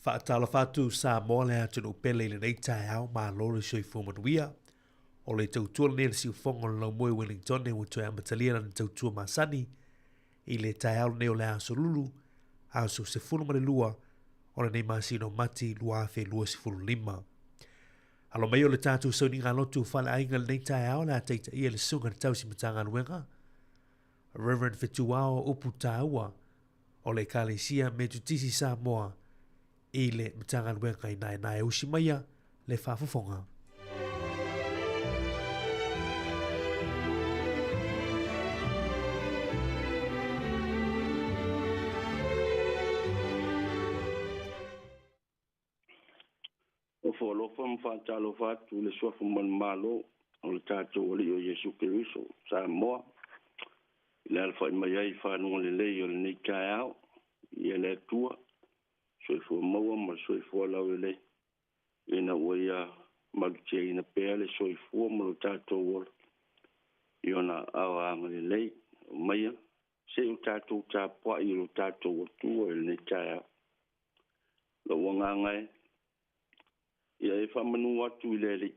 Faatalofa atu Samoa le atunuu pele i lenei taeao, malo le soifua manuia. O le tautua lenei a le siufofoga o le Laumoe Wellington ua toe amatalia lana tautua masani i le taeao lenei o le aso Lulu, aso 12 o lenei masina o Mati 2025. Alo mai o le tatou sauniga lotu faaleaiga lenei taeao le a taitaia le susuga i le tausi Matagaluega Reverend Fetuao Upu Taua o le Ekalesia Metotisi Samoa i le Matagaluega i naenae usi maia le faafofoga. Ofo alofa ma faatalofa atu i le suafa manumalo o le tatou Alii o Iesu Keriso, Samoa, i le alafai mai ai i fanuga lelei o lenei taeao, ia le Atua, soifua maua ma le soifua laulelei, ina ua ia malutiaina pea le soifua ma lo tatou ola i ona aao agalelei. Aumaia se i o tatou tapuai i lo tatou Atua i lenei taeao. Lou agaga e, ia e faamanu atu i le Alii.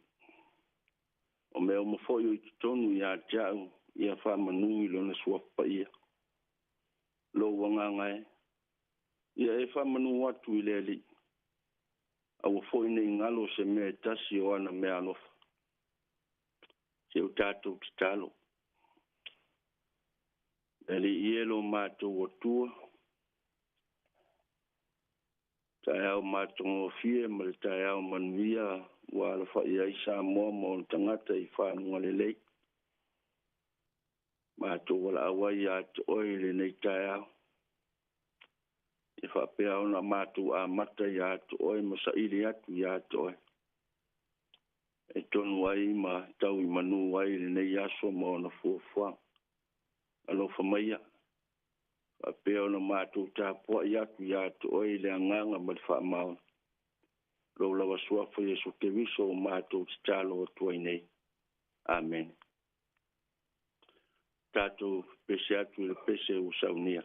O mea uma foi o i totonu ia te au, ia faamanu i lona suafa paia. Lou agaga e, ia e faamanu atu i le Alii. Aua foi ne i galo se mea e tasi o ana mea alofa. Se o tatou tatalo. Le Alii e lo matou Atua, taeao matagofie ma le taeao manuia ua alafai ai Samoa ma ona tagata i fanuga lelei. Matou valaau ai ia te oe i lenei taeao. E faapea ona matou amata ia te oe ma saili atu ia te oe. E tonu ai ma tau i manu ai lenei aso ma ona fuafuaga. Alofa maia, faapea ona matou tapuai atu ia te oe i le agaga ma le faamaoni. Lou lava suafa Iesu Keriso o matou tatalo atu ai nei. Amene. Tatou pese atu i le pese ua saunia.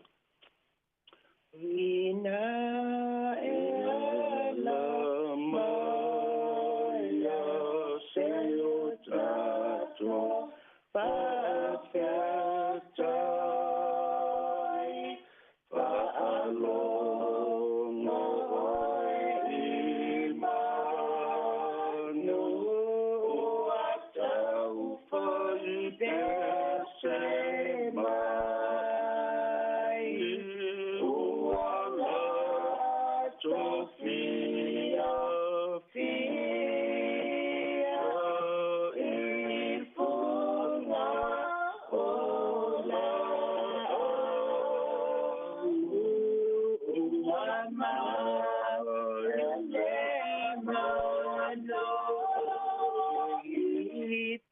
Ina e ala mai a se o tatou faafetai, faalogo oe i manu ua taufai pese mai, ua latou fiafia i fuga o laau, ua maele malo i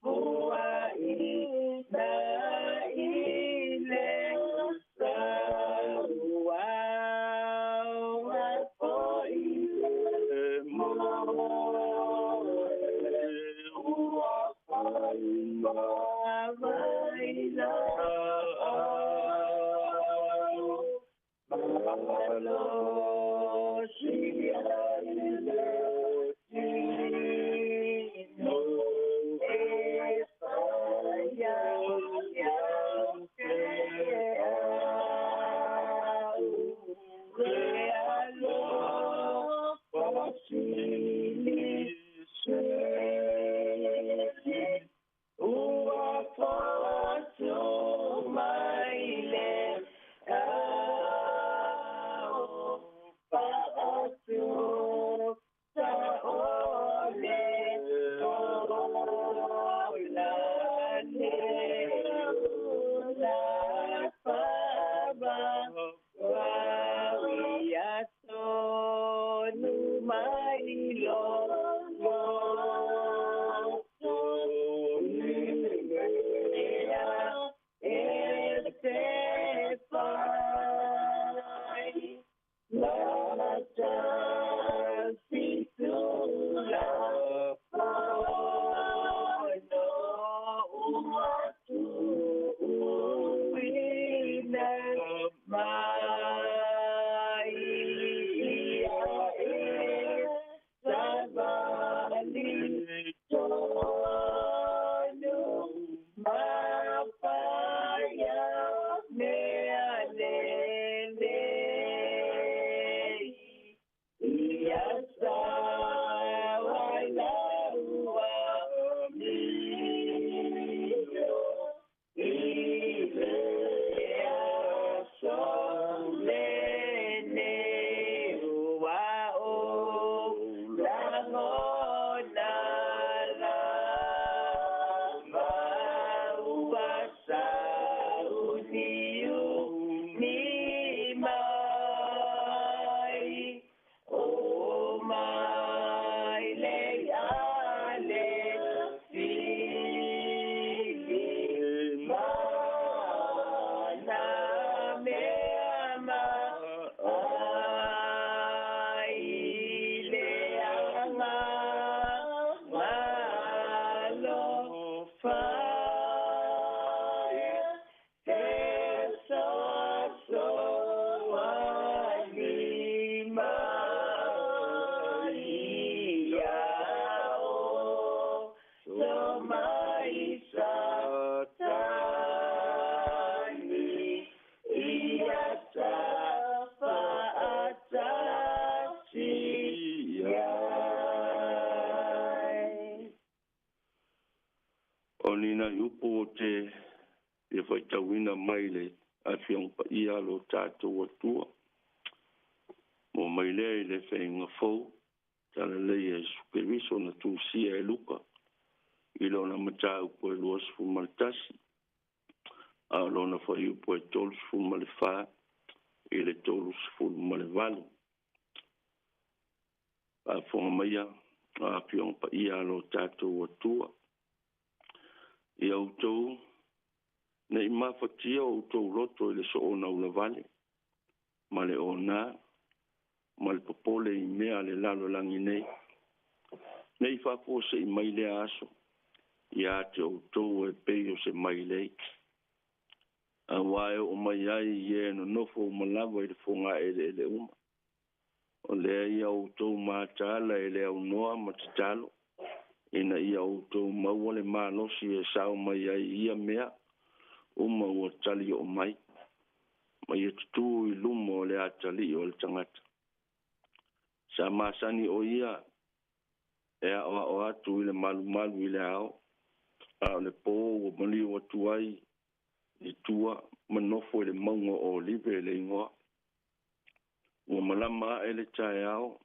puaina i le sauau foi le moe ua fai mai laau malosi ai le tino e fai ai au ke au le alofa silisili ua fatu mai le ao faatu saole ola le ula fava ia tonu mai lo loto i mea e te fai mata fitula fono ua tuuina mai ia e nai upu o te fia faitauina mai le Afioga Paia a lo tatou Atua. Mo mai lea i le Feaiga Fou, Talalelei a Iesu Keriso na tusia e Luka i lona mataupu e 21, a o lona fuaiupu e 34 i le 38. Faafofoga maia a Afioga Paia a lo tatou Atua. Ia outou ne i mafatia o outou loto i le soona ulavale ma le ona ma le popole i mea a le lalolagi nei. Nei faafuasei mai lea aso ia te outou e pei o se mailei. Aua e oo mai ai i e nonofo uma lava i le fogaeleele uma. O lea ia outou mataala e le aunoa ma tatalo, ina ia outou maua le malosi e sao mai ai i ia mea uma ua tali oo mai, ma ia tutū i luma o le atalii o le tagata. Sa masani o ia e aoao atu i le malumalu i le ao, a o le pō ua maliu atu ai i tua ma nofo i le mauga o Olive le igoa. Ua malama ae le taeao,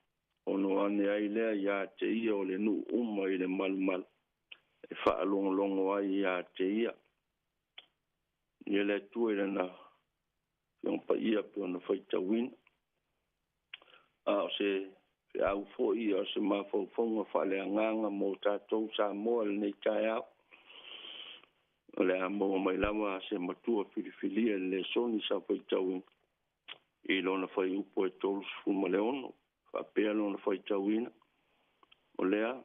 ona o ane ai lea iā te ia o le nuu uma i le malumalu, e faalogologo ai iā te ia. Ia le Atua i lana Afioga Paia pei ona faitauina. A o se feau foi, a o se mafaufauga faaleagaga mo tatou Samoa i lenei taeao. O le a maua mai lava se matua filifilia i le lesoni sa faitauina i lona fuaiupu e 36, faapea lona faitauina. O lea,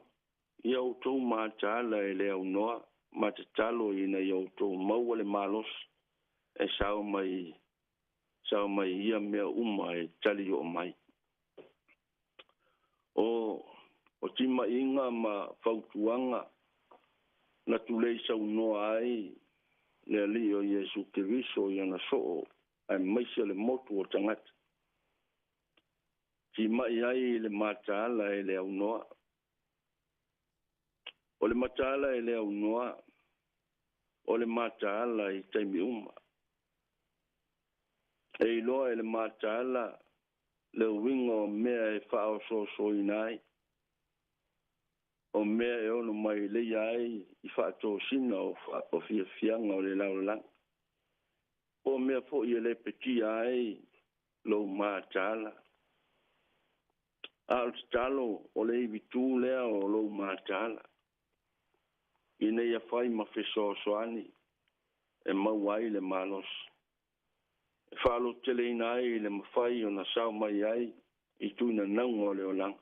ia outou mataala e le aunoa ma tatalo ina ia outou maua le malosi e sao mai sao mai ia mea uma e tali oo mai. O timaiga ma fautuaga na tulei saunoa ai le Alii o Iesu Keriso i ana soo aemaise le motu o tagata. Timai ai le mataala e le aunoa. O le mataala e le aunoa, o le mataala i taimi uma. E iloa e le mataala le uiga o mea e faaosoosoina ai, o mea e ono mai leia ai i faatosina o fiafiaga o le lalolagi. Po o mea foi e lepetia ai lou mataala. A o le tatalo o le ivitu lea o lou mataala, ina ia fai ma fesoasoani e maua ai le malosi. E faalototeleina ai le mafai ona sao mai ai i tuinanauga o le olaga.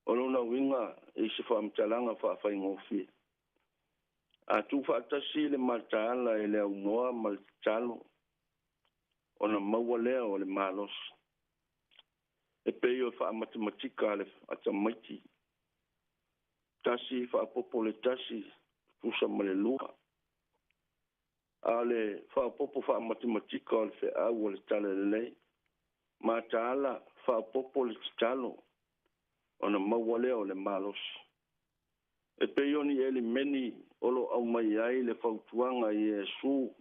O lona uiga i se faamatalaga faafaigofie. A tuufaatasi le mataala e le aunoa ma le tatalo, ona maua lea o le malosi. E pei o le faamatematika a le atamaiti. 1 faaopoopo le 1, tutusa ma le 2. A o le faaopoopo faamatematika o le feau o le Talalelei, mataala faaopoopo le tatalo, ona maua lea o le malosi. E pei o ni elimeni o lo o aumai ai le fautuaga i Iesu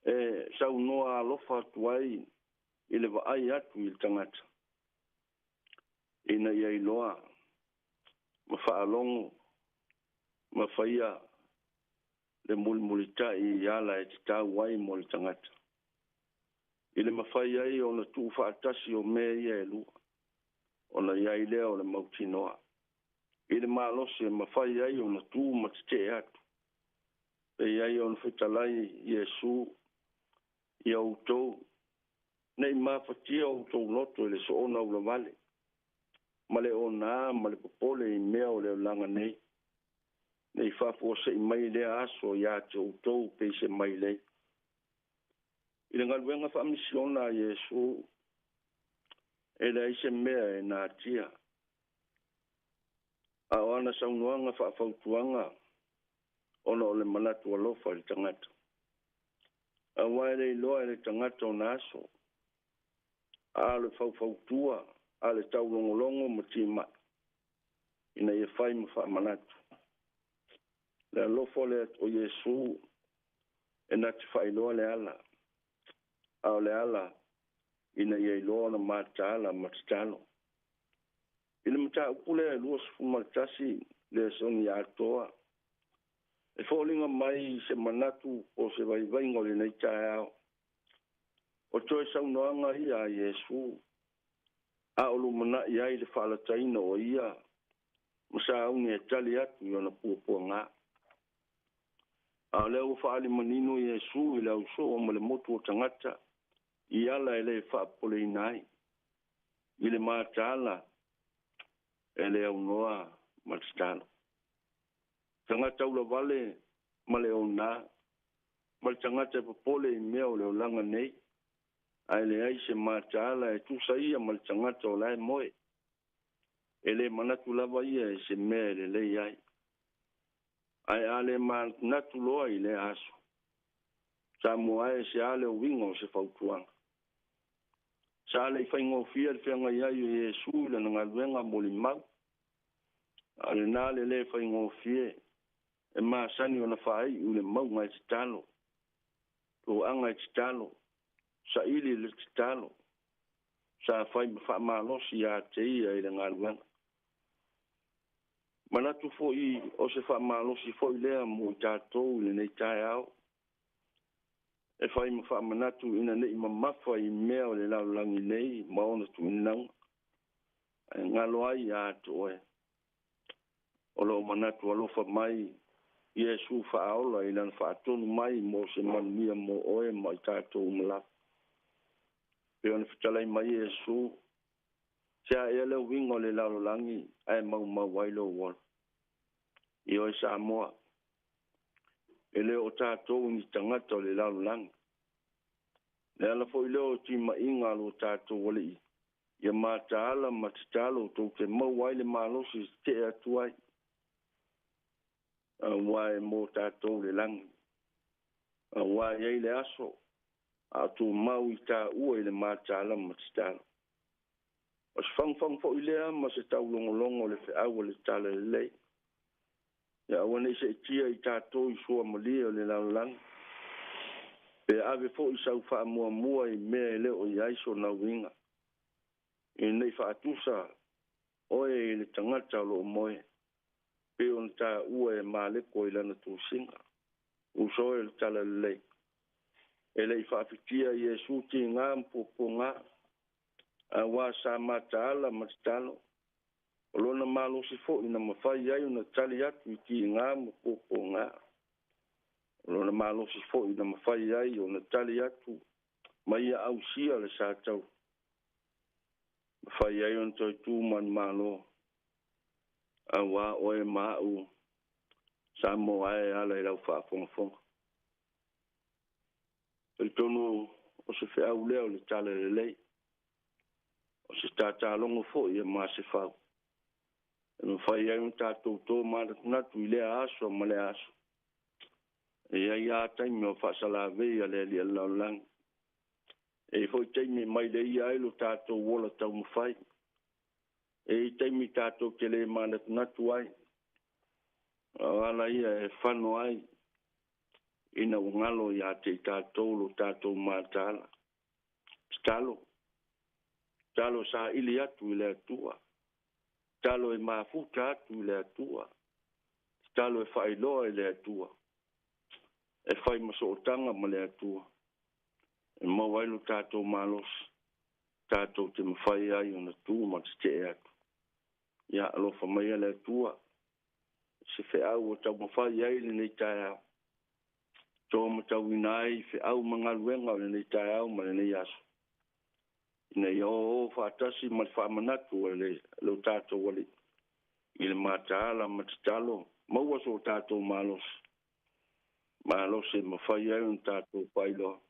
e saunoa alofa atu ai i le vaai atu i le tagata, ina ia iloa ma faalogo ma faia le mulimulitai i ala e tatau ai mo le tagata. I le mafai ai ona tuufaatasi o mea ia e lua, ona i ai lea o le mautinoa. I le malosi e mafai ai ona tu ma tetee atu. Pei ai ona fetalai Iesu ia outou, nei mafatia outou loto i le soona ulavale, ma le ona ma le popole i mea o le olaga nei. Nei faafuasei mai lea aso ia te outou pei se mailei. I le galuega faamisiona a Iesu, e leai se mea e natia. A o ana saunoaga faafautuaga ona o le manatu alofa i le tagata. Aua e le iloa e le tagata ona aso, a o le faufautua a le taulogologo ma timai, ina ia fai ma faamanatu. Le alofa o le o Iesu e na te faailoa le ala, a o le ala ina ia iloa ona mataala ma tatalo. I le mataupu lea e 21 le sogi atoa, e foliga mai se manatu po se vaivaiga o lenei taeao. O toe saunoaga ia a Iesu, a o lumanai ai le faalataina o ia ma sauni e tali atu i ona puapuaga. A o lea ua faaali manino Iesu i le ausoo ma le motu o tagata i ala e le faapopoleina ai, i le mataala e le aunoa ma le tatalo. Tagata ulavale ma le ona, ma le tagata e popole i mea o le olaga nei, ae leai se mataala e tusa ia ma le tagata o la e moe. E le manatu lava ia e se mea e lelei ai. Ae a le manatu loa i lea aso, Samoa e se a le uiga o se fautuaga. Sa le i faigofie le feagai ai o Iesu i lana galuega molimau. A o lena le lē faigofie e masani ona faaiu i le mauga e tatalo, toaga e tatalo, saili le tatalo, sa fai ma faamalosi ia te ia i le galuega. Manatu foi o se faamalosi foi lea mo i tatou i lenei taeao, e fai ma faamanatu ina ne'i mamafa i mea o le lalolagi nei ma ona tuuinauga, ae galo ai ia te oe. O loo manatu alofa mai Iesu faaola i lana faatonu mai mo se manuia mo oe ma i tatou uma lava. Pe ona fetalai mai Iesu, se a ea le uiga o le lalolagi ae maumau ai lou ola. I oe Samoa, e le o tatou ni tagata o le lalolagi. Le ala foi lea o timaiga a lo tatou alii, ia mataala ma tatalo tou te maua ai le malosi e tetee atu ai, aua e mo tatou le lagi. Aua e i ai le aso, a o tumau i taua i le mataala ma tatalo. O se fagufagu foi lea ma se taulogologo o le feau o le tala lelei. Ia aua nei seetia i tatou i suamalie o le lalolagi, pe ave foi sau faamuamua i mea e le o i ai sona uiga. Ina nei faatusa oe i le tagata o loo moe, pe ona taua e Maleko i lana tusiga. Uso e o le tala lelei. E le i faafitia Iesu tiga ma puapuaga, aua sa mataala ma tatalo. O lona malosi foi na mafai ai ona tali atu i tiga ma puapuaga. O lona malosi foi na mafai ai ona tali atu ma ia ausia le sa tau. Mafai ai ona toe tu manumalo, aua oe ma a'u Samoa e ala i lau faafogafoga. Talitonu o se feau lea o le tala lelei, o se tatalogo foi e masefau. E mafai ai ona tatou to manatunatu i lea aso ma lea aso. E i ai lava taimi o faasalavei a le Alii o le lalolagi. E i ai foi taimi e maileia ai lo tatou ola taumafai. E i ai taimi tatou te le manatunatu ai. O ala ia e fano ai ina ua galo ia te i tatou lo tatou mataala. Tatalo, tatalo saili atu i le Atua. Tatalo e mafuta atu i le Atua. Tatalo e faailoa i le Atua. E fai ma sootaga ma le Atua. E maua ai lo tatou malosi, tatou te mafai ai ona tu ma tetee atu. Ia alofa maia le Atua, se feau o taumafai ai lenei taeao. To matauina ai feau ma galuega o lenei taeao ma lenei aso. Ina ia oo faatasi ma le faamanatu a le tatou Alii i le mataala ma tatalo, maua so tatou malosi. Malosi e mafai ai ona tatou faailoa,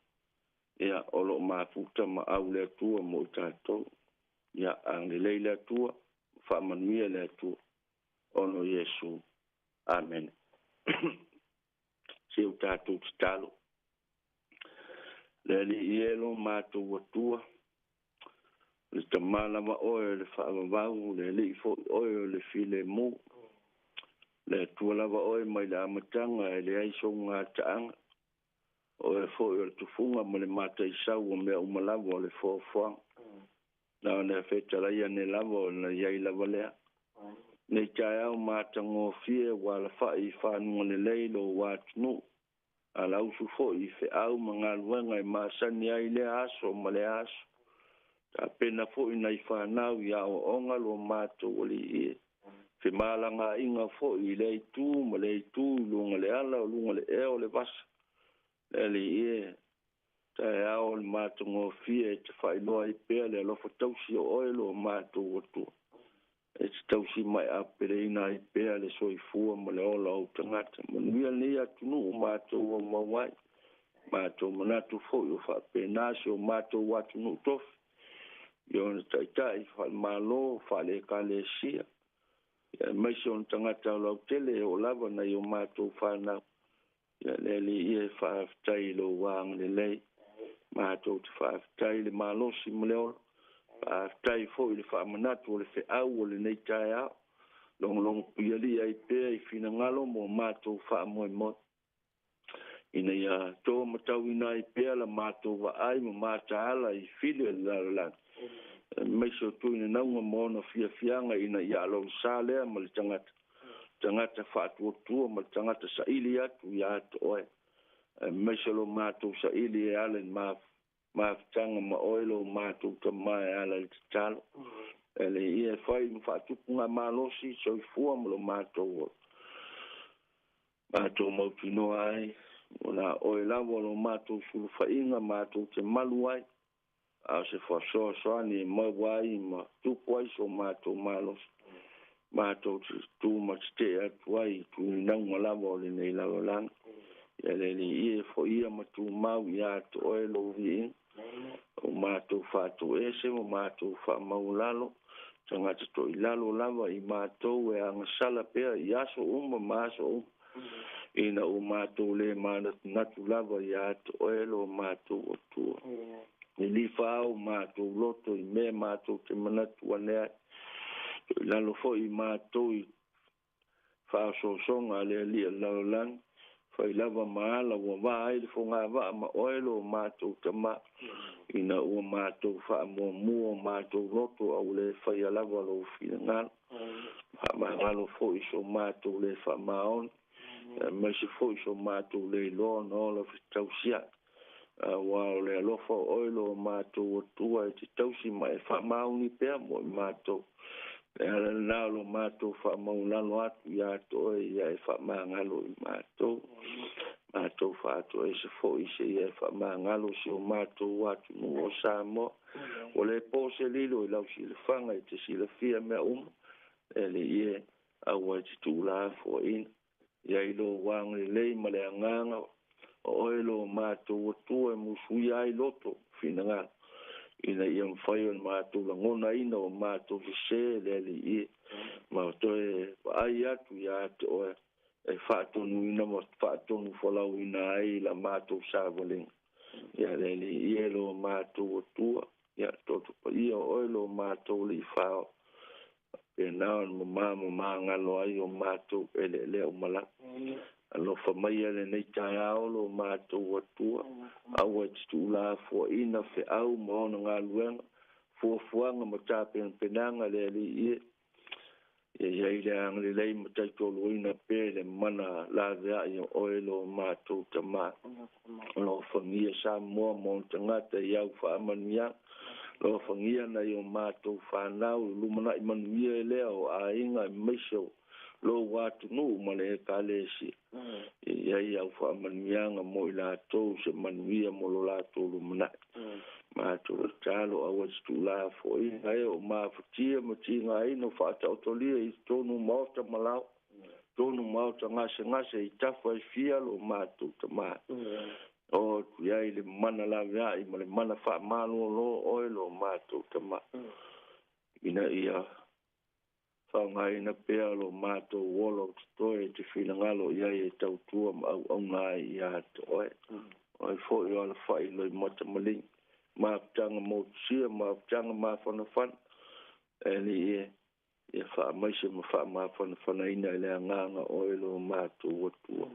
ia o loo mafuta ma au le Atua mo i tatou. Ia agalelei le Atua, faamanuia le Atua, ona o Iesu. Amene. Se o tatou tatalo. Le Alii e lo matou Atua, le Tama lava oe o le faavavau, le Alii foi oe o le filemu. Le Atua lava oe mai le amataga e leai sou gataaga. Oe foi o le tufuga ma le mataisau o mea uma lava o le foafoaga. Na ona fetalai ane lava ona i ai lava lea. Nei taeao matagofie ua alafai i fanuga lelei lou atunuu. Alausu foi i feau ma galuega e masani ai lea aso ma lea aso. Tapena foi nai fanau i aoaoga lo matou Alii e. Femalagaaiga foi i lea itu ma lea itu i luga le ala o luga le ea o le vasa. Le Alii e, taeao o le matagofie e te faailoa ai pea le alofa tausi o oe lo matou Atua. E te tausi mai apeleina ai pea le soifua ma le ola o tagata. Manuia lenei atunuu matou o mau ai. Matou manatu foi o faapena se o matou atunuu tofi. I ona taitai faalemalo faale-ekalesia. Ia aemaise ona tagata o lautele e oo lava nai o matou fanau. Ia le Alii e faafetai i lou agalelei. Matou te faafetai i le malosi ma le ola. Faafetai foi i le faamanatu o le feau o lenei taeao. Logologo puialii ai pea i finagalo mo matou faamoemoe. Ina ia to matauina ai pea la matou vaai ma mataala i fili o le lalolagi. Aemaise o tuinanauga ma ona fiafiaga ina ia aloalosa lea ma le tagata. Tagata faatuatua ma le tagata saili atu ia te oe. Aemaise lo matou saili e ala i mafutaga ma oe lo matou Tama e ala i le tatalo. E le ia e fai ma faatupu ngā malosi soifua ma lo matou ola. Matou mautinoa ai, o la oe lava lo matou sulufaiga matou te malu ai. A o se faasoasoani e maua ai ma tupu ai so matou malosi. Matou te tu ma tetee atu ai i tuinauga lava o lenei lalolagi. Ia le Alii e foia ma tumau ia te oe lou viiga. O matou faatoese ma matou faamaualalo, tagata toilalo lava i matou e agasala pea i aso uma ma aso uma. Ina ua matou le manatunatu lava ia te oe lo matou Atua. Lilifa au matou loto i mea matou te manatu ane ai. Toilalo foi i matou i faaosoosoga a le Alii o le lalolagi. Fai lava ma ala ua va ai le fogavaa ma oe lo matou Tama. Ina ua matou faamuamua o matou loto a ua le faia lava lou finagalo. Faamagalo foi so matou le faamaoni. Aemaise foi so matou le iloa ona ola fetausiai. Aua o le alofa o oe lo matou Atua e te tausi ma e faamaoni pea mo i matou. Le ala lena o lo matou faamaulalo atu ia te oe ia e faamagalo i matou. Matou faatoese foi se ia e faamagalo si o matou atunuu o Samoa. Ua le po se lilo i lau silafaga e te silafia mea uma. Le Alii e, aua e te tuulafoaiina. Ia i lou agalelei ma le agaga o oe lo matou Atua e musuia ai loto finagalo. Ina ia mafai ona matou lagonaina o matou sese le Alii e. Ma toe vaai atu ia te oe e faatonuina ma faatonu folauina ai la matou savaliga. Ia le Alii e lo matou Atua, ia toto paia o oe lo matou Alii fao. Faapena ona mama ma magalo ai o matou eleelea o malaga. Alofa maia lenei taeao lo matou Atua, aua e te tuulafoaiina feau ma ona galuega, fuafuaga ma tapenapenaga le Alii e. Ia i ai le agalelei ma taitoluina pea le mana laveai o oe lo matou Tama. Alofagia Samoa ma ona tagata i au faamanuiaga. Alofagia nai o matou fanau i lumanai manuia e lea o aiga aemaise o lou atunuu ma le ekalesia. Ia i ai au faamanuiaga mo i latou se manuia mo lo latou lumanai. Matou tatalo aua te tuulafoaiina e o mafatia ma tigaina o faataotolia i totonu maota ma lao. Tonu maota gasegase i tafa e fia lo matou Tama. O atu i ai le mana laveai ma le mana faamalolo oe lo matou Tama. Ina ia faaaogaina pea lo matou ola o totoe e te finagalo i ai e tautua ma auauna ai ia te oe. Oe foi o alafai loimata maligi. Mafutaga motusia, mafutaga mafanafana. E Alii e, Ia faamaise ma faamafanafanaina i le agaga oe lo matou Atua.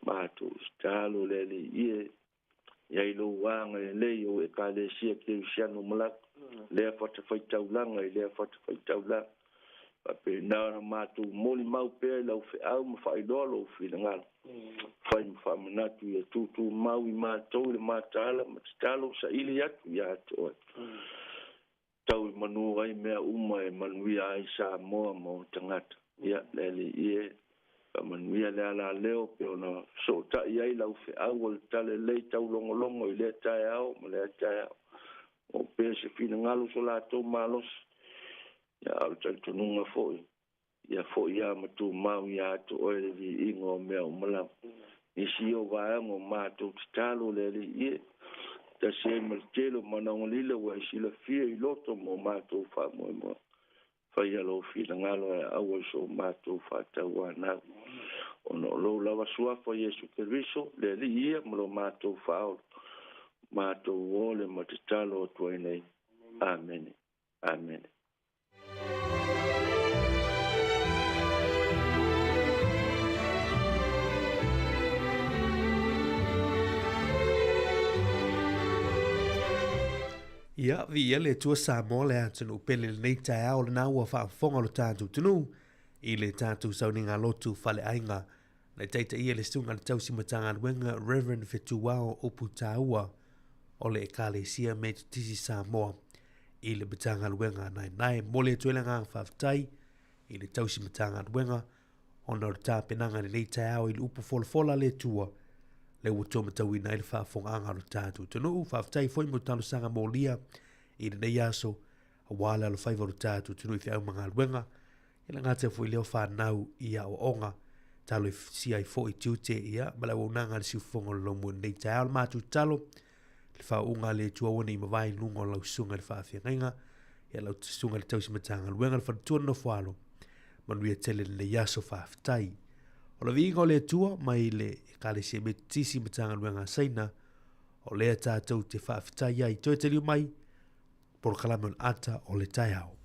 Matou tatalo le Alii e, i ai lou agalelei o Ekalesia Kerisiano Malata, lea fatafaitaulaga i lea fatafaitaulaga. Faapena ona matou molimau pea i lau feau ma faailoa lou finagalo. Fai ma faamanatu ia tutumau i matou i le mataala ma tatalo saili atu ia te oe. Tau i manu ai mea uma e manuia ai Samoa ma ona tagata. Ia, le Alii e, faamanuia le alaleo pe ona fesootai ai lau feau o le talalelei taulogologo i lea taeao ma lea taeao. O pea se finagalo so latou malosi. Ia, a o le talitonuga foi, ia foi lava ma tumau ia te oe le viiga o mea uma lava. Nisi o vaega o matou tatalo le Alii e, tasi ai ma le tele o manaoga lila ua e silafia i loto ma o matou faamoemoe. Faia lou finagalo e aua i so matou faatauanau. Ona o lou lava suafa Iesu Keriso, le Alii ia ma lo matou faaola, matou ole ma tatalo atu ai nei. Amene. Amene. Ia, viia le Atua Samoa le atunuu pele i lenei taeao lena ua faafofoga lo tatou atunuu i le tatou sauniga lotu faleaiga na taitaia le susuga le tausi Matagaluega Reverend Fetuao Uputaua o le Ekalesia Metotisi Samoa i le Matagaluega Naenae. Momoli atu ai le agaga faafetai i le tausi Matagaluega ona o le tapenaga i lenei taeao i le upu folafola a le Atua lea ua toe matauina ai le faafofogaaga o le tatou atunuu. Faafetai foi mo talosaga molia i lenei aso aua le alofaiva o le tatou atunuu i feau ma galuega. E le gata foi i lea o fanau i aoaoga, talosia ai foi tiute ia ma le auaunaga a le siufofoga o le lomu i lenei taeao. Le matou tatalo, le faauuga a le Atua aua ne i mavae i luga o lau susuga i le faafeagaiga, ia lau susuga i le tausi Matagaluega, le faletua le nofoalo, manuia tele lenei aso faafetai. O le viiga o le Atua mai le Ekalesia Metotisi Matagaluega a Saina, o lea tatou te faafetai ai. Toe taliu mai, polokalame o le ata o le taeao.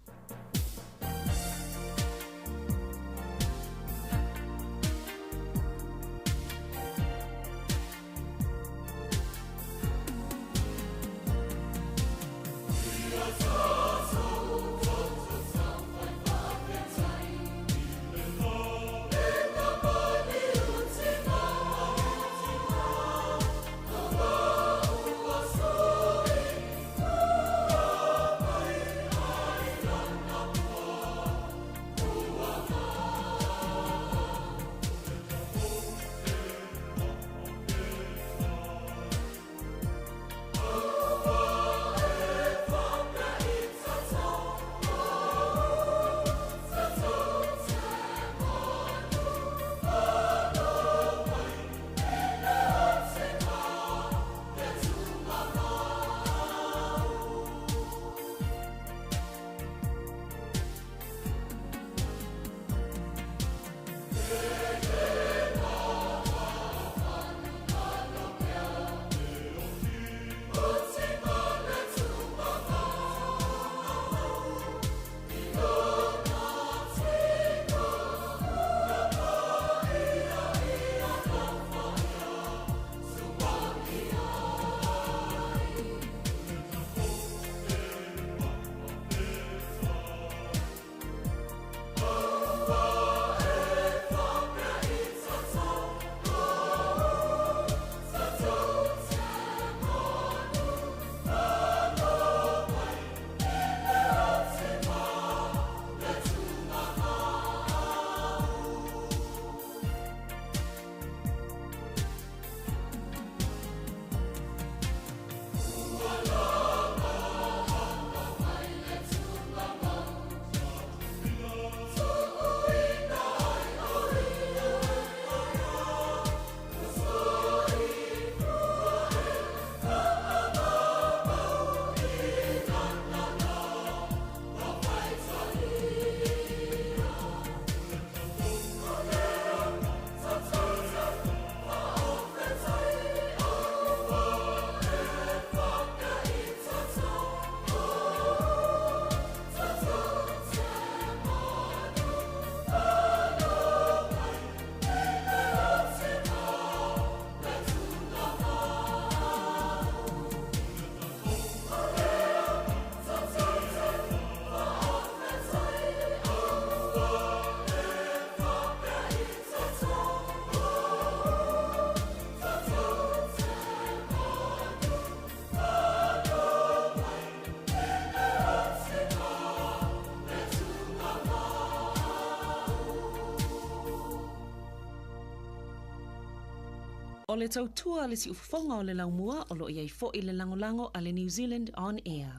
O le tautua a le siufofoga o le laumua o lo o i ai foi le lagolago a le New Zealand On Air.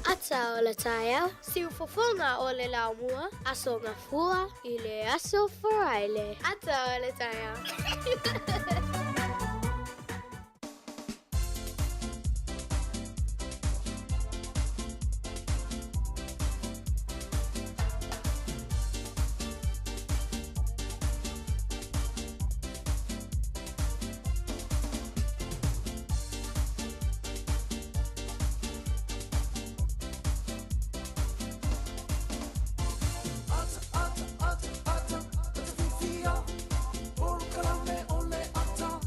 Ata o le taeao, siufofoga o le laumua, Aso Gafua i le Aso Faraile. Ata o le taeao. Ata, ata, ata, ata, ata fifia. Polokalame o le ata.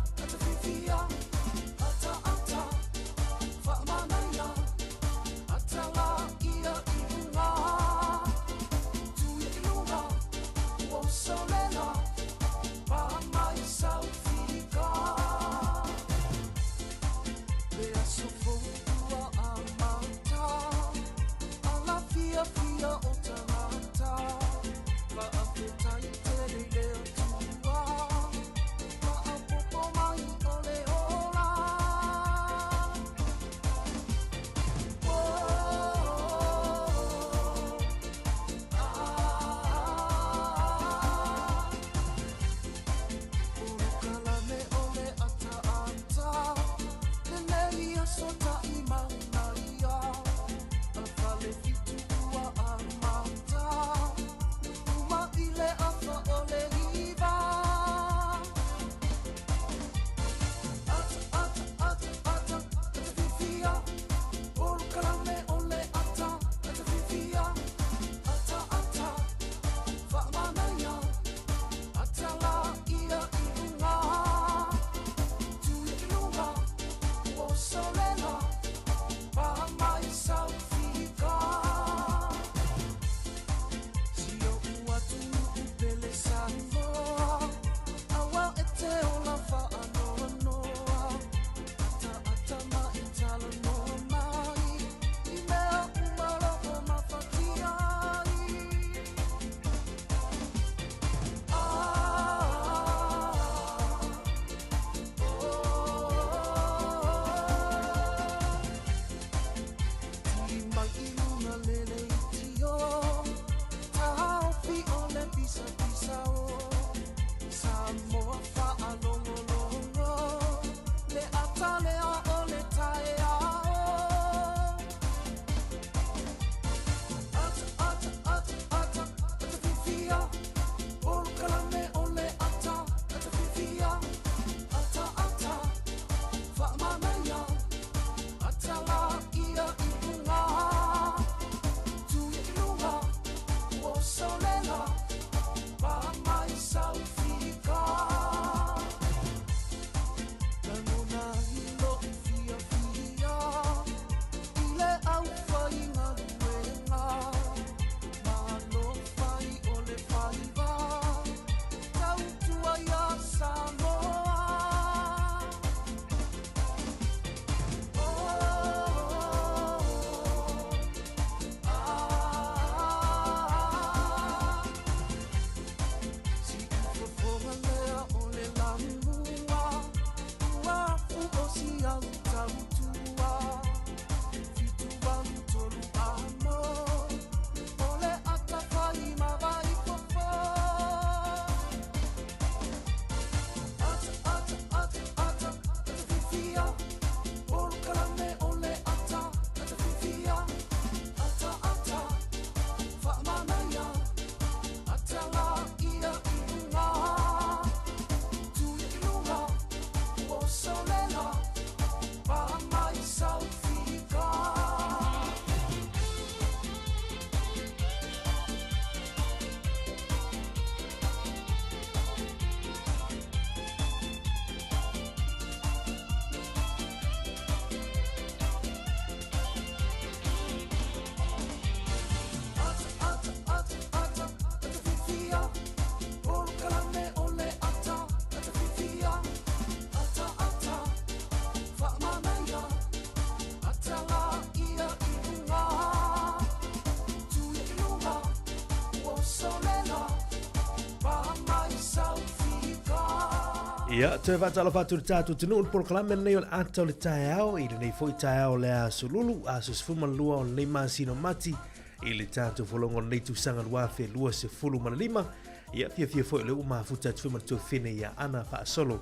Ia, toe faatalofa atu i le tatou atunuu i le polokalame lenei o le Ata o le Taeao i lenei foi taeao o le aso Lulu, aso 12 o lenei masina o Mati i le tatou folauga o lenei tausaga 2025. Ia, fiafia foi o lea ua mafuta atu foi ma le tuafafine ia Ana Faasolo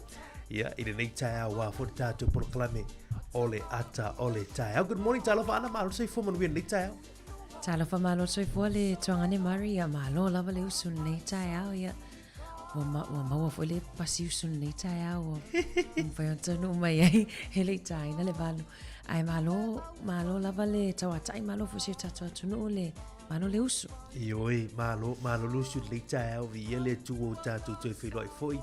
ia, i lenei taeao aua foi le tatou polokalame o le Ata o le Taeao. Good morning, talofa Ana, malo le soifua manuia i lenei taeao. Talofa malo le soifua le tuagane Mari, ia malo lava le usu i lenei taeao, ia. Ua, ma, ua maua foi le pasi usu i lenei taeao, ua mafai ona taunuu mai ai, e le i taina le valu. Ae malo, malo lava le tauatai, malo foi si o tatou atunuu le, malo le usu. Ioe, malo, malo le usu i lenei taeao, viia le Atua ua tatou toe feiloai foi.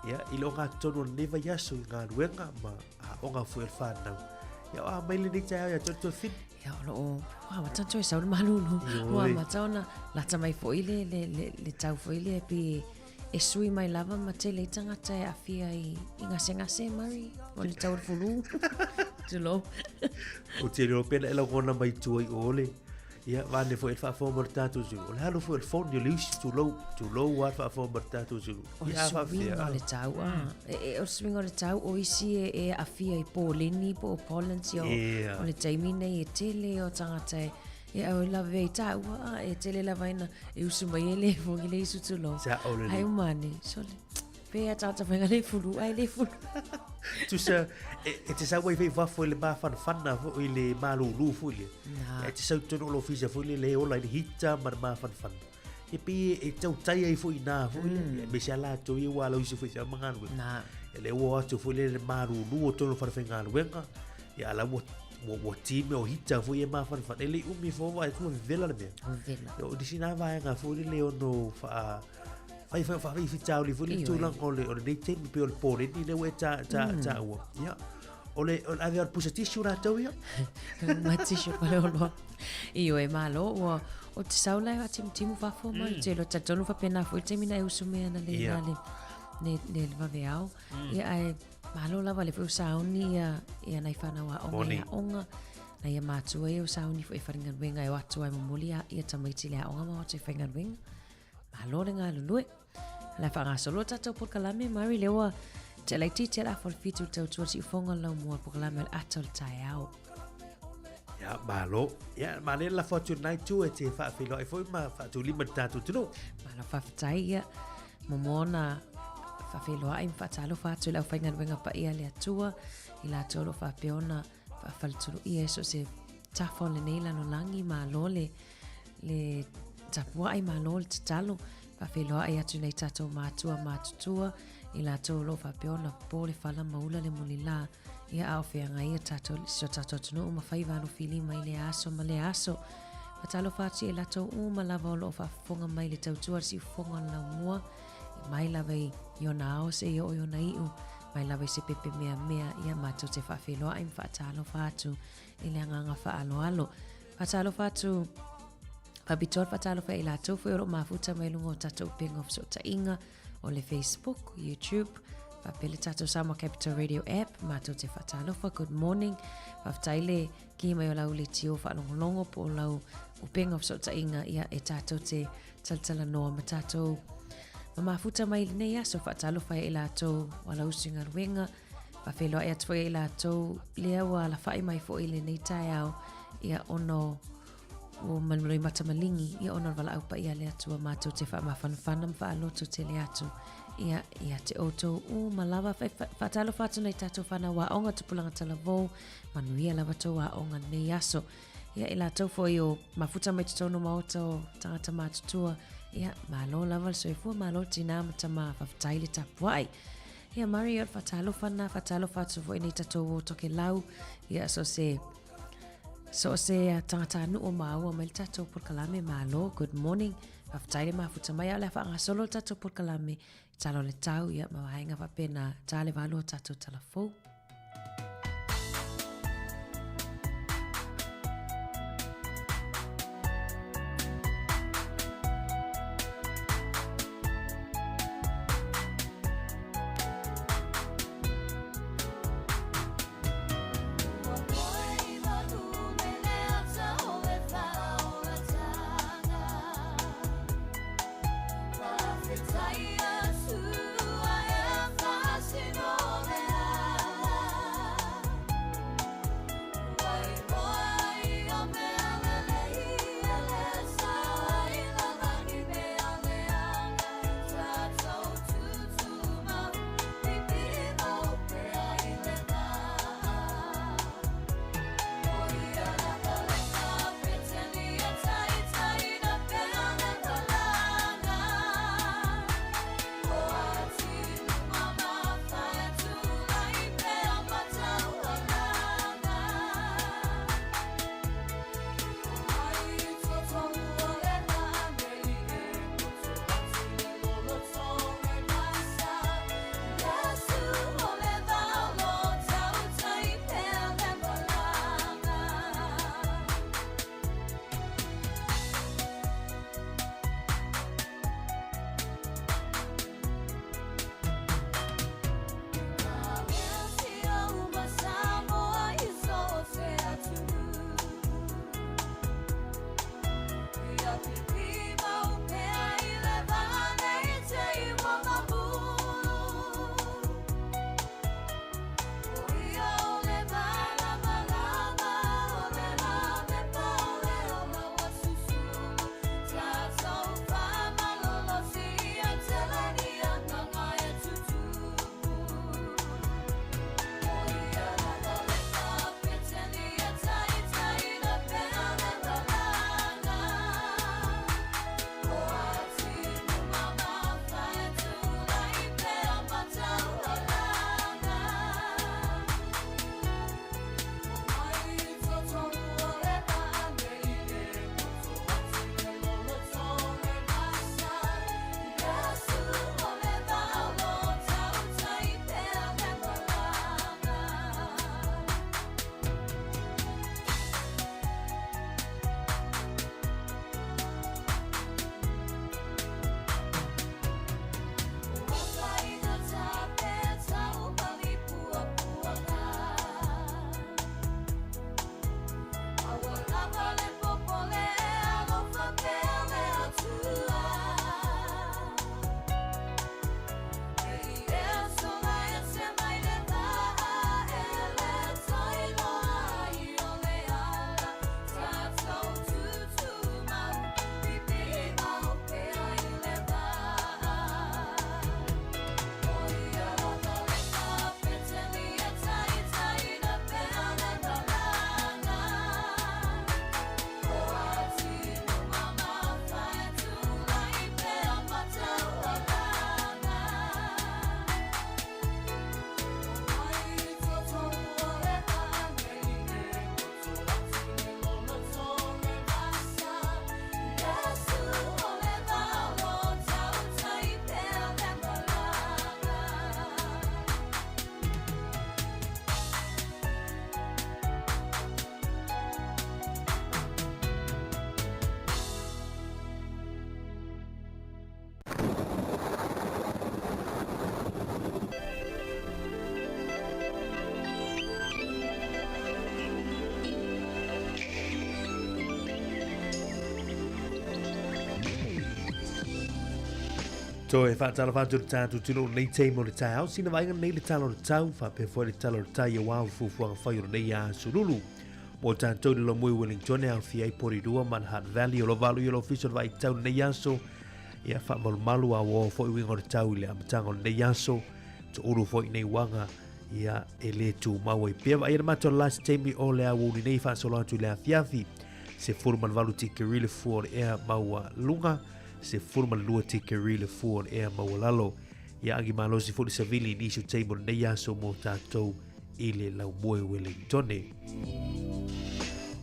Ia, i le ogatotonu o lenei vaiaso i galuega ma aoga foi a le fanau. Ia, o a mai lenei taeao ia te oe le tuafafine? Ia, o loo, ua amata ona toe sau le malulu. Ua amata ona lata mai foi le, le, le, le tau foi lea pe e sui mai lava ma tele ai tagata e aafia i, i gasegase, Murray, o le tau o le fulu. Tulou. O te reo pena e lagona mai tua i o le. Ia, vane foi e le faafofoga mai le tatou atunuu. O le alu foi o le foni o le usi, tulou, tulou a le faafofoga mai le tatou atunuu. O le Ia, a faapefea, suiga o a? le tau, a. E, o le suiga o le tau, o isi e, e aafia i poleni po o pollens, ia, o, Ia. o le taimi nei e tele o tagata e, e au e lavea i tāua, a, e tele lava ina e usu mai e le fogi le isu tulou. Sa o le Ai uma ane, sole, pea tagata whainga le fulu, ai le fulu. Tusa, e, e te sau ai fai fafo i le mafanafana foi i le malūlū foi lea. Nā. E te sau tonu o le ofisa foi lea le ola i le hita ma le mafanafana. E pei e tautai ai foi inā foi lea. E mese a latou ia ua alauisi foi i ma galuega. Nā. E le ua o atu foi lea le malūlū o tonu o le falefaigaluega. Ia a la ua ua, ua time o hita foi e mafanafana. E le i umi fua vaai atu ua vevela le mea. Vevela. O nisi nā vaega foi lele ono whaa fai fai fai fitauli foi le Ioe. tulaga o le o lenei taimi pei o le poleni lea ua e ta ta taua. Ia. O le o le ave o le pusa tissue latou ia. Ma tissue pa le oloa. Ioe, malo, ua o te sau lai a timutimu fafo mai te lo talitonu faapena foi le taimi na e usu mai ana le Ia. na le le le le vaveao. Ia ae malo lava le foi o sauni ia ia nai whanau aoga Moni. i aoga. Na ia mātua ia o sauni foi e wharingaluega e o atu ai momoli a ia tamaiti le aoga ma o atu i whaingaluega. Malo le galulue. La whangasolo tātou polokalame, Mari, le ua te laitiiti ala afa o le fitu le tautua le siufofoga o le laumua polokalame o le ata o le taeao. Ia, malo. Ia, ma le lafo atu i lenā itu e te faafeiloai foi ma faatulima i le tatou atunuu. Malo faafetai ia momoa ona faafeiloai ma faatalofa atu i le aufaigaluega paia a le Atua i latou o lo o faapea ona faafaletuluia i so o se tafa o lenei lalolagi. Malo le le tapuai, malo le tatalo. Faafeiloai atu nei tatou matua matutua i latou o lo o faapea ona po le fala ma ula le mulilā ia a o feagai ia tatou si o tatou atunuu ma faiva alofilima i lea aso ma lea aso. Faatalofa atu i latou uma lava o lo o faafofoga mai i le tautua a le siufofoga o le laumua mai lava i i ona ao seia oo i ona iu mai lava i se pepe meamea ia matou te faafeiloai ma faatalofa atu i le agaga faaaloalo. Faatalofa atu faapitoa le faatalofa i latou foi o lo o mafuta mai luga o tatou upega o fesootaiga o le Facebook, YouTube, faapea le tatou Samoa Capital Radio app. Matou te faatalofa, good morning. Faafetai le ki mai o lau leitio faalogologo po o lau upega o fesootaiga ia e tatou te talatalanoa ma tatou ma mafuta mai i lenei aso. Faatalofa i latou o lau usu i galuega. Faafeiloai atu foi ia i latou lea ua alafai mai foi i lenei taeao, ia ona o Loimata Maligi, ia ona o le valaau paia a le Atua matou te faamafanafana ma faaloto tele atu ia ia te outou uma lava. Faatalofa atu nei tatou whanau aoga tupulaga talavou, manuia lava tou aoga nei aso. Ia i latou foi o mafuta mai totonu maota o tagata matutua, ia malo lava le soifua, malo le tinā ma tamā, faafetai le tapuai. Ia Mari, o le faatalofa lena, faatalofa atu foi nei tatou o Tokelau, ia so se so se tagatanuu o maua mai le tatou polokalame, malo, good morning. Faafetai le mafuta mai, a o le a faagasolo le tatou polokalame i tala o le tau, ia ma vaega faapena, ta le valu o tatou talafou. Toe faatalofa atu i le tatou atunuu i lenei taimi o le taeao. Sina vaaiga lenei i le tala o le tau, faapea foi le tala o le tai aua o fuafuaga fai o lenei aso Lulu. Mo tatou i le Lomui Wellington e aofia ai Porirua ma le Hutt Valley o lo o valoia le Ofisa o le Vaai Tau i lenei aso. Ia faamalumalu a ua oo foi uiga o le tau i le amataga o lenei aso. Tuulu foi nei uaga ia e le tumau ai pea. Vaai le matou last taimi o le aoauli nei faasolo atu i le afiafi. 18 tikeri le fua o le ea maualuga, 12 tikeri le fua o le ea maualalo. Ia agi malosi foi le savili i nisi o taimi o lenei aso mo tatou i le laumoe Wellingtone.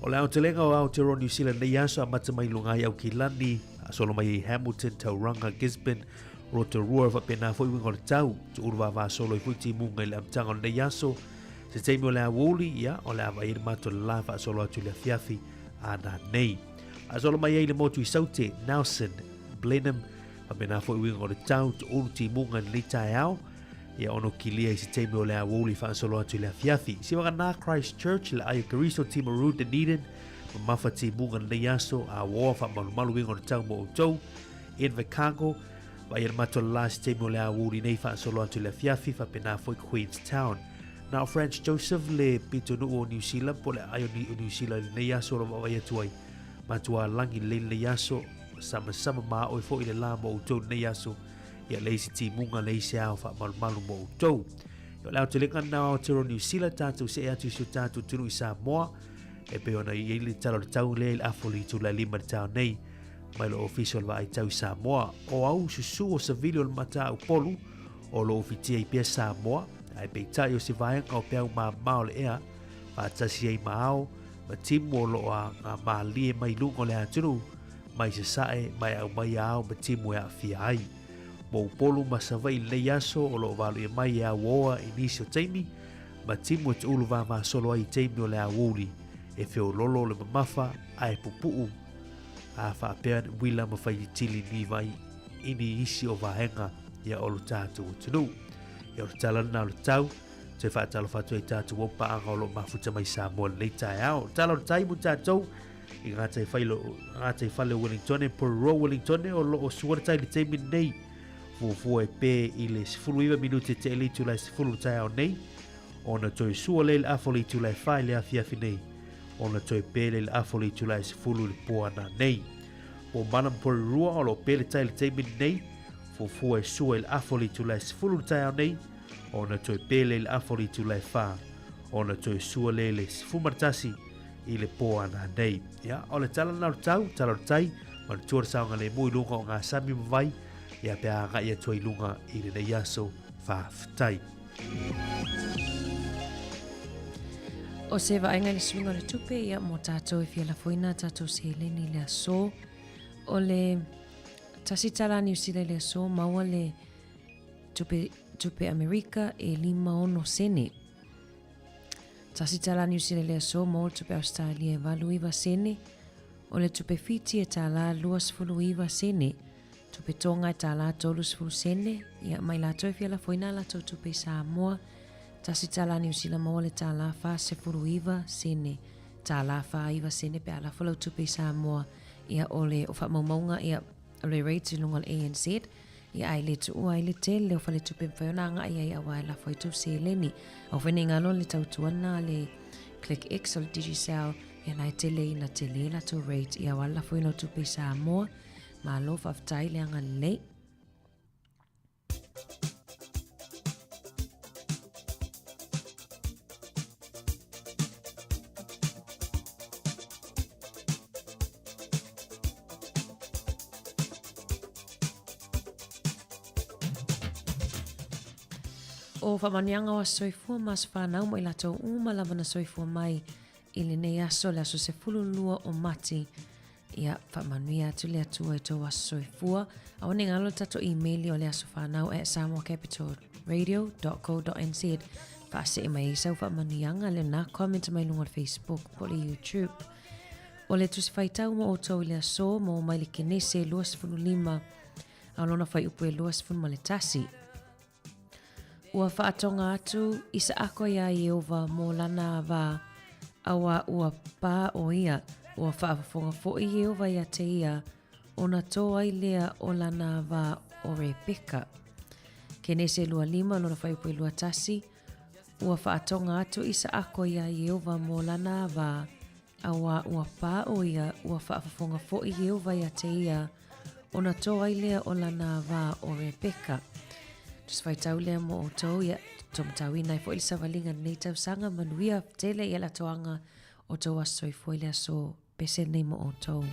O le aotelega o Aotearoa New Zealand nei aso amata mai luga ai Aukilani, solo mai ai Hamilton, Tauranga, Gisborne, Rotorua faapena foi uiga o le tau, tuulu vavasolo ai foi timuga i le amataga o lenei aso. Se taimi o le aoauli, ia, o le a vaai ai le matou le la faasolo atu i le afiafi a nanei. Faasolo mai ai le motu i Saute, Nelson, Blenheim, faapena foi uiga o le tau, tuulu timuga i lenei taeao, ia ono kilia i se taimi o le aoauli faasolo atu i le afiafi. Sivaga nā Christchurch, le ai o Keriso, Timaru, Dunedin, mamafa timuga i lenei aso, a ua oa faamalumalu uiga o le tau mo outou. Invercargill, Vaai le matou le last taimi o le aoauli nei faasolo atu i le afiafi, faapena foi Queenstown. Na o Franz Josef le pitonuu o New Zealand po o le aai o New Zealand i lenei aso o lo o vaavaai atu ai. Matua lagi lelei lenei aso, samasama maoe foi le la mo outou i lenei aso. Ia leai se timuga, leai se ao faamalumalu mo outou. Ia o le aotelega lena o Aotearoa New Zealand, tatou see atu i si o tatou atunuu i Samoa, e pei ona i ai le tala o le tau lea i le afa o le itula e 5 i le taeao nei. mai le Ofisa o le Vaai Tau i Samoa. O au susu o savili o le mata Upolu o lo o fitia i pea Samoa, ae peitai o se vaega o peau mamao o le ea, faatasi ai ma ao ma timu o lo o aga malie mai luga o le atunuu, mai sasae ma e aumai a ao ma timu e aafia ai. Mo Upolu ma Savaii i lenei aso o lo o valoia mai e auoa i nisi o taimi, ma timu e tuulu vavasolo ai i taimi o le aoauli, e feololo le mamafa ae pupuu a faapea uila ma faititili ni vai i ni isi o vaega ia o lo tatou atunuu. Ia o le tala lena o le tau, toe faatalofa atu ai tatou o paaga o lo o mafuta mai Samoa lenei taeao. O tala o le tai mo tatou i ngā tai whailo, ngā tai whale o Wellingtone, Porirua Wellingtone o lo o sua le tai le taimi nei. Fuafua e pē i le 19 minute te ele itula e 10 le taeao nei, ona toe sua le le afo le itula e 4 i le afiafi nei. Ona toe pē le le afo le itula e 10 i le pō ana nei. Po mana ma Porirua o lo o pē le tai le taimi nei, fuafua e sua i le afo le itula e 10 le taeao nei, ona toe pē le le afo le itula e 4, ona toe sua le le 11 i le pō ana nei. Ia, o le tala na o le tau, tala o le tai, ma le tua le saoga le mu i lunga o ngā sami ma vai, ia pe a agai atu ai lunga i lenei aso, whawhetai. O se vaaiga i le suiga o le tupe, ia, mo tātou e fia lafoina tātou seleni i le aso. O le tasi tala Niu Sila i le aso, maua le tupe, tupe Amerika e 56 sene. Tasi tala Niu Sila i le aso, maua le tupe Australia e 89 sene. O le tupe Fiti e tālā 29 sene. Tupe Tonga e tālā 30 sene, ia, mai latou e fia lafoina a latou tupe i Samoa, tasi tālā Niu Sila maua le tālā 49 sene, tālā 49 sene pe a lafo lau tupe i Samoa, ia, o le o faamaumauga, ia, o le rate i luga o le ANZ, ia, ae le tuua ai le tele o faletupe e mafai ona agai ai aua e lafo ai tou seleni. Au foi nei galo le tautuana a le ClickX o le Digicel, ia, la e tele ina tele latou rate, ia, aua le lafoina o tupe i Samoa, Malo faafetai le agalelei. O faamanuiaga o aso soifua ma aso fanau mo i latou uma lava na soifua mai i lenei aso, le aso 12 o Mati Ia, faamanuia atu le Atua i tou aso soifua. Aua ne i galo le tatou email o le aso fanau at samoacapitalradio.co.nz. Faasee mai ai sau faamanuiaga le na comment mai luga o le Facebook po o le YouTube. O le tusi faitau mo outou i le aso mo mai le Kenese 25 a o lona fuaiupu e 21. Ua faatoga atu Isaako iā Ieova mo lana wā, auā ua pā ʻo ia, ua faafofoga foʻi Ieova iā te ia, ona tō ai lea o lana wā o Rebeka. Kenese 25 lona fuaiupu e 21, Ua faatoga atu Isaako iā Ieova mo lana avā, auā ua pā ʻo ia, ua faafofoga foʻi Ieova iā te ia, ona tō ai lea o lana avā o Rebeka. Tusi faitau lea mo ʻoutou, ia, taumatauina ai foʻi le savaliga i lenei tausaga, manuia tele i le atoaga o tou aso soifua i le aso pese nei mo ʻoutou.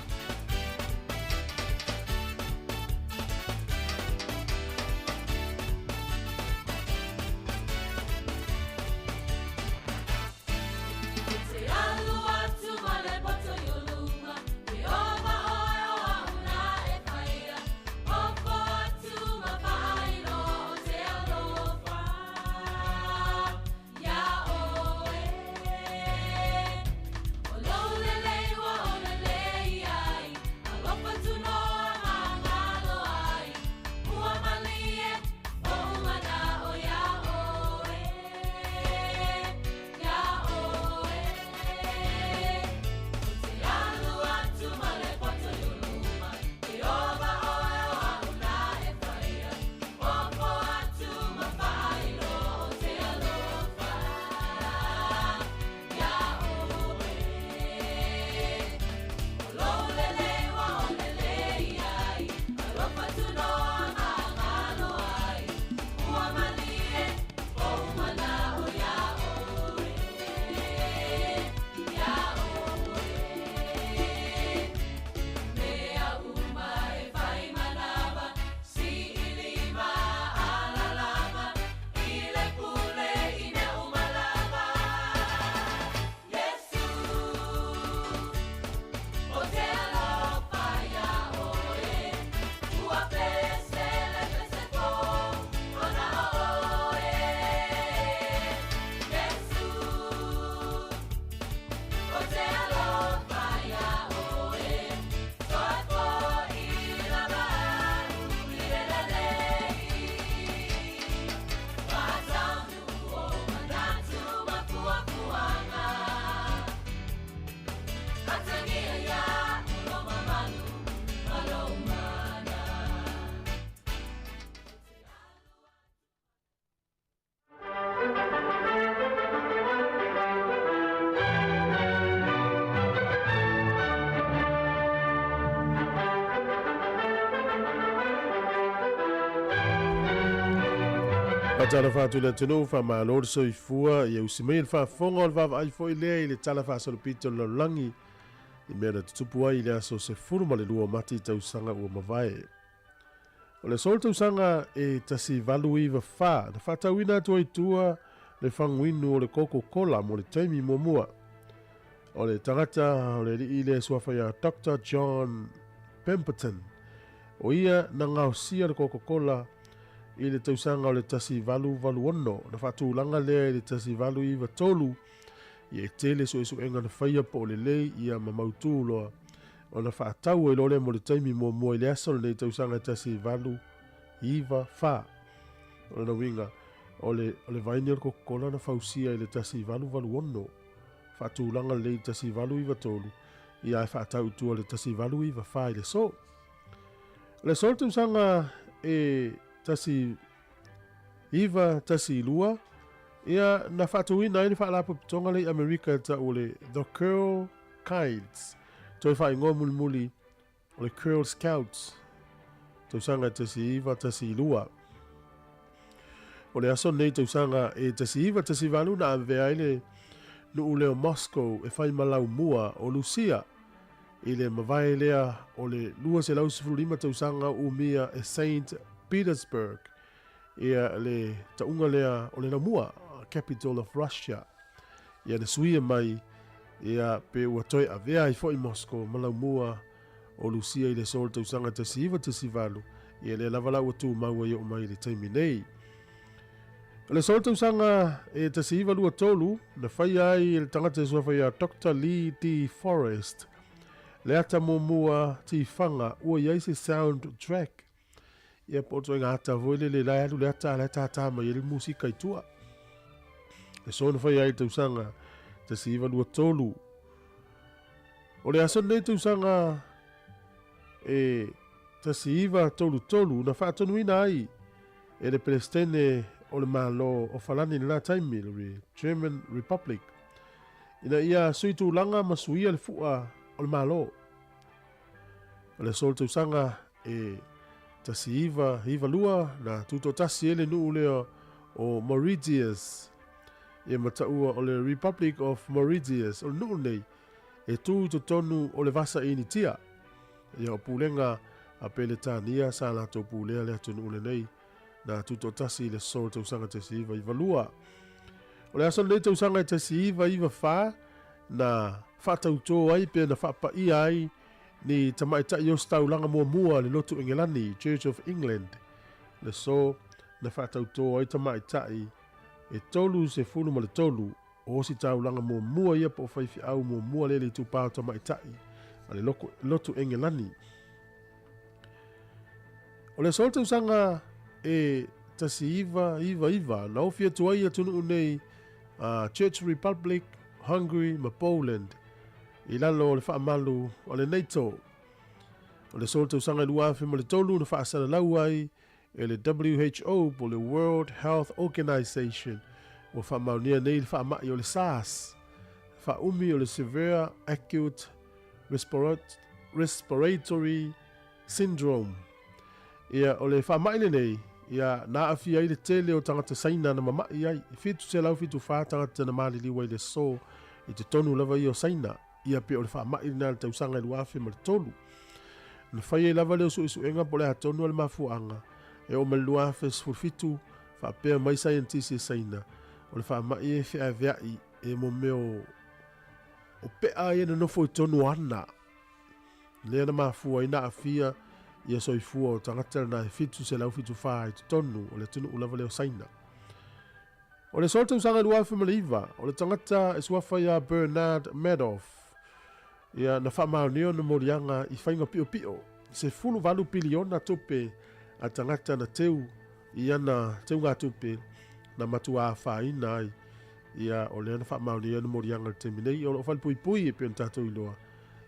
Faatalofa atu i le atunuu, faamalo le soifua, ia usi mai le faafofoga o le vaavaai foi lea i le Tala Faasolopito o le Lalolagi i mea na tutupu ai i le aso 12 o Mati tausaga ua mavae. O le aso o le tausaga e 1894 na faatauina atu ai i tua le faguinu o le Coca-Cola mo le taimi muamua. O le tagata o le alii lea suafa ia Doctor John Pemberton, o ia na gaosia le Coca-Cola i le tausaga o le 1886, na faatulaga lea i le 1893, ia e tele suesuega na faia po o lelei ia ma mautū loa ona faatau ai loa lea mo le taimi muamua i le aso lenei tausaga e 1894. O lona uiga, o le, o le vaini o le Coca-Cola na fausia i le 1886, faatulaga lelei i le 1893, ia ae faatau i tua i le 1894 i le aso. O le aso o le tausaga e 1912, ia na faatuina ai le Faalapotopotoga lea i Amerika e tau o le The Curl Guides, toe faaigoa mulimuli o le Curl Scouts, tausaga e 1912. O le aso lenei tausaga e 1918 na avea ai le nuu lea o Moscow e fai ma laumua o Lusia i le mavae lea o le 215 tausaga umia e Saint Petersburg, ia le tauga lea o le laumua, capital of Russia. Ia na suia mai ia pe ua toe avea ai foi Moscow ma laumua o Lusia i le aso o le tausaga 1918, ia lea lava la ua tumau ai oo mai i le taimi nei. O le aso o le tausaga e 1923, na faia ai e le tagata e suafa ia Doctor Lee D. Forrest le ata muamua tifaga ua i ai se sound track. Ia po o ituaiga ata foi lele la e alu le ata a la e tātā mai ai le musika i tua. Le aso na faia ai i le tausaga 1923. O le aso lenei tausaga e 1933 na faatonuina ai e le Peresetene o le Malo o Falani i lena taimi, le German Republic, ina ia sui tulaga ma suia le fu'a o le Malo. O le aso o le tausaga e 1992 na tutoatasi ai le nuu lea o Mauritius ia ma taua o le Republic of Mauritius. O le nuu lenei e tu i totonu o le Vasa Initia. Ia o pulega a Peretania sa latou pulea le atunuu lenei na tutoatasi i le aso o le tausaga 1992. O le aso lenei tausaga e 1994 na faatautō ai pe na faapaia ai ni tamaitai ositaulaga muamua a le lotu Engelani, Church of England, le aso na faatautō ai tamaitai e 33 o ositaulaga muamua ia po o faifeau muamua lea le itupā o tamaitai a le lotu Engelani. O le aso o le tausaga e 1999 na ofi atu ai atunuu nei a Church Republic, Hungary ma Poland i lalo o le faamalu o le NATO. O le aso o le tausaga e 2003 na faasalalau ai e le WHO po o le World Health Organization ua faamaonia nei le faamai o le SARS, faaumi o le Severe Acute Respiratory Syndrome. Ia, o le faamai lenei, ia, na aafia ai le tele o tagata Saina na mama'i ai, e 774 tagata na maliliu ai i le aso i totonu lava ia o Saina. Ia, pe o le faamai lena i le tausaga e 2003. Na fai ai lava lea o suesuega po o le a tonu a le mafuaaga e oo mai le 2017, faapea mai saienitisi e Saina, o le faamai e feavea'i e mo mea o pe'a ia nonofo i totonu o ana. Lea na mafua ai na aafia ia soifua o tagata lena e 774 i totonu o le atunuu lava lea o Saina. O le aso tausaga 2009, o le tagata e suafa ia Bernard Madoff, ia na faamaonia ona moliaga i faiga piopio, 18 piliona tupe a tagata na teu i ana teugatupe na matua afaina ai. Ia, o lea na faamaonia ona moliaga i le taimi nei, o loo falepuipui e pei ona tatou iloa.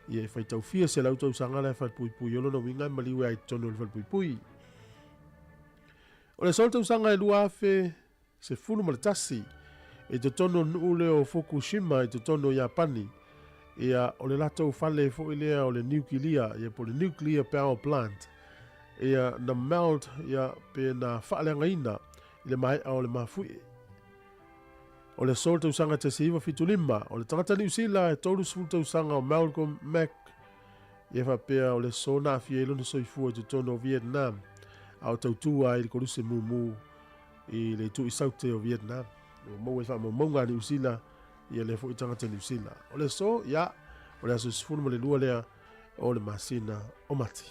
Ia e faitau fia selau tausaga la e falepuipui, o lona uiga e maliu e ai totonu o le falepuipui. O le aso o le tausaga e 2011 i totonu o le nuu lea o Fukushima i totonu o Iapani, ia o le latou fale foi lea o le niukilia, ia po o le nuclear power plant, ia na melt, ia pe na faaleagaina i le maea o le mafuie. O le aso o le tausaga 1975, o le tagata Niu Sila e 30 tausaga o Malcolm Mac, ia faapea o le aso na aafia ai lona soifua i totonu o Vietnam, a o tautua ai i le koluse mumu i le itu i Saute o Vietnam. Ua maua i faamaumauga a Niu Sila ia lea foi tagata Niu Sila. O le aso, ia, o le aso 12 lea o le masina o Mati.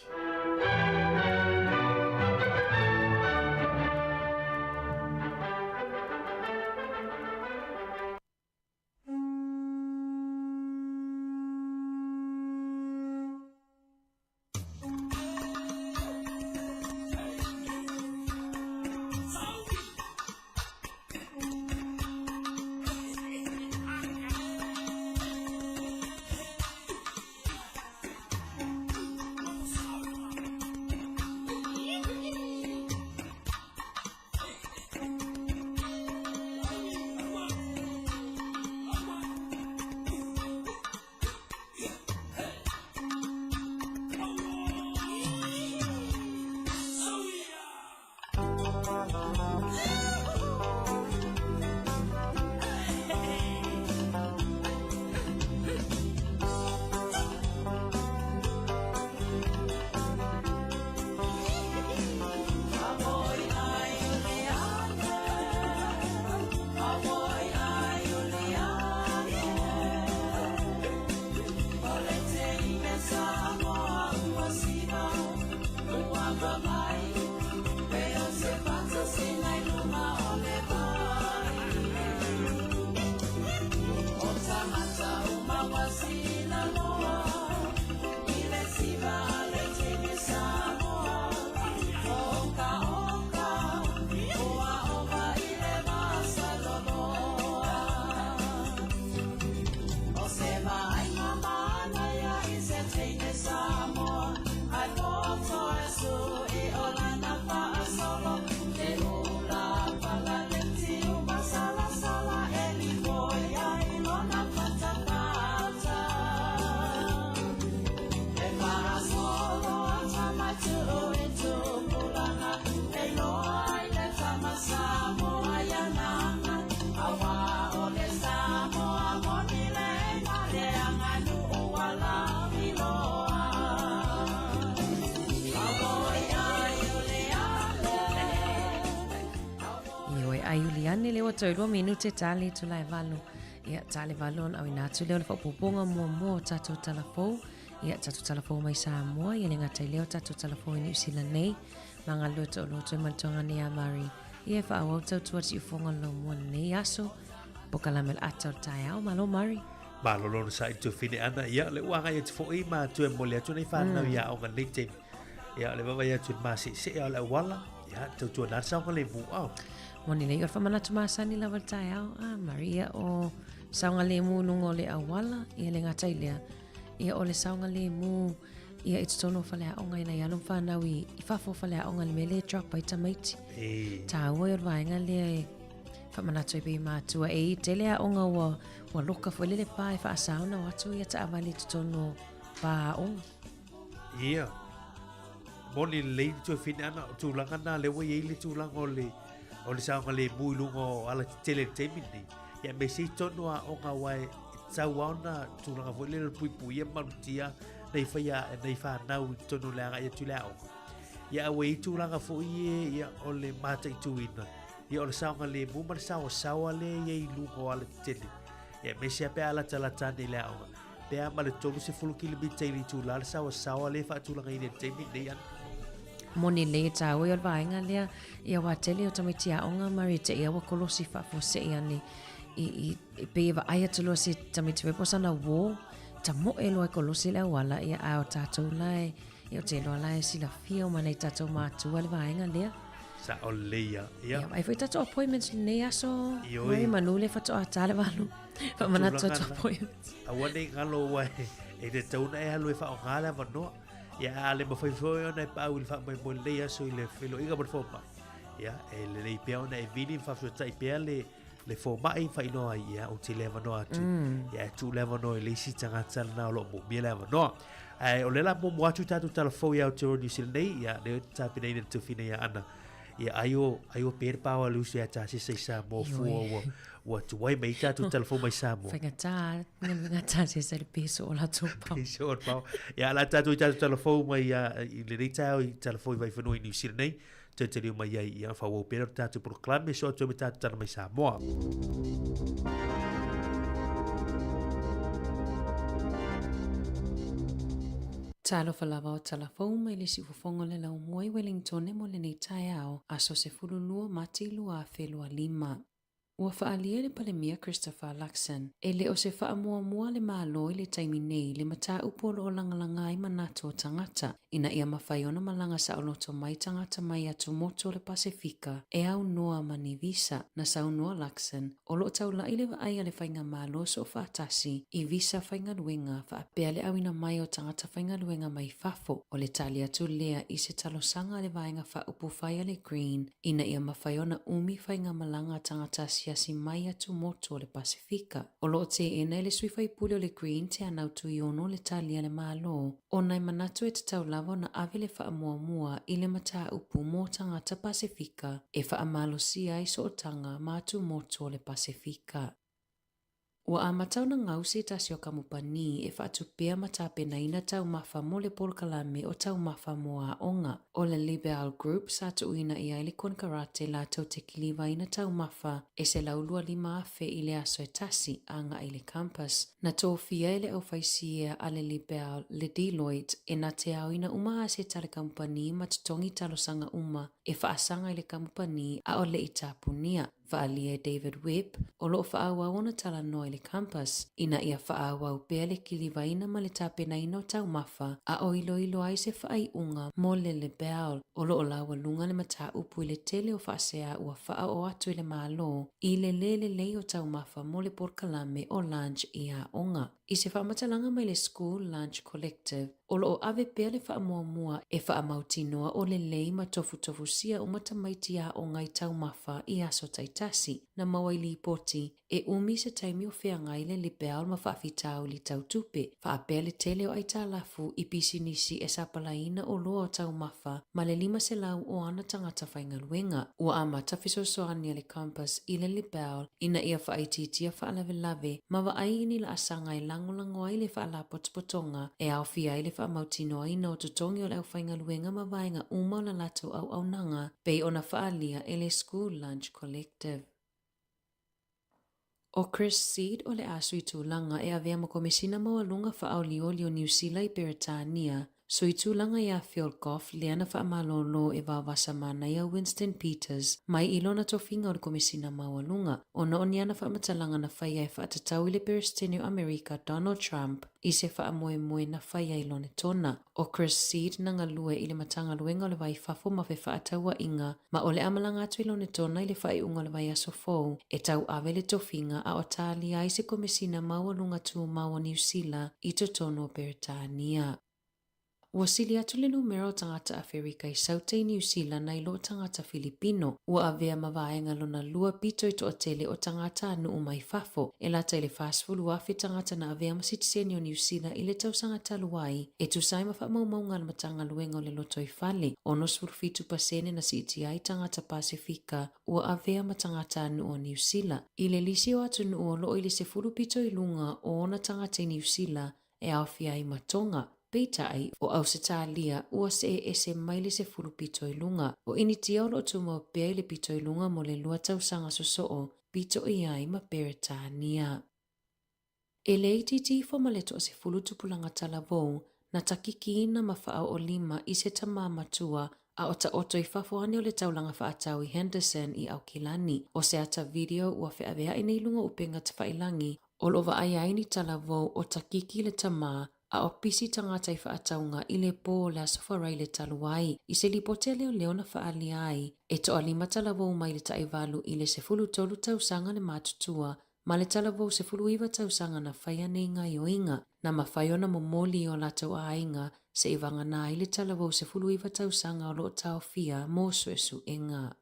Ia, Iuliane, lea ua toe 2 minute ta le itula e 8. Ia, ta le 8 ona auina atu lea o le faaopoopoga muamua o tatou tala fou. Ia, tatou tala fou mai Samoa, ia le gata i lea o tatou tala fou i Niu Sila nei. Ma galulue toalua toe ma le tuagane ia Mari. Ia, e faaauau tautua siufofoga o le laumua lenei aso. Pokalame o le ata o le taeao. Malo Mari. Malo lona sa i tuafine ana. Ia, le ua agai atu foi ma toe momoli atu nei whanau ia aoga nei taimi. Ia, o le vaavaai atu i le maseesee o le auala. Ia, tautua nā le saogalemu ao. Moni lelei o le faamanatu masani lava i le taeao, a Mari, ia o saogalemu i luga o le auala, ia le gata i lea, ia o le saogalemu ia i totonu o faleaoga ina ia alo ma fanau i, i fafo o faleaoga i le mea lea e drop ai tamaiti. E. Tāua ia o le vaega lea e faamanatu ai pei matua e i tele aoga ua, ua loka foi lele pa e faasao ona o atu ia taavale i totonu o pa aoga. Ia. Moni lelei le tuafine ana, o tulaga na lea ua i ai le tulaga o le, o le saogalemu i luga o alatetele i le taimi lenei. Ia aemaise i totonu o aoga aua e tatau lava ona tulaga foi lele o le puipuia ma malutia nai faia, nai fanau i totonu o le agai atu i le aoga. Ia a ua i ai tulaga foi ia, ia o le mataituina, ia o le saogalemu ma le saoasaoa lea e i ai i luga o alatetele. Ia aemaise lava pe a latalata ane i le aoga. Pe a ma le 30 kilomita i le itulā le saoasaoa lea e faatulagaina i le taimi lenei ana. Moni lelei e tāua i o le vaega lea, ia wā tele o tamaiti aoga Mari te ia ua kolosi faafuasei ane i, i, i pei e vaai atu loa se tamaiti foi po o sana uō, tamoe loa e kolosi le auala, ia a o tātou la e, ia ou te iloa la e silafia uma e nai tātou mātua le vaega lea. Sao lelei ia. Ia. Ia, ai foi tātou appointments lenei aso, Ioe. Mari manu le faatoa tā le 8. Faamanatu atu appointments. Aua nei galo ua e te tatau ona e alu e faaaoga le avanoa. Ia, a le mafai foi ona e paau i le faamoemoe lenei aso i le feiloaiga ma le fomai. Ia, e lelei pea ona e vili ma faafesootai pea le, le fomai ma faailoa ai, ia, ou te le avanoa atu. Ia, e tuu le avanoa i le isi tagata lena o lo o moomia le avanoa. Ae o lea la muamua atu tatou tala fou i Aotearoa New Zealand nei, ia, lea ou te tapenaina le tofina ia Ana. Ia, ai o, ai o pea le paoa le uso ia Tasesa i Samoa fua ua, ua tuai mai ai tatou tala fou mai Samoa. Faigata, galuega Tasesa i le peso o latou pao. Peso o le pao. Ia, la tatou i tatou tala fou mai ia, i lenei taeao i tala fou i Vaifanua i New Zealand nei. Toe taliu mai ai, ia, faaauau pea le tatou polokalame, so atu ai ma tatou tala mai Samoa. Talofa lava o tala fou mai le siufofoga o le laumua i Wellingtone mo lenei taeao, aso 12 Mati 2025. Ua faaalia le Palemia Christopher Luxon, e le o se faamuamua a le Malo i le taimi nei le mataupu o lo o lagalaga ai manatu o tagata ina ia mafai ona malaga saoloto mai tagata mai atumotu o le Pasefika e aunoa ma ni visa. Na saunoa Luxon, o lo o taulai le vaai a le Faigamalo Soofaatasi i visa faigaluega faapea le auina mai o tagata faigaluega mai fafo. O le tali atu lea i se talosaga a le Vaega Faaupufai a le Green ina ia mafai ona umi faigamalaga a tagata asiasi mai atumotu o le Pasefika. O lo o teena e le sui faipule o le Green Teanau Tuiono le tali a le Malo, ona e manatu e tatau lava ona ave le faamuamua i le mataupu mo tagata Pasefika e faamalosia ai sootaga ma atumotu o le Pasefika. Ua amata ona gau se tasi o kamupani e faatupea ma tapenaina taumafa mo le polokalame o Taumafa mo Aoga. O le Libel Group sa tuuina i ai le konekarate latou te kilivaina taumafa e 125,000 i le aso e tasi agai i le campus. Na tofia e le aufaisiea a le Libel le Deloitte e na te aoina uma aseta a le kamupani ma totogi talosaga uma e faasaga i le kamupani a o le i tapunia. Faaalia e David Webb, o lo o faaauau ona talanoa i le campus, ina ia faaauau pea le kilivaina ma le tapenaina o taumafa a o iloilo ai se faaiuga mo le Lebel, o lo o laualuga le mataupu i le tele o faasea ua faaoo atu i le Malo i le le lelei o taumafa mo le polokalame o Lunch i aoga. I se faamatalaga mai le School Lunch Collective, o lo o ave pea le faamuamua e faamautinoa o lelei ma tofutofusia uma tamaiti aoga i taumafa i aso taitasi. Na maua i lipoti, e umi se taimi o feagai le Libel ma faafitauli tau tupe, faapea le tele o aitalafu i pisinisi e sapalaiina oloa o taumafa ma le 500 o ana tagata faigaluega. Ua amata fesoasoani a le Compass i le Libel ina ia faaitiitia faalavelave ma vaai i ni laasaga e lagolago ai le faalapotopotoga e aofia ai le. faamautinoaina o totogi o le aufaigaluega ma vaega uma o la latou auaunaga pei ona faaalia e le School Lunch Collective. ʻO Chris Seed o le a sui tulaga e avea ma Komesina Maualuga Faaolioli o Niu Sila i Peretania, sui tulaga iā Phil Goff lea na faamalōlō e vaovasa manaia Winston Peters mai i lona tofiga o le Komesina Maualuga ona o ni ana faamatalaga na faia e faatatau i le Peresetene o Amerika Donald Trump i se faamoemoe na faia i Lonetona. ʻO Chris Seed na galue i le Matagaluega o le Va i Fafo ma Fefaatauaiga ma o le a malaga atu i Lonetona i le faaiuga o le vaiaso fou e tauave le tofiga a o tālia ai se Komesina Maualuga Tumau o Niu Sila i totonu o Peretania. Ua sili atu le numera o tagata Aferika i Saute i Niu Sila nai lo tagata Filipino. Ua avea ma vaega lona lua pito i toatele o tagatanuu mai fafo, e lata i le 40,000 tagata na avea ma sitiseni o Niu Sila i le tausaga talu ai, e tusa ai ma faamaumauga a le Matagaluega o le Lotoifale, 67 pasene na siitia ai tagata Pasefika ua avea ma tagatanuu o Niu Sila. I le lisi o atunuu o loo i le 10 pito i luga o ona tagata i Niu Sila e aofia ai ma Tonga, peitai, o Ausetalia ua see ese mai le 10 pito i luga. O Initia o loo tumau pea i le pito i luga mo le lua tausaga sosoo pito i ai ma Peretania. E le itiiti ifo ma le toasefulu tupulaga talavou na takikiina ma faaoolima i se tamā matua a o taoto i fafo ane o le taulaga faatau i Henderson i Aukilani. O se ata video ua feaveaʻi nei luga o upega tafailangi o loo vaaia ai ni talavou o takiki le tamā a o pisi tagata i faatauga i le pō o le Aso Faraile talu ai. I se lipoti a leoleo na faaalia ai, e toalima talavou mai le taʻivalu i le 13 tausaga le matutua Ma le talavou 19 tausaga na faia nei gaioiga, na mafai ona momoli i o latou aiga se i vagana ai le talavou 19 tausaga o lo o taofia mo suesuega.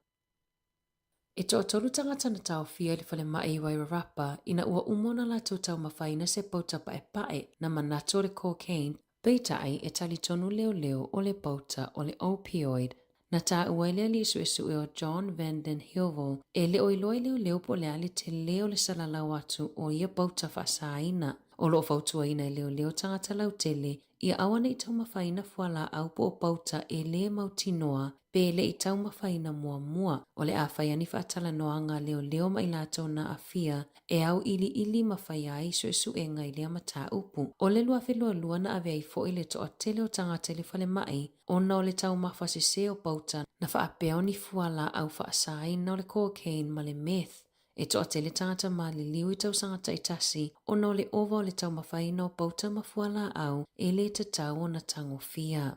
E toatolu tagata na taofia i le falemai i Wairarapa ina ua uma ona latou taumafaina se pauta paepae na manatu o le cocaine Peitai, e talitonu leoleo o le pauta o le opioid na taua ai le alii suesue o John Van Den Heuvel e le o iloa i leoleo po o le a le tele o le salalau atu o ia pauta faasaina. O lo o fautuaina e leoleo tagata lautele ia aua ne i taumafaina fualaau po o pauta e lē mautinoa pe le i taumafaina muamua. O le a faia ni faatalanoaga a leoleo ma i latou na aafia e auiliili ma faia ai suesuega i lea mataupu. O le 2022 na ave ai foi le toatele o tagata i le falemai ona o le taumafa sese o pauta na faapea o ni fualaau faasaina o le cocaine ma le meth. E toatele tagata maliliu i tausaga taitasi ona o le ova o le taumafaina o pauta ma fualaau e le tatau ona tagofia.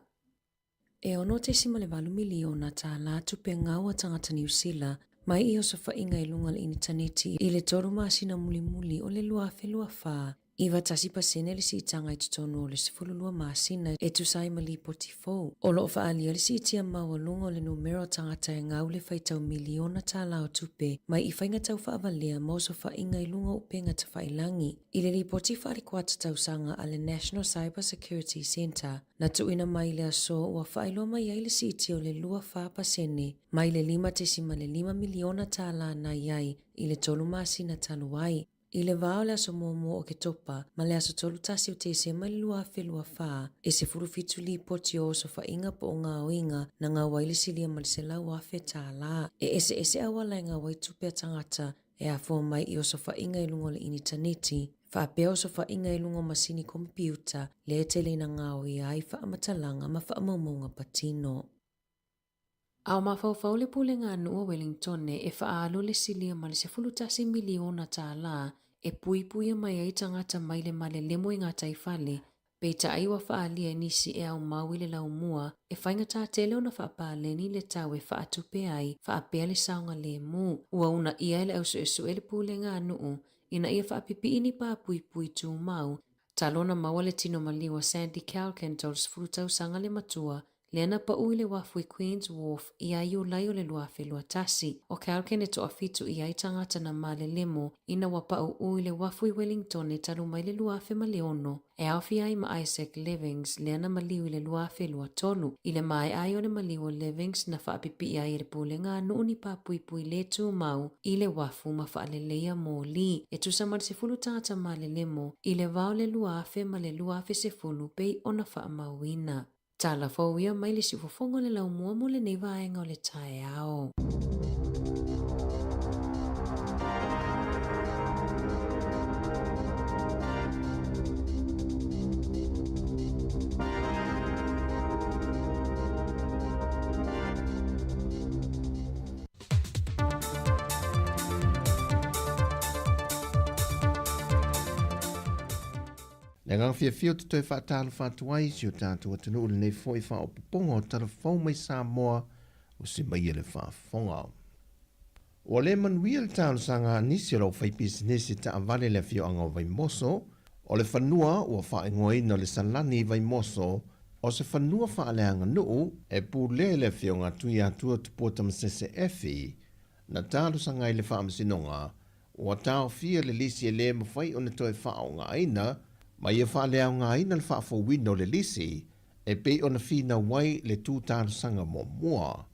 E $6.8 miliona tālā tupe gau a tagata Niu Sila mai i osofaiga i luga o le initaneti i le tolu masina mulimuli o le 2024, 91% le siitaga i totonu o le 12 masina e tusa ai ma lipoti fou. O lo o faaalia le siitia maualuga o le numera o tagata e gau le faitau miliona tālā o tupe mai i faiga tau faavalea ma osofaiga i luga o upega tafailangi. I le lipoti faale-kuata tausaga a le National Cyber Security Centre, Na tuuina mai i le aso ua faailoa mai ai le siitia o le 24% mai le $5.5 miliona tālā na i ai i le tolu masina talu ai. I le vā o le aso muamua o Oketopa ma le aso 31 o Tesema i le 2024, e 17 lipoti o osofaiga po o gaoiga na gau ai le silia ma le $100,000 tālā. E eseese auala e gau ai tupe a tagata E afua mai i osofaiga i luga o le initaneti, faapea osofaiga i luga o masini komepiuta lea e tele ina gaoia ai faamatalaga ma faamaumauga patino. A o mafaufau le Pulega a Nuu o Welingtone e faaalu le silia ma le $11 miliona tālā e puipuia mai ai tagata mai le malelemo i gataifale Peitai ua faaalia e nisi e au mau i le laumua e faigata tele ona faapaleni le tau e faatupe ai faapea le saogalemu. Ua uunaia e le au suesue le pulega a nuu ina ia faapipii ni pā puipui tumau talu ona maua le tino maliu a Sandy Calkin 30 tausaga le matua. lea na pau i le uafu i Queen's Wharf ia Iulai o le 2021. ʻO Kalkin e toafitu i ai tagata na malelemo ina ua paʻuʻu i le uafu i Wellingtone talu mai le 2006, e aofia ai ma Isaac Levings lea na maliu i le 2023. I le maea ai o le maliu o Levings na faapipiʻi ai e le pulega a nuu ni pāpuipui lē tumau i le uafu ma faaleleia moli e tusa ma le 10 tagata malelemo i le vā o le 2000 ma le 2010 pei ona faamauina. Tala fou ia mai le siufofoga o le laumua mo lenei vaega o le taeao. Le agaga fiafia ou te toe faatalofa atu ai i si o tatou atunuu i lenei foi faaopoopoga o tala fou mai Samoa o se mai e le faafofoga. Ua le manuia le talosaga a nisi o le aufaipisinisi taavale i le afioaga o Vaimoso, o le fanua ua faaigoaina o le Salani i Vaimoso, o se fanua faaleaganuu e pulea i le afioga a Tuiatua Tupua Tamasese Effie, na talosaga ai le Faamasinoga Ua taofia le lisi e lē mafai ona toe faaaogaina, ma ia faaleaogaina le faafouina o le lisi e pei ona finau ai le tu talosaga muamua.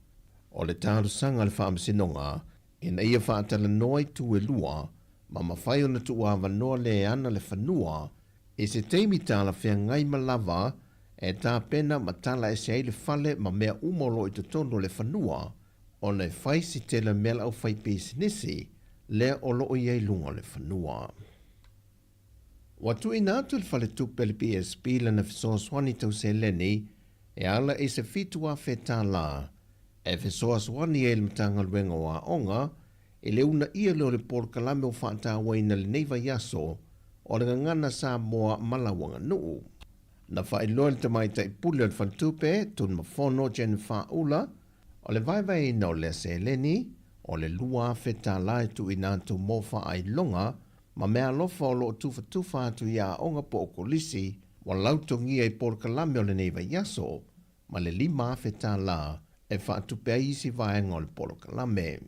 O le talosaga a le Faamasinoga ina ia faatalanoa itu e lua ma mafai ona tuuavanoa le ana le fanua i se taimi talafeagai ma lava e tapena ma tala ese ai le fale ma mea uma o lo o i totonu o le fanua ona e fai si tele mea le aufaipisinisi lea o lo o i ai luga o le fanua. Ua tuuina atu le faletupe a le PSB lana fesoasoani tau seleni e ala i se $7,000 e fesoasoani ai le Matagaluega o Aoga i le uunaia lea o le polokalame ua faatauaina lenei vaiaso o le Gagana Samoa ma lau Aganuu. Na faailoa e le Tamaitai Pule o le Faletupe, Tunumafono Jennifer Ula, O le vaevaeina o lea seleni, o le $2,000 e tuuina atu mo faailoga ma meaalofa o lo o tufatufa atu i aoga po o kolisi ua lautogia i polokalame o lenei vaiaso, ma le $5,000 e faatupe ai isi vaega o le polokalame.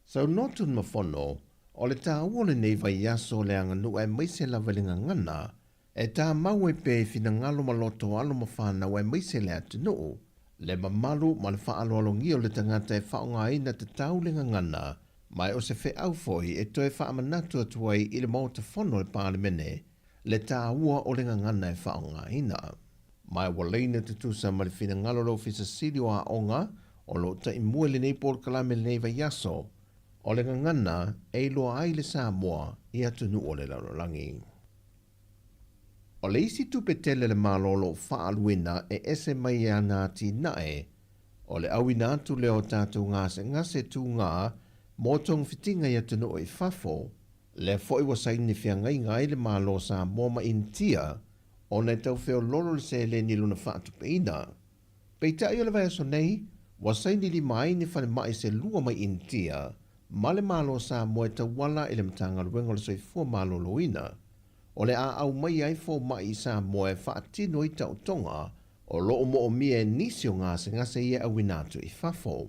Saunoa Tunumafono, o le taua o lenei vaiaso o le aganuu aemaise lava i le gagana, E tāmau ai pea i finagalo ma loto alo ma whānau aemaise le atunuu, le mamalu ma le faaaloalogia o le tagata e faaaogaina tatau le gagana, ma e o se feau foi e toe faamanatu atu ai i le Maota Fono o le Palemene le tāua o le gagana e faaaogaina. Ma e ua laina tutusa ma le finagalo o le Ofisa Sili o Aoga o lo o taimua i lenei polokalame lenei vaiaso, o le gagana e iloa ai le Samoa i atunuu o le lalolagi. O le isi tupe tele a le Malo o lo o faaaluina e ese mai e ana atinae, o le auina atu lea o tatou gasegase tugā mo togafitiga i atunuu i fafo, lea foi ua saini feagaiga ai le Malo o Samoa ma Initia ona e tau feololo le seleni i lona faatupeina. Peitai o le vaiaso nei, ua saini lima ai ni falemai se lua mai Initia ma le Malo o Samoa e tauala i le Matagaluega o le Soifua Maloloina, o le a aumaia ai fomai i Samoa e faatino ai taotoga o lo o moomia e nisi o gasegase ia e auina atu i fafo.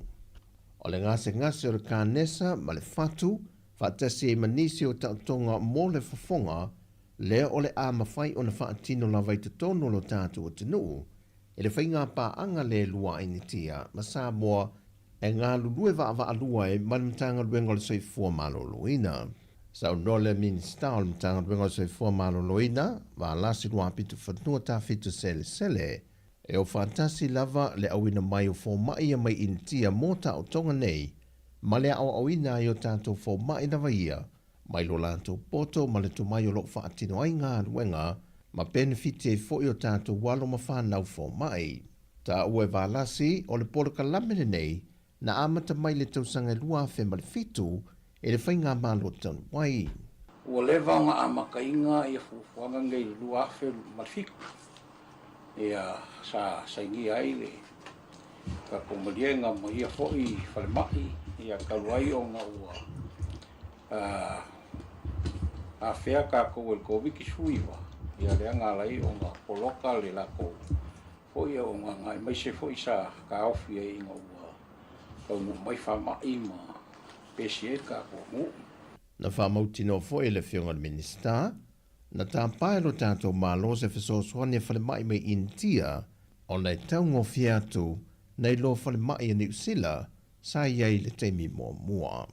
O le gasegase o le kanesa ma le fatu, faatasi ai ma nisi o taotoga mo le fofoga, lea o le a mafai ona faatino lava i totonu o lo tatou atunuu i le faigapaaga le lua a Initia ma Samoa e galulue vaavaalua ai ma le Matagaluega o le Soifua Maloloina. Saunoa le Minisita o le Matagaluega o le Soifua Maloloina, Valasi Luapitofanua Tafito Selesele, e o faatasi lava le auina mai o fomai ia mai Initia mo taotoga nei ma le aoaoina ai o tatou fomai lava ia mai lo latou poto ma le tomai o lo o faatino ai galuega ma penefiti ai foi o tatou alo ma fanau fomai. Taua e Valasi, o le polokalame lenei na amata mai le tausaga e 2007 e le Faigamalo talu ai. Ua leva ona amataina ia fuafuaga nei i le 2007, ia sa sainia ai le tatou maliega ma ia foi falemai, ia talu ai ona ua afea tatou e le Koviti-19, ia lea na ala ai ona poloka le latou Fo'i auaunaga aemaise fo'i sa taofi ai ina ua taunuu mai fama'i ma pesi ai le tatou atunuu. Na faamautinoa foi e le Afioga i le Minisita, na tapa e lo tatou Malo se fesoasoani a falemai mai Initia ona e taugofie atu nai lo falemai a Niu Sila sa i ai i le taimi muamua.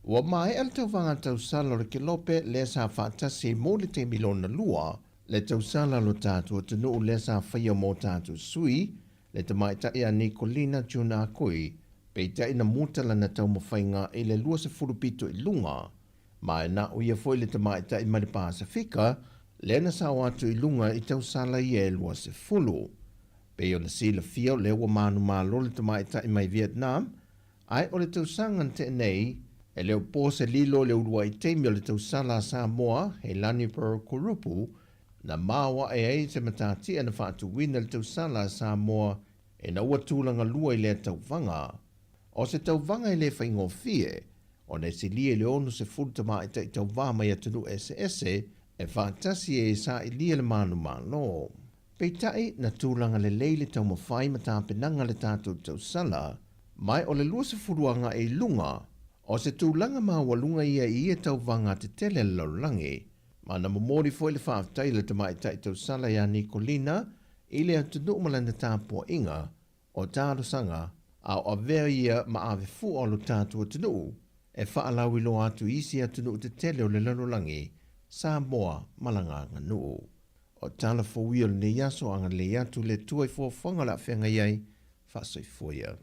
Ua maea le tauvaga tausala o le Kelope lea sa faatasi ai mo le taimi lona lua, le tausala o lo tatou atunuu lea sa faia mo tatou sui, le tamaitai a Nikolina June Akoi, peitai na muta lana taumafaiga i le 20 pito i luga, ma e na o ia foi le tamaitai mai le Pasefika lea na sao atu i luga i tausala ia e 20. Pei ona silafia o lea ua manumalo le tamaitai mai Vietnam, ae o le tausaga na tea nei, e le o po se lilo i le uluai taimi o le tausala a Samoa, Heilani Pearl Kurupu, na maoae ai se matatia na faatuina le tausala a Samoa ina ua tulaga lua i lea tauvaga. O se tauvaga e le faigofie, ona e silia i le 60 tamaitai tauvā mai atunuu eseese e faatasi e sailia le manumalo. Peitai, na tulaga lelei le taumafai ma tapenaga a le tatou tausala, ma o le 20 agai i luga, o se tulaga maualuga ia i ia tauvaga tetele a le lalolagi, ma na momoli foi le faafetai a le tamaitai tausala ia Nikolina i le atunuu ma lana tapuaiga o talosaga a o avea ia ma ave fua o lo tatou atunuu e faalauiloa atu i isi atunuu tetele o le lalolagi, Samoa ma lana aganuu. O tala fou ia o lenei aso, agalelei atu le Atua i fuafuaga o le a feagai ai, faasoifua ia.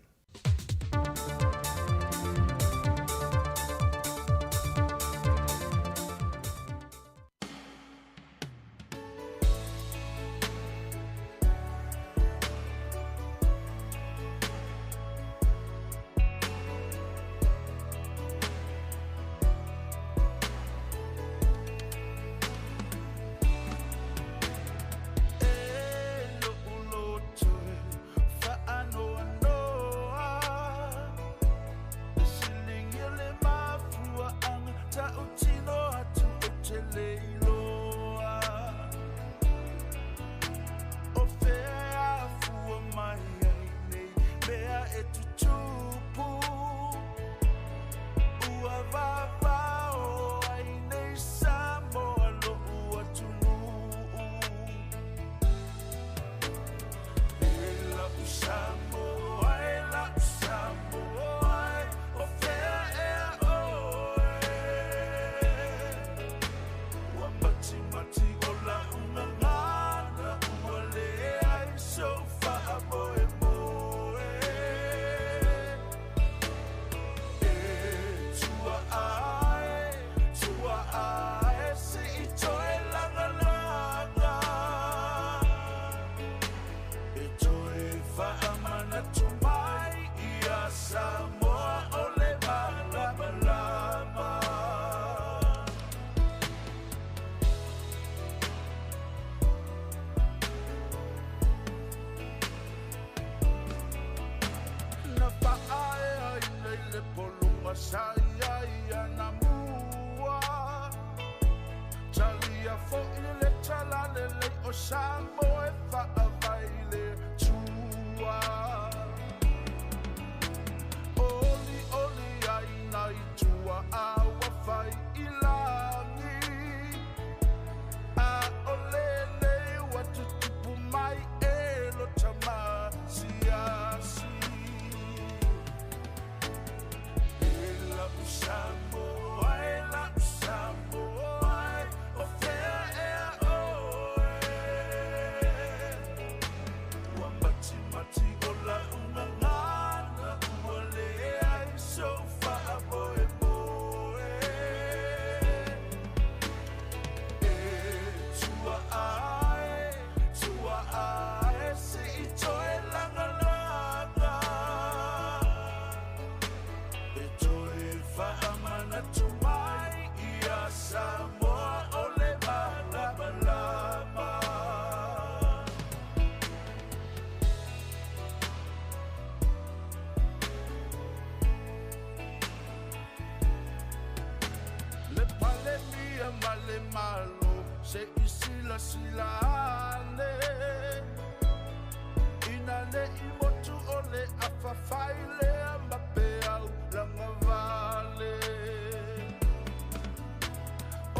nei motu o le afafai lea ma peau lagavale.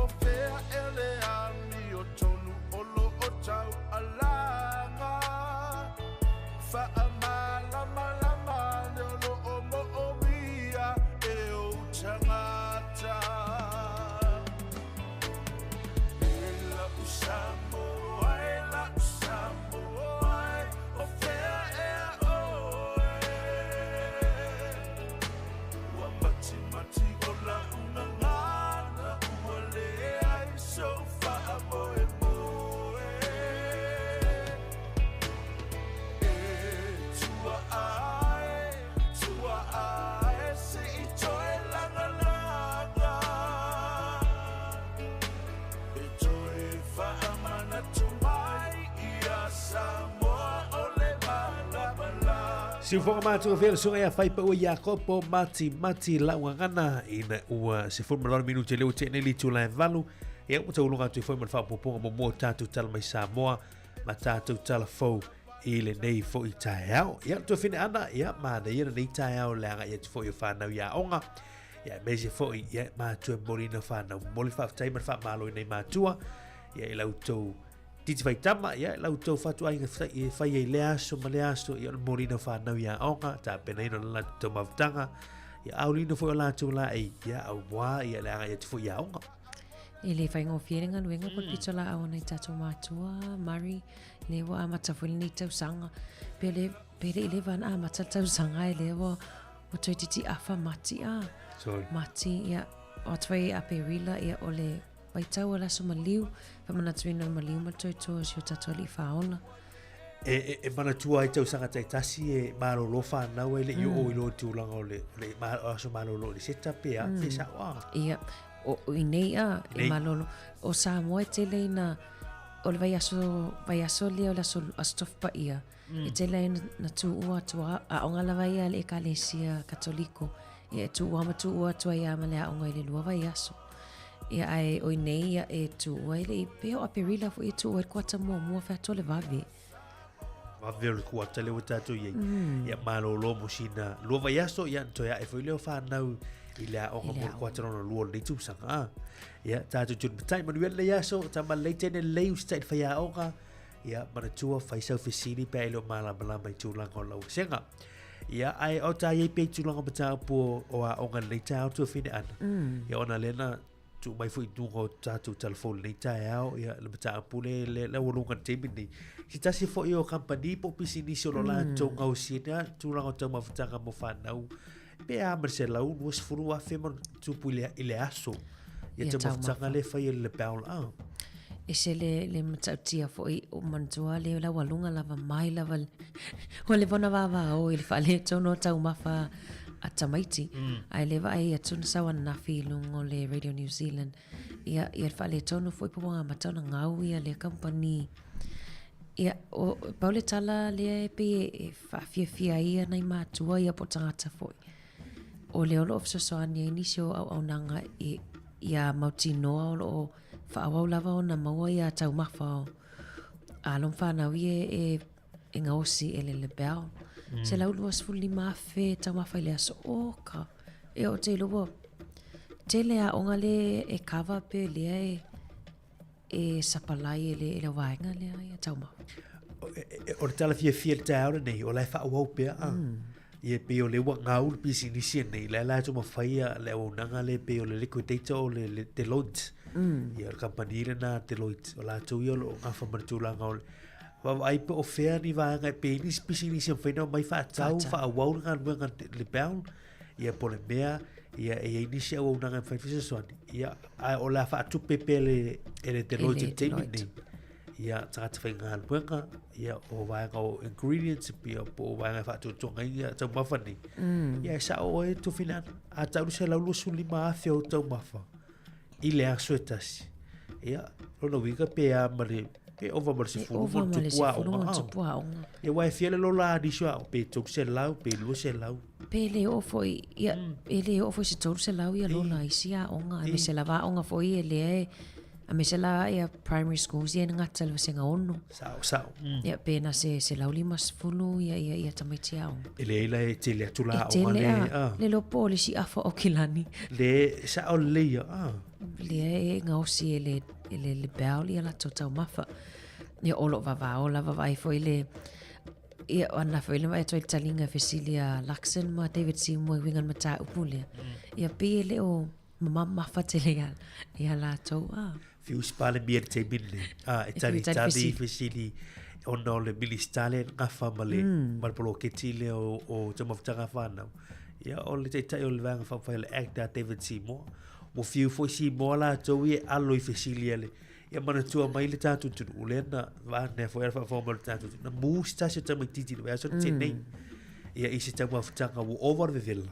O fea e le amio tonu o lo o tau alaga. Faamalamalama le o lo o mo o mia e o tagata. E lau Samoa, e lau Samoa, o fea ea oe. Ua matimati o lau gagana, ua leai sou faamoemoe. E tua ae, tua ae, se i toe lagalaga. E toe faamanatu mai ia Samoa o le malamalama. Siufoga matua fea le susuga ia Faipaua Iakopo Mati Mati Lauagana ina ua 18 minute leo te nei le itula e valu ia ua tauluga atu foi ma le faaopoopoga muamua o tatou tala mai Samoa ma tatou tala fou i lenei foi taeao. Ia, tuafine ana, ia, manaia lenei taeao le agai atu foi o whanau i aoga. Ia, aemaise foi, ia, matua e momoli ina whanau. Momoli faafetai ma le faamalo i nei matua. Ia, i la outou titi faitama, ia, i la outou fatuaiga e fai ai lea aso ma lea aso, ia, o le momoliina o whanau i aoga, tapenaina o le latou taumafataga, ia, aoliina foi o latou laei, ia, aumoa, ia, le agai atu foi i aoga. E le faigofie le galuega po o le pitolaau a nai tatou matua, Murray, lea ua amata foi lenei tausaga. Pe le, pe le i leva ona amata le tausaga ai lea ua, ua toeitiiti afa Mati a. Sorry. Mati, ia, o atu ai Aperila, ia, o le vaitau o le aso maliu, faamanatuina o le maliu ma le toetoe o si o tatou alii faaola. E, e, e manatua ai tausaga taitasi e malolo whanau ai le i oo i loa tulaga o le, o le ma, o aso malolo o le setup e a, pe sao a. Ia, o, o i nei a, e Nei. malolo. O Samoa e tele ina, o le vaiaso, vaiaso lea o le aso, aso Tofi Paia, e tele ai na, na tuua atu a, aoga lava ia a le Ekalesia Katoliko. Ia e tuua ma tuua atu ai a ma le aoga i le lua vaiaso. Ia ae o i nei ia e tuua ai le i, pe o Aperila foi e tuua ai le kuata muamua featoa le vave. Vave o le kuata lea ua tatou i ai. Ia malolo mo sina lua vaiaso, ia na toe ae foi lea o whanau i le aoga mo le kuata lona lua o lenei tausaga. A. Ia, tatou tuli matai manuia lenei aso, tama lelei tene lelei usitai i le faiaoga, ia manatua fai sau fesili pe a e le o malamalama i tulaga o lau vasega. Ia, ae o ta iai pea i tulaga o mataupu o, o aoga i lenei taeao tuafine ana. Ia ona lea na tuu mai foi i luga o tatou talafou i lenei taeao, ia le mataupu le, le, le aualuga i le taimi lenei. Se tasi foi o kamupani po o pisinisi o lo o latou gaosia tulaga o taumafataga mo whanau, pe a ma le 120,000 ma tupu i le, i le aso. Ia Ia taumafataga taumafa. le fai e le Bell a. Ese le, le matautia foi o manatua le laualuga lava mai lava le, ua leva ona vavao i le faaletonu o taumafa a tamaiti. Ae le vaai atu na sau ananafi i luga o le Radio New Zealand. Ia, ia le faaletonu foi po ua amata ona gau ia lea kamupani. Ia, o, pau le tala lea e pei e, e faafiafia ai ia nai matua ia po o tagata foi. O lea o lo o fesoasoani ai nisi o auaunaga i, ia mautinoa o lo o faaauau lava ona maua ia taumafa o alo ma fanau ia e, e gaosi e le Lebel. 125,000 taumafa i le aso. Oka! E o te iloa ua tele aoga le e cover pe lea e e sapalai e le, e le vaega lea ia taumafa. O le tala fiafia i le taeao lenei, o la e faaauau pea a. Ia pei o lea ua gau le pisinisi lenei, la e latou mafaia le auaunaga lea pei o le liquidator o le, le Deloitte. Ia o le kamupani lena a Deloitte, o latou ia o lo o gafa ma le tulaga o le vaavaai po o fea ni vaega e pei nisi pisinisi e mafai ona omai faatau, faaauau le galuega a le Bell, ia po o le mea, ia e i ai nisi auaunaga e mafai ona fesoasoani. Ia, ae o le a faatupe pea le, e le Deloitte i le taimi lenei. Ia, tagata faigaluega, ia, o vaega o ingredients, ia, po o vaega e faatuatuaga ai ia taumafa nei. Ia, e sao oe Tufina, a tau le 125,000 o taumafa i le aso e tasi. Ia, lona uiga pe a ma le, pe ova ma le sefulu ova ma ma le tupu sefulu aoga. ma tupu aoga. Ia, aua e fia le lola a nisi o aoga, pe 300, pe 200. Pe le oo foi, ia, e le oo foi se 300 ia lola i isi aoga, aemaise lava aoga foi e lea e. Aemaise la ia primary schools ia e gata i le vasega 6. Sao, sao. Ia pe na se 150 ia ia ia tamaiti aoga. E leai la e tele atu la E aoga tele le, a, ah. le iloa po o le isi afa o Aokelani. Le sao lelei ia, ah. Lea e gaosi e le, e le, le bell ia latou taumafa. Ia o lo o vavao lava vaai foi le, ia o ana foi le vaai atu ai le taliga fesili a Luxon ma David Seymour e uiga i le mataupu lea. Ia pei e le o mamamafa tele ia, ia latou. Ah. Fiu si Palemia i le taimi lenei. Ah, e E tali fiu tali tali fesili. fesili ona o le Minista lea e gafa ma le, ma le poloketi lea o, o taumafataga a fanau. Ia, o le taitai o le Vaega Faaupufai o le Act a David Seymour. Ua fiu foi Seymour latou ia e alo i fesili a le, ia manatua mai le tatou atunuu lea na vaanea foi a le faafofoga mai o le tatou atunuu. Na mu se tasi o tamaitiiti i le vaiaso na tea nei. Ia i se taumafataga ua ova le vevela.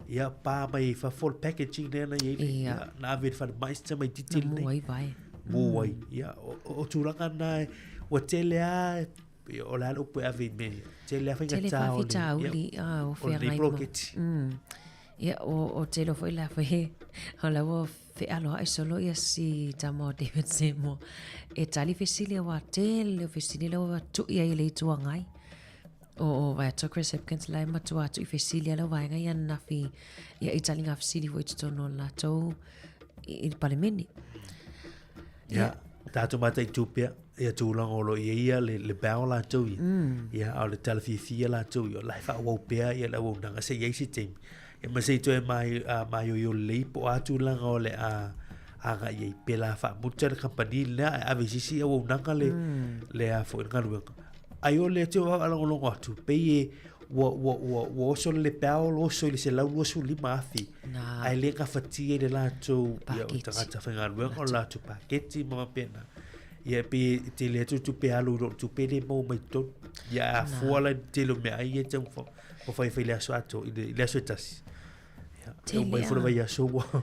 Ia pa mai i fafo le packaging lea na i ai le, Ia. ia, na ave i le falemai se tamaitiiti Na mu lenei. ai vae. Mu ai. Ia, o, o, o tulaga na, ua tele lava, ia, o le a le upu e ave i mea ia. Tele lava Tele faigata o le, ia, faafitauli, ah, o o lenei feagai ma. poloketi. Ia, o, o tele foi la foi, o la ua fealoai solo ia si tama o David Seymour. E tali fesili aua tele o fesili la ua tui ai e le Itu Agai. O, o vaai atu a Chris Hipkins la e matua atu i fesili a lau vaega ia ananafi ia i tali ngā fesili foi i totonu o le latou i, i le Palemene. Ia, tatou mataitu pea, ia tulaga o lo o i ai ia le, le bow latou ia. Ia, a o le tala fiafia latou ia, o la e faaauau pea ia le auaunaga se i ai se taimi. Ia ma se i toe mai, maioio lelei po o a tulaga o le a agai i ai. Pe la faamuta le kamupani lea ae ave i se isi auaunaga le, le a foi le galuega. Ai o le te faalogologo atu, pei e ua, ua, ua, ua oso le lepeao, oso i le 125,000. Nā. Ae le gafatia i le latou, ia, o Paketi. tagata faigaluega, o le latou paketi ma faapena. Ia, pei e tele atu tupe alu i lo le tupe le maua mai totonu. Ia, a fua la i le tele o meaai ia e tatau ona fai i le aso atoa, i le, i le aso e tasi. Ia, e uma Tele ifo le a. vaiaso ua.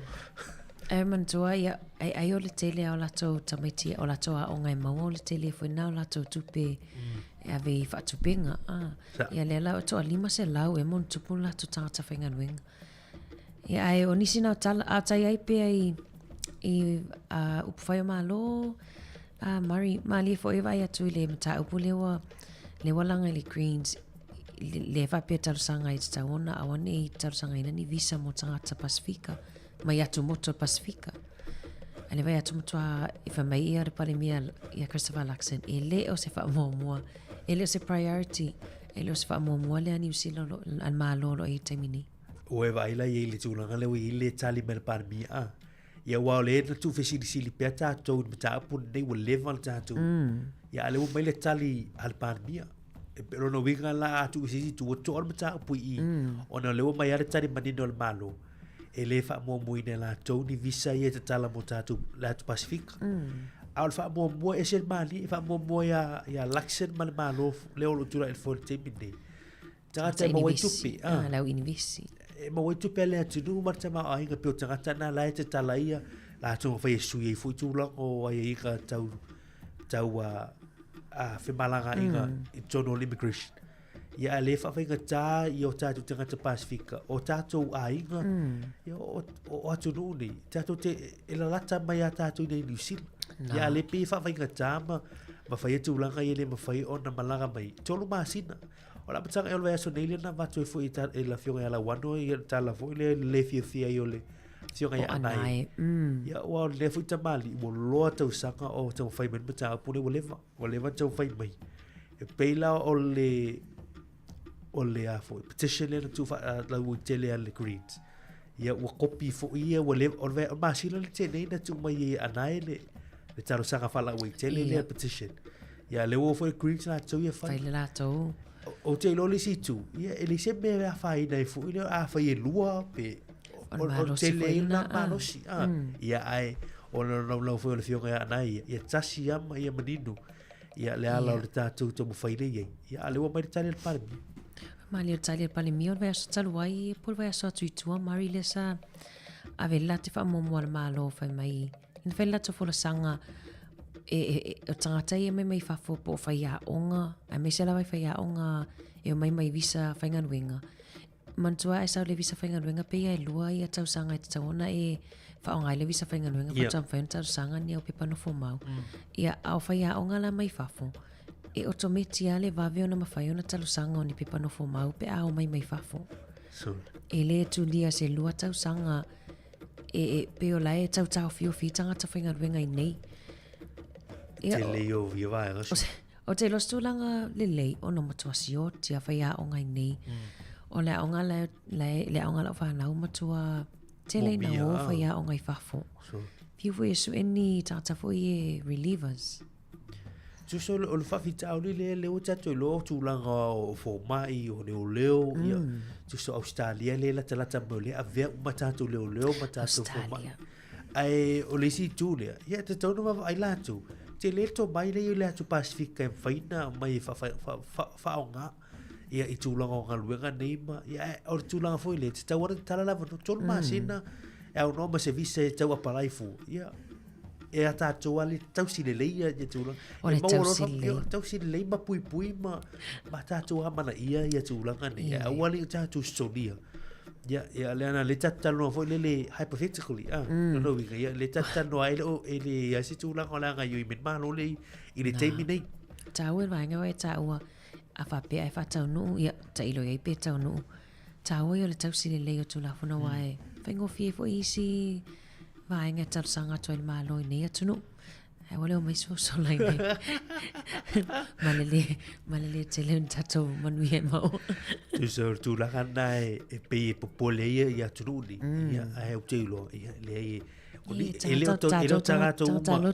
Ae manatua, ia, ai, ai o le tele a o latou tamaiti, o latou aoga e maua o le tele foi na o latou tupe e ave i faatupenga. Ah. Sa. Ia lea la o toa 500 e mo ona tupu le latou tagata faigaluega. Ia, ae o nisi na o tala, a tai ai pea i, i uh, upu whai o Malo, uh, Murray, malie foi e vaai atu i le mataupu lea ua, lea ua laga i le Greens, le, le faapea talosaga i tatau ona auane'i talosagaina ni visa mo tagata Pasifika, mai atumotu o le Pasifika. Ae le vaai atu matua i fai mai ia le Palemia ia Christopher Luxon, e le o se faamuamua, e le o se priority, e le o se faamuamua lea a Niu Sila o lo, a le Malo o lo o i ai i le taimi nei. Ua e vaai la i ai i le tulaga lea ua i ai le tali mai a le Palemia, a. Ia aua o lea na tuufesilisili pea tatou i le mataupu lenei ua leva le tatou. Ia a o lea ua mai le tali a le Palemia. E pei o lona uiga la a tuu i se isi itu ua toa le mataupu i i ona o lea ua mai lava le tali manino a le Malo e le faamuamuaina e latou ni visa ia e tatala mo tatou le atu Pasefika. A o le faamuamua e ese le malie, e faamuamua ia, ia Luxon ma le Malo lea o lo o tulai i le foe i le taimi lenei. Tagata e maua ai tupe. Ah, lau inivesi. E maua ai tupe a le atunuu ma le tamaoaiga pei o tagata na la e tatala ia latou mafai e sui ai foi tulaga o aiaiga tau tau a, a femalagaaiga i totonu o le immigration. Ia a le faafaigata ia o tatou tagata Pasifika, o tatou aiga, ia o, o, o atunuu nei, tatou te e lalata mai a tatou i nei New Zealand. Ia a le pei e faafaigata ma ma fai tulaga ia le mafai ona malaga mai. 3 masina. O le amataga ea o le vaiaso nei lea na avatu ai foi e le afioga ia Lauano ia le tala foi lea i le le fiafia ai o le afioga ia O Anae. Anae. Ia aua o lea foi tamalii ua loa tausaga o taumafai mai le mataupu lea ua leva, ua leva ona taumafai mai. E pei la o le o le a foi petition lea na tuu faalauaitele a le Greens. Ia ua kopi foi ia ua leva o le masina le tea nei na tuu mai ai e Anae le le talosaga faalauaitele lea petition. Ia lea ua foi Greens latou ia fai. Fai le latou. Ou te iloa le isi itu, ia e leai se mea e afaina ai foi lea a fai e lua pe O le malosi tele foi ai lena, lena malosi. Ah. Ia ae o le laulau foi o le afioga ia Anae ia, ia tasi lava ma ia manino. Ia le ala o le tatou taumafai lea i ai. Ia a o lea ua mai le tali a le Palemia. Malie o le tali a le Palemia o le vaiaso talu ai, po o le vaiaso atu i tua, Murray lea sa ave le latou faamuamua a le Malo fai mai, na fai le latou folasaga e, e, e, o tagata ia mai mai fafo po o faiaoga, aemaise lava i faiaoga e omai mai visa faigaluega. Manatua e sau le visa faigaluega pe ia e lua ia tausaga e tatau ona e faaaoga ai le visa faigaluega faatoa mafai ona talosaga ni au pepa nofomau. Ia, a o faiaoga la mai fafo, e otometi lava le vave ona mafai ona talosaga o ni pepa nofomau pe a omai mai fafo. E le tulia se lua tausaga e, e pei o la e tau taofiofi tagata faigaluega i nei. Ia, Tele ia o ia vaega. O te iloa o se tulaga lelei ona matua sioti a faiaoga i nei. O le aoga la, la, le aoga a lau fanau matua tele ina o faiaoga i fafo. Fiu foi e sue ni tagata foi e relievers. Tusa o le faafitauli lea lea ua tatou iloa o tulaga o fomai, o leoleo, ia, tusa o Australia lea e latalata mai o lea e avea uma tatou leoleo ma tatou fomai. Ae o le isi itu lea, ia e tatau ona vaavaai latou, tele le tomai lea i le atu Pasefika e mafai ona aumai e faaaoga ia i tulaga o galuega nei ma, ia ae o le tulaga foi lea, e tatau lava ona tatala le avanoa, 3 masina e aunoa ma se visa e tau apalai fua, ia e a tatou lava le tausi lelei ia tulaga. O le tausi lelei. Tausi lelei ma puipui ma tatou amanaia ia tulaga nei, aua ne i o tatou solia. Ia, ia, lea na le tatou talanoa foi lele hypothetically, ah, mm. no, uiga, ia, le tatou talanoa e le o, e le ia se tulaga o le a gaoioi mai le Malo le i le taimi nei. Tāua le vaega o e tāua, a faapea e faataunuu, ia, tailo i ai pe taunuu. Tāua ia o le tausi lelei o Tulafono aua e faigofie foi isi vaega e talosaga atu ai le Malo i nei atunuu. Ai ua le omai sosola i nei. Ma le le, ma le le tele o ni tatou manuia e maua. Tusa o le tulaga lena e, e pei e popole ai ia ia atunuu nei. Ia, ae ou te iloa, ia, leai, e, o ni, e le o to, e le o tagata uma,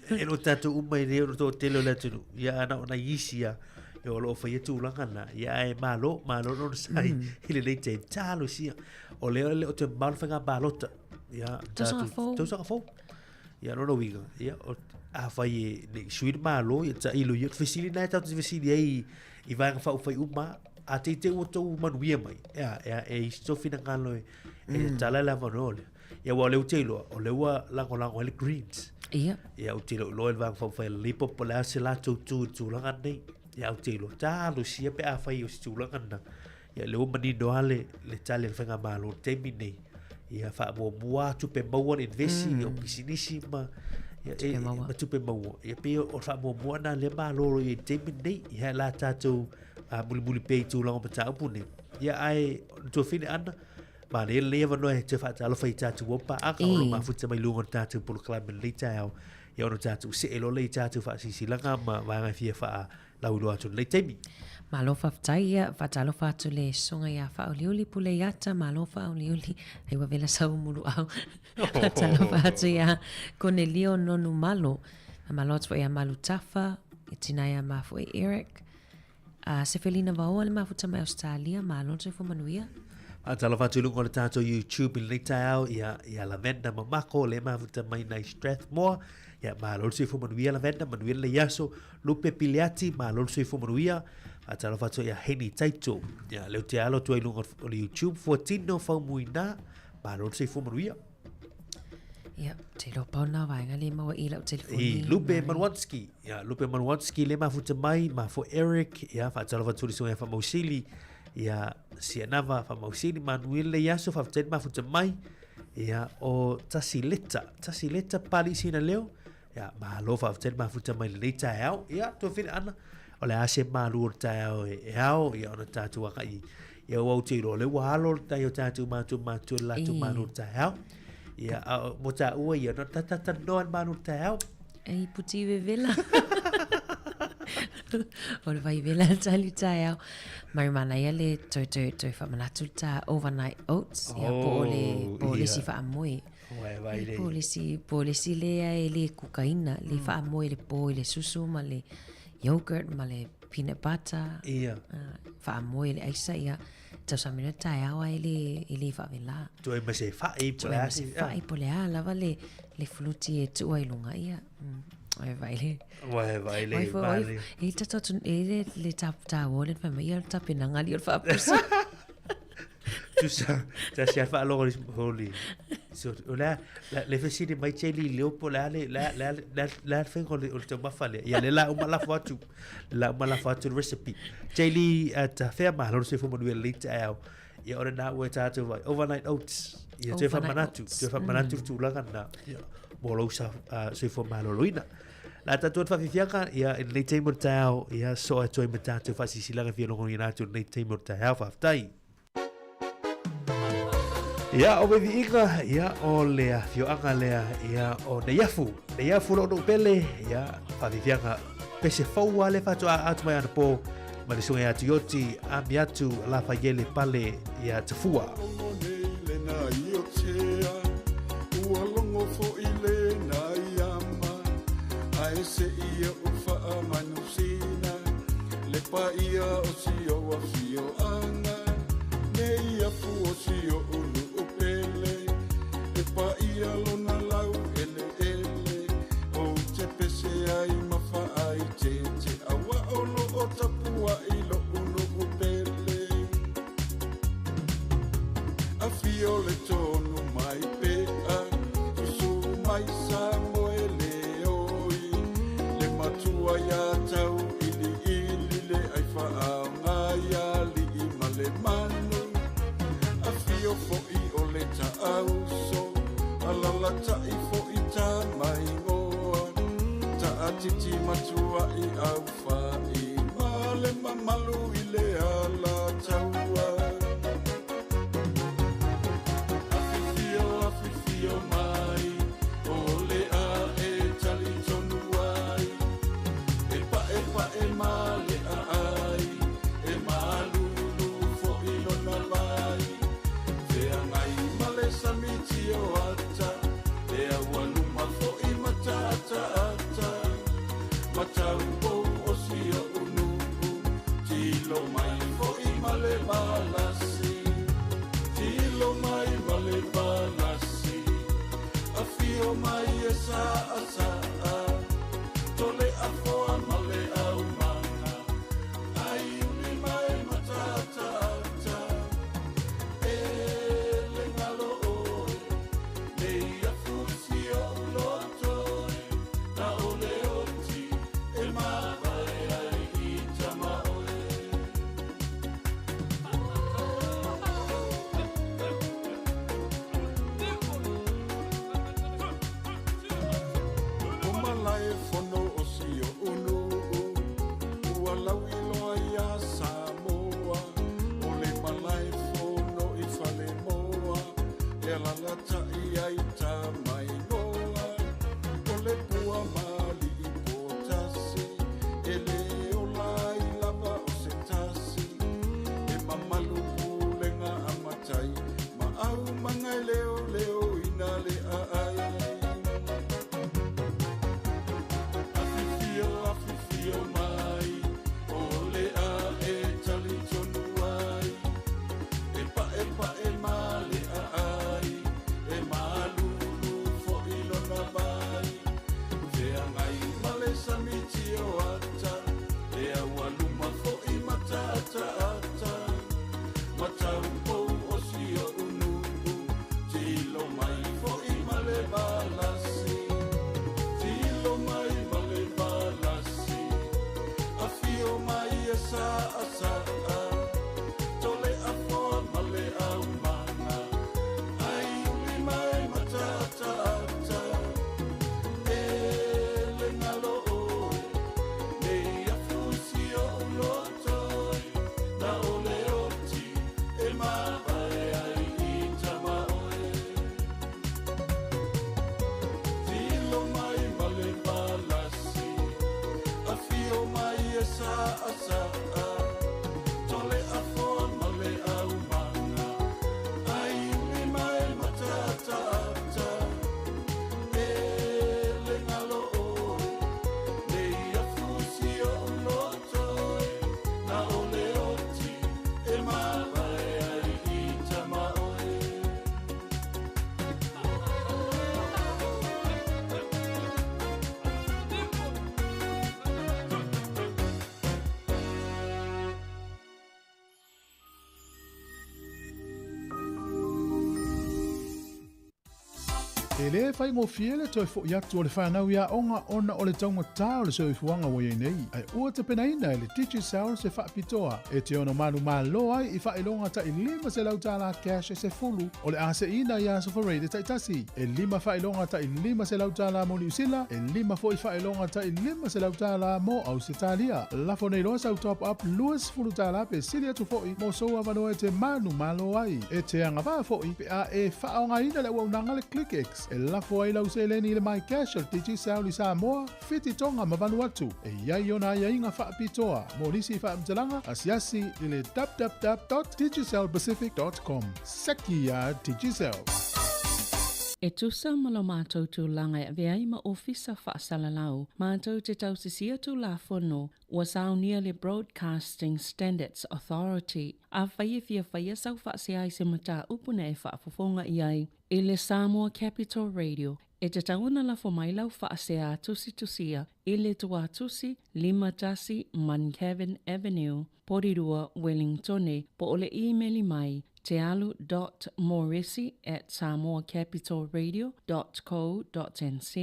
e le o tatou uma e le o le toatele o le atunuu. Ia, a na o nai isi lava, ia, o lo o faia tulaga na. Ia, ae malo, malo le onosai i lenei taimi. Talosia, o lea e le o toe mamao le faiga palota. Ia, Tausaga fou. Tausaga fou. Ia, lona uiga, ia, o, afai e ne i sui le Malo, ia tailo ia, o le fesili lena e tatou te fesili ai i, i Vaega Faaupufai uma, a te i te i ua outou manuia mai, ea, ea, e i ai se tou finagalo e, e tatala le avanoa lea. Ia, aua o lea ou te iloa, o lea ua lagolago ai le Greens. Ia. Ia, ou te le o iloa i le Vaega Faaupufai a le Labour po o le a se latou tu i le tulaga lenei. Ia, ou te iloa, talosia pe afai o se tulaga lena. Ia, lea ua manino lava le, le tali a le Faigamalo i le taimi lenei. Ia, faamuamua lava tupe maua le invest mm. o pisinisi ma, ia, tupe maua. ma tupe maua. Ia, pei o le faamuamua lena lea Malo o lo o i ai i le taimi lenei. Ia, la tatou mulimuli pea i tulaga o mataupu nei. Ia, ae, o le tuafine Ana, manaia lenei avanoa e toe faatalofa i tatou uo paaga o lo o mafuta mai luga o le tatou polokalame i lenei taeao. Ia, ona tatou see loa lea i tatou faasilasilaga ma vaega e fia faa lauiloa atu i lenei taimi. Malo faafetai ia, faatalofa atu le susuga ia Faauliuli Puleiata, malo Faauliuli, ai ua vela sau muluau. Faatalofa atu ia Konelio Nonumalo, malo atu foi ia Malutafa, i tina ia Mafoe Eric, a Sefelina Vaoa le mafuta mai Australia, malo le soifua manuia. Faatalofa atu i luga o le tatou YouTube i lenei taeao ia, ia Lavenda Mamako, le mafuta mai nai Strathmore. Ia, malo le soifua manuia Lavenda, manuia lenei aso. Lupe Piliati, malo le soifua manuia. Faatalofa atu ia Heni Taito. Ia, lea ou te alo atu ai i luga o le YouTube, Fuatino Faumuina, malo le soifua manuia. Ia, te iloa pau nā vaega le maua i lau telefoni. I Lupe Maluanski, ia, Lupe Maluanski le mafuta mai, mafo Eric, ia, faatalofa atu i le susuga ia Faamausili, ia, Sianava Faamausili, manuia lenei aso, faafetai le mafuta mai, ia, o Tasileta, Tasileta Pali Sina Leo, Ia, malo faafetai le mafuta mai lenei taeao. Ia, tuafine Ana, o le a se malu o le taeao e, e ao, ia ona tatou agai. Ia, ua ou te iloa, o lea ua alo le tai o tatou matua matua le latou malu o le taeao. Ia, a, mo tāua ia, no ta ta noa le malu o le taeao. Ei, puti vevela. o le vai vela le tali taeao. Mai manaia le toe toe toe whamanatu le tā overnight oats. Ia, po o le, po o le si whaamoe. Uai, vai le. Po le isi, po le isi lea e le kukaina, le mm. faamoe le po i le susu ma le yogurt ma le peanut butter. Ia. Faamoe le aisa, ia. Tausamina taeao ai le, e le faavela. Toe ma se fai po le a. Se fai po le a lava le, le fuluti e tua i lunga, ia. Ai vai le. Vai vai le. Vai le. E tato atu, e le, le tā, tā le whai mai, ia le tapenanga li o le faapusa. Tusa, tasi a faalogo le holi. So, o le a, le fesili mai che li leo po le a le, le a, le a, le a, le a le faiga o le, o le taumafa lea. Ia, le la uma lafo atu, le la uma lafo atu le recipe. Che li, at, fea malo le soifua manuia lenei taeao. Ia, o lena ua e tātou vai. Overnight oats. Ia, toe whamanatu. Toe whamanatu mm. tūlanga na. Ia, mō lou sa, soifua maloloina. La tātou at whawhiwhianga, ia, i nei taimi o te taeao, ia, so e toi me tātou whasisilaga whia longo i nā nei taimi o te taeao, whawhitai. Ia, o wevi inga, ia, o lea fioanga lea, ia, o Neiafu. Neiafu lo no pele, ia, whawhiwhianga, pese fau a le whatu a atu mai ana pō, ma le suga ia Tuioti, ami atu, la whaiele pale, ia Tafua. Ua logo foʻi lena iama ae seia u faamanusina le paia o si ou afioaga nei afu o si oʻu nuu pele e paia lona lau eleele ou te pese ai ma faaitete auā o loo tapuaʻi loʻu nuu pele afio le tonu mai pea susu mai sa moe le oi le matua ia tau ili ili le ai faaoga ia lii ma le manu afio foʻi o le taauso alalataʻi foʻi tamaigoa taatiti matuaʻi aufaʻi ma le mamalu i le alataua afifio afifio mai o le a e talitonu ai e paepae ma le aai e malulu foʻi lona vai feagai ma le sami tioata e aualuma foʻi mataataata mataupou o si oʻu nuu tilo mai foʻi ma le valasi tilo mai ma le valasi afio mai e saasaa tole afoa ma le aumaga ai uli mai mataataata e le galo oe nei afu si oʻu loto e na o le oti e mavae ai i tama oe. O malae fono o si oʻu nuu ua lauiloa iā Samoa o le malae fono i Falemoa e alalataʻi ai tamaigoa o le pua malii potasi e lē ola ai lava o se tasi e mamalu pulega a matai ma aumaga e leoleoina le aai afifio afifio mai o le a e talitonu ai e paepae ma le aai e malulu foʻi lona vai feagai ma le sami tioata e aualuma foʻi mataataata mataupou o si oʻu nuu tilo mai foʻi ma le valasi tilo mai ma le valasi afio mai e saasaa tole afoa ma le aumaga ai uli mai mataataata e le galo oe nei afu si oʻu loto e na o le oti e mavae ai i tama oe tilo mai ma le valasi afio mai e saasaa tole afoa ma le aumaga ai uli mai mataataata e le galo oe nei afu si oʻu loto e na o le oti e mavae ai E lē faigofie le toe foʻi atu o le fanau i aoga ona o le taugata o le soifuaga ua iai nei, ae ua tapenaina e le Digicel se faapitoa e te ono manumalo ai i faailoga taʻi $500 cash e sefulu o le a seʻiina i aso Faraile taitasi, e lima faailoga taʻi $500 mo Niusila, e lima foʻi faailoga taʻi $500 mo Ausetalia. Lafo nei loa sau top up $20 pe sili atu foʻi mo sou avanoa e te manumalo ai. E te agavaa foʻi pe a e faaaogaina le auaunaga le ClickX e lafo ai lau seleni i le MyCash a le Digicel i Samoa, Fiti, Tonga ma Vanuatu. E i ai ona aiaiga faapitoa mo nisi faamatalaga asiasi i le www.digicelpacific.com. Seki iā Digicel! E tusa ma lo matou tulaga e avea ai ma Ofisa Faasalalau, matou te tausisia Tulafono ua saunia le Broadcasting Standards Authority, afai e fia faia sau faasea i se mataupu na e faafofoga i ai i le Samoa Capital Radio, e tatau ona lafo mai lau faasea tusitusia i le Tuatusi 51 Muncavin Avenue, Porirua, Wellingtone, po o le imeli mai tealu dot moresi at samoacapitalradio dot co dot nz.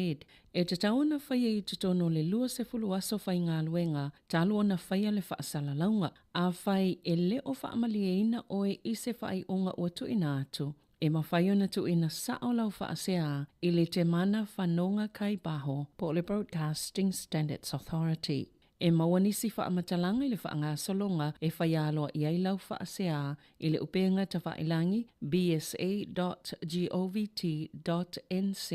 E tatau ona faia i totonu o le 20 aso faigaluega talu ona faia le faasalalauga. Afai e le o faamalieina oe i se faaiuga ua tuuina atu, e mafai ona tuuina sao lau faasea i le Temana Fanoga Kai Baho po o le Broadcasting Standards Authority. E maua nisi faamatalaga i le faagasologa e fai aloa i ai lau faasea i le upega tafailangi bsa.govt.nz.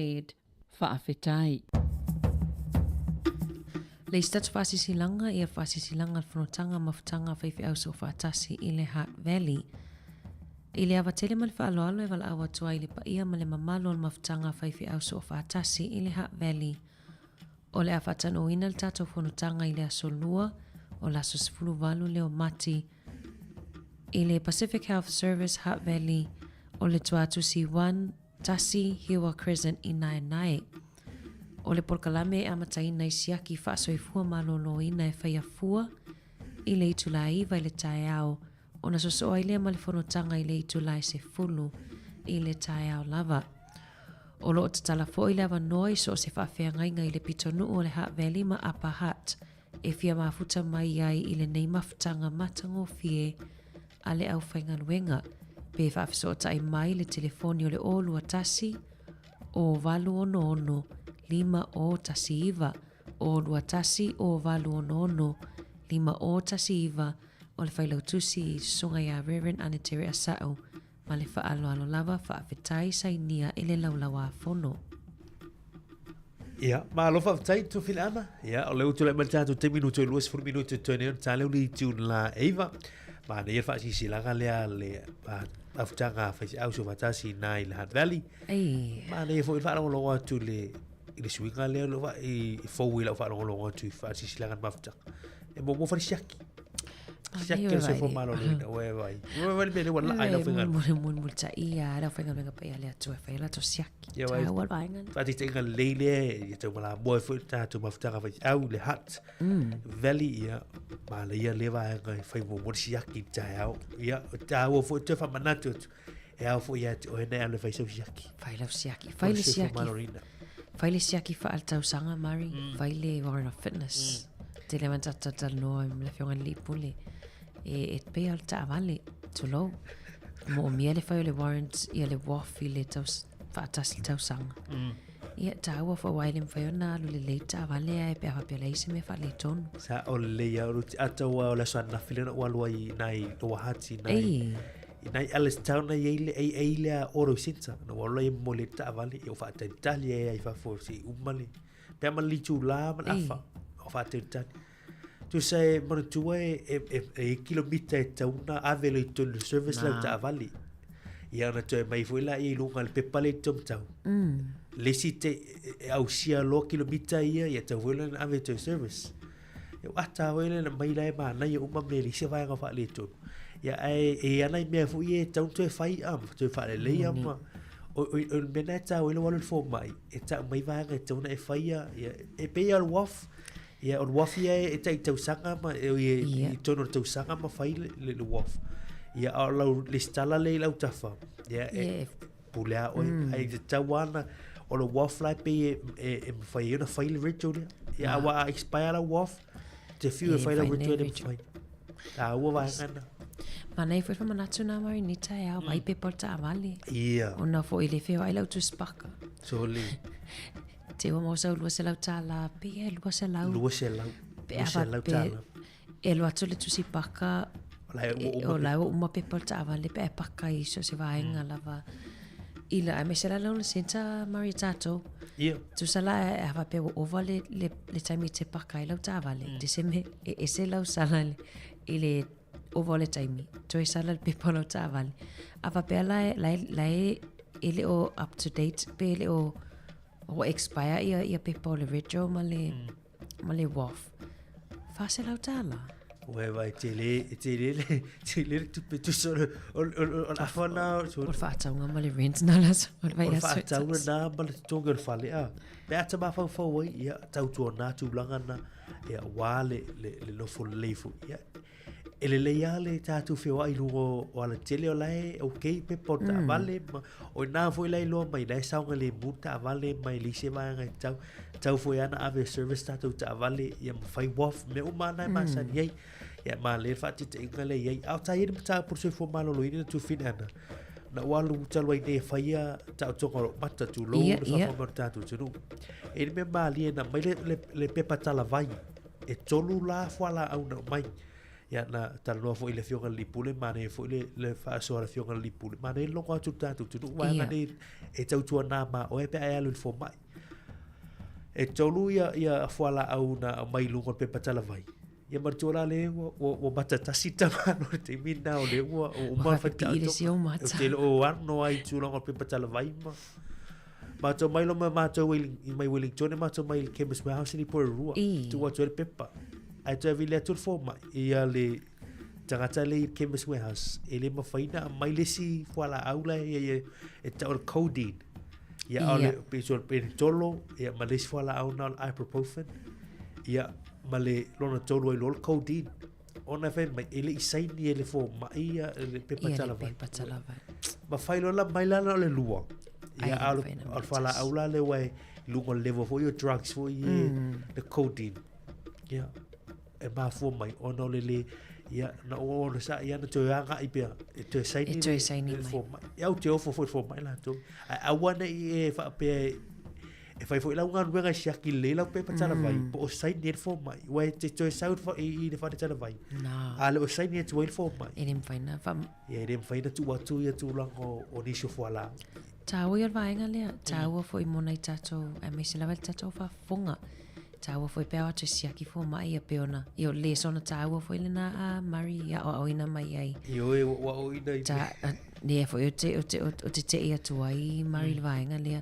Faafetai. Le isi tatou faasisilaga ia faasisilaga le fonotaga mafutaga a faifeau soofaatasi i le Hutt Valley. I le ava tele ma le faaaloalo e valaau atu ai i le paia ma le mamalu o le mafutaga a faifeau soofaatasi i le Hutt Valley. O le a faatanoina le tatou fonotaga i le aso Lua o le aso 18 lea o Mati i le Pacific Health Service Hutt Valley o le Tuatusi 1, 1 Hiwa Crescent i Naenae. O le polokalame e amataina i siaki faasoifua malōlōina e faia fua i le itulā 9 i le taeao ona sosoo ai lea ma le fonotaga i le itulā e 10 i le taeao lava. O lo o tatala foi le avanoa i so o se faafeagaiga i le pitonuu o le Hutt Valley ma Upper Hutt e fia mafuta mai ai i lenei mafutaga matagofie a le aufaigaluega pe faafesootai mai i le telefoni o le 021 0866 5019 021 0866 5019 o le Failautusi i Susuga ia Rev. Anetere Asau Ma le faaaloalo lava, faafetai sainia i le Laulau-a-Fono. Ia, malo faafetai Tufileana. Ia, o lea ua tulai mai le tatou taimi nu toe 20 minute toe nei ona taleu le tune la eiva. Manaia le faasilasila lea le mafutaga a faifeau soofaatasi i ina i le Hutt Valley. Ei. Manaia foi le faalogologo atu i le i le suiga lea o lo o i fou i lau faalogologo atu i faasilasilaga a le mafutaga. E muamua fai le siaki. Siaki le soifua maloloina, ua e vai. Ua vai le mea lea ua laa i lau faigaluega. Muli muli muli ta ia, lau faigaluega paia le Atua e fai a latou siaki. Ia vai. Taua le vaega lea. Faataitaiga lelei lea ia tau malamoa ai foi le tatou mafutaga faifeau i le Hutt Valley, ia, manaia lea vaega e fai muamua le siaki i le taeao. Ia, o taua foi toe faamanatu atu, e ao foi ia te oe na e alu e fai sau siaki. Fai lau siaki. Fai le soifua siaki. maloloina. Fai le siaki faaletausaga, Murray. Fai le Warren of Fitness. Tele lava na tatou talanoa ma le Afioga i le Alii Pule. E, e pei lava o le taavale, tulou. Moomia le fai o le warrant ia le WOF i le taus, faatasi le tausaga. Ia, taua foi aua e le mafai ona alu lelei le taavale ae pe a faapea leai se mea faaletonu. Sa o lelei lava, o le ata ua o le aso ananafi lea na ou alu ai i nai Lower Hutt i nai Ei. I nai Allenstown na i ai le AA lea Auto Centre. Na ua alu ai e momoli ai le taavale, ia ua faatalitali ai i fafo se i uma le pe a ma le itulā ma le afa o faatalitali. Tusa e manatua e, e, e, e i kilomita e tatau ona ave loa i totonu o le service lau taavale. Ia ona toe mai foi laia i luga o le pepa lea i le taumatau. Le isi te, e, e ausia loa kilomita ia, ia tatau foi la ona ave i toe service. E ata foi lea na mai la e manaia uma mea e leai se vaega o faaletonu. Ia ae e i ai nai mea foi ia e tatau ona toe fai a ma toe faaleleia ma o, o, o le mea lena e taua ai lou alu i le fomai, e tau mai vaega e tatau ona e faia, ia, e pei lava o le WAF, ia o le WAF ia e tai tausaga ma e, e, i totonu o le tausaga ma fai le, le, le WAF. Ia a o lau lesitala lea i lau tafa, ia e, pule a oe, mm. ai te tau ana, O le WAF la e pei e, e, e mawhai e ona whai le retro lea. Ia, aua a expire la WAF, te whiu e whai la retro e le mawhai. Tā ua vaega na. Mana i foi whamanatu nā mari ni tae au, vai pepa o taavale. Ia. Ona foi le whio ai lau tuspaka. Soli. Te ua mausau 200 tāla, pe e 200. 200. Pe a 200 pe, tāla. e lo atu le tusi paka, O la e ua uma o la ua uma pepa o le taavale pe a paka i so se vaega lava. I la, aemaise la le ona senta Mari tātou. Ia. Tusa la e a faapea ua ova le, le, le taimi te paka ai lau taavale. Te se me e ese lau sala i le, i le ova o le taimi. Toe sala le pepa o lau taavale. A faapea la e, la e, la e, e le o up to date pe e le o ua expire ia, ia pepa o le retro ma le, ma le WAF. $400. Ua e vai tele, e tele le, tele le tupe tusa o le, o le, o le, o le afa na. O le faatauga ma le rent na la o le O le vaiaso e faatauga tasi. na ma le totogi o le fale a. Pe a tamafaufau ai, ia, tautua na tulaga na, ia, ua le, le, le nofo lelei foi. Ia, e lelei lava le tatou feoai i luga o o alatele o la e okay pepa o le taavale ma o ina foi la e iloa mai la e saogalemu le taavale ma e leai se vaega e tatau tatau foi lava ona ave e service tatou taavale ia ma fai WAF mea uma lava na e masani ai. Ia male le faataitaiga lea e i ai. A o ta i ai le mataupu o le soifua maloloina na tuafina ana, na ou alu talu ai nei e faia taotoga o lou mata tulou le faafofoga mai o le tatou atunuu. E i ai le mea malie na aumai le, le, le pepa talavai e tolu la fualaau na aumai. Ia na talanoa foi i le Afioga i le alii Pule, manaia foi le, le faasoa a le Afioga i le alii Pule. Manaia le logo atu i le tatou atunuu, vaega nei e tautuana ma oe pe a e alu i le fomai. E tolu ia, ia fualaau na aumai i luga o le pepa talavai. Ia manatua la le ua, ua, ua mata tasi le tama no le taimi lena o le ua, ua uma Ua ona fai faapipii le taotoga. si ou mata. Ou te le o ano ai i tulaga o le pepa talavai ma Mātou mai loa ma mātou i mai Wellington, mātou mai i le Chemist Warehouse i Porirua. I. Tuu atu ai le pepa. Ae toe vili atu le fomai ia le tagata le i le Chemist Warehouse. E le mawhai na aumai le isi fualaau la e, e, e tau o le codeine. Ia, o le, pe so le penitolo, ia, ma le isi fualaau na o le ibuprofen. Ia, ma le lona tolu ai loa le codeine. Ona e fai mai, e le i saini e le fomai ia le pepa Ia le talavai. pepa talavai. Ma fai loa la mai la na o le lua. Ai, Ia, le a o le mawhai na o le mai fualaau la lea ua e i luga o le level foi o drugs foi e le codeine. Ia, e mafua mai ona o le le, ia, na o ona sa, ia na toe agai pea, e toe saini E toe saini le mai. fomai. Ia, ou te ofo foi i le fomai latou. Ae aua nei e faapea e, e fai foi lau galuega e siaki lelei lau pepa talavai, po o saini ai le fomai. Ua e te toe sau i le fa- i i le fale talavai. Na. A le o saini atu ai le fomai. E le mawhai na wha... Ia, e le mawhai na tuu atu ia tulaga o, o nisi o fualaau. Tāua ia o le vaega lea, tāua foi mona i tātou, aemaise lava i le tātou faafofoga. Tāua foi pe ao atu e siaki fomai ia pe ona, ia o le sona tāua foi lena a Murray i aoaoina mai ai. Ioe, ua ua aoaoina i Ta, a, lea foi o te, o te, o te tei atu ai Murray i le vaega lea.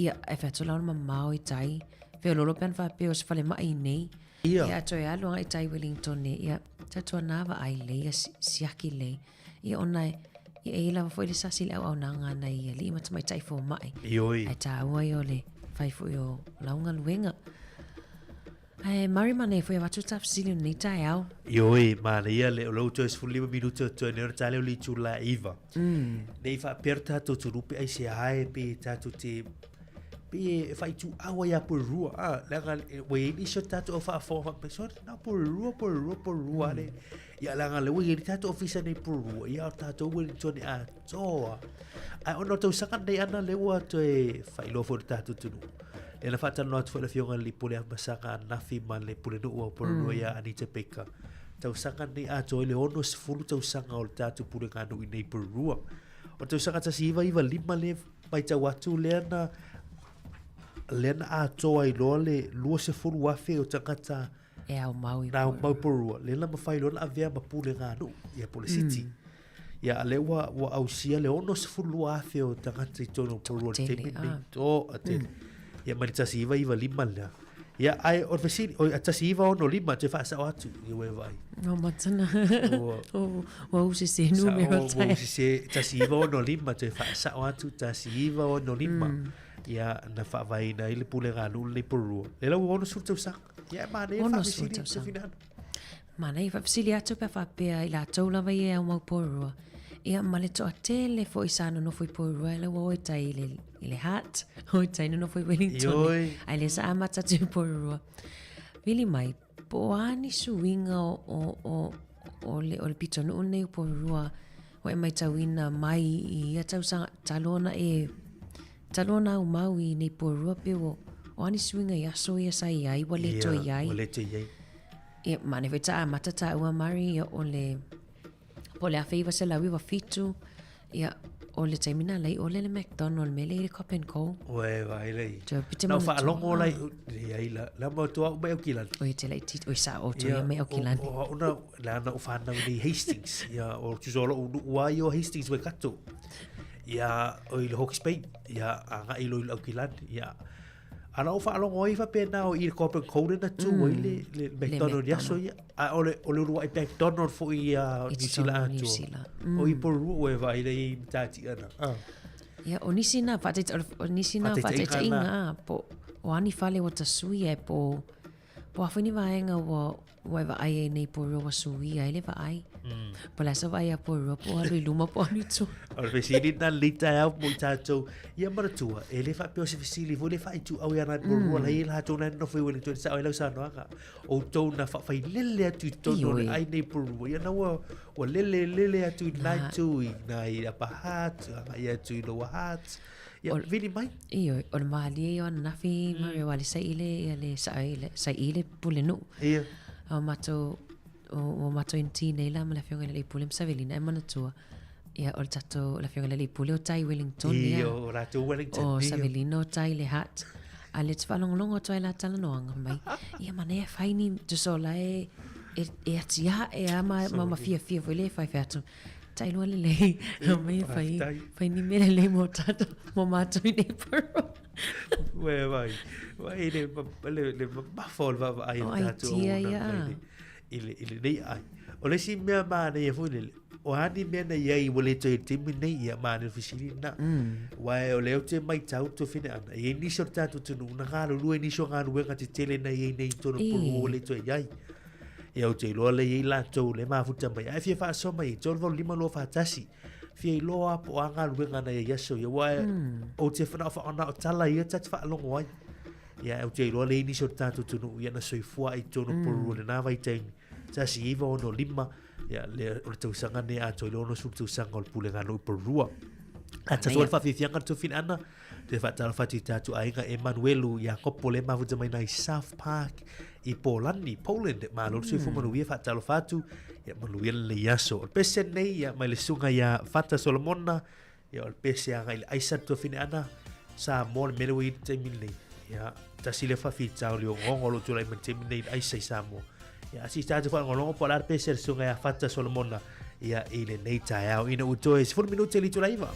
Ia, e fai atu la ona mamao i tai. Feoloolo pe ana faapea o se falemai i nei. Ia. Ia, toe alu agai i tai Wellington e, ia, tatou ana vaai lelei, ia siaki lelei. Ia ona e, ia e i ai lava foi le sasi i le auaunaga a nai alii ma tamaitai fomai. Ioe. Ae taua ia o le fai foi o lau galuega. Ae Murray manaia foi avatu ta fesili o lenei taeao. Ioe, manaia le o lou toe 15 minute o totoe nei ona ta lea o le itula e 9. Nei faapea le tatou atunuu pe aisea e pe tatou te pe e faaituau ai ia Porirua a leaga ua i ai nisi o tatou au faafofoga faapea sole na o Porirua Porirua Porirua le ia leaga lea ua i ai le tatou ofisa nei i Porirua ia o tatou Wellington atoa. Ae ona o tausaga nei ana lea ua toe faailoa foi i le tatou atunuu. Lea na faatalanoa atu foi le Afioga i le Alii Pule Afamasaga ananafi ma le Pulenuu o Porirua ia Anita Baker. Tausaga nei atoa ai le 60 tausaga o le tatou puleganuu i nei Porirua. O le tausaga 1995 lea matau atu lea na lea na atoa ai loa le 20,000 o tagata E aumau i na aumau i Porirua. Lea na mafai loa ona avea ma puleganuu ia po o le city. Ia a lea ua ua ausia le 62,000 o tagata i totonu o Porirua i le taimi lenei. Toatele. Ia mai le 1995 lea. Ia ae o le fesili, oi 1965 toe faasao atu ia ua e vaai. O matana. Ua Ua ou sese numera Ua ou sese 1965 toe faasao atu 1965. Ia na faavaeina ai le pulega nuu lenei Porirua. Lea la ua 60 tausaga. Ia e manaia le 60 faafesili tausaga. Tofina. Manaia, faafesili atu pe a faapea i latou lava ia e aumau Porirua. Ia ma le toatele foi sa nonofo i Porirua e lau o i tai i le, i le Hutt, o i tai nonofo i Wellington. Ioe. Ai le sa amata atu i Porirua. Vili mai, po o a ni suiga o, o, o, o le, o le pitonuu nei o Porirua ua e maitauina mai i ia tausaga talu ona e talu ona aumau i nei Porirua pe o, o a ni suiga i aso ia sa i ai ua le toe i ai. Ua le toe i ai. Ia, manaia foi ta amata tāua Mari, ia o le po o le 1997, ia, o le taimi na lai ole le McDonald me le i le Cop and Go. Ue vai lei. Tau pite Na manatua. whaalongo lai, le ai la, la mo toa mai au kilani. Oi te lai tit, oi sa o toia mai au kilani. O, o, ona, la na o whanau nei Hastings. Ia, o tuso lo unu ua i o Hastings Waikato. Ia, o i le Hawke's Bay. Ia, a ngai lo i le Aukilani. Ia, Ana o faalogo ai faapena o i le Corporate Code na tu ai le, le McDonald i aso ia. A o le, o le uluai McDonald foi i a New Zealand New atoa. Zealand. O i Porirua ua e vaai le i matati ana. Ah. Ia, o nisi na whaataita, o nisi na Whaataitaiga whaataitaiga, ah, po, o ani fale ua tasui e po, po a whini vaenga ua, ua e vaai ai nei Porirua ua suia ai le vaai. Po le asa vaai a Porirua po alu i luma po alu i tua. O le fesili na le taeao mo i tātou. Ia manatua, e le faapea o se fesili foi le faaituau ia nai Porirua lai latou na nonofo i Wellington sao ai lau saunoaga. O outou na faafailele atu i totonu o le Ioe. ai nei Porirua. Ia na ua, ua lele lele atu i nai itu i nai Upper Hutt, agai atu i Lower Hutt. Ia, vili mai. Ioe, o le malie ia o ananafi, Mari, aua le saili ia le saili, saili pule nuu. Ia. O matou, o, o matou inti nei la ma le afioga i le alii pule ma Savelina e manatua. Ia, o le tatou, le afioga i le alii pule o tai Wellington ia. Ia, o latou Wellington, O ia. Savelina o tai le Hutt. A le te faalogologo atu ai la talanoaga mai. Ia manaia e fai ni, tusa o la e, e, e atiae a ma, ma, ma fiafia foi le e fai fai atu. Tailua lelei, mai e fai, Faafetai. fai ni mea lelei mo tātou, mo mātou i nei Porirua. Ue vai. Vai le le le mamafa o le vaavaai O o tatou idea auaunaga ia. i le i le i lenei ai. O le isi mea manaia foi lele, o a ni mea na i ai ua le toe i le taimi lenei, ia manaia le fesili lena. Aua o lea ou te matau tofine ana, e i ai nisi o le tatou atunuu na galulue i nisi o galuega tetele na i ai nei i totonu o Porirua ua le toe i ai. Ia ou te iloa lea e i ai latou le mafuta mai. Ae fia faasoa mai ai, 3 8 5 2 4 1. Fia iloa po o a galuega na i ai aso ia. Aua ou te whanau whaona o tala ia ta te whaalongo ai. Ia, ou te iloa le i ai nisi o le tatou atunuu ia na soifua ai i totonu o Porirua lena vaitaimi. 1965, ia, le, o le tausaga nei atoa i le 60 tausaga o le pulega nuu i Porirua. A tatou le faafiafiaga le tofina ana, te whaatalofa atu i tātou aiga Emanuelu Iakopo le mafuta mai nai South Park i Polani, Poland. Malo le soifua manuia whaatalofa atu, ia manuia lenei aso. O le pese nei, ia mai le susuga ia Fata Solomona, ia o le pese aga i le aisa le tuafine ana, Samoa le mea lea ua i ai le taimi lenei. Ia, tasi lea faafitao le ogaoga o lo o tulai mai le taimi lenei i le aisa i Samoa. Ia, a si tātou faalogologo po o le a le pese a le susuga ia Fata Solomona, ia i lenei taeao. Ina ua toe 10 minute le itula iva.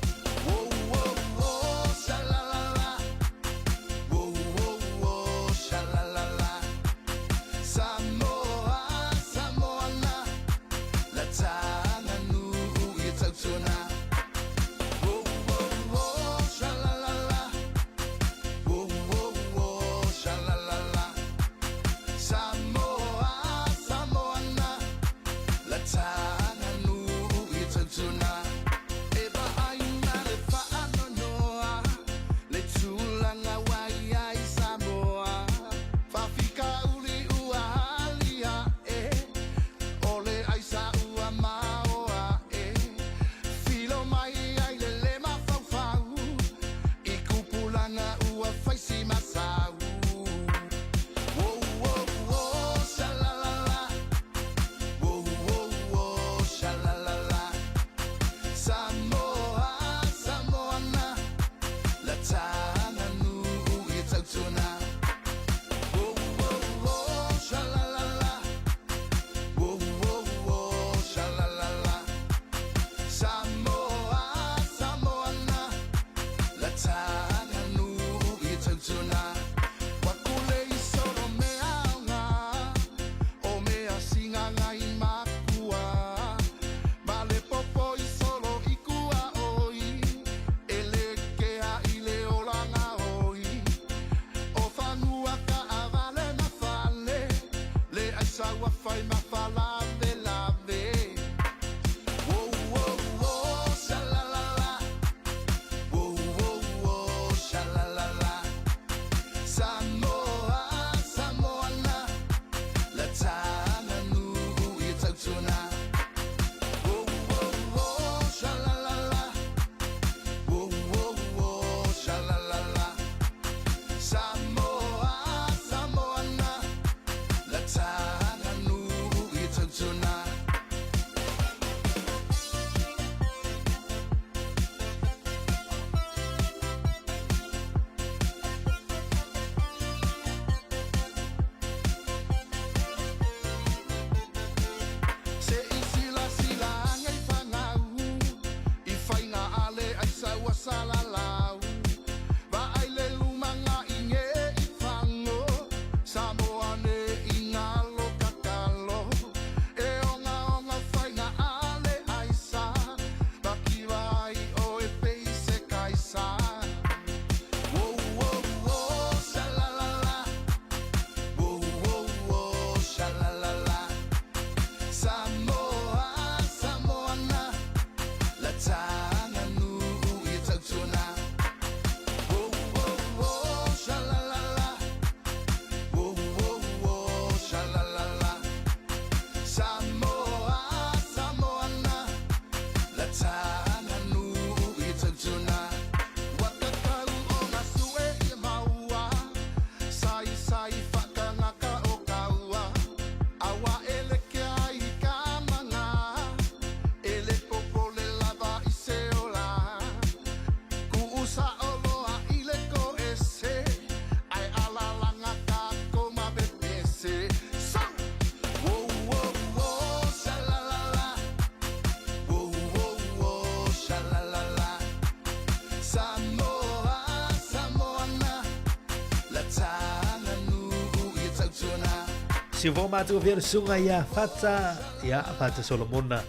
Sivo mātou via le susuga ia Fata, ia Fata Solomona,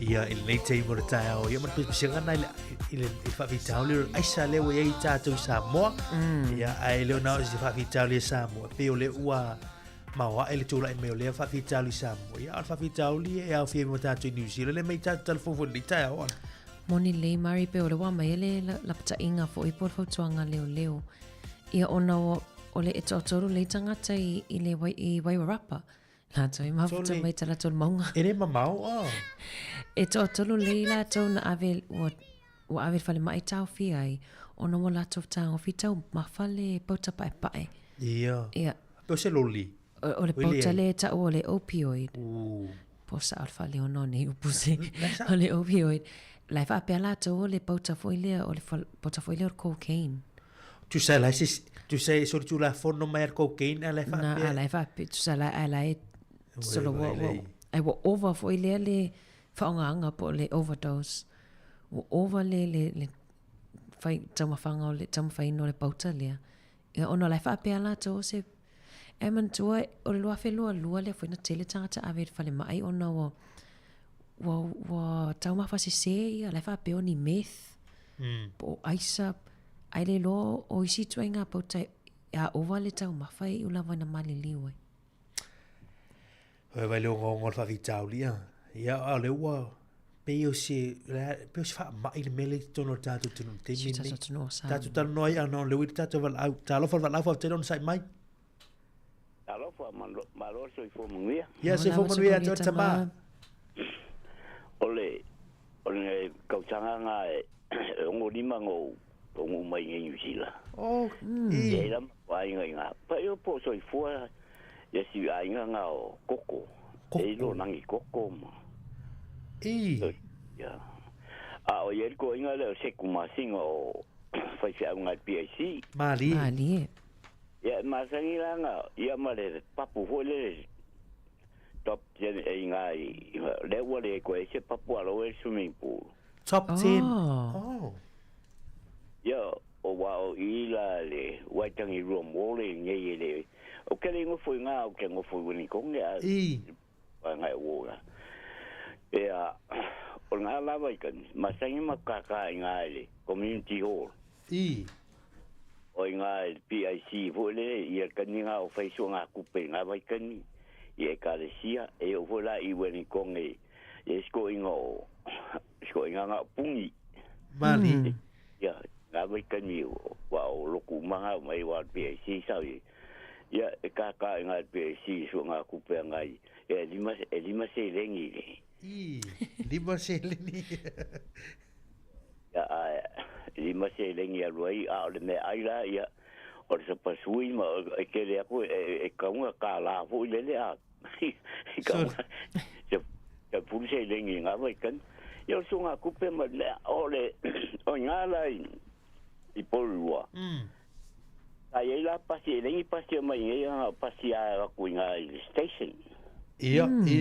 ia i lenei taimi o le taeao, ia ma le pisipisiga na i le, i le, i le faafitauli o le aisa lea ua i ai tatou i Samoa, ia, ae le o na o se faafitauli e Samoa, e pei o lea ua maoae le tulai mai o lea faafitauli i Samoa, ia, a o le faafitauli e aofia ai ma tatou i New Zealand, e mai tatou talafou foi i lenei taeao, ana. Moni lelei Mari pei o le ua aumai ai le lapataiga foi po o le fautuaga a leoleo ia ona o o le e toatolu lelei tagata i i le wai i Wairarapa latou i mafuta mai ta latou mauga. E le mamao a. E toatolu lelei latou na ave ua ua ave i le falemai taofia ai ona ua latou tagofi taumafa le pauta paepae. Ia. Ia. Pe o se loli. O le pauta lea e tau o le opioid. Po o sao le faaleona o nei upu se. O le opioid. La e faapea latou o le pauta foi lea, o le pauta foi lea o le cocaine. Tusa la se, tusa e solitulafono mai a le cocaine a la e faapea. Na, a la e faapea, tusa la, a la e, solo ua, ua, ai ua over foi lea le faaaogaina po o le overdose. Ua over le, le, le fai, taumafaga o le, taumafaina o le pauta lea. Ia, ona o la e faapea latou o se E manatua o le 2022 lea foi na tele tagata ave i le falemai ona ua ua ua taumafa sese ia la e faapea o ni meth mm. po o aisa ae le iloa o isi ituaiga pauta e a ova le taumafa e iu lava ina maliliu ai. Oi vai le ogaoga o le faafitauli a. Ia, a o lea ua pei o se, pei o se faamai le mea lea i totonu o le tatou atunuu i le taimi lenei. Tatou atunuu o Samoa. Tatou talanoa ai ana o lea ua i le tatou valaau. Talofa le valaau faafetai le onosai mai. Talofa, malo le soifua manuia. Ia, soifua manuia ia te oe le tama. O le, o le kausaga na e 65 na ou taunuu mai i Niu Sila. Oh, i. E i la matou aiga i ina. Pai o po o soifua ia si aiga na o Koko. Koko. E ilo nangi Koko ma. I. Ia. A o ia le toaiga lea o Seku Masina o faifeau na i le PIC. Malie. Malie. Ia e masani la na ia ma le papu foi lele top ten e i ina i lea ua le koe ai se papu a lou e swimming pool. Top ten. Oh. Ia, o wa o i la le Waitangi Rua Mole nei e le, o ke le ngofo i ngā, o ke ngofo i Wellington a, I. a ngai o la. E a, o ngā lava i kani, masangi ma kaka i ngā le community hall. I. O i ngā le PIC foi le, i a kani ngā o whaisua ngā kupe ngā vai kani, i e kalesia, e o foi la i Wellington e, e sko inga o, sko inga ngā pungi. Mali. Mm. Ia, ngā vai kani o, wa o loku manga mai wa PIC sau i. Ia, e kākā i ngā PIC sua ngā kupe a ngā i. E lima, e lima se lengi le. I, lima se lengi. Ia, a, lima se lengi alu ai, a o le mea ai la, ia, o le sapasui ma e kele aku e, e kaunga kā la foi lele a. I kaunga, se, se pulu se lengi ngā vai kani. Ia, o sua ngā kupe ma le, o le, o ngā la i, i Porirua. Mm. A i ai la pasi, e lengi pasi o mai ngai anga pasi a aku i ngā i le station. Ia, mm. i.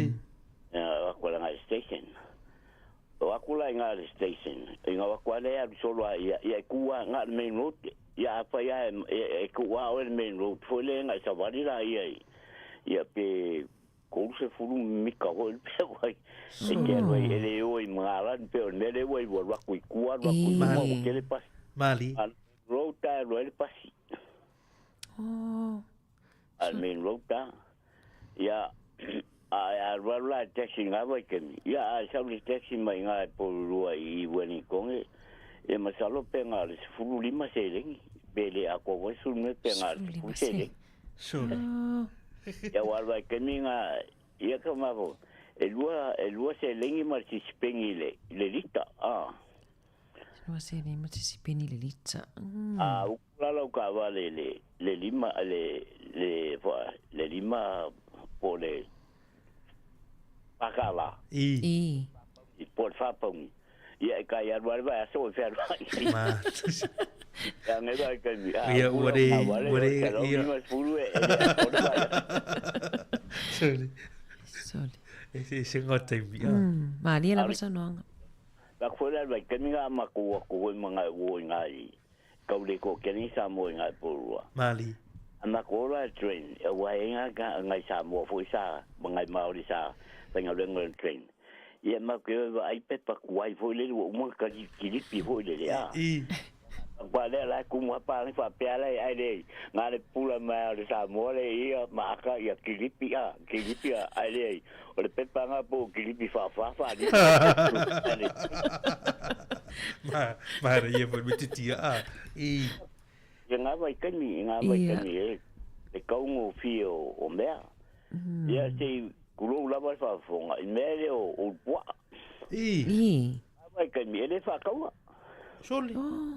Ia, aku ala ngā station. O aku la i ngā le station. I ngā aku ale alu solo a ia, ia e kua ngā le main road. Ia a whai a e, e, e kua o le main road. Foi le ngā sawari la ia i. Ia pe kolu se fulu mika hoi le pea wai. E ke alu ai, e le o i mga alani pe o le mea le ua i ua aku i kua, alu aku i Mali. mua, ua kele pasi. Mali. A road ta alu ai le pasi. Oh. A le main road ta. Ia, a alu alu la taxi ngā vai kemi. Ia, a sau le taxi mai ngā e Porirua i Wellington e, e masalo pe ngā le 15 selengi. Pe le a koa wai sulu me pe ngā le 10 selengi. Sure. Ia wa alu ai kemi ngā, ia ka mafo, e lua, e lua selengi ma le sisipengi le, le lita. Ah. Lua selengi ma sisipeni le lita. Mm. A uku lala o ka wale le, le lima, le, le, fa, le lima po le pakala. I. I. I po le whapaungi. Ia e kai alu alu vai aso e whea alu Ma. Ia ngai vai kai mi. Ia, ua re, ua re, ia. Lima fulu e, e le o le vai. Sole. Sole. E se se ngota i mi. Mm. Malie lava saunoaga. Ka koe la vai kemi ngā mako aku hoi ma ngai wo i ngai kau le ko keni sa mo i ngai porua. Mali. A matou o la i le train, aua e i ai nai Samoa foi sa, ma nai Maori sa faigaluega i le train. Ia matou te o e vaai pepa tuai foi lele ua uma ona kilipi foi lele, a. Aua lea la e tumu lava palagi faapea la e ai leai, na o le pula mai lava o le Samoa lea i ia ma aka ia kilipi, a, kilipi a, ae leai, o le pepa lena po o kilipi faafa, faalima. Ma, manaia foi le metitia, a, i. I ngā vaitaimi, i ngā vaitaimi e, e kaugofie o, o mea. Ia se i kulou lava le faafofoga i mea lea o, o puaa. I. I. Ngā vaitaimi e le faataua. Soli. Oh.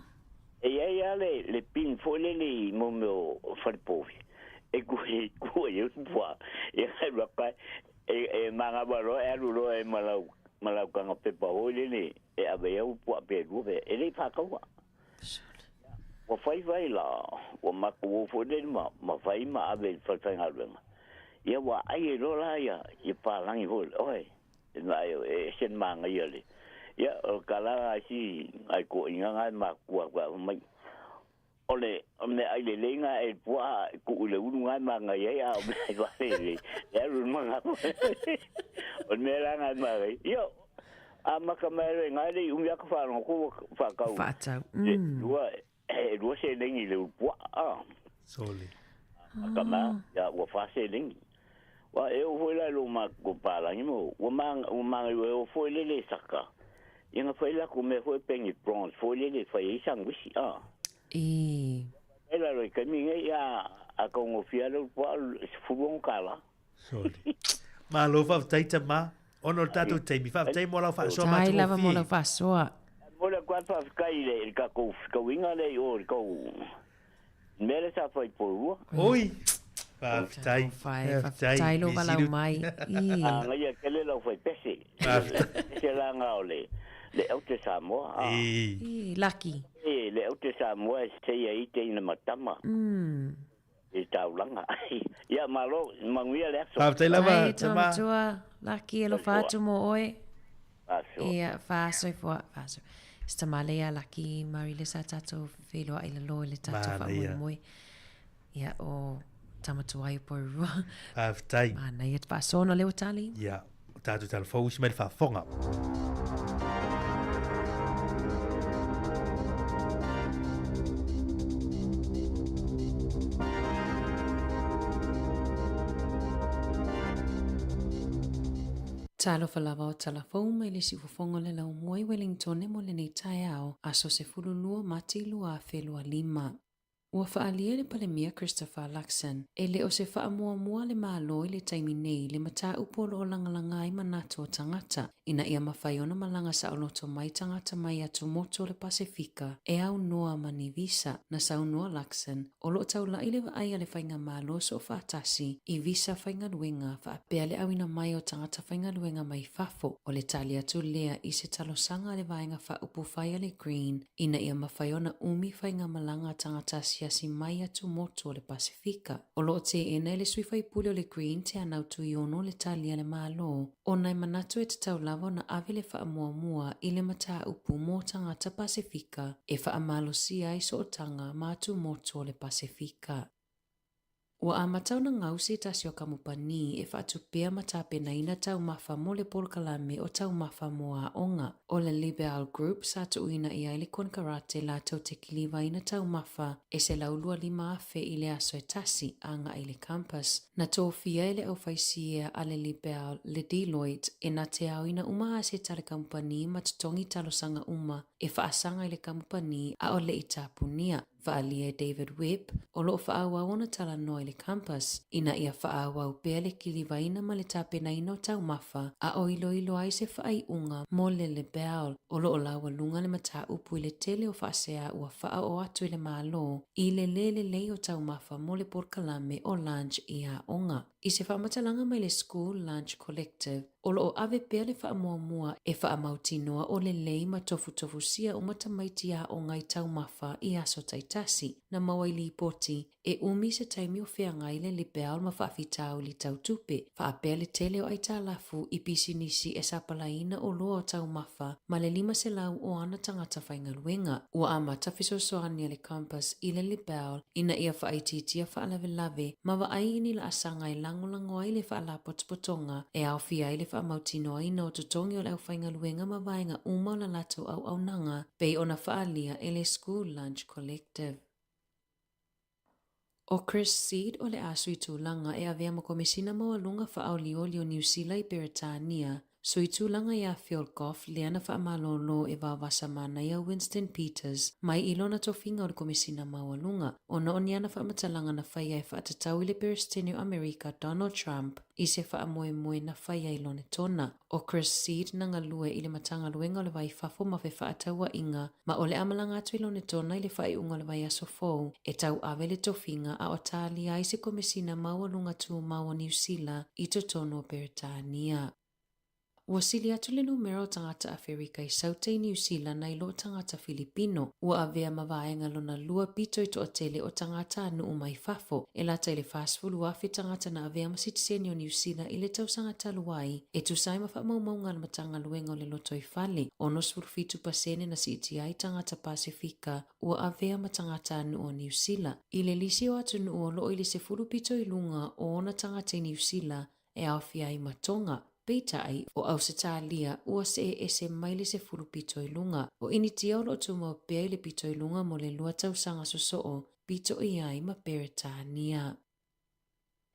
E i ai lava le, le pin foi lele i mo mea o falepovi. E ku e ku e u puaa. Ia kai raka e, e mangawa loa e alu loa e malau, malau kanga pepa foi lele e ave ai au puaa pe lua pe. E le i faataua. Ua faifai la, ua matou o foi lele ma, ma fai ma ave i le fale faigaluega. Ia ua ai ai loa la ia, ia palagi foi, oe, e na e, e ese le manaia le. Ia, o le tala la a isi nai toeaiina na e matutua atu ai mai, o le meaai lelei na e puaa e tuu i le ulu na e manaia ai, a o meaai vale lelei, e alu i le manava. O le mea la na e manaia, ia, Amata mai loa i ina e le i umi lava ka faalogo atu ua faatau. Faatau. E lua, e lua seleni i le ulu puaa, a. Sole. Amata mai, ia, ua fa seleni. Ua e oo foi la i lou matou palagi ma ua ua magaiua e oo foi lele e saka. Ia na fai latou mea foi peni bronze foi lele e fai ai sandwich, a. I. Mai lalo i taimi nei, ia, a taugofie lava le ulu puaa, e $16. Sorry. Malo faafetai tama. Ona o le tatou taimi. Faafetai mo lau faasoa Faafetai lava mo matagofie. lau faasoa. Momoli atu lava le faafetai i le tatou fetauiga lea i o i le tou mea lea sa fai i Poerua. Oi! Faafetai. Faafetai, faafetai lou valaau mai. Ii. Manaia tele lau fai pese. Faafetai. Pese la na o le le aute Samoa. Ii. Ii, lucky. E le aute Samoa e seia i te ina matama. I le taulaga. Ia, malo, manuia le aso. Faafetai lava, Ai, tama. Tama matua, Laki, alofa atu mo oe. Faasoa. Ia, faasoifua, faasoifua. Se tama lea ia Laki Murray lea sa tatou feiloai i lalo i le tatou Manaia. faamoemoe. Ia, o tama tuai o Poerua. Faafetai. Manaia te faasoa ona lea ua tali. Ia, o tatou talafou isi mai le faafofoga. Talofa lava o talafou mai le siufofoga o le laumua i Wellingtone mo lenei taeao, aso 12 Mati 2025. Ua faaalia le Palemia Christopher Luxon, e le o se faamuamua a le Malo i le taimi nei le mataupu o lo o lagalaga ai manatu o tagata ina ia mafai ona malaga saoloto mai tagata mai atumotu o le Pasefika e aunoa ma ni visa. Na saunoa Luxon, o lo o taulai le vaai a le Faigamalo Soofaatasi i visa faigaluega faapea le auina mai o tagata faigaluega mai fafo. O le tali atu lea i se talosaga a le Vaega Faaupufai a le Green ina ia mafai ona umi faigamalaga a tagata asiasi mai atumotu o le Pasefika. O lo o teena e le sui faipule o le Green Teanau Tuiono le tali a le Malo, ona e manatu e tatau lava ona ave le faamuamua i le mataupu mo tagata Pasefika e faamalosia ai sootaga ma atumotu o le Pasefika. Ua amata ona gau se tasi o kamupani e faatupea ma tapenaina taumafa mo le polokalame o Taumafa mo Aoga. O le Libel Group sa tuuina i ai le konekarate latou te kilivaina taumafa e 125,000 i le aso e tasi agai i le campus. Na tofia e le aufaisiea a le Libel le Deloitte e na te aoina uma aseta a le kamupani ma totogi talosaga uma e faasaga i le kamupani a o le i tapunia. Faaalia e David Webb, o lo o faaauau ona talanoa i le campus, ina ia faaauau pea le kilivaina ma le tapenaina o taumafa a o iloilo ai se faaiuga mo le Lebel, o lo o laualuga le mataupu i le tele o faasea ua faaoo atu i le Malo i le le lelei o taumafa mo le polokalame o Lunch i aoga. I se faamatalaga mai le School Lunch Collective, O lo o ave pea le faamuamua e faamautinoa o lelei ma tofutofusia uma tamaiti aoga i taumafa i aso taitasi. Na maua i lipoti, e umi se taimi o feagai le Libel ma faafitauli tau tupe, faapea le tele o aitalafu i pisinisi e sapalaiina oloa o taumafa ma le 500 o ana tagata faigaluega. Ua amata fesoasoani a le Compass i le Libel ina ia faaitiitia faalavelave ma vaai i ni laasaga e lagolago ai le faalapotopotoga e aofia ai le faamautinoaina o totogi o le aufaigaluega ma vaega uma o la latou auaunaga pei ona faaalia e le School Lunch Collective. ʻO Chris Seed o le a sui tulaga e avea ma Komesina Maualuga Faaolioli o Niu Sila i Peretania, sui tulaga iā Phil Goff lea na faamalōlō e vaovasa manaia Winston Peters mai i lona tofiga o le Komesina Maualuga ona o ni ana faamatalaga na faia e faatatau i le Peresetene o Amerika Donald Trump i se faamoemoe na faia i Lonetona. ʻO Chris Seed na galue i le Matagaluega o le Va i Fafo ma Fefaatauaiga ma o le a malaga atu i Lonetona i le faaiuga o le vaiaso fou e tauave le tofiga a o talia ai se Komesina Maualuga Tumau o Niu Sila i totonu o Peretania. Ua sili atu le numera o tagata Aferika i Sauta i Niu Sila nai lo tagata Filipino. Ua avea ma vaega lona lua pito i toatele o tagatanuu mai fafo, e lata i le 40,000 tagata na avea ma sitiseni o Niu Sila i le tausaga talu ai, e tusa ai ma faamaumauga a le Matagaluega o le Lotoifale, 67 pasene na siitia ai tagata Pasefika ua avea ma tagatanuu o Niu Sila. I le lisi o atunuu o loo i le 10 pito i luga o ona tagata i Niu Sila, e aofia ai ma Tonga, peitai, o Ausetalia ua see ese mai le 10 pito i luga. O Initia o lo o tumau pea i le pito i luga mo le lua tausaga sosoo, pito i ai ma Peretania.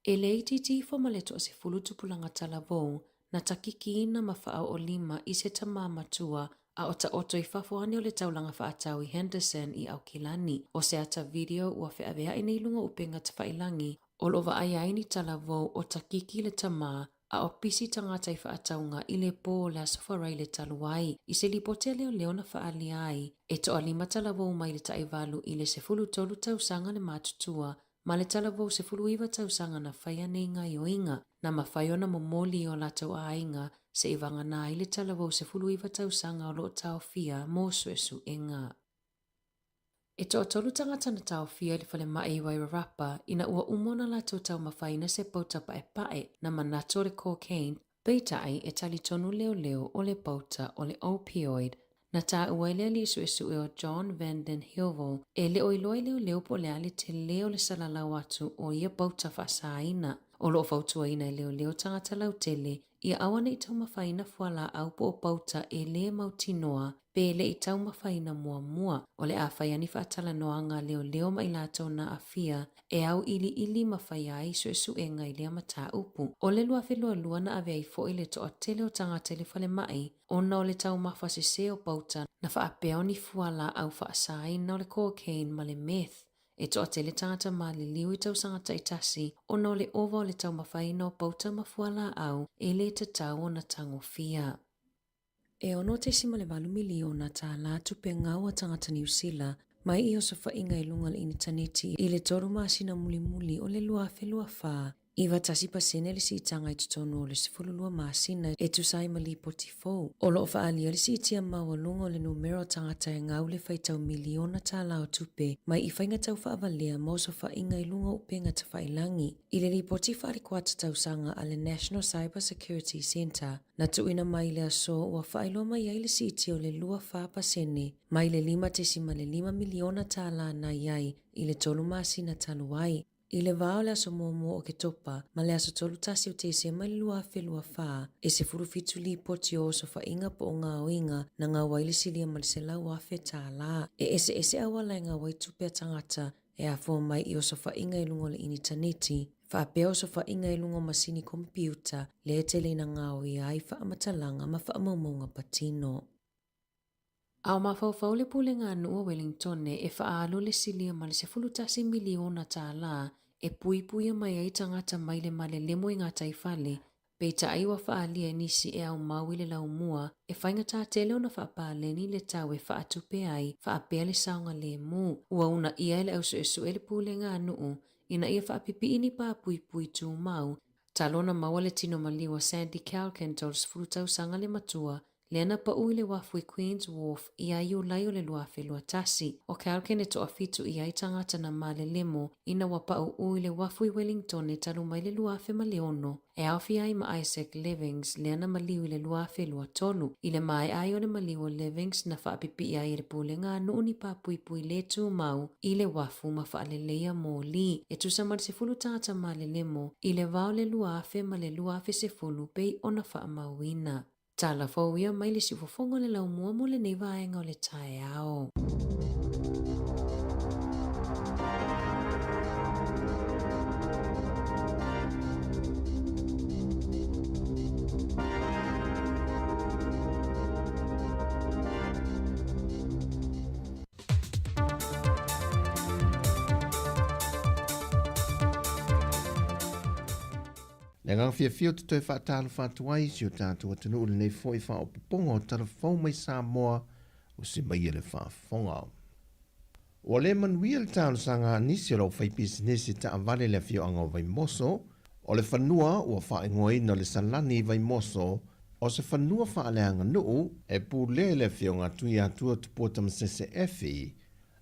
E le itiiti ifo ma le toasefulu tupulaga talavou na takikiina ma faaoolima i se tamā matua a o taoto i fafo ane o le taulaga faatau i Henderson i Aukilani. O se ata video ua feaveaʻi nei luga o upega tafailangi o lo o vaaia ai ni talavou o takiki le tamā a o pisi tagata i faatauga i le pō o le Aso Faraile talu ai. I se lipoti a leoleo na faaalia ai, e toalima talavou mai le taʻivalu i le 13 tausaga le matutua ma le talavou 19 tausaga na faia nei gaioiga, na mafai ona momoli i o latou aiga seʻi vagana ai le talavou 19 tausaga o lo o taofia mo suesuega. E toatolu tagata na taofia i le falemai i Wairarapa ina ua uma ona latou taumafaina se pauta paepae na manatu o le cocaine, peitai e talitonu leoleo o le pauta o le opioid. Na taua ai le alii suesue o John Van Den Heuvel e le o iloa i leoleo po o le a le tele o le salalau atu o ia pauta faasaina. O lo o fautuaina e leoleo tagata lautele ia aua ne i taumafaina fualaau po o pauta e lē mautinoa pe le i taumafaina muamua. O le a faia ni faatalanoaga a leoleo ma i latou na aafia e auiliili ma faia ai suesuega i lea mataupu. O le 2022 na ave ai foi le toatele o tagata i le falemai ona o le taumafa sesē o pauta na faapea o ni fualaau faasaina o le cocaine ma le meth. E toatele tagata maliliu i tausaga taitasi ona o le ova o le taumafaina o pauta ma fualaau e lē tatau ona tagofia. E $6.8 miliona tālā tupe gau a tagata Niu Sila mai i osofaiga i luga o le initaneti i le tolu masina mulimuli o le 2024, 91% le siitaga i totonu o le 12 masina e tusa ai ma lipoti fou. O lo o faaalia le siitia maualuga o le numera o tagata e gau le faitau miliona tālā o tupe mai i faiga tau faavalea ma osofaiga i luga o upega tafailangi. I le lipoti faale-kuata tausaga a le National Cyber Security Centre, na tuuina mai i le aso ua faailoa mai ai le siitia o le 24% mai le $5.5 miliona tālā na i ai i le tolu masina talu ai. I le vā o le aso muamua o Oketopa ma le aso 31 o Tesema i le 2024, e 17 lipoti o osofaiga po o gaoiga na gau ai le silia ma le 100,000 tālā. E eseese auala e gau ai tupe a tagata e afua mai i osofaiga i luga o le initaneti, faapea osofaiga i luga o masini komepiuta lea e tele ina gaoia ai faamatalaga ma faamaumauga patino. A o mafaufau le Pulega a Nuu o Welingtone e faaalu le silia ma le 11 miliona tālā e puipuia mai ai tagata mai le malelemo i gataifale, peitai ua faaalia e nisi e aumau i le laumua e faigata tele ona faapaleni le tau e faatupe ai faapea le saogalemu. Ua uunaia e le au suesue le Pulega a Nuu ina ia faapipii ni pā puipui tumau. Talu ona maua le tino maliu a Sandy Calkin 30 tausaga le matua, lea na pau i le uafu i Queen's Wharf ia Iulai o le 2021. O Calkin e toafitu i ai tagata na malelemo ina ua pauu i le uafu i Wellingtone talu mai le 2006, e aofia ai ma Isaac Levings lea na maliu i le 2023. I le maea ai o le maliu o Levings na faapipii ai e le Pulega a Nuu ni papuipui le tumau i le uafu ma faaleleia moli e tusa ma le 10 tagata malelemo i le va o le 2000 ma le 2010 pei ona faamauina. Tala fou ia mai le siufofoga o le laumua mo lenei vaega o le taeao. Le agaga fiafia ou te toe faatalofa atu ai i si o tatou atunuu i lenei foi faaopoopoga o tala fou mai Samoa o se mai e le faafofoga. Ua le manuia le talosaga a nisi o le aufaipisinisi taavale i le afioaga o Vaimoso, o le fanua ua faaigoaina o le Salani i Vaimoso, o se fanua faaleaganuu e pulea i le afioga a Tuiatua Tupua Tamasese Effie,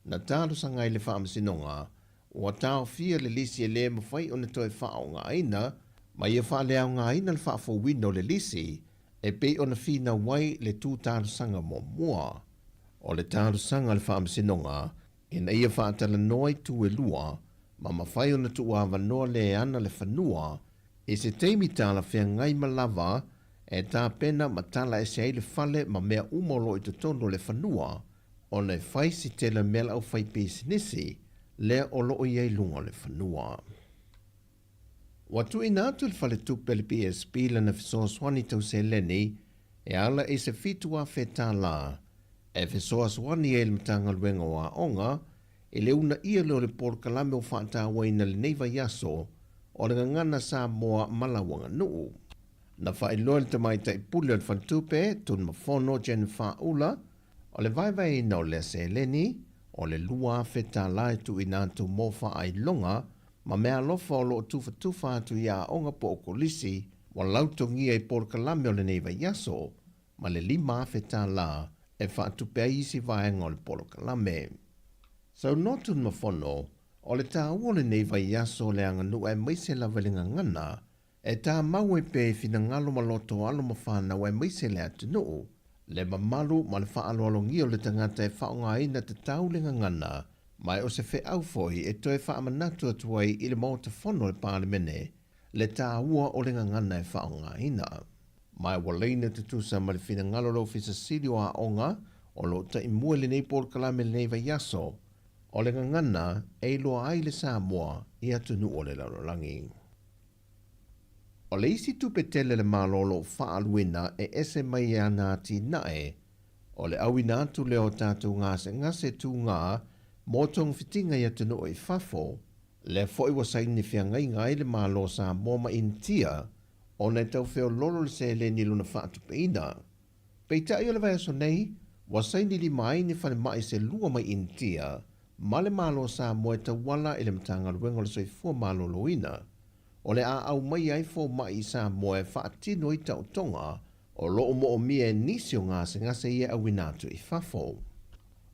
na talosaga ai le Faamasinoga Ua taofia le lisi e le mafai ona toe faaaogaina, ma ia faaleaogaina le faafouina o le lisi e pei ona finau ai le tu talosaga muamua. O le talosaga a le Faamasinoga ina ia faatalanoa itu e lua ma mafai ona tuuavanoa le ana le fanua i se taimi talafeagai ma lava e tapena ma tala ese ai le fale ma mea uma o lo o i totonu o le fanua ona e fai si tele mea le aufaipisinisi lea o lo o i ai luga o le fanua. Ua tuuina atu le faletupe a le PSB lana fesoasoani tau seleni e ala i se $7,000 e fesoasoani ai le Matagaluega o Aoga i le uunaia lea o le polokalame ua faatauaina lenei vaiaso o le Gagana Samoa ma lau Aganuu. Na faailoa e le Tamaitai Pule o le Faletupe, Tunumafono Jennifer Ula, O le vaevaeina o lea seleni, o le $2,000 e tuuina atu mo faailoga ma meaalofa o lo o tufatufa atu i aoga po o kolisi ua lautogia i polokalame o lenei vaiaso, ma le $5,000 e faatupe ai isi vaega o le polokalame. Saunoa Tunumafono, o le taua o lenei vaiaso o le aganuu aemaise lava i le gagana, E tāmau ai pea i finagalo ma loto alo ma whānau aemaise le atunuu, le mamalu ma le faaaloalogia o le tagata e faaaogaina tatau le gagana, ma e o se feau foi e toe faamanatu atu ai i le Maota Fono o le Palemene le tāua o le gagana e faaaogaina. Ma e ua laina tutusa ma le finagalo o le Ofisa Sili o Aoga o lo o taimua i lenei polokalame i lenei vaiaso, o le gagana e iloa ai le Samoa i atunuu o le lalolagi. O le isi tupe tele a le Malo o lo o faaaluina e ese mai e ana atinae, o le auina atu lea o tatou gasegase tugā mo togafitiga i atunuu i fafo, lea foi ua saini feagaiga ai le Malo o Samoa ma Initia ona e tau feololo le seleni i lona faatupeina. Peitai o le vaiaso nei, ua saini lima ai ni falemai se lua mai Initia ma le Malo o Samoa e tauala i le Matagaluega o le Soifua Maloloina, o le a aumaia ai fomai i Samoa e faatino ai taotoga o lo o moomia e nisi o gasegase ia e auina atu i fafo.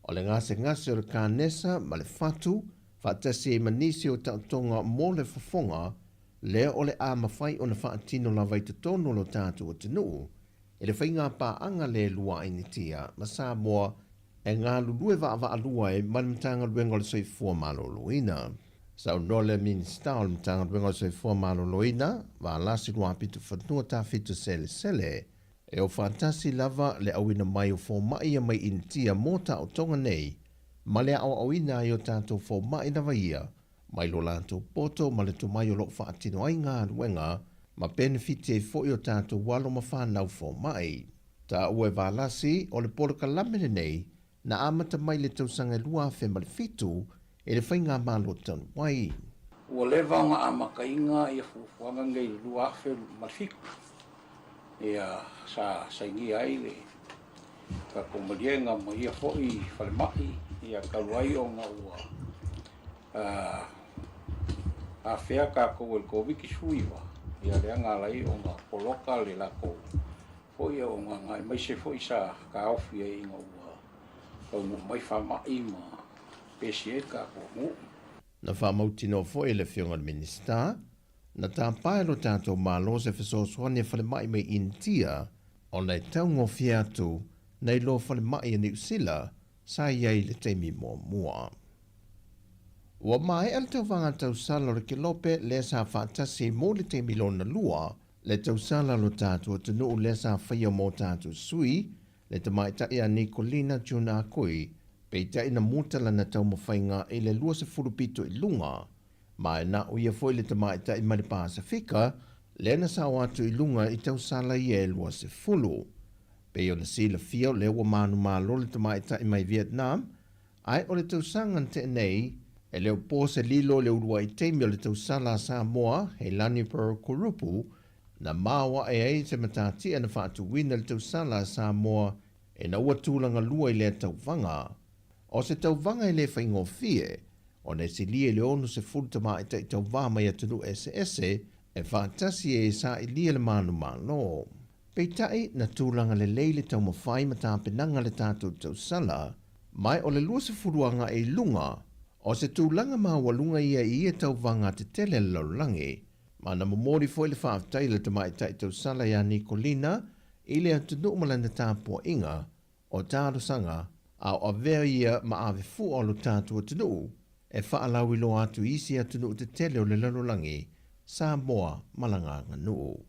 O le gasegase o le kanesa ma le fatu, faatasi ai ma nisi o taotoga mo le fofoga, lea o le a mafai ona faatino lava i totonu o lo tatou atunuu i le faigapaaga le lua a Initia ma Samoa e galulue vaavaalua ai ma le Matagaluega o le Soifua Maloloina. Saunoa le Minisita o le Matagaluega o le Soifua Maloloina, Valasi Luapitofanua Tafito Selesele, e o faatasi lava le auina mai o fomai ia mai Initia mo taotoga nei ma le aoaoina ai o tatou fomai lava ia mai lo latou poto ma le tomai o lo o faatino ai galuega ma penefiti ai foi o tatou alo ma fanau fomai. Taua e Valasi, o le polokalame lenei na amata mai le tausaga e 2007 e le Faigamalo talu ai. Ua leva ona amataina ia fuafuaga nei i le 2007, ia sa sainia ai le tatou maliega ma ia foi falemai, ia talu ai ona ua afea tatou e le Koviti-19, Ia lea na ala ai ona poloka le latou foi auaunaga aemaise foi sa taofi ai ina ua taunuu mai faama'i ma pesi ai le tatou atunuu. Na faamautinoa foi e le Afioga i le Minisita, na tapa e lo tatou Malo se fesoasoani a falemai mai Initia ona e taugofie atu nai lo falemai a Niu Sila sa i ai i le taimi muamua. Ua maea le tauvaga tausala o le Kelope lea sa faatasi mo le taimi lona lua, le tausala o lo tatou atunuu lea sa faia mo tatou sui, le tamaitai a Nikolina June Akoi, peitai na muta lana taumafaiga i le 20 pito i luga, ma e na o ia foi le tamaitai mai le Pasefika lea na sao atu i luga i tausala ia e 20. Pei ona silafia o lea ua manumalo le tamaitai mai Vietnam, ae o le tausaga na tea nei, e le o po se lilo i le uluai taimi o le tausala a Samoa, Heilani Pearl Kurupu, na maoae ai se matatia na faatuina le tausala a Samoa ina ua tulaga lua i lea tauvaga. O se tauvaga e le faigofie, ona e silia i le 60 tamaitai tauvā mai atunuu eseese e faatasi e sailia le manumalo. Peitai, na tulaga lelei le taumafai ma tapenaga a le tatou tausala, ma o le 20 agai i luga, o se tulaga maualuga ia i ia tauvaga tetele a le lalolagi. Ma na momoli foi le faafetai a le tamaitai tausala ia Nikolina i le atunuu ma lana tapuaiga, o talosaga a o avea ia ma ave fua o lo tatou atunuu e faalauiloa atu i isi atunuu tetele o le lalolagi, Samoa ma lana aganuu.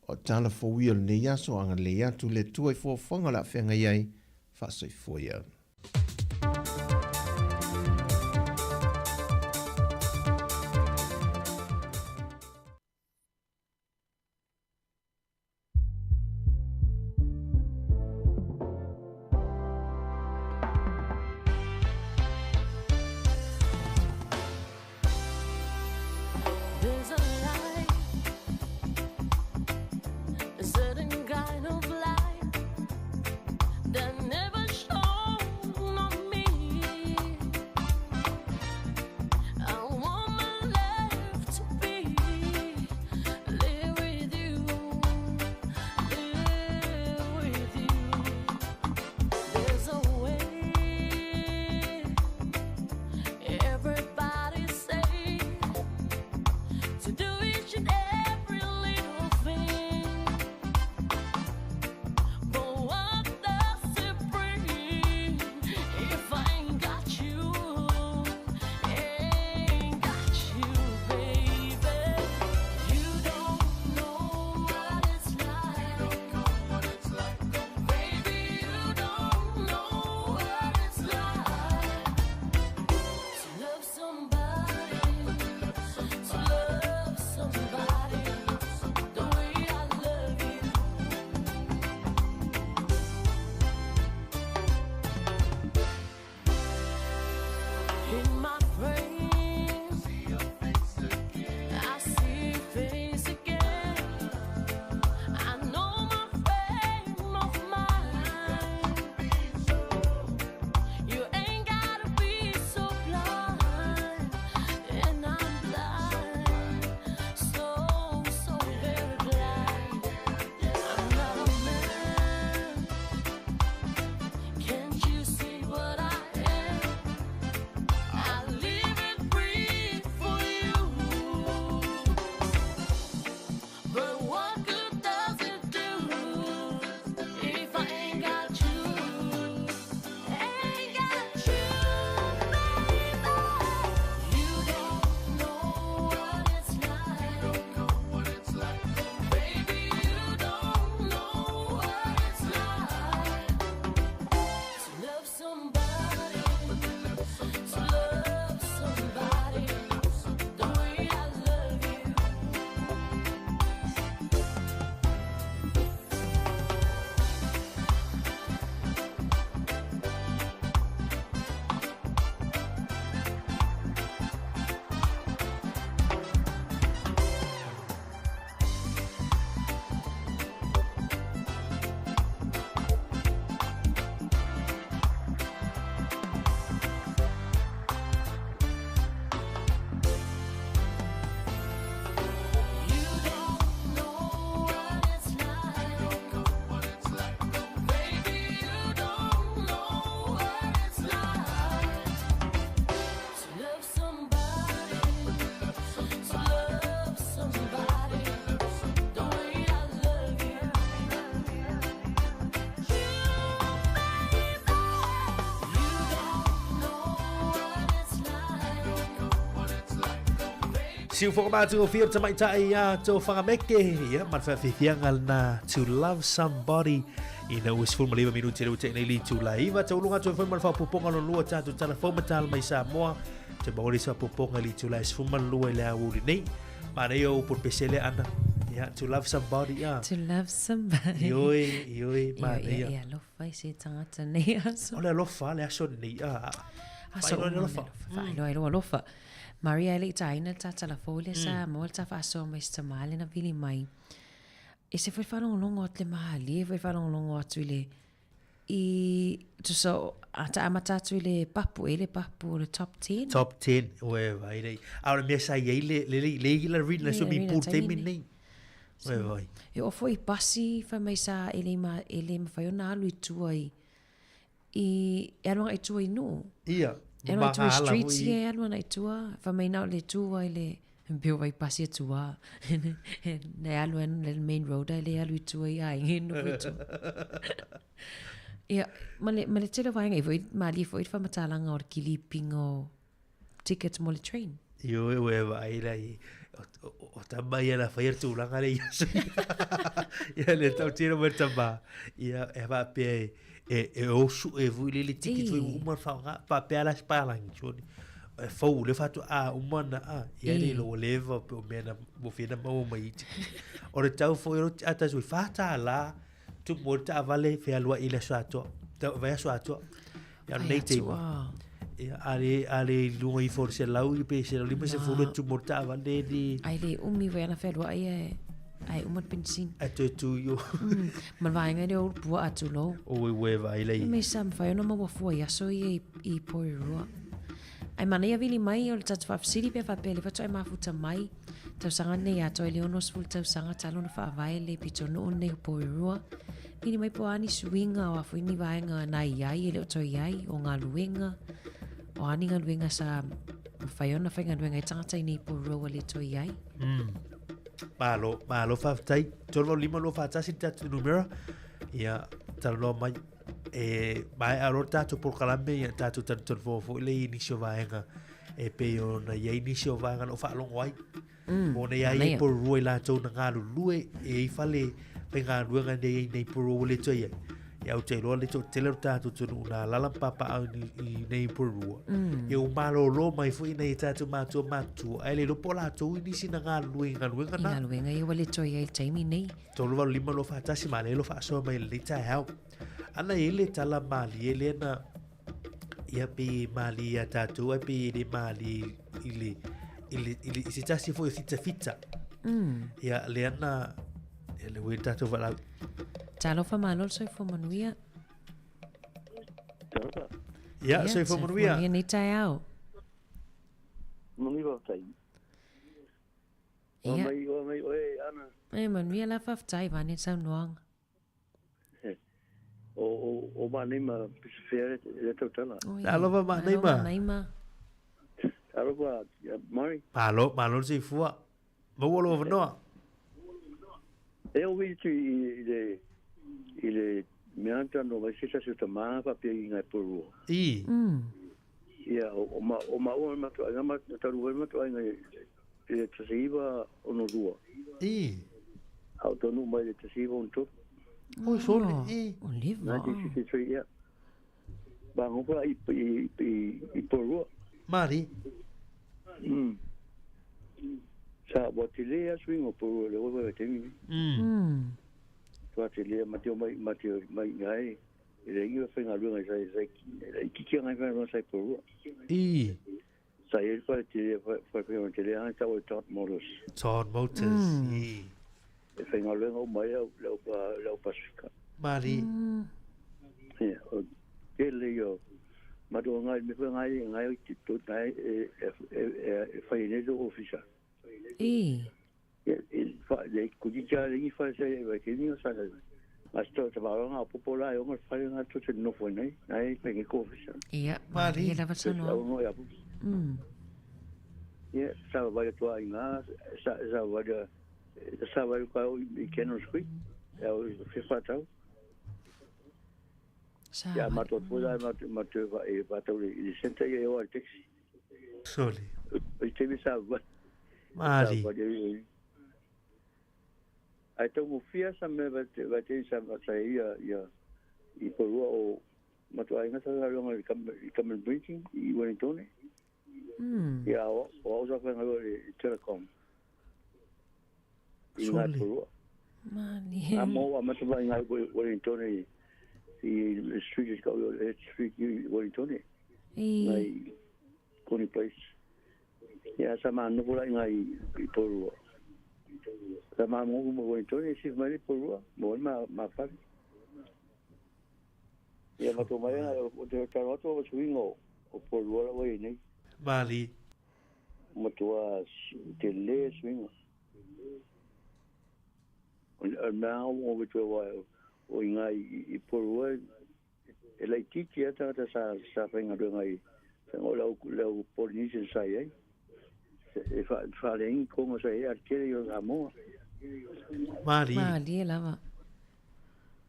O tala fou ia o lenei aso, agalelei atu le Atua i fuafuaga o le a feagai ai, faasoifua ia. There's a light, a certain kind of light that never shone on me. I want my life to be live with you, live with you. There's a way everybody say to do each and every little thing. But what does it bring if I ain't got you? Ain't got you, baby. You don't know what it's like. Baby, you don't know what it's like to love somebody, to love somebody the way I love you. In my brain, I see your face again. I know my frame of mind. You ain't gotta be so blind, and I'm blind, so so very blind. I'm not a man. Can't you see what I am? I Siufoga matagofie o le tamaitai ia Tofaga Meke, ia ma le faafiafiaga lena To Love Somebody ina ua 19 minuti le ua tea nei le itula e 9 tauluga atu ai foi ma le faaopoopoga lona lua tatou tala fou ma tala mai Samoa toe maua le isi faaopoopoga i le itula e 12 i le aoauli nei. Manaia o upu o le pese lea Ana. Ia, to love somebody, ia. To love somebody. Ioe, ioe, manaia. Ia, ia alofa i se tagata nei aso. O le alofa, le aso nei, a. Aso Faailoa le alofa. Faailoa i lou alofa. Maria e le i taina le tatala fou lea sa maua le ta faasoa mai se tama lea na vili mai. E se foi le faalogologo atu le malie foi le faalogologo atu i le i tusa a ta amata atu i le papu e le papu o le top 10. Top 10, ue vai nei. A o le mea sa i ai le le le le le read le swimming pool taimi nei. Ue vai. E oo foi i pasi fai mai sa e le ma e le mawhai ona alu i tua i i e alu agai i tua i Nuu. Ia. E alu agai i tua i streets ia e alu ana i tua. Fai mai na o le tua i le peo vai pasi e tua. Na e alu ana le main road ai le alu i tua i aiga e noho i tua. Ia, ma le, ma le tele o vaega i foi, malie foi le faamatalaga o le kilipinga o tickets mo le train. Ioe, ue vaai la i, o tama ia na whaia tūranga le ia sui. Ia le tau tira mai tama. Ia e whapea e, e, e osu e vui lele tiki tui uma whaonga, whapea la spalangi choni. E fau le whatu a uma na a. Ia le lo leva pe o mea na mo whina maua mai i tiki. O le tau fo i ro ata sui whata la, tu mo ta vale whea i le aso atoa. Tau vai aso atoa. Ia nei te Ia, ale, ale i lunga ifo o le selau, i pe selau lima sefulu atu mo le taavale ni. Ai le umi foi ana fealuai ae, ae uma le penisini. Ae toe tu i o. Ma le vaega lea o ulu puaa tulou. Oi ue vaai lei. Me sa mawhai ona maua fua i aso ia i, i Porirua. Ai mana ia vili mai o le tatu faafesili pe faapea le faatoa e mafuta mai. Tausaga nei atoa i le 60 tausaga talu ona faavae le pitonuu nei o Porirua. Pili mai po o a ni suiga o a foi ni vaega na i ai e le o toe i ai, o galuega, o a ni galuega sa mafai ona faigaluega ai tagata i nei Porirua ua le toe i ai. Malo, malo faafetai. 385 241 le tatou numera. Ia, talanoa mai. E maea loa le tatou polokalame, ia tatou talitonu foi lea i nisi o vaega e pei ona i ai nisi o vaega na ou faalogo ai. Mo nei ai e Porirua i latou na galulue e i fale faigaluega nei ai nei Porirua ua le toe i ai. Ia ou te iloa le toatele o le tatou atunuu na alaala ma papaaao i nei Porirua. Ia ua malolo mai foi nai a tatou matua matutua ae le iloa po o latou i nisi na galulue i galuega na. I galuega ia ua le toe i ai i le taimi nei. 385 241 ma lea lo faasoa mai i lenei taeao. Ana i ai le tala malie lea na ia pei e malie iā tatou ae pei e le malie i le i le i le i se tasi foi o fitafita. Ia lea na ia le ue tatou valaau. Talofa malo le soifua manuia. Talofa. Ia, soifua manuia. Manuia nei taeao. Manuia faafetai. Ia. Mai oe mai oe Ana. E manuia la faafetai vaeane le saunoaga. O, o, o Manaima Pisifea le, le tautala. Talofa Manaima. Manaima. Talofa, Murray. Malo, malo le soifua. Maua lou avanoa. E o vili tu i, i le, i le mea anta no vai se tasi o tamā whapea i ngai porua. I. Ia, o, o, ma, o maua ma tu ainga, ma taru wai ma tu ainga i le tasi iwa ono rua. I. A o tonu mai le tasi iwa ono tolu. Oi, sole, i. O leva. 1963, ia. Ba ngopa i, i, i, i Porirua. Mari. Sa, ua tele a suiga o Porirua le oe wai taimi nei. Tua tele ma te o mai, ma te mai ngai, e le ingi whai ngā sai, sai, i kiki ngai whai ngā sai Porirua. I. Sa i whai tele, whai whai ngā tele, hanga tau e Todd Motors. Todd Motors, i. E whai ngā luenga o mai au, le au, le au Pasifika. Mari. Ia, o tele ia, ma tō ngai, me whai ngai, ngai, tō ngai, e, e, e, e, e whai nei tō ofisa. I. Ia, e, wha, le, ku ki kia ringi whai sai, e wai ke ringi sai, ngā sto te wāronga, a popo la, e onga whai ngā tō te nofo nei, ngai, whai ngai ko ofisa. Ia, mari. Ia lava sanoa. Au no ia. Ia, sa wai tua i ngā, sa, sa wai, sa wai ka o i Canon Street, e au i whawhatau. Sa Ia, ma tō tō ma ma tō wa e whātau i le center ia e oa i taxi. Sole. I te mi sa wai. Mali. Ai tau mo fia sa me va te va te sa va sa ia ia i porua o matua inga sa sa longa i kam i kam printing i Wellington. Ia o o sa fa ngalo i Telecom. I ngā porua. Mali. A mo a matua inga i Wellington i i street ka o street i Wellington. I Ngai Coney Place. Ia sa ma nofo la inga i porua. Sa ma mo mo Wellington i sif mai porua, mo ma ma fari. Ia ma to mai o te taro atu o suingo o porua la wai nei. Mali. Matua te le suingo. O mea o o te wai o inga i porua e lai titi a tangata sa sa whainga runga i o lau lau Polynesian sa i ai. E fa le ingi konga sa i a tere i o Samoa. Mali. Mali lava.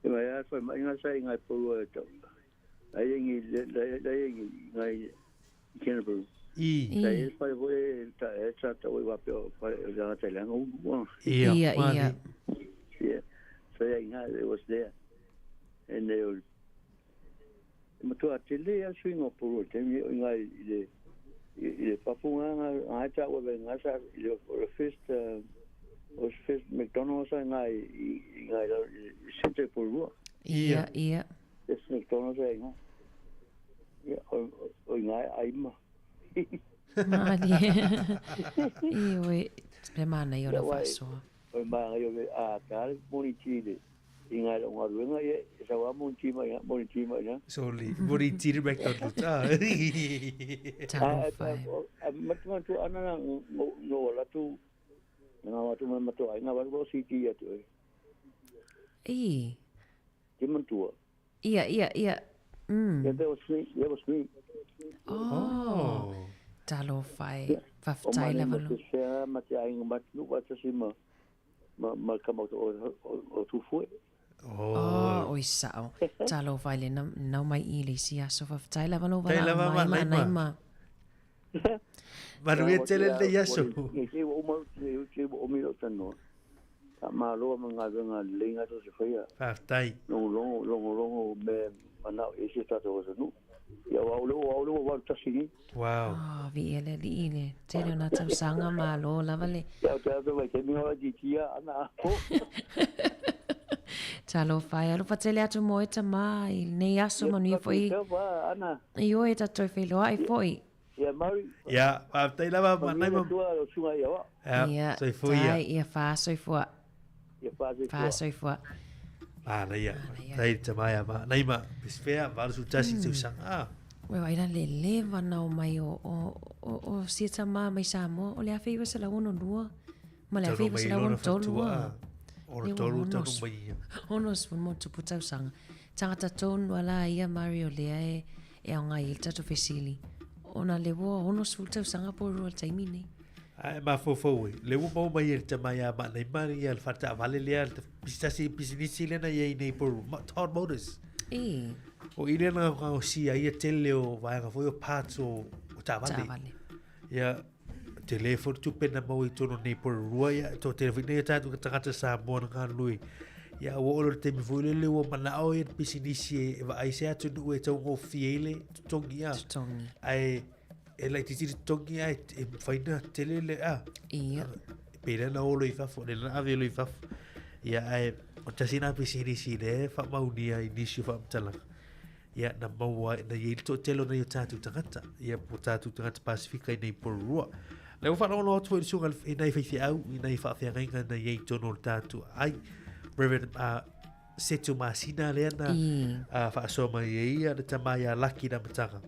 E mai a whai mai ngā sa i ngai porua e tau. Ai ingi lai ingi ngai Canterbury. I. Sa e whai voi e ta e sa ta oi wape o whai o tangata i langa unu. Ia, Ia, mali. ia. Yeah. So yeah, it was there. And they were matua te le a suinga porua te mi o ngai i le i le papunga ngai ta o ngai sa i le o first o first McDonald's ngai i ngai la i sente porua. Ia, ia. This McDonald's ai ngai. Ia o ngai ai ma. Mali. I oi, le mana i o la whasoa. O ma ngai o a ta le moni tile. I ngai o ngā ruenga ia, e sa wā moni tima ia, moni tima ia. Sorry, moni tiri McDonald's. Ah. Talofa. A matua tu ana na no la tu ngā watu mai matua ai ngā watu o siti ia tu e. I. Te matua. Ia, ia, ia. Yeah, that was me. That was me. Oh. Talofa e. Whawhtai lava lo. O ma ma te ainga matu wa tasi ma ma ma kama o o tufue. Oh, oi sao. Talofa i le nau mai i le isi aso whawhtai lava lo Tai wala lava mai ma ma nai nai ma. Manuia tele le iaso. Nge te o mau te te o mi lo tano. Ta ma lo ma ngā venga lenga to se whaia. Whawhtai. Longo longo longo longo me mana e se tato o sanu. Ia wa lo wa lo wa tasi ni. Wow. Oh, vi ele li ile. Tele o nā tausanga ma lo lava le. Ia te atu mai te mi ora di tia ana. Talofa e. Alofa tele atu mo e tama i nei aso manuia foi. Ana. I o e tātou wheloa i foi. Ia Mari. Ia, whawhtai lava ma nai ma. Tua o sunga ia wa. Ia, soifua ia. tai, ia whāsoifua. Ia whāsoifua. Whāsoifua. Ah, na ia. Tai te maia ma. Nai ma, pesfea, varu su tasi te usanga. Ah. Ue waira le leva nao mai o, o, o, o sia tama mai Samoa. O le awhi iwa se lau ono lua. Ma le awhi iwa se lau ono tolu. Ono tolu tanu mai ia. Ono sfun mo tupu tausanga. Tangata tonu ala ia Mario lea e e au ngai il tato fesili. Ona le woa ono sful tausanga po rua taimi nei. Ai ma fofo le ua mau mai e te mai a ma nei mari ia le whata vale lea le pisitasi pisinisi lena ia i nei poru Todd Motors. E. O i lena ngā o si a ia tele o vaenga foi o parts o tāvale. Tāvale. Ia te le fo tupe na mau i tono nei poru rua ia to te nei tātu ka tangata Samoa na ngā lui. Ia ua olo te mi foi lele ua mana o ia pisinisi e va ai se atu nu e tau ngō fiele tutongi ia. Tutongi. Ai e lai titiri tongi ai e whaina tele le a. Ia. Pere na olo i fafo, le na ave olo i fafo. Ia ai, o tasina pisinisi le whamaunia i nisi o whamtalanga. Ia na maua, na ia ito telo na ia tātou tangata. Ia po tātou tangata Pasifika i nei porurua. Le o whanolo atu i sunga i nei whaiwhi au, i nei whaawhiangainga na ia i tono o tātou. Ai, Reverend Setu Masina lea na whaasoa mai e ia, na tamai a laki na matanga.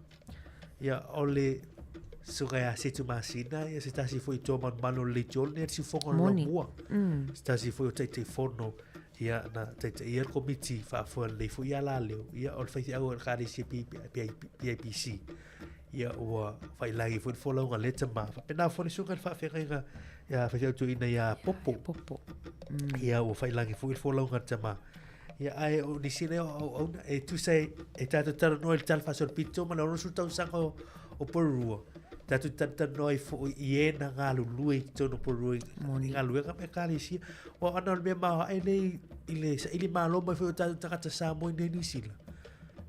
Ia ole sunga ia Setu Masina, ia se tasi foi tō manu le tiol, nea si whonga lo mua. Se tasi foi o teitei whono, ia na teitei ia komiti whaafoa le fo ia la leo, ia o le whaithi au o kāre PIPC. Ia ua whailangi foi wholaunga le tama. Whapena fone sunga le whaawhengainga, ia whaithi au tuina ia popo. Popo. Ia ua whailangi foi wholaunga le tama. Ia ai o nisi leo au e tusa e tātou tara noa i le talawhasa o le pito ma le ono su tausanga o porurua. Tatou talatalanoa ai foi i e na galulue i totonu o Porirua i galuega ma ekalesia. Aua ona o le mea maoae lenei i le saili malo mai foi o tatou tagata Samoa i inei i Niu Sila.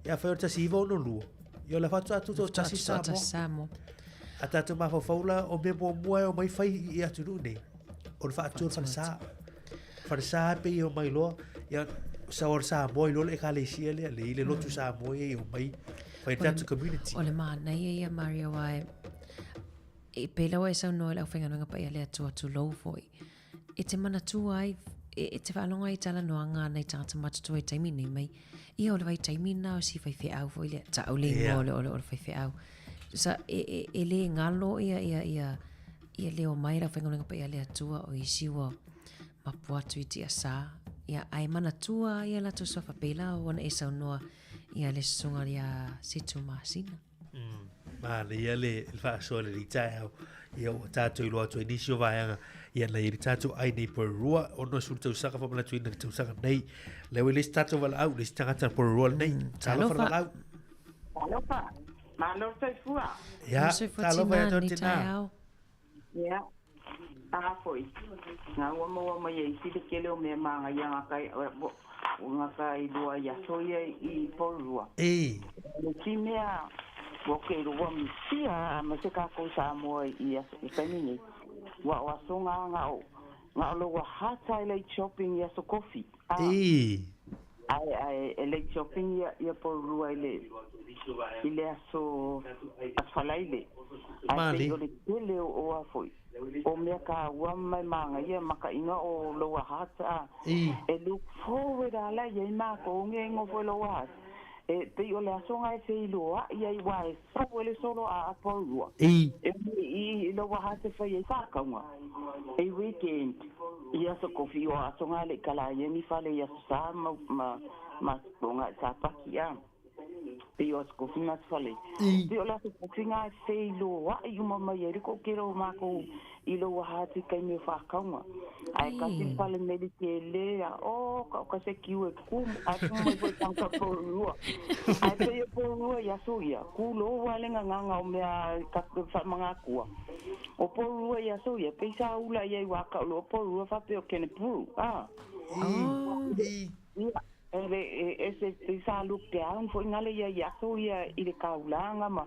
Ia afai o le 1962, ia o le faatoa tutoatasi Samoa. Samoa. A tatou mafaufau la, o mea muamua e omai fai i atunuu nei, o le faatu o le falesa. Falesa e pei e omai loa, ia sao o le Samoa i loa le ekalesia lea, le i le lotu Samoa ia i omai fai le tatou community. O le manaia ia Maria aua e, e pei lava e saunoa i le aufaigaluega paia le Atua tulou foi. E te manatua ai, e, e te faalogo ai i talanoaga a nai tagata matutua i taimi nei mai. Ia o le vaitaimi lena o si faifeau foi lea, ta'u le igoa o le, o le, o le faifeau. Sa, e, e, e le galo ia, ia, ia, ia le omai le aufaigaluega paia a le Atua o isi ua mapu atu i tiasa. Ia, ae manatua ai ia latou suafa pei la ua na e saunoa ia le susuga ia Setu Masina. Manaia le faasoa le taeao. Ia ua tatou iloa atu ai nisi o vaega ia na i le tatou ai nei Porirua, 60 tausaga faamanatuina le tausaga nei. Lea ua i le isi tatou valaau, le isi tagata Porirua lenei. Talofa le valaau. Talofa. Malo le soifua. Ia, talofa ia tou tina. Ia, a foi, nga ua maua mai ai si le tele o mea magaia nga kai, nga kai lua i aso ia i Porirua. E. Le ti mea, ua ke ua misia ma se kākou Samoa i aso i taimi nei. Ua o aso nga nga o, nga o loa hata e late shopping i aso kofi. A, E. Ai, ai, e late shopping ia, ia Porirua i le, i le aso, aso Falaile. Ai Mali. pei o le tele o, o a foi. O mea ka ua mai magaia makaʻiga o Lower Hutt a. E. E look forward ala i ai mākou nge ngo foi Lower Hutt. E pei o le aso nga e feiloaʻi ai ua e sau e le solo a a Porirua. E. E i i Lower Hutt e fai ai whākaunga. E weekend i aso kofi o aso ngā le kala i ni fale i aso sa ma, ma, ma o ngā sa paki a. Pei o aso kofi ngā fale. Pei o le aso kofi ngā e feiloaʻi uma mai ai le ko kero o mākou i Lower Hutt i kai mea whākaunga. Ai ka si fale meli ke lea, o ka o ka se kiu e kumu, ai kumu mai foi tangata Porirua. Ai pei e Porirua i aso ia, ku loa le nganganga o mea ka whamangakua. O Porirua i aso ia, pei sa ula ia i waka o lo Porirua whape o Kenepuru. Ah. Ia, e le, e, e se pei sa look down foi ngale ia i aso ia i le kaulanga ma.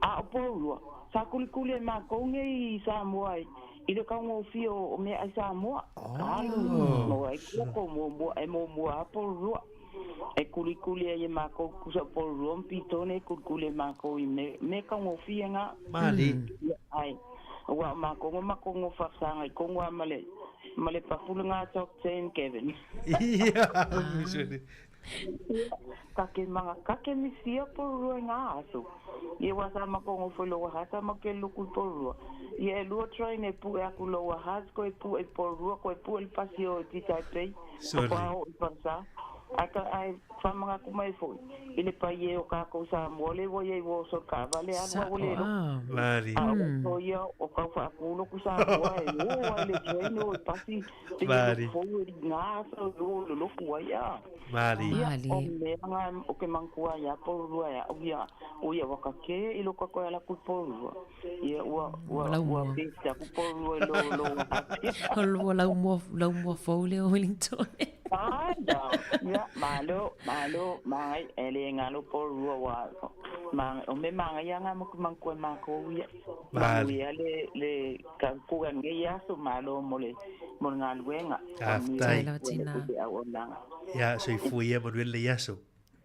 A o Porirua, sa kulikuli e mākou nei i Samoa i, i le kaugofie o mea ai Samoa. Alu, mo ai koko mo mo e mo mo a Porirua. E kulikuli ai e mākou kusa Porirua mpitone e kulikuli e mākou i me, me kaugofie ngā. Mali. Ia, ai. Ua o mākou ngo mākou ngo whafsanga i kongo a male, male pafulu ngā top 10, Kevin. Ia, misone. Ka ke manga, ka ke misia Porirua i ngā aso. Ia wa sa makongo foi Lower Hutt, a ma ke luku i Porirua. Ia e lua train e pue aku Lower Hutt, ko e pue i Porirua, ko e pue le pasi o i Taipei, Sorry. ko a o i Parsa. Ai ka ai whamanga ku mai foi. I le pai e o kākou Samoa le ua iai ua oso ka vale alu a ua le lo. Mali. A o so ia o kau whaakulo ku Samoa e o ai le train o i pasi te i Mali. look forward i ngā aso i o le loku ai a. Mali. Ia, o mea ngā o ke mangkua ia Porirua ia, o ia, o ia waka ke i loka koe ala ku Porirua. Ia, ua, ua, ua pēta ku Porirua i lo, lo O lua lau mua, lau mua fou lea o Wellington. Ai, da. Ia, malo, malo, mangai, e le ngalo Porirua wa, mangai, o me mangai ia ngā moku mangkua mākou ia. Mali. Ia le, le, ka kua ngei aso malo mo le, mo le ngā luenga. Ah, tai. Le au o nanga. Ia, soifua ia manuia le aso.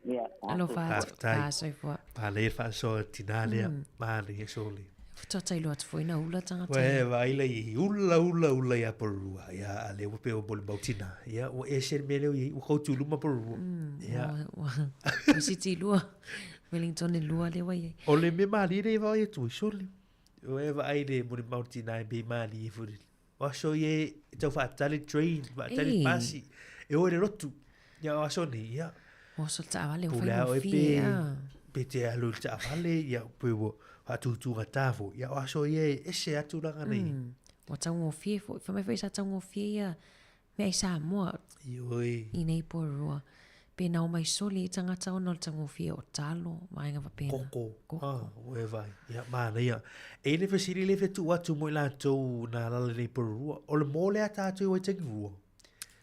Ia. Alofa atu. Faafetai. Ah, soifua. Manaia le faasoa tina lea. Manaia sole. Faatoa tailo atu foi na ula tagata. Ua e vaai la i ula ula ula ia Porirua. Ia, a lea ua pei ua molimau tina. Ia, ua ese le mea lea ua i ai. Ua kautuluma Porirua. Ia. Ua, ua siti lua. Wellington e lua lea ua i ai. O le mea malie lea e vaai atu ai sole. Ua e vaai le molimau tina e mea malie foi lele. O aso ia e tau faatali train, faatali Ei. pasi. E o i le lotu. Ia o aso nei, ia. O aso le taavale, o Pule a oe faigofie, pe, ah. pe te alu i le taavale, ia pe ua faatutugata foi. Ia o aso ia e ese atu tulaga nei. Ua taugofie foi. Fai mai foi sa taugofie ia mea i Samoa. Ioe. I nei Porirua. Pe na omai soli i tagata ona o le taugofie o talo, vaega faapena. Koko. Koko. Ah, ua e vaai. Ia, manaia. E i le fesili le fia tuu atu mo i latou na alaala nei Porirua, o le mō lea tātou i Waitangi Rua?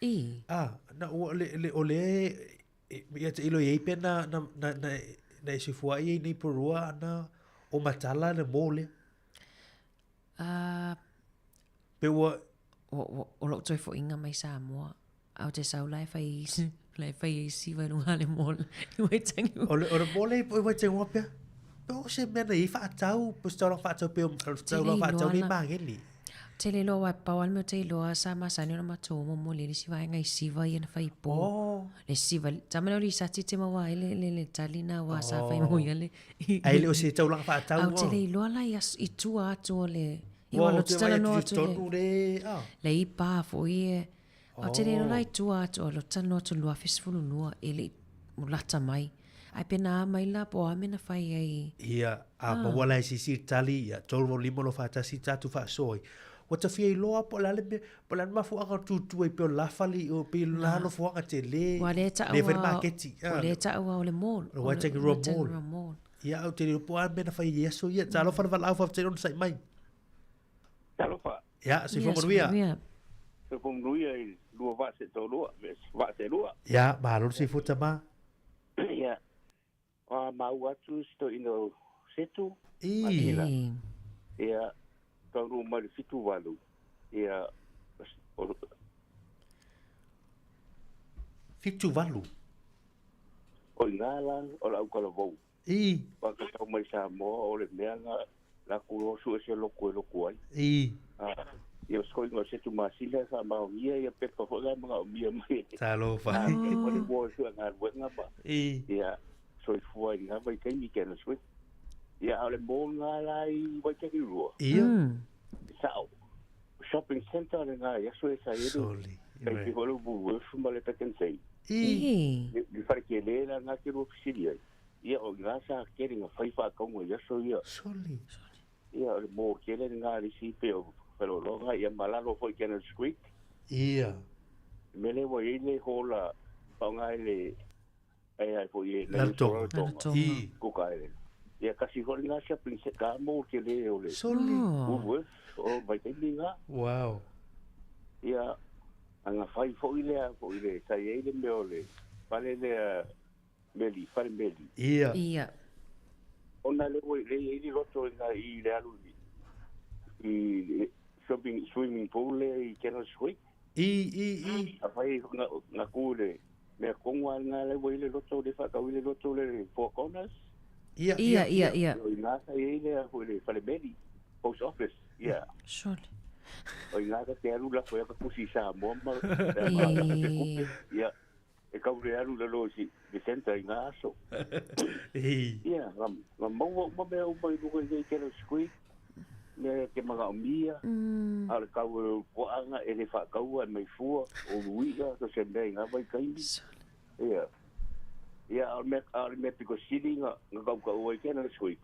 I. Ah, na ua le, le, o le, ia te ilo i ei pe na, na, na, na, na e soifua ai nei Porirua ana o matala le mō lea. Ah, Pe ua... O lou toe foʻiga mai Samoa, a ou te sau la e fai ai la e fai ai siva i luga o le mall i Waitangi. O le, o le mall i Waitangi pea? Pe o se mea na i faatau, pe o se taulaga faatau pe o se taulaga faatau nei mageli. Tele loa aua e pau lava le mea ou te iloa sa masani ona matou momoli ai le isi vaega i siva ia na fai i po. Oh. Le siva, tama lea o Lisati te maua ai le, le, le tali na aua sa fai mo ia le... Ai le o se taulaga faatau. A ou te le iloa la i, as, i tua atu o le... Ia ua lotu talanoa atu le... Le ipa foi e... Ou te le iloa la i tua atu o lotu talanoa atu i le 2012 e le i lata mai. Ae pe na a mai la po o a mea na fai ai. Ia, a maua la e sisi le tali, ia, 3 8 5 2 4 1 tatou faasoa ai. Ua ta fia iloa po o le a le mea, po o le a le mafuaaga o tutu ai pei o le lafali, o pei o le nofoaga tele. Ua le taua, le fai le maketi. Ua le taua o le mall. O le Waitangi Roa Mall. Mall. Ia, ou te le iloa po o a mea na fai i aso ia. Talofa le valaau faafetai onosai mai. Talofa. Ia, soifua manuia. Soifua manuia i lua vaa se toalua, vaa se lua. Ia, malo le soifua tama. Ia, a maua atu si toeaina o Setu. I. Ia, taunuu mai le 78, ia, o... 78? O i ina la, o le aukala-vou. I. Faakatau mai Samoa o le mea na lakou loa sue se lotu e lotu ai. I. Ia o se koiga o Setu masina e faamaonia ia pepa foi la e manaomia mai. Talofa. O le mua o sue galuega ma. I. Ia soifua i lena vaitaimi ke ana sui. Ia a o le mall na la i Waitangi Rua. Ia. Sao. Shopping centre lena i aso e sa i Soli. Kai te foi le Woolworths ma le Pick n Save. I. Le fale tele la na te lua fesili ai. Ia o i ina sa tele na fai faatauga i aso ia. Soli. Ia o le mall tele lena a le isi pei o Faleologa ia ma lalo foi i Cannon Street. Ia. Le mea lea ua i ai le hall a faaaoga ai le ai ai foi e Rarotonga. Rarotonga. I. Cook Island. Ia kasi foi lena shopping centre mall tele o le Soli. Woolworths o vaitaimi lena. Wow. Ia ana fai foi lea foi le sa i ai le mea o le fale lea meli, fale meli. Ia. Ia. Ona lea ua lea e i ai le loto i na i le alu i i shopping swimming pool lea i Canal Street. I, i, i. A fai na na ku le mea kongo a lena lea ua i le loto le whakau i le loto le Four Corners. Ia, ia, ia, ia. O i ngā sa i ai lea foi le fale meli, post office, ia. Sure. O i ngā ka te alu la koe ka kusi i Samoa ma, ma, ma, te kupe, ia. E kau le alu lalo i le centre i ngā aso. Ia, nga, nga maua uma mea uma i luga i nei kena squeak, mea ke manaomia, a o le kau e puaanga e le whaakaua e mai fua, o luia, so se mea i ngā vaitaimi. Ia, ia, a o le mea, a o le mea piko sili nga, nga kau kau ai kena squeak.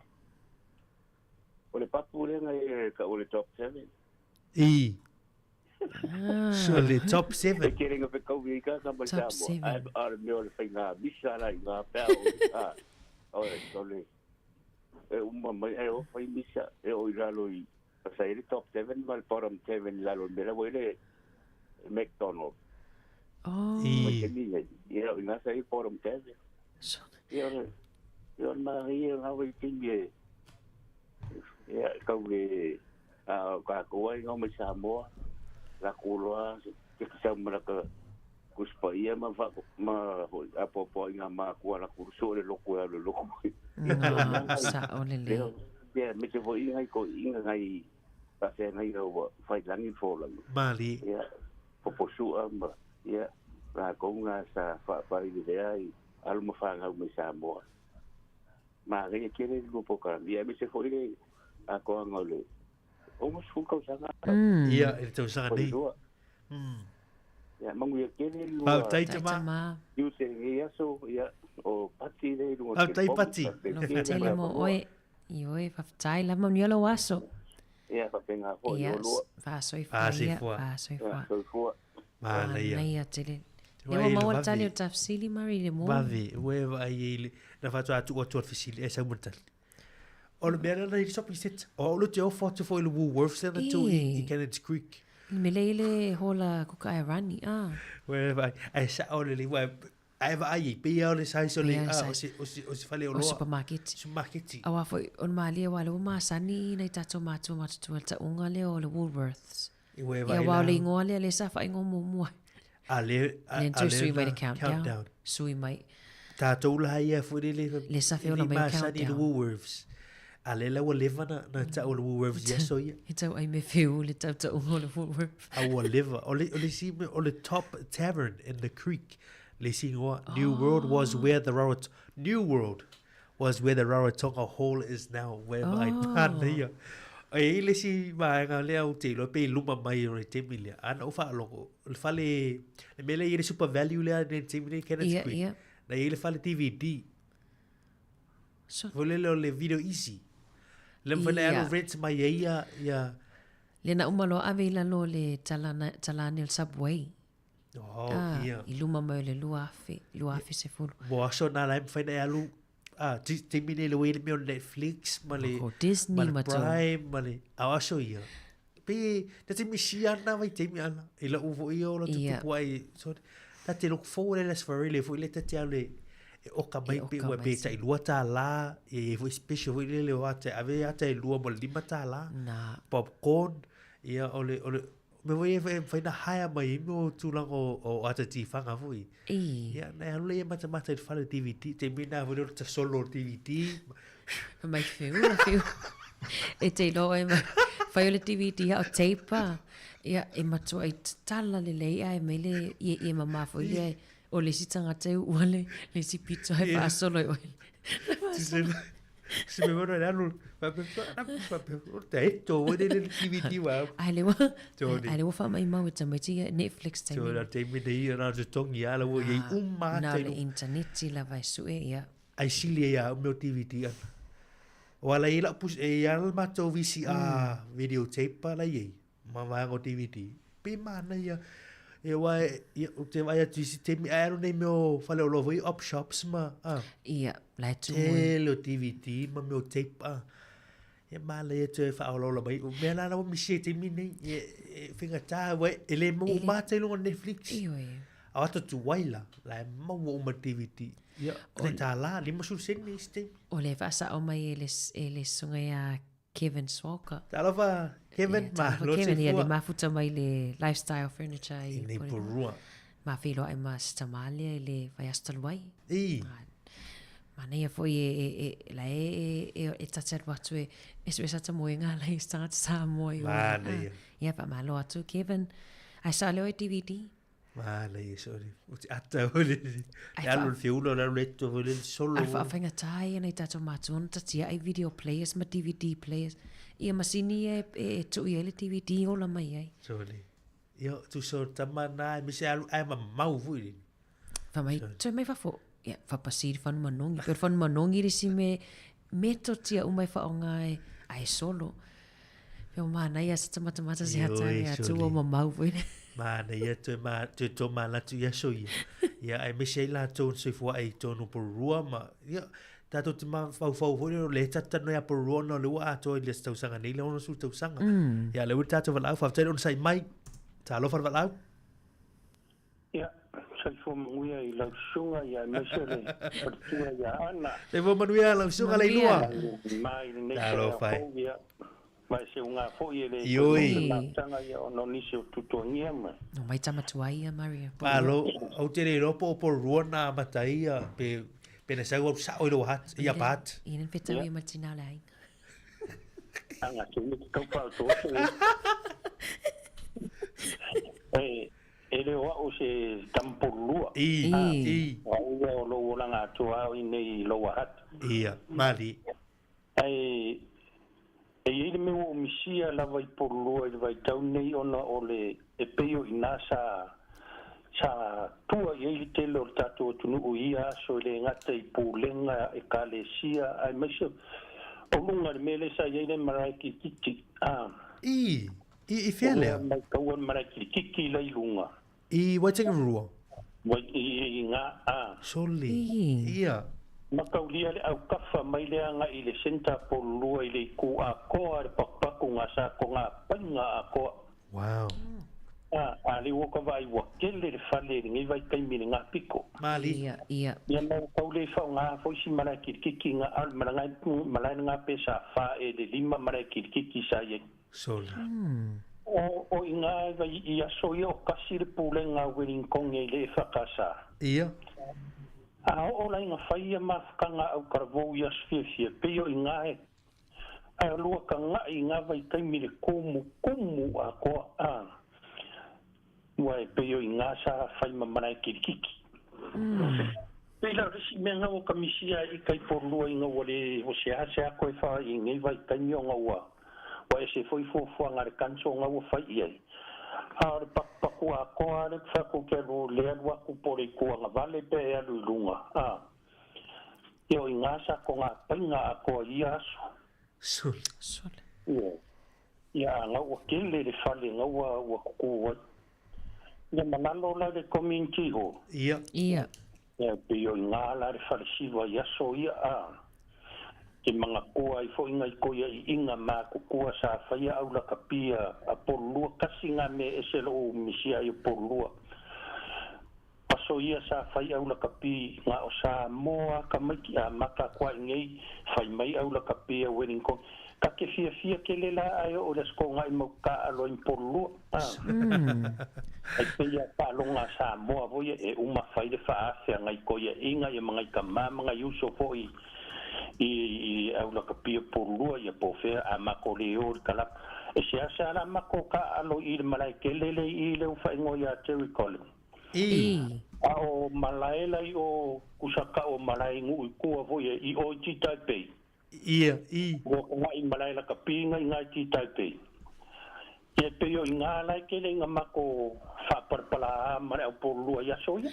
O le papu lea nga e kau o le top 7. I. So le top 7. E tele nga whekau i ka ka mai Top Samoa. 7. Ai, a le mea o le whainga misa la i ngā pea o le, a, o le, o le, e uma mai, e o whai misa, e o i lalo i, sa i le top 7 ma le bottom 7 i lalo, me la ua i le McDonald. Oh. Mai te mi nei, ia o i ngā sa i bottom 7. Ia o le, ia o le mahi e ngā wai timi e, ia kau le, a, o ka koa i ngā mai Samoa, la kuloa, te kisau ma la ka kuspa ia ma fa, ma hoi, a po po i ngā mākua la kuruso le loko e le loko. Sa o le le. Ia, me te voi ngai ko inga ngai, pa se ngai o wa, whai langi fo langi. Mali. Ia, poposua ma, ia, la konga sa wha whai le lea i alu ma whangau mai Samoa. Ma ngai e kere lu po ka, ia me te voi le a koanga le. O mo sfu kausaga. Ia, e le tausaga nei. Ia, mangu ia kere lua. Faafetai, tama. Iu te ngi aso, ia, o pati le lunga. Faafetai, Pati. Lo fatele mo oe. I oe, faafetai lava manuia lou aso. Ia, faapena foi Ia, o lua. faasoifua ia, Faasoifua. faasoifua. Faasoifua. Manaia. Manaia tele. Lea ua maua le tali o le ta fesili, Mari, i le moni. Vave, ua e vaai ai i le, na faatoa tuu atu o le fesili, e sau ma le tali. O le mea lea na i le shopping centre. O au le te ofo atu foi i le Woolworths lea na tu i, i Cannons Creek. I le mea lea i le hola kuka ai rani, ah. Ua e vaai, ai sao le le, ua e vaai ai, pei lava o le size o le, ah, o se, o se, o se fale oloa. O supermarket. Supermarket. Aua foi, o le malie aua o lea ua masani nai tatou matua matutua i le tauga lea o le Woolworths. Ia, e vaai Aua o le igoa lea lea sa faaigoa muamua. A le, a, a le sui mai le countdown. countdown. Sui mai. Tātou la ia foi le le sa feola mai countdown. Le Woolworths. A le la ua leva na, na tau le Woolworths i aso ia. E tau ai me whiu le tau tau o le Woolworths. A ua leva. O le, o le si, o le top tavern in the creek. Le si ngoa, New World was where the Rarot, New World was where the Rarotonga Hall is now, where oh. ai pana ia. E i le si vaega lea ou te iloa pe i luma mai o le taimi lea. A na ou faalogo, o le fale, le mea lea i le super value lea nei le taimi nei, Kenneth Ia, Creek. ia. Na i le fale DVD. So, Foi lele o le video easy. Le mawhai na Ia. alu rent mai e ia, ia. Le na uma loa ave i lalo o le talana, talane o le subway. Oh, Ah, ia. i luma mai o le 2000, 2010. Mo aso na la e mawhai na e alu, ah, taimi nei le wei le mea o Netflix ma le, Ko Disney ma le ma tō. Prime, ma le, a o aso ia. Pe, ta te misi ana vai taimi ana. I lau foi ia o la Ia. tutupu ai. So, ta te look forward e las farele foi le ta te alu e, e oka mai E pe oka ua mai pe se. tai lua tā la, e e foi special foi le le o ate, ave ate e lua mo le lima tā la. Nā. Popcorn, ia o le, o le, me foi e e whai na haea mai i mea o tūlanga o, o ata tīwhanga foi. I. Ia, na e alu le ia matamata i le whare DVD, te mea foi le o ta solo o DVD. Mai whiu, la whiu. E te iloa e mai. Whai o le DVD a o tape a. Ia, e matua i tala le lei a e mai le ie ie mama foi le o le isi tagata e uua le le isi pito e faasolo i oe. Se me mano le alu, o te eto, o le le DVD wa. Ai le ua, Tony. ai le ua faamaimau e tamaiti ia Netflix taimi. Tony, taimi nei ia na te tongi ala ua iei uma Na ata o le interneti lava e sue ia. Ai sili ia o mea o DVD ana. O ala i lau pus, e ia le matou VCR video tape ala iei, ma vaega o DVD. Pe manaia, e wa e, ia, o te vai atu i si taimi, ai alu nei mea o fale o loa foi op shops ma, ah. Ia, la e tumu. Tele o DVD ma mea o tape, ah. Ia manaia toe whaolaola mai. O mea la la ua misi e taimi nei, e, e whengatā, wa e le mau E le- mātai lunga Netflix. Ioe. A ata tuai la, la e maua uma DVD. Ia, te tā la, 50 sene i si taimi. O le faasao mai e le, e le susuga ia Kevin Swalker. Talofa, Kevin, Ia, talofa malo Kevin, ia soifua. le mafuta mai le lifestyle furniture i I nei Porirua. Porirua. Ma feiloai ma se tama lea i le vaiaso talu ai. I. Manaia foi e, e, e, la e, e, e, e tata alu atu e, e sue sa tamoega la i se tagata Samoa i ola. Manaia. Ah, ia, faamalo atu, Kevin. Ai sao lea o e DVD. Manaia, sorry. O te ata o le, Ai le alu wha- le whiula, le alu le eto, le solo. Ai whaafaingatā ia nei tātou mātua ona tatia ai video players ma DVD players. Ia masini e, e, e tui ai le DVD ola mai ai. Sorry. Ia, tu so tama nā, e mise alu, ai ma mau fui. Wha mai, toe mai whafo, ia, whapasi i whanu manongi. Pero whanu manongi risi me, me totia umai whaonga e, ai solo. Peo mana ia sa tamatamata se hata Ioi, e atu surely. o mamau foi. Manaia toe ma, toe tō mālatu ia so ia. Ia, ai mese ai lātou na soifua ai tōnu Porirua ma, ia, tātou te mafaufau foi lea, le tata noi a Porirua na o le ua atoa i le tausaga nei, le ono sulu tausaga. Ia, le ua tātou valaau, whafetai le ona sai mai, talofa le valaau. Ia, soifua manuia i lau susuga ia aemaise le faletua ia Ana. Soifua manuia lau susuga Leilua. Mai lenei Talofa e. taeao fou, ia. Ma e seuga foi e le Ioi. mafutaga ia ona o nisi o tutuagia ma. No mai tamatua ia, Maria. Malo, au te le iloa po o Porirua na amata ai ia, pe, pe na sau au sao i le wahat, ia pahat. Ia nani whetau ia ma tina o le aiga. Anga te umi te kaupa o tō E, e le o au se tamporua. I, i. Au ia o lou olaga atoa au i nei i lou ahata. Ia, mali. Ai, e i ai le mea ua misia lava i Porirua i le vaitau nei ona o le e pei o i inā sa sa tua i ai le tele o le tatou atunuu i ia aso e le gata i pulega e kalesia aemaise o luga i le mea lea sa i ai le malae kilikiki a I, i, i fea lea? Mai taua le malae kilikiki la i luga. I Waitangi Rua? Wai i i ngā a. Soli. Ia. Mataulia le aukafa mai le agai i le centre Pololua i le itu atoa le pakupaku ngā sa ko ngā painga atoa. Wow. A, a le ua ka vaai ua tele le fale i lenei vaitaimi i le ngā piko. Mali. Ia, ia. Ia ma ua tau le faoga foi si malae kilikiki nga a le malae malae le ngā pe sa fa e le lima malae kilikiki sa i ai. Soli. O, o i ngā vai i aso ia o kasi le pulega a Wellington i le EFKS. Ia. A oo la i nga fai ia mafukanga au karavou i aso fiafia, pei o i ngā e a lua ka nga'i i ngā vaitaimi le kumu kumu atoa a ua e pei o i ngā sa fai ma malae kilikiki. Pei la o le isi mea nga ua kamisia ai i kai polua i nga ua le o seasea koe fa i nei vaitaimi o nga ua ua ese foi fuafuaga a le kanso nga ua fai i ai. A o le pakupaku atoa le fai atu ke alu le alu atu po o le itu agavale pe e alu i luga a ia o i nga sa ko nga paiga atoa i ia aso. Sole. Sole. Ia. Ia a nga ua kele le fale nga ua ua kuku ai. Ia malalo la le community hall. Ia. Ia. Ia pei o i nga la le fale siva i aso ia a ke mangakoa ai foi ngai koia i inga ma kukua sa faia au laka pia a polulua kasi nga me ese lou misia ai o polulua. Aso ia sa fai au lakapi nga o Samoa ka maiki a maka koa i ngei fai mai au lakapi a Wellington. Ka ke fiafia kele la ae o le asko nga i mau ka aloa i polulua. A. Ai pei a paalonga a Samoa voi e uma fai le faafea ngai koia inga ia ma ngai tama ma ngai uso foi i i au lakapi o polulua ia po fea a mako le o le kalapa. E seasea la mako ka alo i le malae kele le i le uwhaingoa ia Terry Collins. I. A o malae lai o kusaka o malae nguu i kua voi e i o i ti Taipei. Ia, i. Ua ka ngai malae la ka pinga i ngai ti Taipei. Ia pei o i ngā lae kele i nga mako whaaparapara a ma le au polulua i aso ia.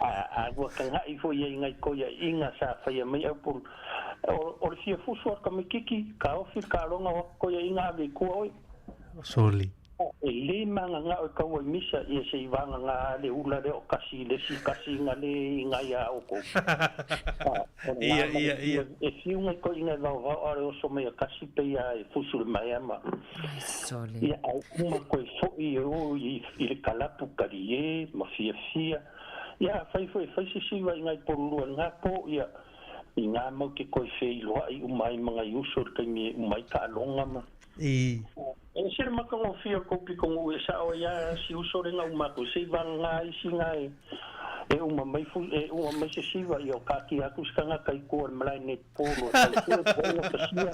A, a ua ka ngai foi ia i ngai koia inga sa whaia mai au polu. O, o le fia fusu a ka mikiki, ka ofi ka ronga o koia inga ave i kua oi. Soli. E le magagao e kaua i misa ia se i vagaga le ula lea o kasi i le isi kasi nga le i nga ia oukou. Ia, ia, ia. E fiu ngai koe inga e vaovao a le oso mai a kasi pe ia e fusu le maea ma. Sole. Ia ai uma koe fo'i e o i, i le kalapu kalie ma fiafia. Ia a fai foi e fai se siva i ngai polulua i nga po ia i nga mau ke koe feiloa'i uma ai ma ngai uso i le taimi e uma ai taaloga ma. I. E ese le matagofie o le kou pitonu'u e sa'o ai a si uso le gau matou se i vagaga isi ga e e uma mai fu e uma mai se siva ia o katia atu se tagata i tua o le malae nei polo e faletua e po ua tasia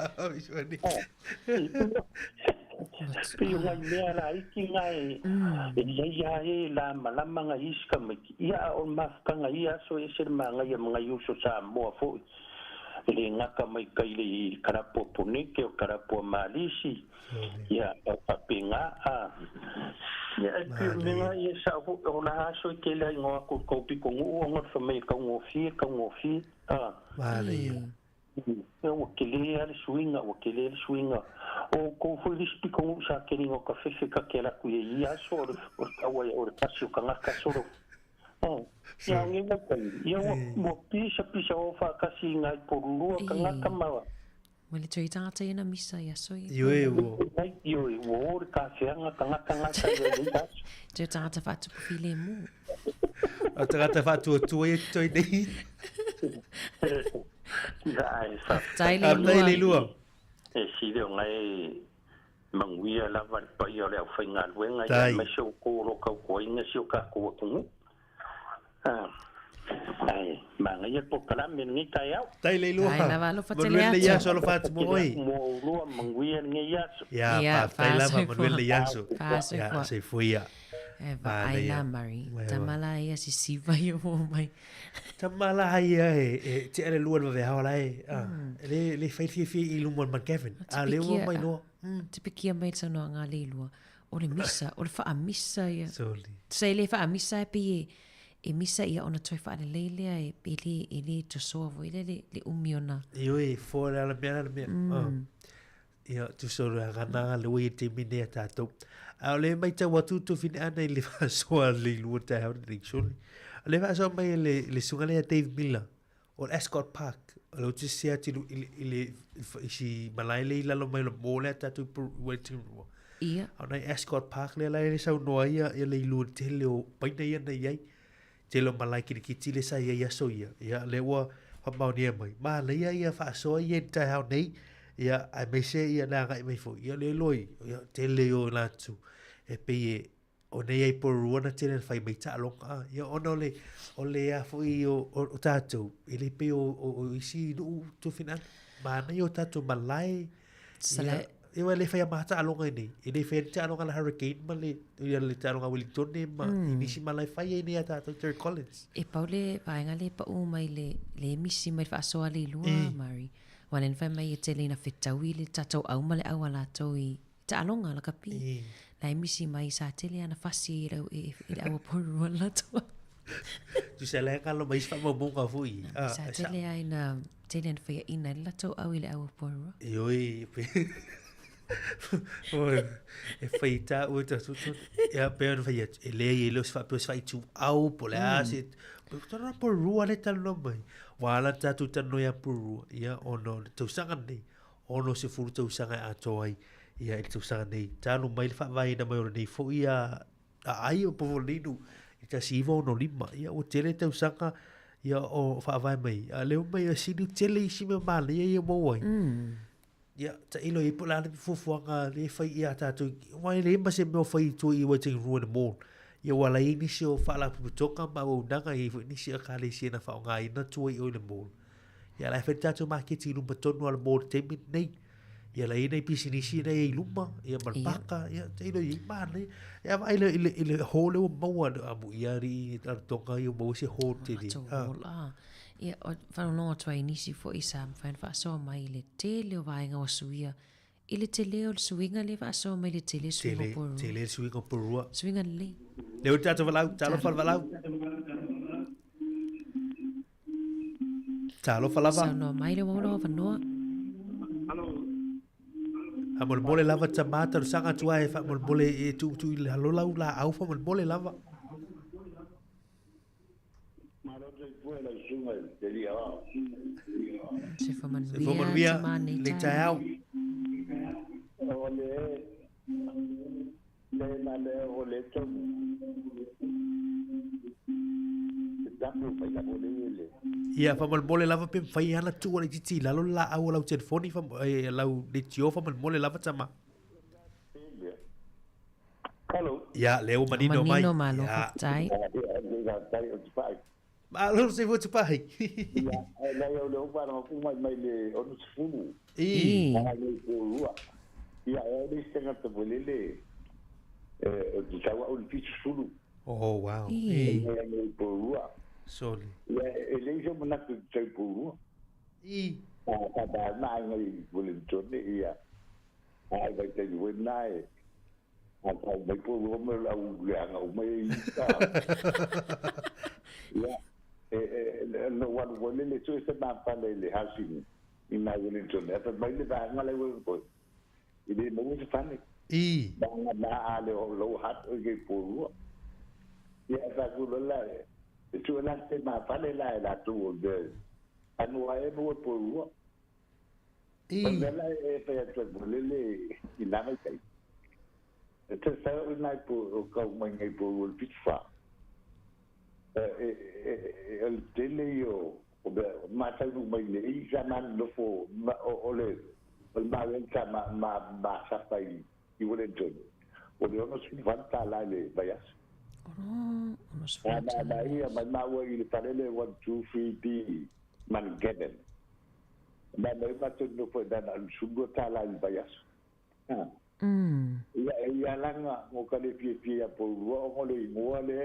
pei o ngai mea laiti ga e e lelei a e lamalama ngai isi tamaiti ia a o le mafutaga ia aso e ese le magaia ma ngai uso Samoa fo'i E le gata mai kai le karapu a Poneke, o karapu a Malisi, ia, o faapena, a. Ia, e pei o le mea ia sa o, o la aso i tele ai ngoa aku i kou pitonu'u ona le fai mai e taugofie, taugofie, a. Manaia. Ia, ua tele lava le suiga, ua tele le suiga. O outou foi le isi pitonu'u sa tele ina o tafefe ta te alu atu i ia aso, o le, o le tau ai o le tasi o tagata solo. Oh, ia nge mai kai. Ia ua ua pisa pisa o whaakasi i ngai polulua tangata ma. Ua le tui tangata ia na misa ia so ia. Ioe ua. Ioe ua o le kawheanga tangata ngata ia nei aso. Tui tangata whaatupu filemu. O tangata whaatuatua ia toi nei. Ia ai fa. Tai le lua. Tai le lua. E sile o ngai Manuia lava le paia o le aufaigaluega ia Tai. aemaise o outou o lo o tautuaina si o tatou atunuu. Ae manaia le polokalame i lenei taeao. Tai le iloa. Tai lava, alofa tele Manuel le atu. aso, alofa atu mo oe. Mo oulua, manuia lenei aso. Ia, Ia, faafetai lava, faasoifua. manuia lenei aso. Faasoifua. Ia, soifua ia. E vaai Manaia. la Murray. Uewa. Tama la ia sisiva ia mo mai. Tama la ia e, e tea le lua le vaveao la e. Ah, Le, le fai fiafia i luma o le Mount A le ua mai noa. Tipikia mai le saunoaga a le ilua. O le misa, o le faamisa ia. Soli. Sa e le faamisa e pei e, e misa ia ona toe faalelei lea e, e le, e le tosoa foi lea le, le umi ona. Ioe, foa le ala mea, le ala mea. Ah. Ia, tusa o le agana le ua i taimi nei a tātou. A o le maitau atu tō whine ana i le whaasoa le lua taeao nei surely. O le whaasoa mai le, le sunga lea Dave Miller o le Ascot Park. O le uti se atu i le, i le, i si malae le i lalo mai lo mō lea tātou i Wellington Rua. Ia. A o nei Ascot Park lea lai le saunoa ia, ia le i lua tele o paina ia nei ai. Tele o malae kirikiti le sa i ai aso ia. Ia, lea ua whamaonia mai. Manaia ia whaasoa ia i taeao nei, ia, aemaise ia le agai mai foi. Ia, le loi, ia, tele o lātou. E pei e, o nei ai Porirua na tele na whai mai taaloga. Ia, ona o le, o le a foi o, o, o tātou, e le pei o, o, o isi nuu tufina. Manaia o tātou malae. Sala- Ia, ia le whai a maha taaloga i nei. E le whai a taaloga la Hurricane ma le, ia le taaloga Wellington ma mm. nisi malae whai ai nei a tātou Terry Collins. E pau le vaega le pau mai le, le misi mai le faasoa le ilua, e. Mari. Wa le whai mai e tele ina fetau i le tātou au ma le au a lātou i taaloga lakapi. E. Na e misi mai sa tele ana fasi i lau e, i le au a Porirua le lātou au. Tu se le ngalo mai sa mo foi. Ah, sa tele ai na tele ana whaia ina le latou au i le au a Porirua. E oi, pe. Oi, e whai tā ue tā tutu. Ia, pe ona whai atu, e lea i e leo se wha, se whai tu au, po le a, se, pe tōna Porirua le tano mai. Wā ala tātou tano ia Porirua, ia, ono, tausaga nei, ono se furu tausaga e atoa ai, ia, i le tausaga nei. Tānu mai le whaavaina mai o lenei foi a, a ai o Povolinu i 1965, ia, ua tele tausaga, ia, o whaavae mai. A leo mai a sini tele i si mea manaia ia maua ai. Ia, tailo i po le a le fuafuaga le fai i a tātou, wa e le ma se mea o fai i tua i Waitangi Ruin Mall. Ia ua lai nisi o whaalapotopotoga ma auaunaga i foi nisi o ekalesia na whaongaina tua i o i le mall. Ia la e whai tātou maketi i luma tonu a le mall taimi nei. Ia la i nei pisinisi nei i luma, ia ma le paka, ia tailo i manaia. Ia vaai le, i le, i le hall e ua maua a mu ia ri i Rarotonga ia maua se hall tele. Matou hall, ah. Ia, o whanononga atu ai nisi foi sa mawhai na whaasoa mai i le tele o vaenga o suia. I le tele o le suiga le whaasoa mai le tele suiga o Porirua. Tele suiga o Porirua. Suiga lelei. Le o tātou walau, talofa le walau. Talofa lava. Saunoa mai le ua avanoa. Faamolemole lava tamā talosaga atu ai faamolemole e tuutuu i le halolau laau faamolemole lava. Soifua manuia, Soifua manuia, tamā nei nei taeao. O le le na le o le tau te tapu mai la le le. Ia, faamolemole lava pe mawhai ana tuu ala i titi i lalo le laau o lau telefoni fa, e, lau leitio faamolemole lava tama. Hello. Ia, lea ua manino mai. Manino malo Ia. faafetai. Faafetai o Tupai. Malo soifua Tupai. Ia, e lai o le opa na mapu mai mai le 60. I. Mai le Porirua. Ia, e le se ngata bolele. E, o te tau au le 70. Oh, wow. I. E le Porirua. Sorry. Ia, e le se manatu te tau Porirua. I. A, ka ba na ngai Wellington, ia. Ai vai te wena e. A tau mai Porirua me lau leanga o mai i ta. Ia, e, e, no walu wale le tue se mapale le housing i mai Wellington. E fa mai le vaanga le wele I le maua se fale. I. Vaanga na a le o lau hat o ke Porirua. Ia, e fa kulo la e. E tue la se mapale la e la tu o de. Anu a e mua Porirua. I. O le la e fa ia tue bolele i nā mai tai. E te sa o nai po o kau mai ngai Porirua le pitu wha. E, e, e, e, o le tele i o, o mea, mātau nu mai le i sa man nofo, ma, o, o le, o le māwen sa ma, ma, ma sapa i, i Wellington. O le ono sulu whan tā lai le vaiaso. Ono, ono A, ma, ma ia, mai maua i le palele 1, 2, 3, B, Mangeddon. Ma mai mātou nofo e nana, sulu tā lai le vaiaso. Ah. Ia, ia langa, ngo ka le fie fie ia Porirua, o ngo le ingoa le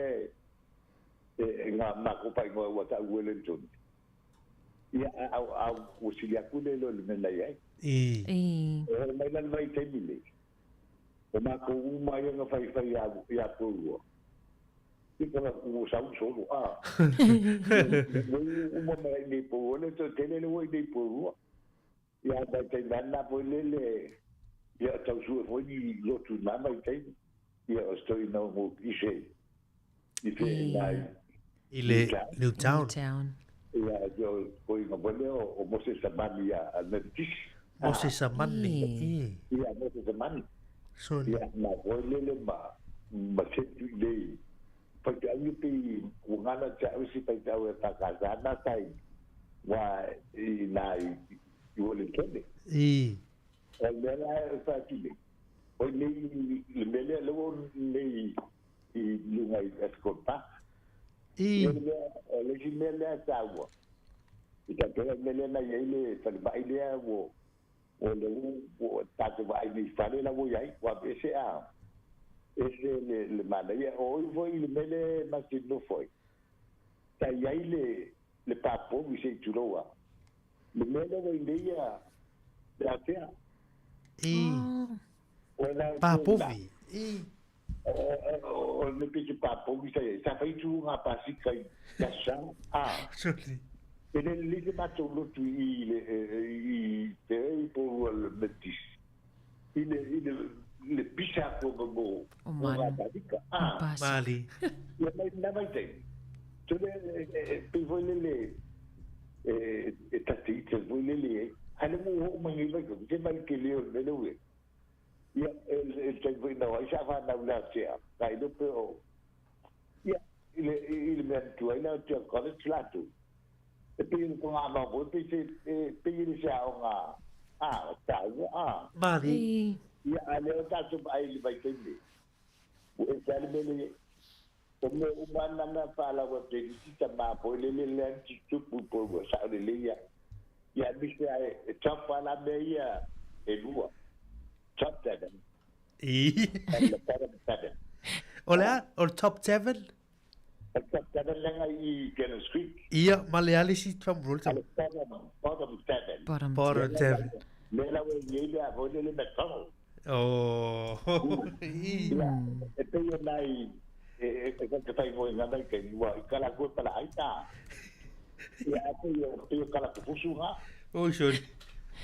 e, e ngā mako pai ngoa ua tau Wellington. Ia, au, au, o sili aku le lo le mena i ai. I. I. E mai lan mai te mile. O mako uma ia nga whai whai ia, ia Porirua. I ka u sau solo, a. Uma mai nei Porirua, le tō tele le ua i nei Porirua. Ia, mai te nana po le le, Ia tausue foi ni lotu na mai taimi. Ia o stoi na mo ise i fe nai I le Newtown. Newtown. Ia jo ko inga vole o Moses Samani ia a Memphis. Moses Samani. Ia Moses Samani. Sorry. Ia na foi lele ma ma setu i lei. Pai te au pe ua ngana te au si pai te au e whakasana tai wa i nā i o le tele. O le mea la e whaatile. O nei le mea lea lewa nei i lunga i Escort Park. O le mea o le si mea lea tāua. I ta tele mea lea na iai le whalimai lea o o le u o tātou vaai nei whare la wo iai. Wa ese a ese le le mana ia o i foi le mea le masino foi. Ta iai le le papo i se tuloa. Le mea lea wa i nei le atea. O la Papovi. O le peke papovi sa iai. Sa whaitu ngā pasika i kasa. A. Sorry. E le le matou lotu i le i te i po le metis. I le i le le pisa ko mo O manu. ngā pasika. A. Mali. Ia mai na mai te. Tole pe voi le le e tati te voi le le. Hale mo ho mai ngai mai ko te mai ke leo le le. Ia e te voi na wai sa fa na ula te a. Kai lo pe o. Ia ile ile mea tu ai na te college la tu. E pe ile ko ngā mau pe se pe ile se o ngā a ta a. Mali. Ia a le o tātou ai le vai te ni. O e te ale mele o me umana na pala wa te tita ma po le le le anti tupu po wa sa le le ia. Ia mi se e tapa la me ia e lua. Top 7. And the bottom 7. O le a? O le top 7? O top 7 lenga i Kennels Creek. Ia, ma le ale si tram rul Ale bottom 7. Bottom Bottom 7. Le la we ye le a vo le le McDonald. Oh. Ia, e pe ia nai e e ka te whai mo i ngā mai ke niwa i kala koe pala aita. Ia, a pe ia pe ia kala kufusu ngā. Oh, sorry.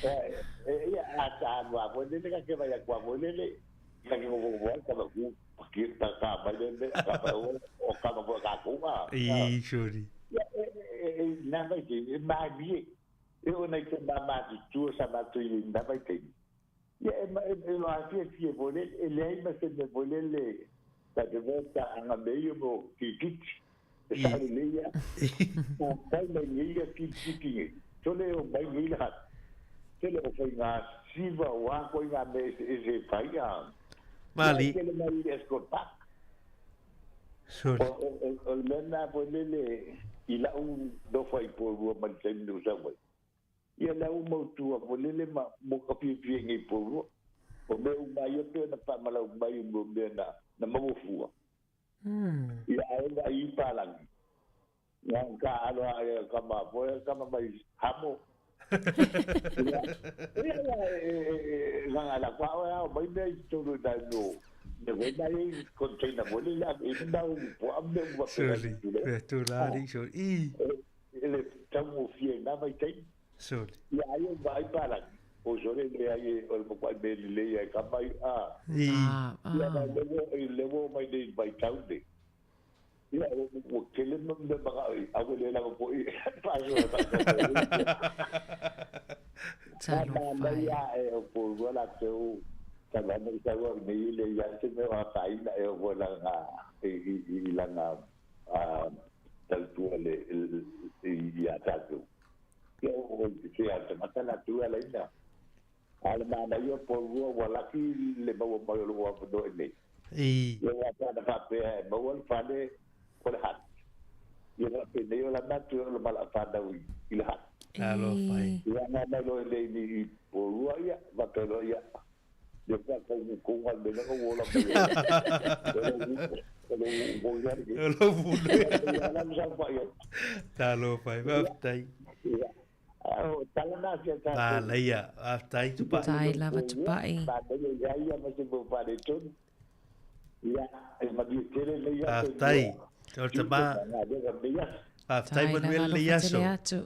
Ia, a ta anua vo le le ka ke vai a kua vo le le. Ka ke mo mo ka ma ku ki ta ka mai le le ka pa o o ka ma ka ku ngā. I, sorry. Ia, e nā mai te, e maa mie. E o nei te mā mā te tua sa mā tui i nā mai te. Ia, e ma e loa fia fia vo le, e leai ma se me vo le le. Ta te vo ta anga me ia mo ki kiti. E sa le le ia. O kai mai ngi ia ki kiti ngi. Tole o mai ngi le hat. Tole o whai ngā siva o a koe ngā me e se whai a. Mali. Ia, tele mai i Escort Park. Sorry. O le mea nā po lele i lau no whai po rua mai te nu sa wai. Ia lau mautua po lele ma mo ka fia fia ngi po rua. O mea u mai o pea na pa malau mai o mea mea na na mawafua. Ia ae nga i palangi. Nga ka aloa e ka ma poe ka ma mai hamo. Ia ia e nga nga la kwa o au mai mea i tolu na no. Ne wei mai i container mo le la e nau po a mea ua pera Sorry. i tule. Pe tu la ni, sorry. I. E le tamu fie nā mai tei. Sorry. Ia ai o mai palangi. O sore le ai o le mokwai me le ia ka mai a. I. Ia na lewo i lewo mai nei mai tau nei. Ia o o kele mo me maka a o le la po i pa so ta. Talo whai. Ia e o po wala te o ta la nei ta wa nei le ia se me wa kai na e o la nga i i la nga a tal tu le i ia ta tu. Ia o te a te mata la tu ala ina. Ale mana ia po rua wala ki le maua mai o lo wa no nei. I. Ia wa ta na fa pe maua le fale o le hat. Ia wa pe nei o la matu o le mala fa na i le hat. Alo fai. Ia nga mai lo le ni i po rua ia va pe lo ia. Ia ka ka u ko nga le nga wo la pe. O lo vu. Ia la sa fa ia. Talo fai. Fai. Ia. O tala na sia ta. Ma leia, aftai tu pa. Tai lava tupai. Ma le ia ia ma se mo fa le tonu. Ia e ma di tele le ia. Aftai. O te ma. Aftai Tai lava Manuel alofa le iaso. tele atu.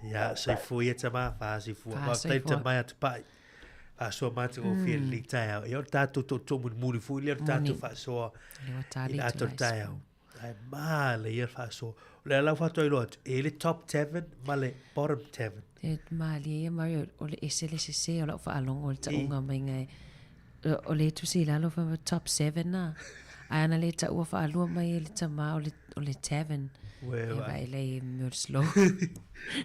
Ia, se fua ia te ma, wha se fua. Wha Aftai te soifua. mai atu pai. Faasoa matagofie mm. lenei taeao. Ia o le tatou tootoo mulimuli foi lea o le tatou faasoa i le ata o le taeao. Ae manaia le faasoa. O le ala ua faatoa iloa atu, e i ai le top tavern ma le bottom tavern. E malie ia Mario, o le ese le sese o lau faalogo i le tauga mai ngai. O le tusi i lalo fai mai top 7 a. Ae ana le taua faalua mai e le tama o le, o le tavern. Ue, E vaai lea i mea o le slow.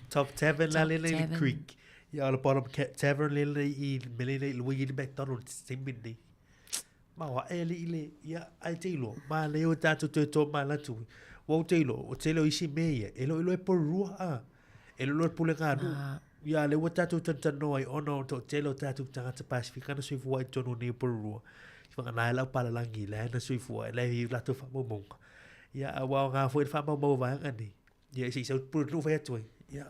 Top tavern la lele i le creek. Ia o le bottom tavern lele i le mea lele i le i le McDonald's taimi lenei. Maoae alii le, ia, ae te iloa, manaia o tatou toe tomanatu. Ua ou te iloa, o tele o isi mea ia, e le o iloa e Porirua, a. E le o iloa e le pulega a nuu. Ia, lea ua tatou talatalanoa ai, ona o le toatele o tatou tagata Pasefika na soifua ai i totonu nei o Porirua. Vagana ai lau palalagi, la e na soifua ai, la e i ai latou faamaumauga. Ia, a ua aoga foi le faamaumau o vaega nei. Ia, se i sau pule nuu fai atu ai. Ia,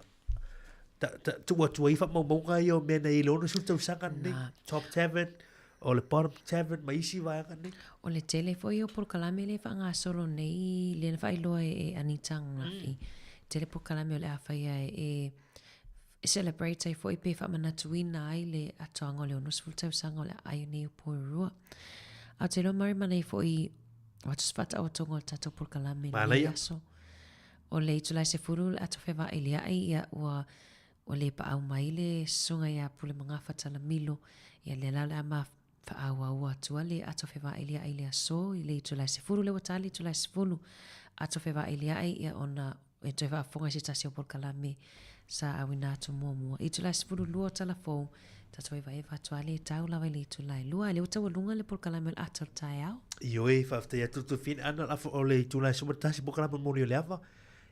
ta, ta, tuu atu ai faamaumauga ia o mea na i le 60 tausaga lenei. Top Tavern, o le Bottom Tavern ma isi vaega nei. O le tele foi o polokalame lea e faagasolo nei, lea na faailoa e Anita ananafi. Tele polokalame o le a faia e celebrate ai foi pe faamanatuina ai le atoaga o le 60 tausaga o le aai nei o Porirua. A ou te iloa Mary manaia foi ua atu se faataotoga o le tatou polokalame i lenei aso. O le itula e 10 le ato fevailia'i, ia ua ua le paau mai le susuga ia Pulemagafa Talamilo, ia lea la o le a ma faaauau atu a le ato fevailia'i i le aso i le itula e 10, lea ua ta le itula e 10 ato fevailia'i, ia ona e toe faafofoga i se tasi o polokalame sa auina atu muamua. I itula e 12 o tala fou, tatou evaeva atu a le tau lava i le itula e 2, a lea ua taualuga le polokalame o le ata o le taeao. Ioe, faafetai atu le Tuafina Ana, o le itula e 11 polokalame moli o le ava,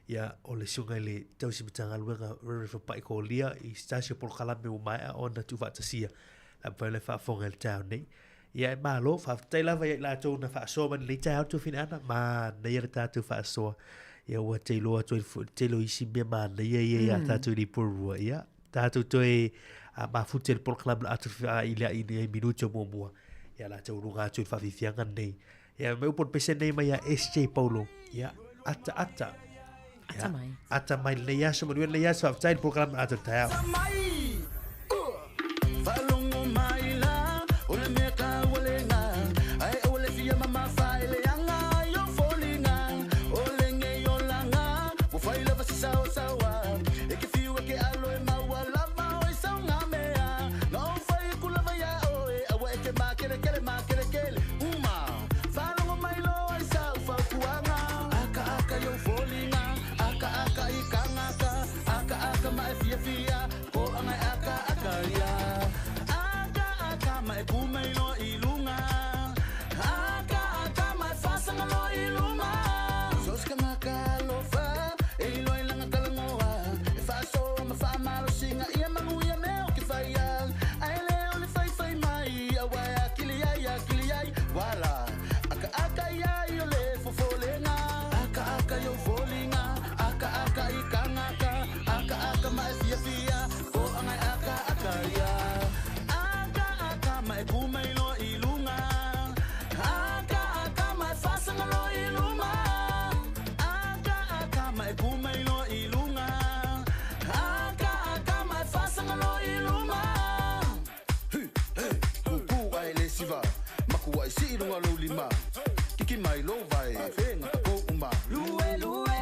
ia o le susuga i le tausi Matagaluega Reverend Fapai Kolia i se tasi o polokalame ua maea ona tuufaatasia la mafai ona faafofoga i le taeao nei. Ia e malo, faafetai lava ia i latou na faasoa mai lenei taeao Tuafina Ana, manaia le tatou faasoa. Ia ua te iloa atu ai foi le tele o isi mea manaia ia ia tatou i nei Porirua. Ia, tatou toe mafute i le polokalame o le ata fevailia'i i minute o muamua. Ia latou luga atu i le faafiafiaga lenei. Ia, me upu o le pese nei mai a SJ Paulo. Ia, ata ata. Ata mai. Ata mai lenei aso, manuia lenei aso, faafetai i le polokalame ata o le taeao. Faalogo mai la, o le mea taua lena. Ae aua le fia mamafa i le aga i ou foliga. O lenei olaga, ua fai lava si saosaoa. E ke fiu e ke alo e maua lava o i sauga mea. Na ou fai aku lava iā oe, aua e ke makelekele makelekele. Uma, faalogo mai loa i sau fautuaga. Akaaka i ou foliga, akaaka i kagaka, akaaka ma e fiafia, koaga e akaaka ia. Akaaka ma e ku mai loa i luga. Akaaka ma e faasaga loa i luma. So se kanaka alofa, e iloa i lana talanoa, e faasoa ma faamalosiga ia manuia mea o ke faia. Ae le o le faifai mai, aua e akili ai, akili ai, wala. Akaaka ia i o le fofolega. Akaaka i ou foliga, akaaka i kagaka, akaaka ma e fiafia, koaga e akaaka ia. Akaaka ma e ku mai loa i luga. Akaaka ma e faasaga loa i luma. Akaaka ma e ku mai loa i luga. Akaaka ma e faasaga loa i luma. Hu, he, kūkū ae le siva. Makuaʻi sii luga lou lima. Kiki mai lou vae, fega takou uma. Lue, lue,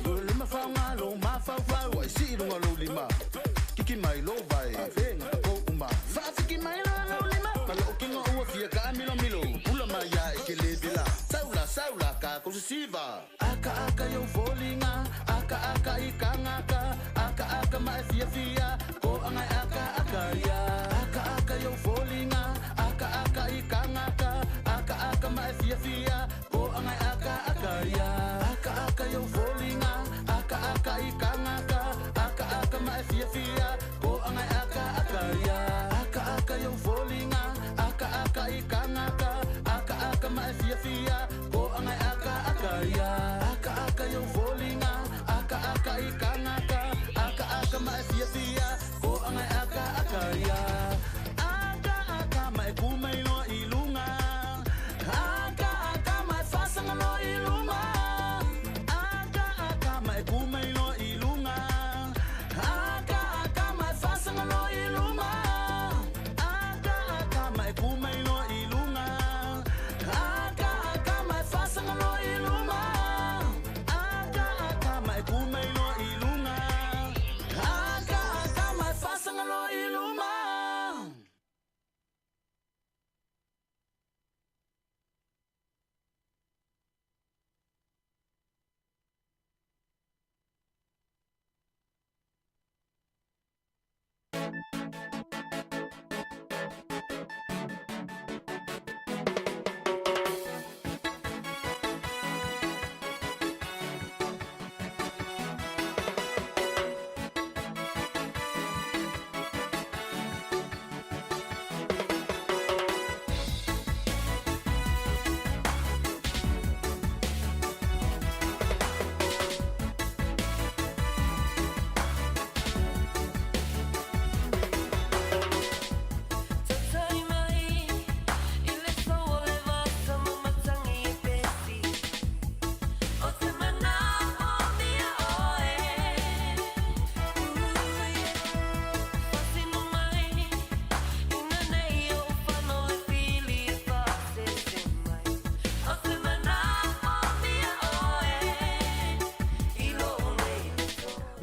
lue lima faoga lou mafaufau. Kuaʻi sii luga lou lima. Kiki mai lou vae, fega takou uma. Faafiki mai loa lou lima. Ma lou kino ua fia kaamilomilo. Pula mai ia e ke le vela. Saula, saula, kakou sisiva. Akaaka i ou foliga, akaaka i kagaka, akaaka ma e fiafia, koaga e akaaka ia. Akaaka i ou foliga, akaaka i kagaka, akaaka ma e fiafia, koaga e akaaka ia. Akaaka i ou foliga, akaaka i kagaka, akaaka ma e fiafia, koaga e akaaka ia. Akaaka i ou foliga, akaaka i kagaka, akaaka ma e fiafia, koaga e akaaka ia. Akaaka i ou foliga, akaaka i kagaka, akaaka ma e fiafia,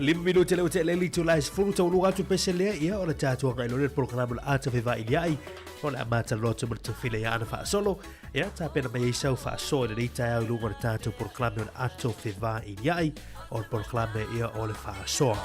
5 minute le ua le itulā e 10 taualuga atu le pese lea, ia o le tatou agai loa lea i le polokalame o le ata fevailiai, o le a matalaloa atu ma le tofila ia ana faasolo. Ia tapena mai ai sau faasoa i lenei taeao i luga o le tatou polokalame o le ato fevailiai, o le polokalame ia o le faasoa.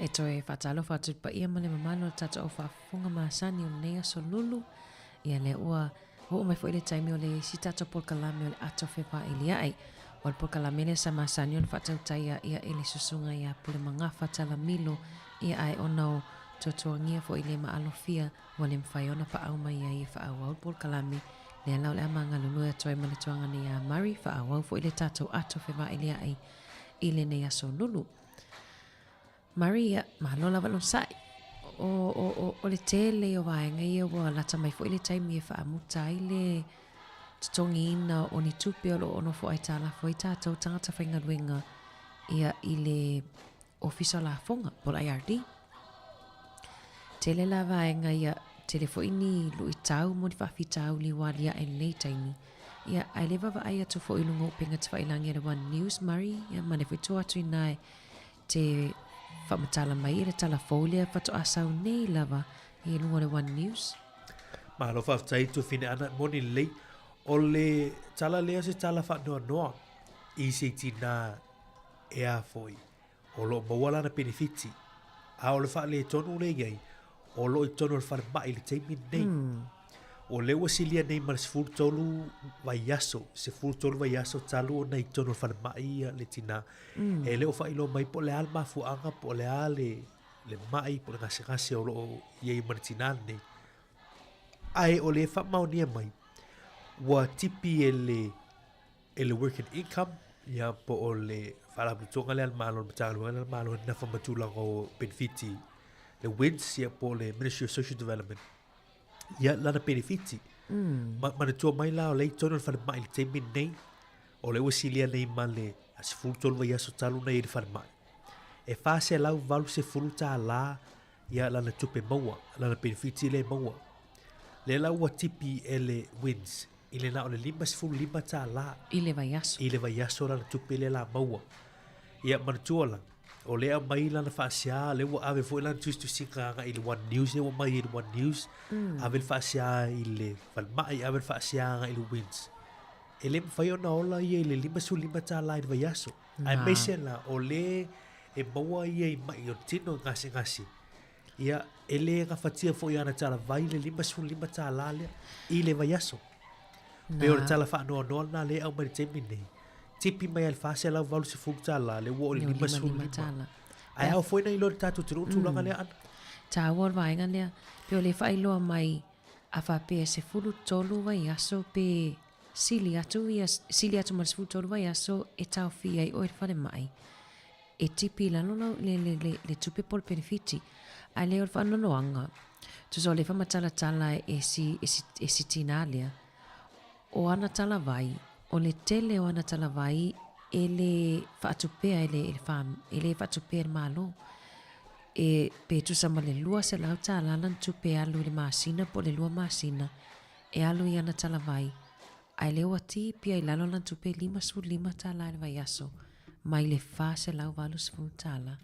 E toe faatalofa atu i le paia ma le mamalu o le tatou au faafofoga masani o lenei aso lulu. Ia lea ua oo mai foi le taimi o le isi tatou polokalame o le Ato Fevailia'i. O le polokalame lea sa masani ona faatautaia ia e le susuga ia Pulemagafa Talamilo, ia ae ona o tuatuagia foi le maalofia ua le mafai ona paau mai ai e faaauau le polokalame lea la o le a magalulue atu ai ma le tuaga nei ia Murray, faaauau foi le tatou Ato Fevailia'i i lenei aso lulu. Maria, malo lava lou sa'i. O, o, o, o le tele o vaega ia ua lata mai foi le taimi e faamuta ai le totogiina o ni tupe o lo o nofo aitalafu ai tatou tagata faigaluega ia i le Ofisa o Lafoga po o le IRD. Tele la vaega ia, tele foi ni luitau mo ni faafitauli ua aliae i lenei taimi. Ia, ae le vaavaai atu foi i luga o upega tafailagi a le One News, Murray, ia ma le foi tua atu i ina e te faamatala mai i le tala fou lea faatoa sau nei lava i luga o le One News. Malo faafetai Tuafine Ana, moni lelei. O le tala lea o se tala faanoanoa i se tinā e a foi o lo o maua lana penefiti, a o le faaletonu lea e i ai, o lo o i totonu o le falemai i le taimi lenei. O lea ua silia nei ma le 13 vaiaso, 13 vaiaso talu ona i totonu o le falemai ia le tinā. E le o faailoa mai po o le a le mafuaaga, po o le a le, le mai, po o le gasegase o lo o i ai ma le tinā lenei. Ae o lea e faamaonia mai, ua tipi e le e le Work and Income, ia po o le Faalapotopotoga lea a le Malo, le Matagaluega lea a le Malo e nafa ma tulaga o penefiti, le WINS, ia po o le Ministry of Social Development, ia lana penefiti. Ma, manatua mai la o lea i totonu o le falemai i le taimi lenei, o lea ua silia nei ma le 13 vaiaso talu ona i le falemai. E $480 ia lana tupe maua, lana penefiti lea e maua. Lea la ua tipi e le WINS i le na o le $55 I le vaiaso. I le vaiaso lana tupe lea la maua. Ia manatua la, o lea aumai lana faasea, lea ua ave foi lana tusitusiga agai i le One News, lea ua aumai i le One News, ave le faasea i le falemai, ave le faasea agai i le WINS. E le mafai ona ola ia i le $55 i le vaiaso. Aemaise la, o le e maua ia i mai o le tino i gasegase, ia, e le gafatia foi i ana talavai le $55 lea i le vaiaso. Pei o le tala faanoanoa lena lea e aumai i le taimi lenei. Tipi mai lava i le $480, lea ua oo i le $55. Ae ao foi ona iloa e le tatou atunuu le tulaga lea, Ana. Taua le vaega lea. Pei o lea e faailoa mai, a faapea e 13 vaiaso pe sili atu ia, sili atu ma le 13 vaiaso e taofia ai oe i le falemai, e tipi i lalo lau, le, le, le, le tupe po o le penefiti. Ae le o le faanoanoaga, tusa o lea e faamatalatala e si, e si, e si tinā lea, o ana talavai, o le tele o ana talavai e le faatupea e le, e le, fam, e le faatupea e le Malo. E, pe tusa ma le $200 lana tupe e alu i le masina po o le lua masina e alu i ana talavai, ae lea ua tipi ai i lalo lana tupe e $55 i le vaiaso, mai le $480.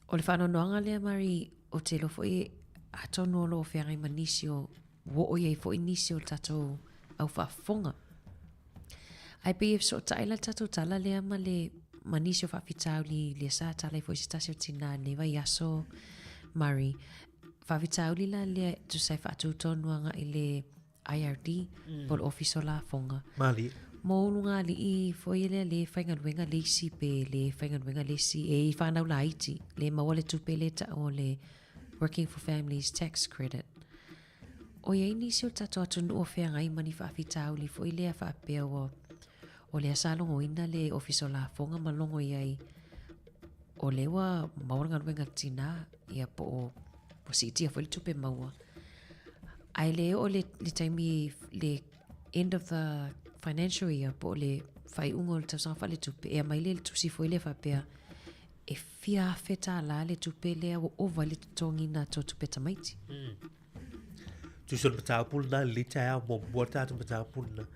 O le faanoanoaga lea Marie, ou te iloa foi atonu o lo o feagai ma nisi o, ua oo i ai foi nisi o le tatou au faafofoga. Ae pei e fesootai la le tatou tala lea ma le ma nisi o faafitauli lea sa tala ai foi se tasi o tinā i lenei vaiaso Marie. Faafitauli la lea e tusa e faatutonu agai i le IRD mm. po o le Ofisa o Lafoga. Malie. Mo ulugalii foi lea le faigaluega le isi pe le faigaluega le isi e i whanau laiti le maua le tupe le ta'u o le Working for Families Tax Credit. O i ai nisi o le tatou atunuu o feagai ma ni faafitauli foi lea faapea ua o lea sa logoina le Ofisa o Lafoga ma logo i ai o lea ua maua le galuega a le tinā ia po o ua siitia foi le tupe maua. Ae le oo le, le taimi le end of the financial year po o le faaiuga o le tausaga faaletupe e aumai lea le tusi foi lea faapea e fia afe tālā le tupe lea ua ova ai le totogiina atu o tupe tamaiti. Tusa o le mataupu lena i lenei taeao, muamua le tatou mataupu lena.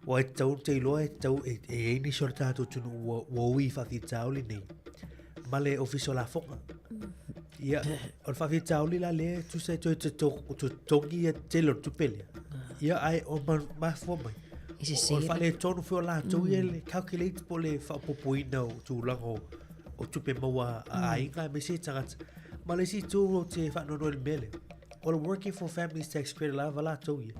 Ua e tatau te iloa e tatau e, e i ai nisi o le tatou atunuu ua, ua ui i faafitauli nei ma le Ofisa o Lafoga. Ia, o le faafitauli la lea e tusa e toe totogi ia tele o le tupe lea. Ia, ae o mafua mai. E sese O le faaletonu foi o latou ia le calculate po o le faaopoopoina o tulaga o o tupe maua a aiga aemaise tagata. Ma le isi itu ou te faanoanoa i le mea lea, o le Working for Families Tax Credit lava latou ia,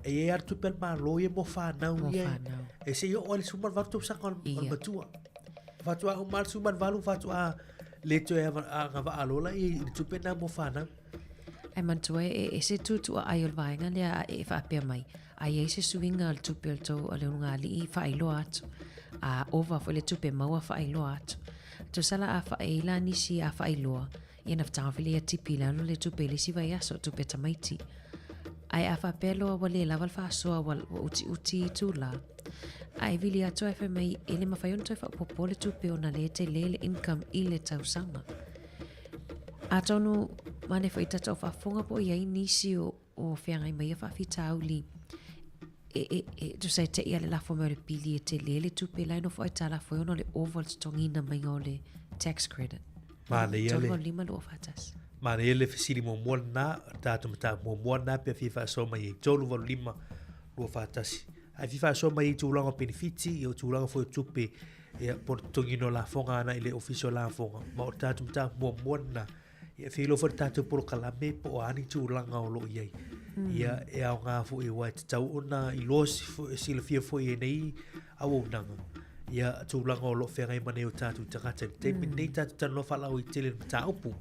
e i ai lava le tupe a le Malo ia mo fanau Mo ia, fanau. e se i oo lava i le 18 tausaga o le Ia. matua. Faatoa uma lava le 18 faatoa le toe agavaa loa lea i le tupe lena mo fanau. Ae manatua e ese tuutuuaai o le vaega lea a e faapea mai, a i ai se suiga o le tupe o le tou o le ulugalii faailoa atu, a ova foi le tupe maua faailoa atu. Tusa la a faai la nisi a faailoa, ia na fetagofi lea ia tipi i lalo le tupe i le isi vaiaso, tupe tamaiti. Ae a faapea loa ua le lava le faasoa ua, ua utiuti itulā, a e vili atu ae fai mai e le mafai ona toe faaopoopo le tupe ona lea e tele le income i le tausaga. Atonu mane foi tatou faafofoga po o i ai nisi o, o feagai mai ia faafitauli e, e, e tusa e te'i a le lafo mai o le pili e tele le tupe la e nofo aitalafu ai ona o le ova o le totogiina maiga o le tax credit. Manaia le 3 5 2 4 1. Manaia le fesili muamua lena, o le tatou mataupu muamua lena pe fia faasoa mai ai 3 8 5 2 4 1. Ae fia faasoa mai ai tulaga o penefiti, ia o tulaga foi o tupe, ia po o le totogiina o lafoga agai i le Ofisa o Lafoga. Ma o le tatou mataupu muamua lena, ia fia iloa foi le tatou polokalame po o a ni tulaga o lo o i ai. Ia e aoga foi aua e tatau ona iloa silafia foi e nei auaunaga ia tulaga o lo o feagai ma nei o tatou tagata i le taimi lenei tatou talanoa faalauaitele i le mataupu.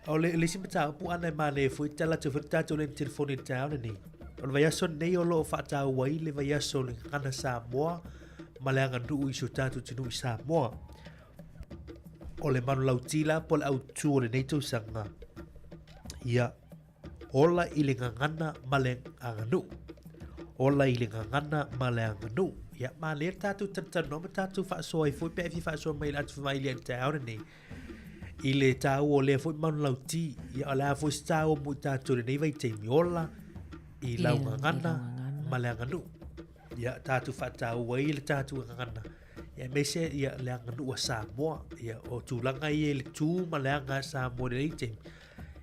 O le, le isi mataupu ana e manaia foi tala atu foi le tatou laina telefoni i le taeao lenei. O le vaiaso lenei o lo o faataua ai le vaiaso o le Gagana Samoa ma le aganuu i si o tatou atunuu i Samoa. O le manulauti la po o le autu o lenei tausaga, ia ola i le gagana ma le aganuu. Ola i le gagana ma le aganuu. Ia, manaia le tatou talatalanoa ma tatou faasoa ai foi pe a e fia faasoa mai i le atu faamaili i le taeao lenei. I le taua o lea foi manulauti, ia o le a foi se taua mo i tatou i lenei vaitaimi, ola i lau gagana ma le aganuu. Ia, tatou faataua ai le tatou gagana, ia aemaise ia le aganuu a Samoa. Ia, o tulaga ia i le tu ma le aga a Samoa i lenei taimi.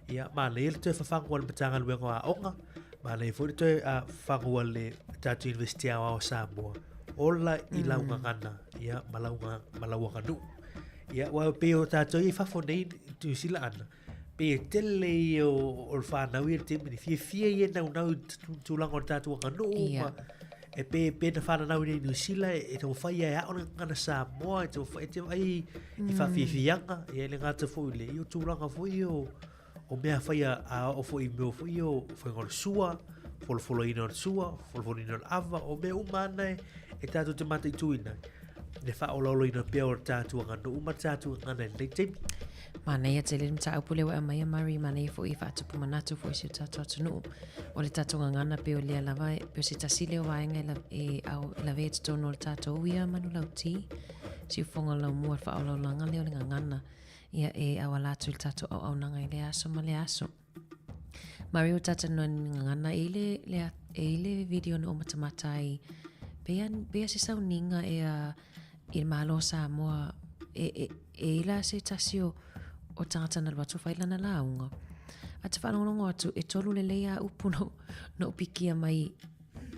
Ia, manaia le toe fafagu a le Matagaluega o Aoga, manaia foi le toe fafagu a le tatou University Aoao o Samoa, ola i lau gagana, ia, ma lau, ma lau aganuu. Ia, aua e pei o tatou ia i fafo nei, Niu Sila ana, pei e tele ia o le whanau ia le taimi nei, fiafia ia e naunau i tulaga o le tatou aganuu, ma e pei, pei na whananau i nei Niu Sila, e taumafai ia e ao le gagana Samoa, e taumafai, e te vaai i faafiafiaga, ia e le gata foi i le, ia o tulaga foi ia o, o mea fai a, a oo foi i mea foi ia o faiga o le sua, folofoloina o le sua, folofoloina o le ava, o mea uma ana e, e tatou te mataituina, le faaolaolaina pea o le tatou aganuu ma le tatou gagana i lenei taimi. Manaia tele le mataupu lea ua e aumaia Murray, manaia foi e faatupu manatu foi i si o tatou atunuu. O le tatou gagana pei o lea lava, pei o se tasi lea o vaega e, la, e, au, e lavea i totonu o le tatou ia manulauti, siufofoga o le laumua, le faaolaolaga lea o le gagana. Ia e auala atu i le tatou auaunaga i lea aso ma lea aso. Mario ua talanoa i le gagana e i le, le, e i le video na ou matamata ai, pei, pei se sauniga ea i le Malo o Samoa, e, e, e i la se tasi o, o tagata na alu atu fai lana lauga. A te faalogologo atu, e tolu lelei a upu na, na ou pikia mai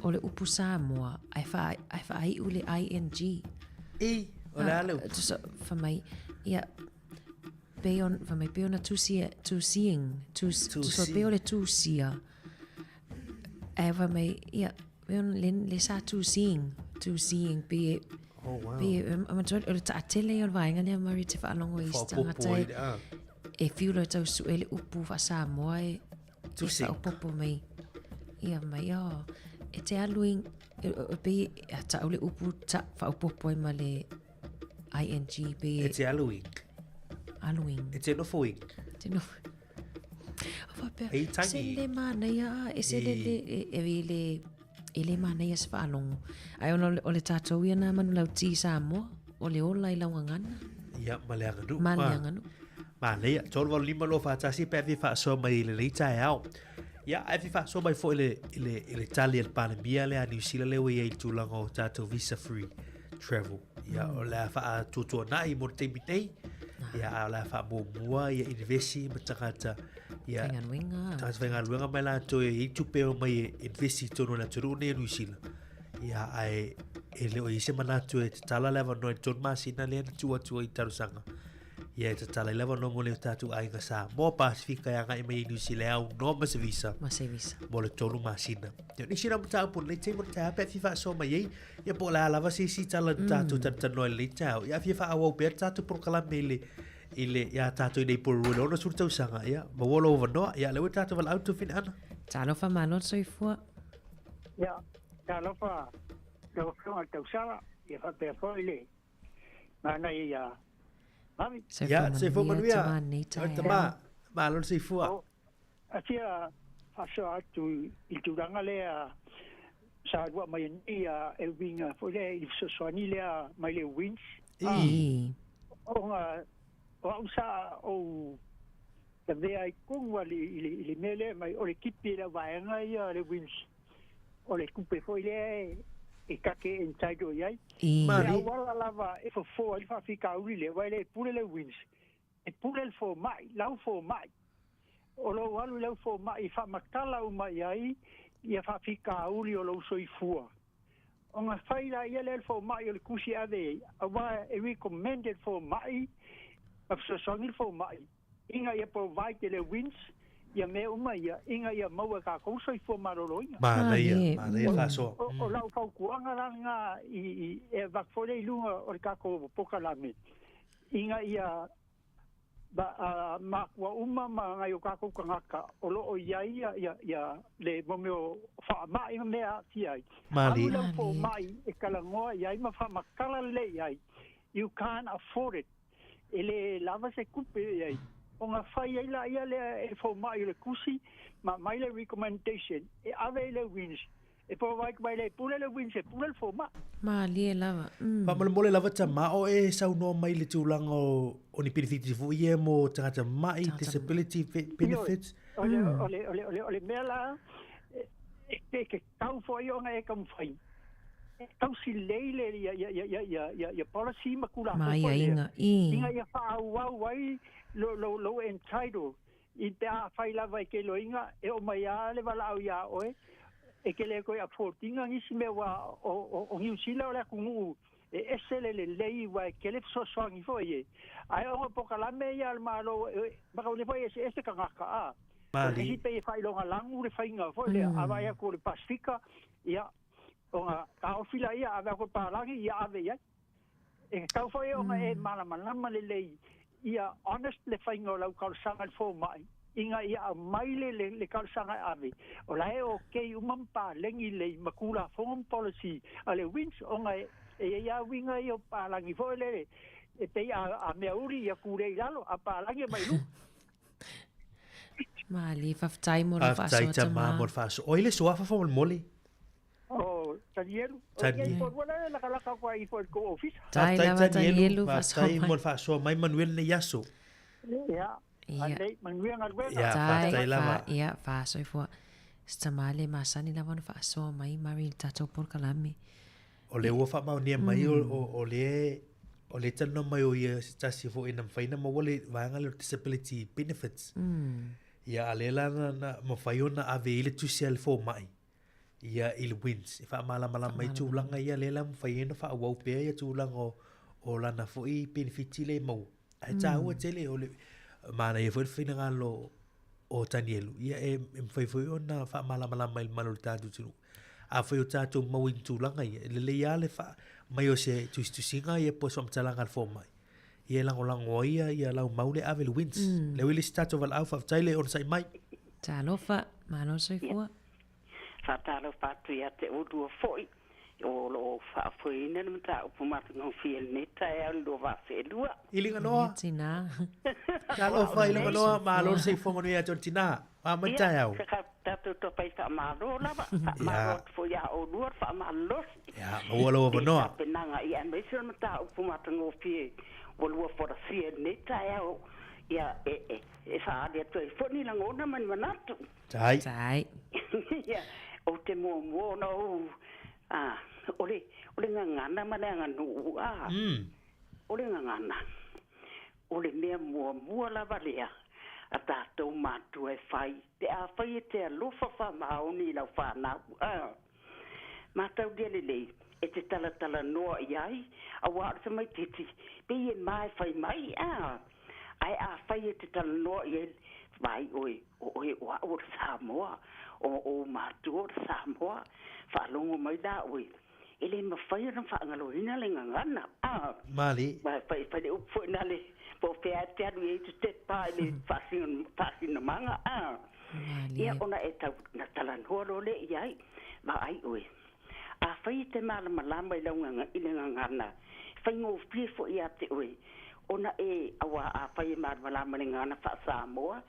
o le upu Samoa, ae, wha, ae whaaiu le ING. E, o le a le upu? Tusa, wha mai, ia, pei on, wha mai, pei ona tusia, tusiing, tus, tusa, pei o le tusia. Ae wha mai, ia, pei ona le, le sa tusiing, tusiing, pei e, Oh, wow. pei e, matua, o le taatele ia o le vaega lea Murray te whaalongo i se tangata e, e whiu loa tau sue le upu wha-Samoa e, To e sing. whaopopo mai. Ia mai, oh, e te alu i, e, e, pei, a tau le upu ta whaopopo ai ma le ing, pei E te alu ing. Alu ing. E te nofo ing. Te nofo. O whapea, E i tangi. se le manaia, e se le, le, e, e, le, e le manaia se whaalongo. Ai ona o le tātou ia nā manu lau tī Samoa, o le ola i lau gagana. Ia, ma le aganuu. Ma le aganuu. Manaia, 385 241 pe a fia faasoa mai i lenei taeao. Ia, a e fia faasoa mai foi i le, i le, i le tali a le Palemia lea a Niu Sila lea ua i ai i le tulaga o tatou visa free travel. Ia, o le a faatuatuanai mo le taimi nei. Ia, a o le a faamuamua ia investi ma tagata ia Faigaluega. Tagata faigaluega mai latou e i ai tupe e omai e investi i totonu o le atunuu nei o Niu Sila. Ia, ae e le o i ai se manatu e tatala le avanoa i le 3 masina lea na tuu atu ai i talosaga. Ia e tatala ai le avanoa mo le tatou aiga Samoa Pasefika e agai mai i Niu Sila e aunoa ma se visa. Ma se visa. Mo le 3 masina. Ia, nisi na mataupu o lenei taimi o le taeao pe a fia faasoa mai ai, ia po o le a lava se isi tala na tatou talatalanoa i lenei taeao. Ia a fia faaauau pea le tatou polokalame i le i le iā tatou i nei Porirua i le 60 tausaga, ia, maua lou avanoa. Ia, lea ua tatou valaau Tufina Ana. Talofa malo le soifua. Ia, talofa lau Afioga i le Tausala, ia faapea foi le manaia ia Mavi. Ia, soifua manuia. Oi tama, malo le soifua. A fia faasoa atu i le tulaga lea sa lua mai nei a e uiga foi lea i le fesoasoani lea mai le WINS. I. Ona o au sa ou lavea ai tonu lava i le mea lea mai o le tipi e le auvaega ia a le WINS o le tupe foi lea e ta te entitle i ai. I. Le auala lava e fofo ai le faafitauli lea, aua e le pule le WINS, e pule le fomai, lau fomai. O lou alu i lau fomai e faamatala uma i ai ia faafitauli o lou soifua. Ona fai laia lea e le fomai o le tusi e ave ai, aua e recommend e le fomai ma fesoasoani le fomai ina ia provide e le WINS ia mea uma ia ina ia maua e tatou le soifua maloloina. Manaia, manaia faasoa. O lau fautuaga la lena i e avatu foi lea i luga o le tatou polokalame ina ia matua uma ma nai o tatou tagata o lo o i ai ia le mea o faamai ma mea aafia ai. Alu lau fomai e talanoa i ai ma faamatala lelei i ai, you can't afford it, e le lava se tupe i ai. Ona fai ai laia lea e fomai o le tusi ma aumai le recommendation e ave i le WINS E provide mai le pule le wins e pule le fomai. Malie lava. Mm. Faamolemole lava tama o e saunoa mai le tulaga o, o ni penefiti foi ia mo tagata ma'i, disability benefits. O le, o le, o le, o le, o le mea la, e, e, e tau foi ona e taumafai. E tausi lelei le, ia, ia, ia, ia, ia, ia, ia policy ma tulafono Ma foi lea. aiaiga, i. Ina ia faaauau ai lo, lo, lou entitle I pe afai lava e ke loiga, e oo mai a le valaau iā oe, e ke le koe afford-ina nisi mea ua o Niu Sila o le atunuu e ese le lelei ua e tele fesoasoani foi e. Ae ona o polokalame ia a le Malo makaule foi e eseese tagata a. O le isi pei e faailoga lanu le faiga foi lea, a vaai atu o le Pasifika, ia, ona taofi laia, a vaai atu o le palagi, ia ave i ai. E tatau foi ona e malamalama lelei ia honest le faiga o lau talosaga i le fomai ina ia aumai le le talosaga e ave o la e okay uma ma paleni lelei ma tulafono ma policy a le WINS ona e i ai lava uiga ia o palagi foi lele e pei a mea uli ia tulei i lalo a palagi e mai i luga. Malie, faafetai mo le Faafetai faasoa tama tama. mo le faasoa. Oi le suafa faamolemole. O Tanielu, o ia i Porua la e lakalaka atu ai ifo i le tou ofisa. Tai Faafetai lava Tanielu, Tanielu, faafetai faasoa mo mai. le faasoa mai manuia lenei aso. Ia, Ia. alei, manuia galuega. Ia, Tai, faafetai lava. fa, ia, faasoifua. Se tama le masani lava ona faasoa mai Mary i le tatou polokalame. O lea ua faamaonia mai o, o, o lea o lea talanoa mai o ia se tasi foi na mafai ona maua le vaega lea o disability benefits. Ia, a lea la na, na mafai ona ave ai le tusi a le fomai ia i le WINS e faamalamalama ai tulaga ia lea la mafai ai ona faaauau pea ia tulaga o, o lana foi penefiti lea e maua. Ae taua tele o le manaia foi le finagalo o Tanielu, ia e, e mafai foi ona faamalamalama i le mamalu o le tatou atunuu. Afai o tatou maua i ni tulaga ia, e lelei lava le faa mai o se tusitusiga ia po o se faamatalaga a le fomai, ia e lagolago ai ia, ia lau mau lea ave i le WINS. Lea ua i le isi tatou valaau, faafetai le onosai mai. Talofa, malo le soifua. Faatalofa atu ia te oulua foi o lo o faafoeina le mataupu matagofie i lenei taeao i le 2002. I Liganoa. Manuia tina. Talofa i Liganoa, malo le soifua manuia ia te oe le tina. A mai le taeao. Ia, tatou topai faamalo lava, faamalo atu foi ia oulua le faamalolosi. Ia, maua lou avanoa. I tapenaga, ia aemaise o le mataupu matagofie ua lua folasia i lenei taeao, ia e faaali atu ai foi ni lagona ma ni manatu. Tai. Tai. Ia, ou te muamua ona ou, a, o le, o le gagana ma le aganuu, a. O le gagana, o le mea muamua lava lea a tatou matua e fai, pe afai e te alofa faamaoni i lau fanau, a. Mataulia lelei, e te talatalanoa i ai, auā o le tamaitiiti, pei e ma e fai mai, a. Ae afai e te talanoa i ai, vaai oe, o oe o au o le Samoa, o ou matua o le Samoa, faalogo mai la oe, e le mafai ona faagaloina le gagana, a. Malie. Aua e fai, fai le upu foi na le, po o fea e te alu i ai te tepa i le faasinomaga, a. Ia, ona e tau na talanoa loa lea i ai, vaai oe, afai e te malamalama i lau i le gagana, faigofie foi ia te oe ona e, auā afai e malamalama i le gagana faa-Samoa,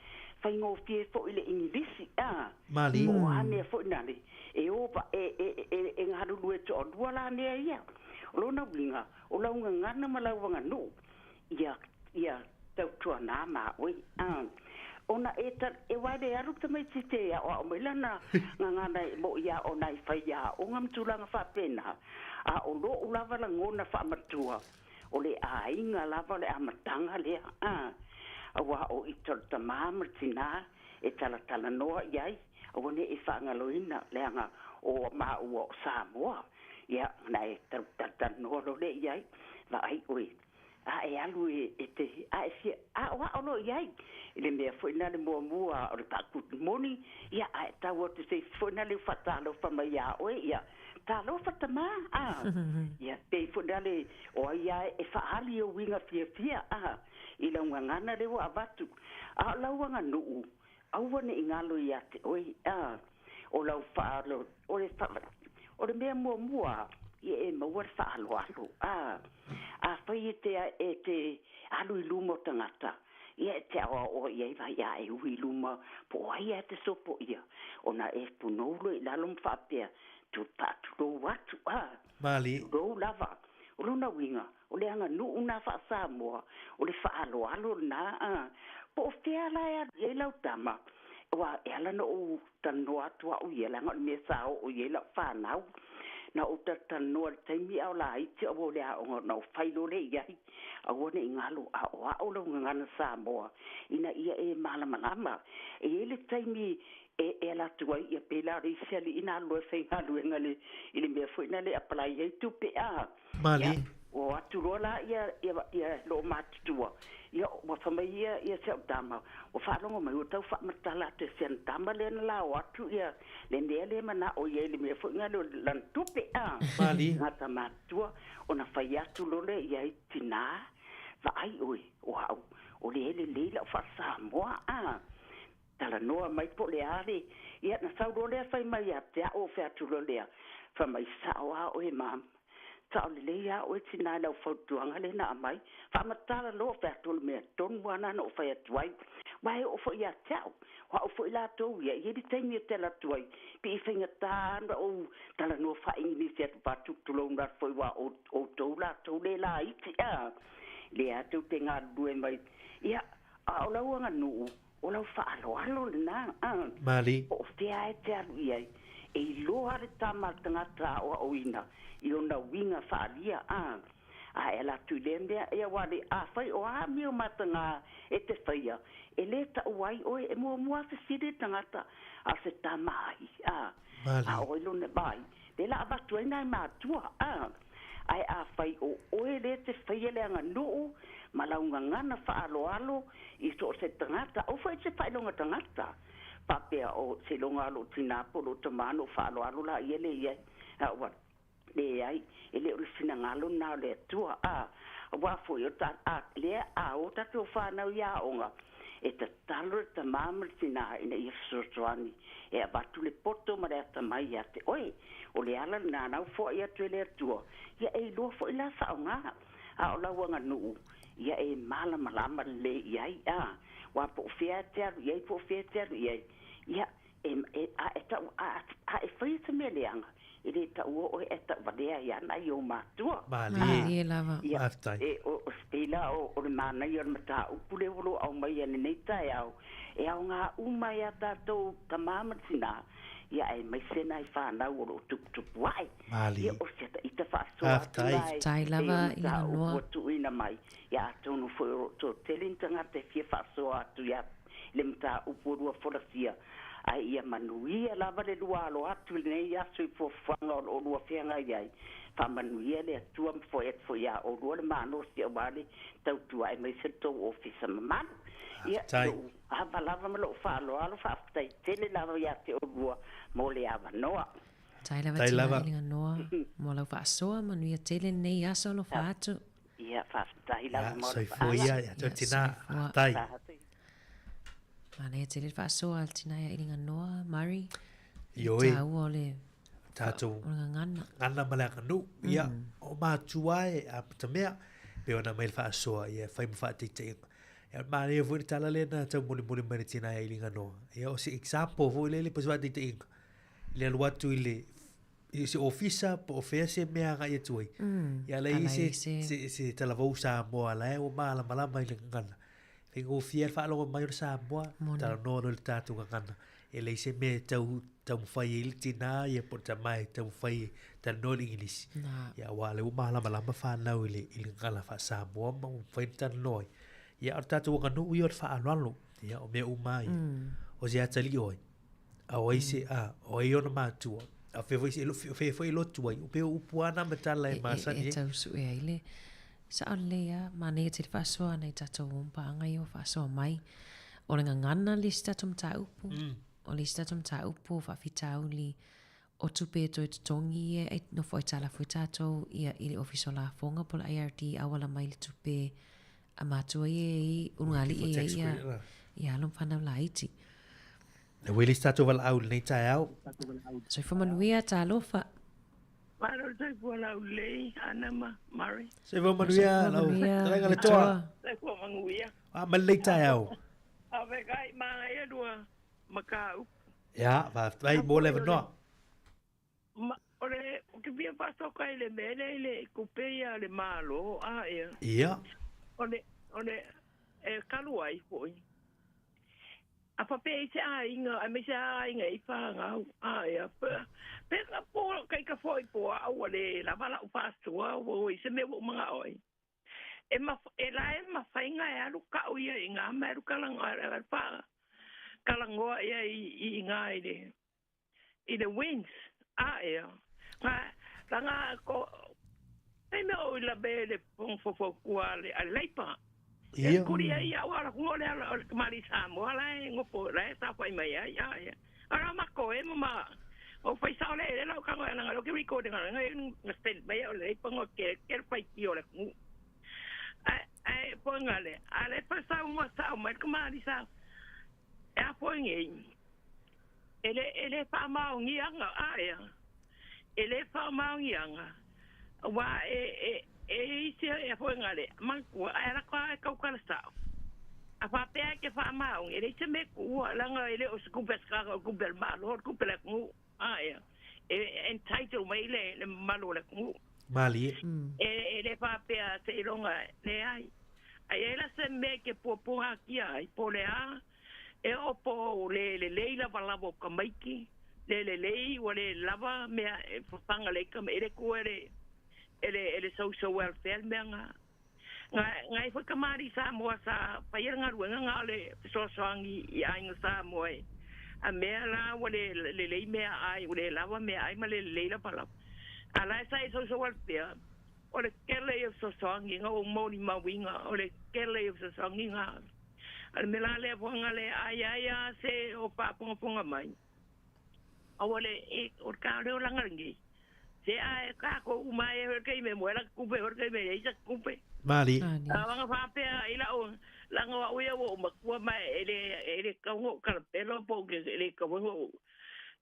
faigofie foi le Igilisi, a. Malie. Po o a mea foi nale, e o pa, e, e, e, e galulue toalua la mea ia. O lona uiga, o lau gagana ma lau aganuu, ia, ia tautuanā ma oe, a. Ona e ta, e aua e le alu le tamaitiiti e aoao mai lana gagana e moʻi a ona e fai aoga ma tulaga faapena, a o loʻu lava lagona faamatua, o le aiga lava o le amataga lea, a. Aua o i to le tamā ma le tinā e talatalanoa i ai, aua ne i faagaloina, leaga o maua o Samoa, ia, ona e talatalanoa loa lea i ai, vaai oe, a e alu e te, a e fia aoao loa i ai i le mea foi lena le muamua o le good morning, ia, a e tau atu i se isi foi lena le faatalofa mai ia oe, ia, talofa tamā, a. Ia, pei foi lena le, o ai lava e faaali ou uiga fiafia, a, i lau gagana lea ua avatu. A o lau aganuu, aua ne i galo ia te oe, a, o lau faa, o le faa, o le mea muamua, ia e maua le faaaloalo, a. Afai e te, e te alu i luma o tagata, ia e te aoaoa i ai vai a e ui i luma, po o ai lava e te sopo ia, ona e punou loa i lalo ma faapea, tu, faatulou atu, a. Malie. Tulou lava. O lona uiga, o le aganuu lena faa-Samoa, o le faaaloalo lena, a. Po o fea la e alu i ai lau tama, aua e ala ona ou talanoa atu au ia, leaga o le mea sa oo i ai lau fanau. Na ou talatalanoa i le taimi a o laiti aua o le aoga ona ou fai loa lea i ai, aua ne i galo aoao lau gagana Samoa ina ia e malamalama. E i ai le taimi e e ala atu ai ia pēlā o le isi alii na alu loa e faigaluega i le i le mea foi lea e apalai ai tupe a. Malie. Ia, ua o atu loa la ia ia ia loomatutua, ia ua fai mai ia ia si au tama, ua faalogo mai ua tau faamatala atu e si ana tama lea na la o atu ia le mea lea e manao i ai le mea foi lea o lana tupe a. Malie. Tagata matutua ona fai atu loa lea i ai, tinā, vaai oe, o au, o lea e lelei lau faa-Samoa a. Talanoa mai po o le a le, ia na sau loa lea fai mai ia te au, ou fai atu loa lea, fai mai, Sao lava oe mama, sao lelei lava oe tinā i lau fautuaga lea na aumai. Faamatala loa, ou fai atu, o le mea tonu lava lena na ou fai atu ai. Aua e oo foi ia te au, o au foi latou ia, e i ai le taimi ou te alu atu ai, pei e faigata lava ona ou talanoa faa-Igilisi atu faatulotulou atu foi aua o outou latou le laiti a, lea tou te galulue mai. Ia, a o lau aganuu, O lau faaaloalo lena, a. Malie. Po o fea e te alu i ai, e iloa le tama a le tagata aoaoina i ona uiga faaalia, a. A e ala atu i lea mea, ia aua le, afai o a amio mataga e te faia, e lē taua ai oe, e muamua lava fesili le tagata, a o se tama ai, a. Malie. A o ai lona vaai, lea la avatu ai nai matua, a. Ae afai o oe lea e te faia le aganuu ma lau gagana faaaloalo i so o se tagata, aua foi e te faailoga tagata, faapea o seiloga lava o lou tinā po o lou tamā ona ou faaaloalo laia lea i ai. A ua leai, e le o le finagalo lena o le Atua, a, aua foi o ta, a, lea a o tatou fanau i aoga, e tatalo le tamā ma le tinā ina ia fesoasoani e avatu le poto ma le atamai ia te oe. O le ala lena na ufoai atu e le Atua, ia e iloa foi la faaaoga, a o lau aganuu, ia e malamalama lelei i ai, a, aua po o fea e te alu i ai, po o fea e te alu i ai, ia, e, e, a e tau, a, a e faia se mea leaga, e le taua oe ae tauvalea ai lava nai ou matua. Malie. Malie lava. Ia, Faafetai. e, o, o se pei la o, o le manaia o le mataupu lea ua aumai lenei taeao, e aoga uma ai a tatou tamā ma tinā, ia aemaise nai fanau o lo o tuputupu ae. Malie. Ia, o se ita faasoa atu Faafetai. la e Faafetai pei o lava i le mataupu avanoa. ua tuuina mai, ia atonu foi o lo o toatele ni tagata e fia faasoa atu ia le mataupu ua lua folasia. Ae ia manuia lava le lua alo atu i lenei aso i fuafuaga o lo o lua feagai ai. Faamanuia le Atua ma foai atu foi ia oulua le malosi aua le tautua aemaise le tou ofisa mamalu. Ia, Faafetai. lou ava lava ma lou faaaloalo, faafetai tele lava ia te oulua mo le avanoa. Tai lava Tai tina lava. i le ganoa mo lau faasoa, manuia tele lenei aso alofa atu. Ia, faafetai lava Ia, mo le soifua faasoa. ia ia te Ia, tina. soifua. Faafetai. Manaia tele le faasoa a le tina ia i le ganoa, Murray. Ioe. Taua o le Tatou o le gagana. Gagana ma le aganuu. Ia, o matua e amatamea, pei ona aumai le faasoa, ia e fai ma faataitaiga. Ia, o le manaia foi le tala lea na taumolimoli mai le tina ia Iliganoa. Ia, o se example foi lele po o se faataitaiga, i le alu atu i le i se ofisa po o fea se mea agai atu ai. Ia la i ai se, se, se talavou Samoa la e ua malamalama i le gagana. Faigofie le faalogo mai o le Samoa, talanoa loa i le tatou gagana. E leai se mea e tau taumafai ai le tinā ia po o le tama e taumafai e talanoa i le Igilisi. Ia aua o lea ua malamalama fanau i le, i le gagana faa-Samoa ma ua mafai ona talanoa ai. Ia a o le tatou aganuu ia o le faaaloalo. Ia o mea uma lava ia. O se atalii oe, a o ai se, a, o ai ona matua, a o fea foi se, o fea foi e lotu ai. Pei o upu lava na ma tala e masani E ai. tau sue ai le sao lelei lava, manaia tele faasoa nai tatou paaga ia ua faasoa mai. O le gagana le isi tatou mataupu, o le isi tatou mataupu o faafitauli o tupe e toe totogi ia e nofo aitalafu ai tatou ia i le Ofisa o Lafoga po o le IRD auala mai le tupe a matua ia e i ulugalii e i ai ia, ia alo ma fanau laiti. Le ua i le isi tatou valaau i lenei taeao. Soifua manuia, talofa. Malo le soifua laulelei, Ana ma Murray. Soifua manuia, lau fetalaiga le toa. Soifua manuia. A ma lenei taeao. Faafetai, manaia lua mataupu. Ia, faafetai mo le avanoa. Ma, o le, ou te fia faasoka i le mea lea i le tupe ia a le Malo, a ia. Ia. O le, o le, e talu ai foi. A faapea i se aiga, aemaise lava aiga e i fanau, a ia, pe, pe ka po, kai ka foi po au ua le lava lau faasoa, ua i se mea ua ou manao ai. E ma, e la e mafaiga e alu kau ia i ina ma e alu kalagoa, e alu faa, kalagoa ia i, i ina i le, i le wins a ea nga langa ko ai mea o i lawe le pong fofo kua le a leipa Ia. kuri ai ia wala ku ole ala ole kamali Samoa la e ngopo la e sa fai mai ai a ia ara ma ko e ma o fai sa ole le lau kango ana ngalo ke recording ana ngai nga send mai ole leipa ngo ke ke fai ki ole ku ai ai po ngale ale pa sa mo sa mai kamali sa e a po ngai E le, e le faamaoniaga, a ea, e le faamaoniaga, aua e, e, e i se e foenga le manatua, ae ala ka e kaukala sao. A faapea e ke faamaoni, e leai se mea kuua, leaga e le o se tupe a se tagata, o le tupe a le Malo, o le tupe a le atunuu, a ea, e entitle mai le, le mamalu o le atunuu. Malie. E, e le faapea seiloga, leai. A i ai la se mea e ke puapuaga ai, po o le a, E oo po o le lelei lavalava o tamaiti, le lelei ua le lava mea e fafaga lei tama e le ku e le e le e le social welfare le mea nga. Nga nga e foi kamali'i Samoa sa faia le galuega nga o le fesoasoani i aiga Samoa e a mea la ua le lelei meaai ua le lava meaai ma le lelei lavalava. A la e sa i social welfare o le kele ia o fesoasoani nga ua molimauina o le kele ia o fesoasoani nga. A le mea la lea foaga le ai ai a se o faafogafoga mai, aua le e o le ka leo langa lenei. Se a e kākou uma e hoi kei me moe la kupe hoi kei me ei sa kupe. Mali. A wanga whāpea i lau langa wa uia wo makua mai e le e le kaunga o kalapelo po ke e le kaunga o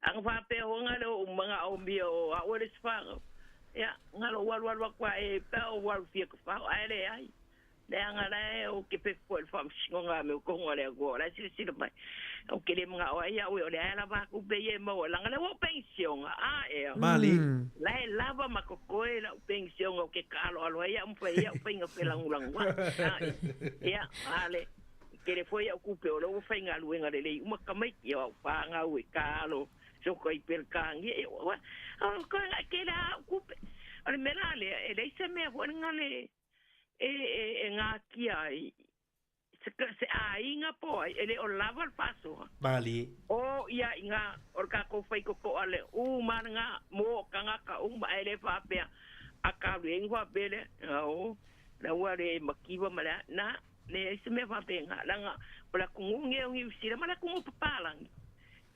anga whāpea honga le o manga o mia o a ue le sfanga. Ia, ngalo walu walu akua e pā o walu fia ka whao, ai le ai. Leaga la e o ke pefu foi le faamasinoga a me o kohoga le Atua o la e silasila mai. O ke le magao ai au e o le ae lava aku pe ia e maua leaga le ua o penisiona a ea. Mali. La e lava ma kokoe lau penisiona o ke kaaloalo ai au ma fai ai au faiga felagulagu ai. A ia ale tele foi au kupe o le ua faigaluega lelei uma tamaiti o au fanau e kaalo soka i Pelekānia e o o koe ke la au kupe. O le mea la lea e leai se mea foi le e, e, e ngakia ai se se aiga po ai e le o lava le faasoa. Malie. O ia i ngā o le kākou whaikokoa le u mana mō kangaka uma e le whapea a ka renga pele o la ua le makiwa ma le na le se me whapea ngā langa o la kungu nge o ngi usira ma la kungu papalangi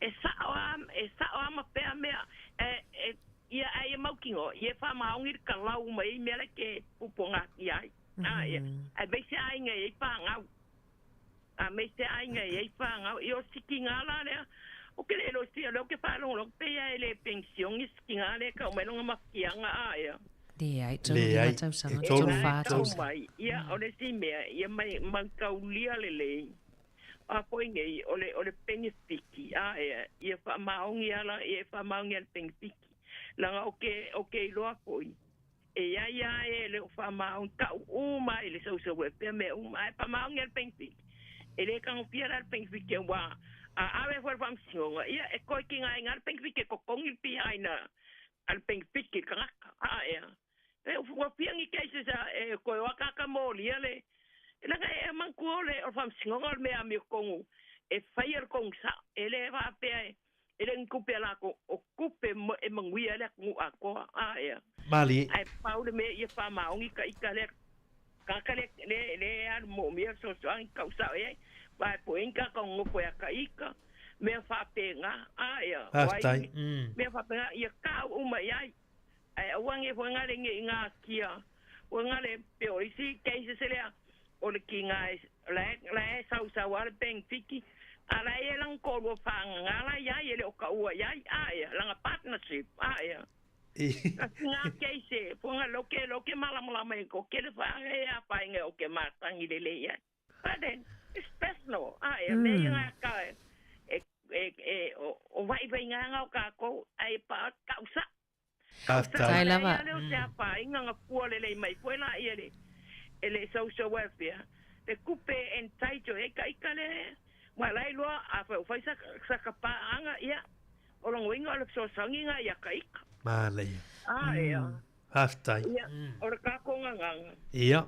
e sao a ma pea mea e ia ai e maukingo ia wha maongi ka lau mai mea le ke puponga ki ai. Ai me se ai ngai e whangau. A me se ai ngai e whangau. I o siki ngā la lea. O ke le lo si lo ke whalong lo pe ia ele pension i siki ngā le ka umelonga makianga a ia. Le ai, tolu lima tausaga, tolu whā tausaga. Ia, o le si mea, ia mai mankaulia le lei. A poi ngai, o le pengefiki. A ia, ia wha maongi ala, ia wha maongi ala pengefiki. Langa o ke iloa poi. E ia ia e le o wha maongi, ka uma i le sausa we pea me uma, e pa maongi ala pengefiki. E le kango pia ala pengefiki wā. A awe fua whamsingonga, ia e koi ki ngai ngā pengefiki ko kongi pia aina al pengefiki kangaka. A ia. E ua piangi keise sa e koe wakaka mōli ale. E langa e manku ole o whamsingonga o mea mi o kongu. E whai al kongu sa, e le whapea e. E le nkupe ala ko, o kupe e manguia le ngu akoa. A ia. Mali. Ai paule me ia wha maongi ka ika le. Kaka le le alu mo mea so so angi kausa e. Vai po inka ka ngofo ya ka ika. Mea whapenga. A ia. Haftai. Mea whapenga ia kau uma iai. Ai awange whangare nge ngā kia. Whangare pe o isi keise se lea. O le ki ngā la e sau ale peng fiki. Ala e lang kōrua whaanga ngā ia e le o ka ua iai. A ia, langa partnership. A ia. Ka ngā keise, whanga loke malamalama e ko kere whaanga e a whainga o ke mātangi le le ia. But then, it's personal. A ia, me ia ngā ka e o vai vai ngā ngā o kākou, ai pa kausa. Tai lava. Leo te apa, inga ngā pua le lei mai, pua la ia le, e le social welfare. Le kupe entitled, e ka ika le, ma lai loa, a whai whai sa ka paanga ia, o longo inga o le sosangi ngā ia ka ika. Mā lei. A ia. Haftai. Ia, o le kākou nganganga. Ia.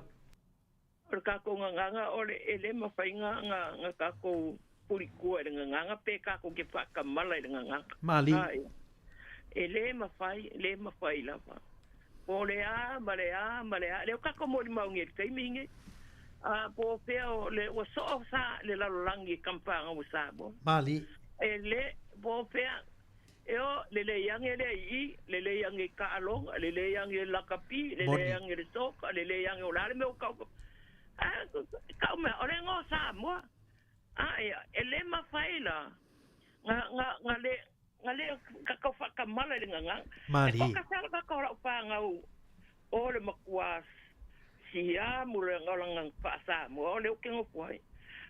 O le kākou nganganga, o le ele mawhai ngā kākou purikua e le nganganga, pe kākou ke whakamala e le nganganga. Mā li. E le mawhai lava. Po le a, ma le a, ma le a. Leo kako mori maungi e te minge. A po pea o le ua soo sa le lalolangi e kampanga o sabo. Mali. E le po pea e o le le yange le i, le le yange ka alonga, le le yange lakapi, le le yange le soka, le le yange o lale me o kau. A kau mea, o le ngō sa mua. A e le mawhai la. Nga le nga le kakau whakamala le nganga. Mali. E whakasala kakau lau whangau o le makua sia mule ngolanga whaasa mo o le uke ngopuai.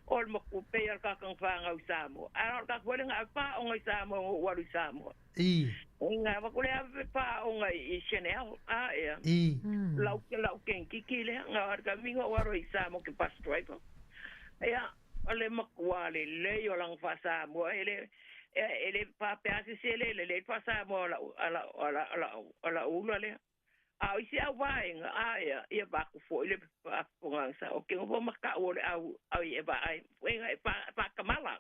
O le makua pei al kakang whangau sa mo. Ara o kakua le ngā wha o ngai sa mo o waru sa mo. I. Ngā wakule a wha o ngai i Chanel. A ea. I. Lau ke kiki le ngā harka mingo waru i sa mo ke bus driver. Ea o le makua le lei o lang whaasa mo e le e le papea se se le le pasa mo ala ula le a isi au vaenga a ia ia ba ku fo le pa sa o ke ngo ma ka o le au au e ba ai wenga e pa kamala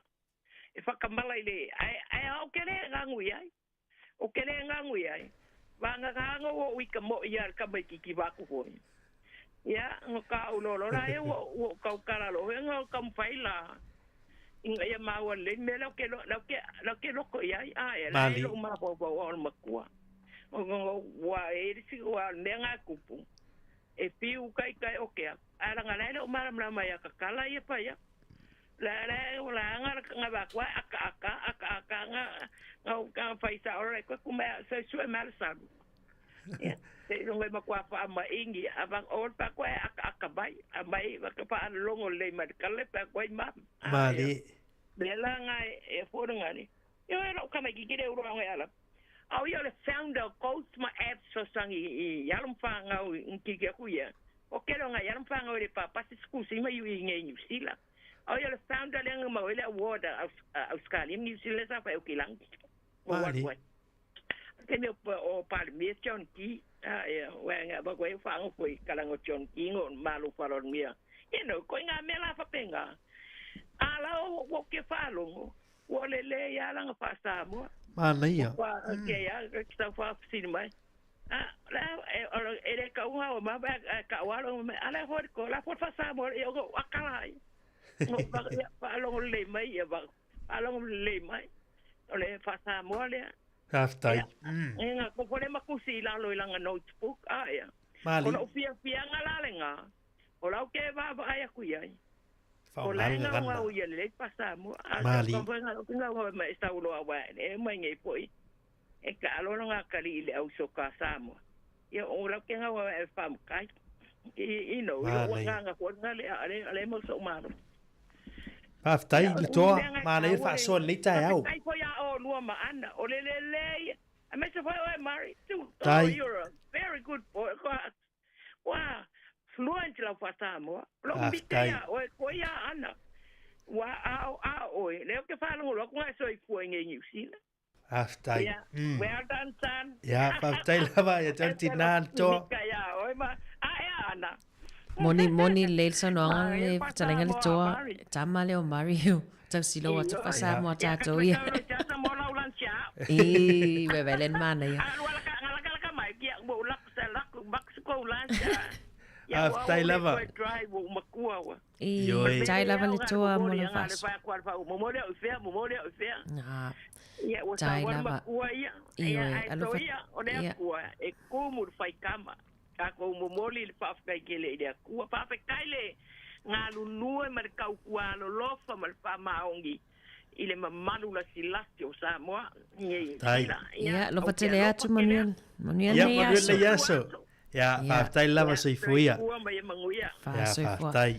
e fa kamala ile ai ai o ke le ngangu ai o ke le ngangu ai ba nga ngo o i ka mo ia ka mai ki ba ku fo ia ngo ka o lo la e o ka kala lo ngo ka mfaila inga ia maua le me lo ke lo ko ia a e la lo ma po po o makua o ngo wa e si wa me nga kupu e piu kai kai o ke ala nga le o mara mara ia ka kala ia pa ia la la la nga nga ba kwa aka aka aka aka nga nga ka faisa ora ko kuma se sue mal sabu ia te ngo ma kwa fa ma ingi aba o pa kwa aka aka bai mai ba ka pa longo le ma kale pa kwa ma mali le la nga e fo nga ni yo era ka ma ki le uro nga ala au ia le founder coach ma app so sangi i yalum fa nga ki ke ku ia o ke nga yalum fa nga le pa pa scusi ma yu nge New Zealand au ia le founder le nga ma le award Australia New Zealand sa fa o ki lang o Mali. Ke me o pa me John ki a e wa nga va koe whaango koe kalango John King o malu whalongia. You know, koe ngā mea la whapenga. A la o o ke whaalongo, ua le le ia langa wha Samoa. Manaia. Wha, ke ia, ki tau whaafisini mai. A, la, e, e le kaunga o ma, e ka walo, a la hoi ko, la hoi wha Samoa, e o akala ai. Ngo, ia, whaalongo le mai, ia, whaalongo le mai. O le wha Samoa lea. Faafetai. E ngā ko fole makusi i lalo i langa notebook, a ia. Mali. O lau fia fianga la le ngā. O lau ke vā vā ai aku iai. O Whaonga lai le ngā gana. ngā ia le pa Samoa. A Mali. sa ngā ngā ngā mai sa ulo a wā e mai ngei poi. E ka alo ngā kali i le au so ka Samoa. Ia o lau ke ngā ngā e whamu kai. I no, i o Manaia. ngā ngā kua ngā le ale ale mo so malo. Faafetai le toa, manaia le faasoa lenei taeao. Faafetai foi a o lua ma ana. O le le le. A me se foi oe Mari. Tu. Oh, Tai. you're a very good boy. Kwa, wa, fluent lau fa Samoa. Lo mite Faafetai. ia oe ko ia ana. Wa ao a oe. Leo ke whalongo lo kunga soi fua i New Zealand. Faafetai. Yeah. Well done, son. Ia, faafetai lava ia tau tinā le toa. Mika ia oe ma. A e ana. Moni moni le saunoaga le fetalaiga le toa tama lea o Mario tausilo atu faasamoa tatou ia. I vevele le manaia. Faafetai lava. I Ioe. tai lava le toa mo le faaso. Ah, Ia, ua tai sa lava. makua ia. Ioe, Ia, ai alofa- so ia, o le ia. akua, e kumu le whaikama. Ka kou momoli le whaafekai ke le i le akua. Whaafekai le ngā lulue ma le kaukua alolofa ma le whaamaongi i le mamalu la silasi o Samoa. Ia, Tai. Ia, alofa tele atu manuia. Manuia Ia, nei manuia aso. nei aso. Ia, faafetai lava soifua. Kua ma ia manguia. Ia, faafetai.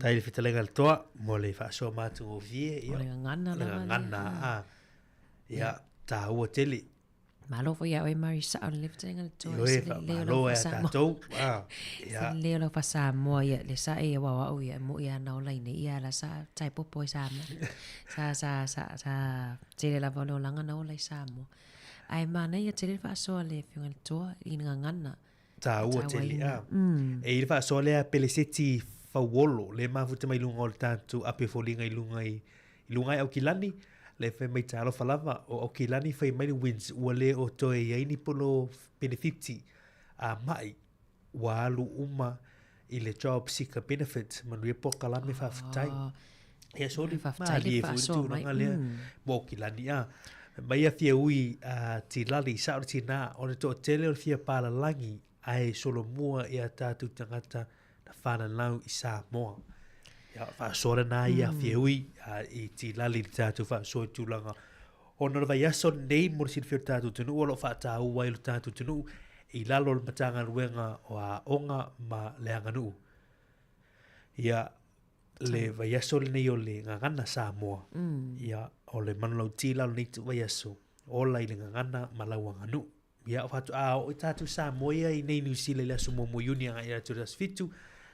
Tai le fetalaiga le toa, mo le faasoa matagofie. Ia, O le gagana le lava lea. gagana, a. Ia, tāua tele. Malo foi ia oe Mari sao le fetalaiga le toa. Ioe, Se le leo lau faamalo e a faasamoa. tatou. Ah, ia. Se leo lau faasamoa ia le sa e wa au ia mo ia na ola ine ia la sa tai popo i Samoa. Sa sa sa sa tele lava o le olaga na ola i Samoa. Ae manaia tele le faasoa le afioga le toa i le gagana. Tāua tele, a. E i le faasoa lea peleseti fauolo, le mafuta mai luga o le tatou ape foliga i luga i, i luga i Aukilani, le fai mai tālofa lava, o Aukilani fai mai le wins, ua le o toe i ai ni pono benefiti a mai, ua alu uma i le job seeker benefit, manuia pokalame faafetai. Ia soli, Faafetai le malie foi le faasoa mai. tulaga lea, mo Aukilani a. Mai a fia ui a tilali, sa o le tinā, o le toatele o le fia palalagi, ae solomua ia tātou tagata na whananau i Samoa. Ia, faasoa lena ia fia ui a, i tilali le tātou faasoa i tulaga. Ona o le vaiaso nei mo le silafia o le tātou atunuu, o lo o faataua ai lo tātou atunuu i lalo o le Matagaluega o Aoga ma le Aganuu. Ia, le vaiaso lenei o le gagana Samoa. Ia, o le manulauti lalo nei vaiaso, ola i le gagana ma lau aganuu. Ia, o whatu, a, o i tātou Samoa ia i nei New Zealand i le aso muamua Iuni agai i atu le aso 7,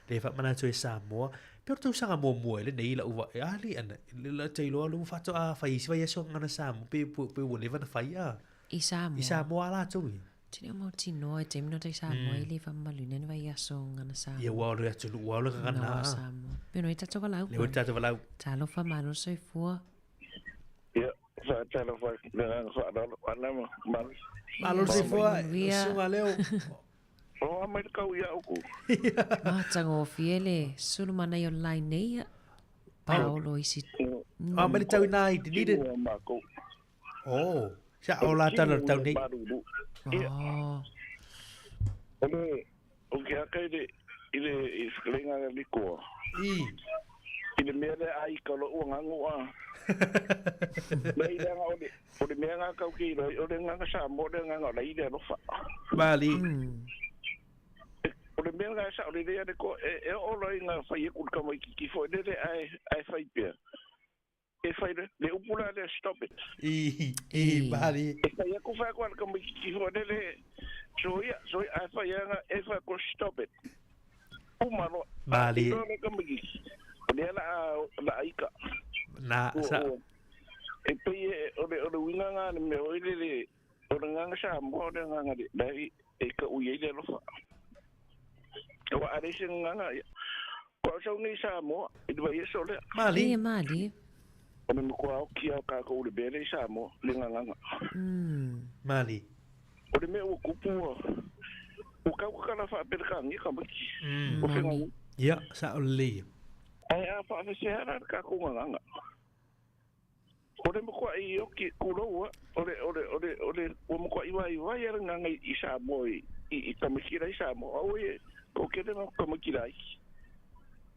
le whaamanatu e Samoa. Pe o le tausaga muamua e le nei lau wa, e ali ana, le la teiloa lu whatu a whai isi vaiaso gagana Samoa, pe ua leva na whai a. I Samoa. I Samoa la atu i. Tini o mautinoa e taimi no tai Samoa i le faamamaluina ni vaiaso gana Samoa. Ia ua o le atu ua o le gagana No, a. Samoa. Pe no i tatou valaau. Le ua tātou valaau. Talofa malo soifua. Ia, faatalofa le agaga faaaloalo ana ma mali. Malo le soifua, Manuia. susuga leo. O a mai le kau ia uku. Matagofie le sulu manai o le line nei ia. Paolo isi. Ah, mai le tau ina i Dunedin. Oh, sa o la tala le tau nei. Oh. O le, o ke aka i le, i le, i whakalenga le likoa. I. I le mea le ai ka lo ua ngangu a. Nei le anga o le, o le mea ngā kau ki roi, o le nganga sa mo le nganga o le i le alofa. Mali. O le mea ngā sa o le lea le ko, e, e o loi ngā whai e kul kama i kiki fo, le le ai, ai whai pea. E whai le, le upula le stop it. I, mali. E whai aku whai kwa le kama i kiki fo, le le, so ia, so ia, ai whai anga, e whai ko stop it. Uma loa. Mali. O le kama i kiki. O le ala la aika. Na, sa, E pei e, o le, o le winga ngā le mea o i le le, o le nganga sa mo o le nganga le, lai, e ka'u i ai le alofa. Auā a leai se gagaga, ia, ua au sau nei i Samoa i le vaiaso lea. Malie. Ia, malie. O le matua oki lava o kākou i le mea lea i Samoa, le gagaga. Malie. O le mea ua tupu ua, ua tau tatala faa-Peretania tamaiti. Ua fegaui. Ia, sa'o lelei ia. Ae a faafesea la le tatou gagaga? O le matua'i oki, tulou a, o le, o le, o le, o le, ua matua'i vaivai a le gagaga i Samoa i, i, i tamaiti la i Samoa. Aua e toatele na tamaiti laiti.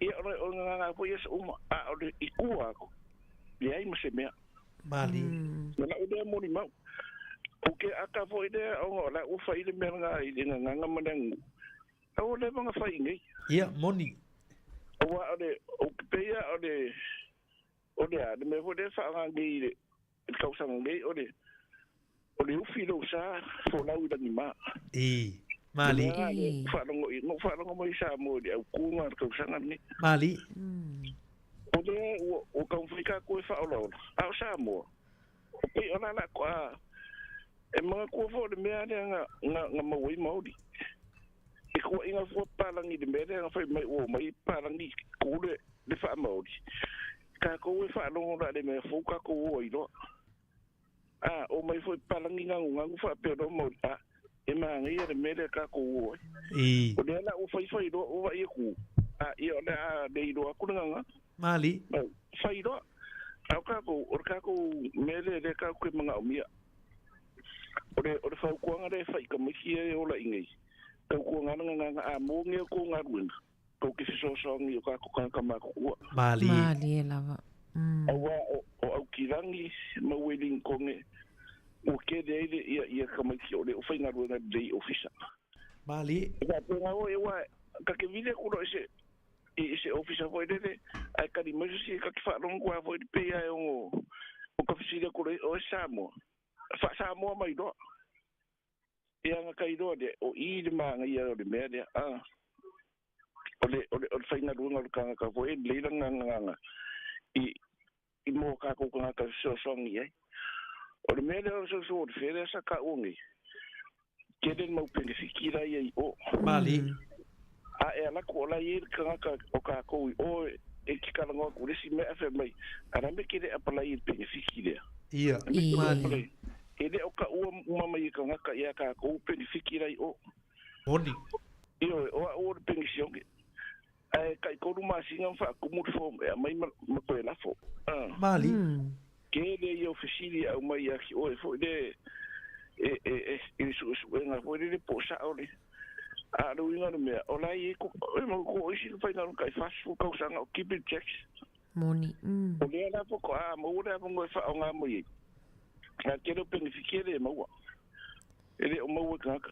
Ia, o le, o le gagaga foi ia sa uma, a o le i tua atu, leai ma se mea. Malie. Na la'u lea molimau. Ou te ata foi lea ona o la ua fai le mea lena i le gagaga ma le aganuu. A ua leva ona fai i inei. Ia, moni. Aua o le, ou te pei lava o le, o le a, le mea foi lea e faaaoga nei i le, i le tausaga nei, o le, o le ufi lou sa folau i lagima. I, malie. Le mea lena lea ou faalogo i, na ou faalogo mai i Samoa i le autu lena o le tausaga lenei. Malie. O lea ua, ua taumafai tatou e faaolaola, a o Samoa, o pei o la la toa, e manatua foi o le mea lea na, na, na maua ai maoli. I tuuaiga fua papalagi i le mea lea na fai mai ua omai papalagi tu le, le faamaoli. Tatou e faalogo la i le mea fou tatou o ai loa. A, omai foi papalagi ganuganu faapea loa maoli, a, e manaia le mea lea tatou o ai. I. O lea la ua faifai loa, ua vaai atu, a, ia o le a le iloa atu le gaga. Malie. Fai loa. A o tatou, o le tatou mea lea lea tatou te manaomia. O le, o le fautuaga lea e fai i tamaiti ia e ola i inei, tautuaga le gagaga a maua nei outou galuega, tou te fesoasoani i o tatou tagata matutua. Malie. Malie lava. Mm. Auā o, o Aukilagi ma Uelingitone ua tele ai le, ia, ia tamaiti o le o faigaluega lelei i ofisa. Malie. E faapena foi, aua ta te vili atu loa i se, i se ofisa foi lele, ae tali mai se isi, ta te faalogo atu lava foi pei lava e ono, o ka fesili atu loa, o e Samoa? Faa-Samoa mai loa. Ia na ka iloa lea, o i le manaia o le mea lea, a. O le, o le, o le faigaluega o le tagata foi e lelei lana gagaga i, i mo tatou tagata e fesoasoani i ai. O le mea lea o le social welfare lea sa taua nei, tele le mau penefiti la ia i o. Malie. A e alu atu o la e i ai le tagata o tatou i o e te talanoa atu i le isi mea ae fai mai, a o le a le mea e te le apalai i le penefiti lea? Ia, malie. E le o taua uma mai e tagata ia tatou penefiti la i o. Moni. Ioe, o au o le penisione. Ae taitolu masina ma faatumu le form e aumai ma, ma toe lafo. Ah. Malie. Tele ia o fesili e aumai ia te oe foi le e, e, e, i le suesuega foi lele po o sa'o le a o le uiga o le mea, o la e i ai ko, e mau ko isi le faigaluega tai 40 tausaga o keep in checks. Moni. Mm. O lea la faatoa maua le avanoa e faaaoga mai ai. A tele o penefiti e le maua. E le o maua e tagata.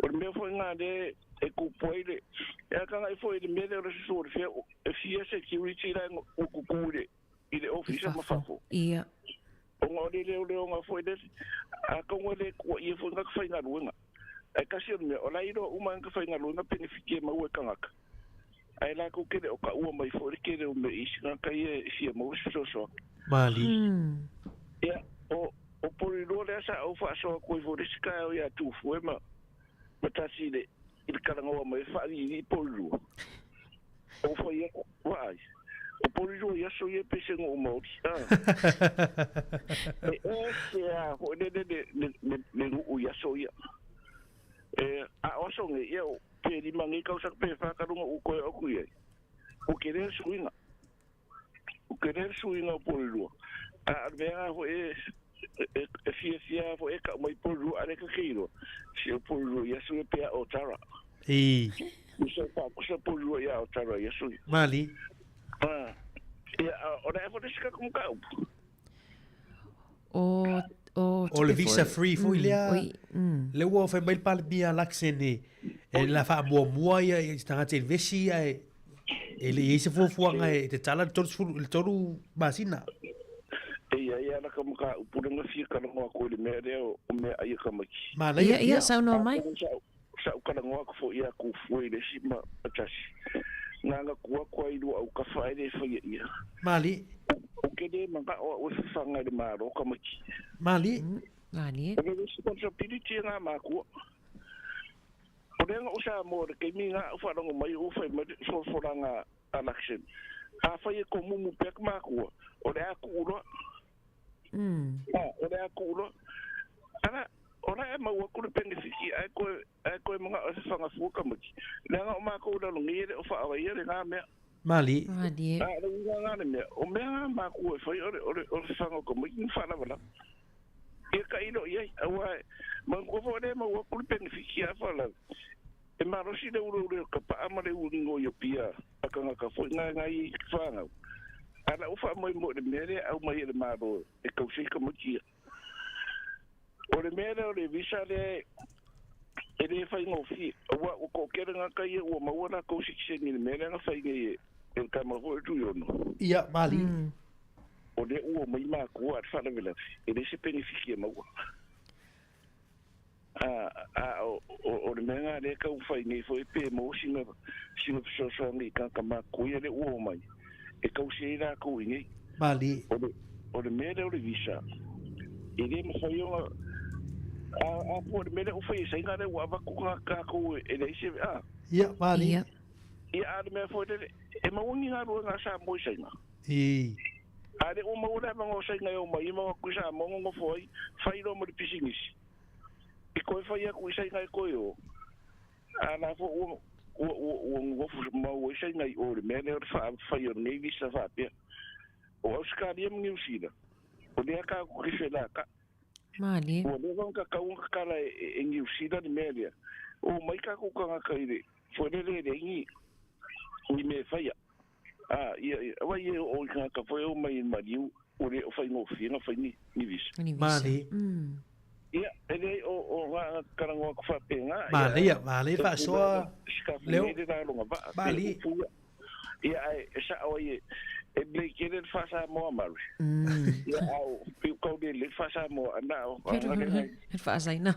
O le mea foi lena lea e tupu ai le, e atagai foi i le mea lea o le susu o le fea, e fia security la ua tutu i le, i le ofisa ma fafo. Ia. Ona o le leoleoga foi lele, atonu e le tuuaia foi tagata faigaluega. Ae tasi o le mea, o la e iloa uma e tagata faigaluega penefiti e maua e tagata, ae latou te le o taua mai foi le tele o mea i isi tagata ia e fia maua se fesoasoani. Malie. Ia, o, o Porirua lea sa ou faasoa atu ai foi le isi taeao ia Tufue ma, ma Tasi i le, i le talanoa mai e faaliilii Porirua. Ou fai atu, vaai, o Porirua i aso ia pei se nuu maoli. A. E ese lava foi lele le, le, le, le nuu i aso ia. E, a o aso nei, ia, pe lima nei tausaga pe fa talu ona ou toe oo atu i ai, ua tele le suiga. Ua tele le suiga o Porirua. A o le mea lena foi e, e, e fiafia lava foi e tau mai Porirua, a o lea ta te iloa, se o Porirua i aso ia pe a o Tara. I. Usa pa kusa Porirua ia o Tara i aso ia. Malie. A, ia, o le a foi le isi tatou mataupu? O, o, O le visa free foi lea. Oi, mm. Lea ua fai mai le Palemia Laksene e la faamuamua ia i tagata invesi ae e le i ai se fuafuaga e tatala le 30 le tolu masina. E i ai lava laka mataupu lea na fia talanoa atu ai i le mea lea o meaai a tamaiti. Manaia. Ia, ia, saunoa mai. Sa ou talanoa atu foi ia Tufue i le isi ma tasi. Na ona tuu atu lava i lua autafa ae le faia ia. Malie. Ou te le manao au e fafaga i le Malo tamaiti. Malie. Malie. O le responsibility e ngā mākua. O lea na o Samoa le taimi na o faalogo mai ua fai mai le folafolaga a Luxem. Afai e tomumu pea ka makua, o le a tuu loa. A, o le a tuu loa. Ala, o la e maua atu le penefiti ae toe, ae toe manao e fafaga fua tamaiti. Leaga o matou i lalo nei e le o faaoia lena mea. Malie. Malie. A, o le uiga lena o le mea, o mea na a matua e fai o le, o le, o le fafaga o tamaiti ma faalavelave. Ia tailo i ai, aua e manatua foi o lea e maua atu le penefiti a faalavelave. E malosi le uleule o Kapaa ma le uligo i Apia a tagata foi na na i fanau. A na ua faamoemoe i le mea lea e aumai e le Malo e tausi ai tamaiti ia. O le mea lea o le visa lea e le faigofie, aua ua toatele tagata ia ua maua latou sitiseni i le mea lea na fai nei e le tama foi o Tuiono. Ia, malie. O lea ua omai matua a o le faalavelave, e leai se penefiti e maua. A, a o, o, o le mea lena lea e taumafai nei foi pe maua sina, sina fesoasoani i tagata matutua ia lea ua omai, e tausi ai latou i inei. Malie. O le, o le mea lea o le visa, e le mafai ona, a, a po o le mea lea ua fai e Saina lea ua avatu tagata tatou e leai se, a. Ia, malie. Ia. Ia, a o le mea foi lele, e maua ni galuega a Samoa i Saina? Ii. A lea ua maua le avanoa o Saina e omai ai ma o atu i Samoa nonofo ai, fai loa ma le pisinisi. I toe fai atu i Saina e toe o, a la foi ua, ua, ua, ua nonofo mau ai Saina i o i le mea lea o le fai o lenei visa faapea. O Ausetalia ma Niu Sila, o lea tatou te felaka'i. Malie. Ua leva ona tatau ona tatala e, e Niu Sila le mea lea. O mai tatou tagata i le foi lele e leai ni, ni mea e faia. A, ia, ia, aua ia e oo i tagata foi e omai i le maliu, ua le o faigofie ona fai ni, ni visa. Ni visa. Malie. Ia, e leai, o, o na, na talanoa atu faapena, ia, Manaia, manaia e faasoa, sikafu Leo. nei le laloga vaa, pe Malie. upu ia. Ia, ae e sao ai e, e lelei tele le faa-Samoa Mary. Ia, a o, pei ua tau le lelei le faa-Samoa, a na o, a na le nai. Le faasaina.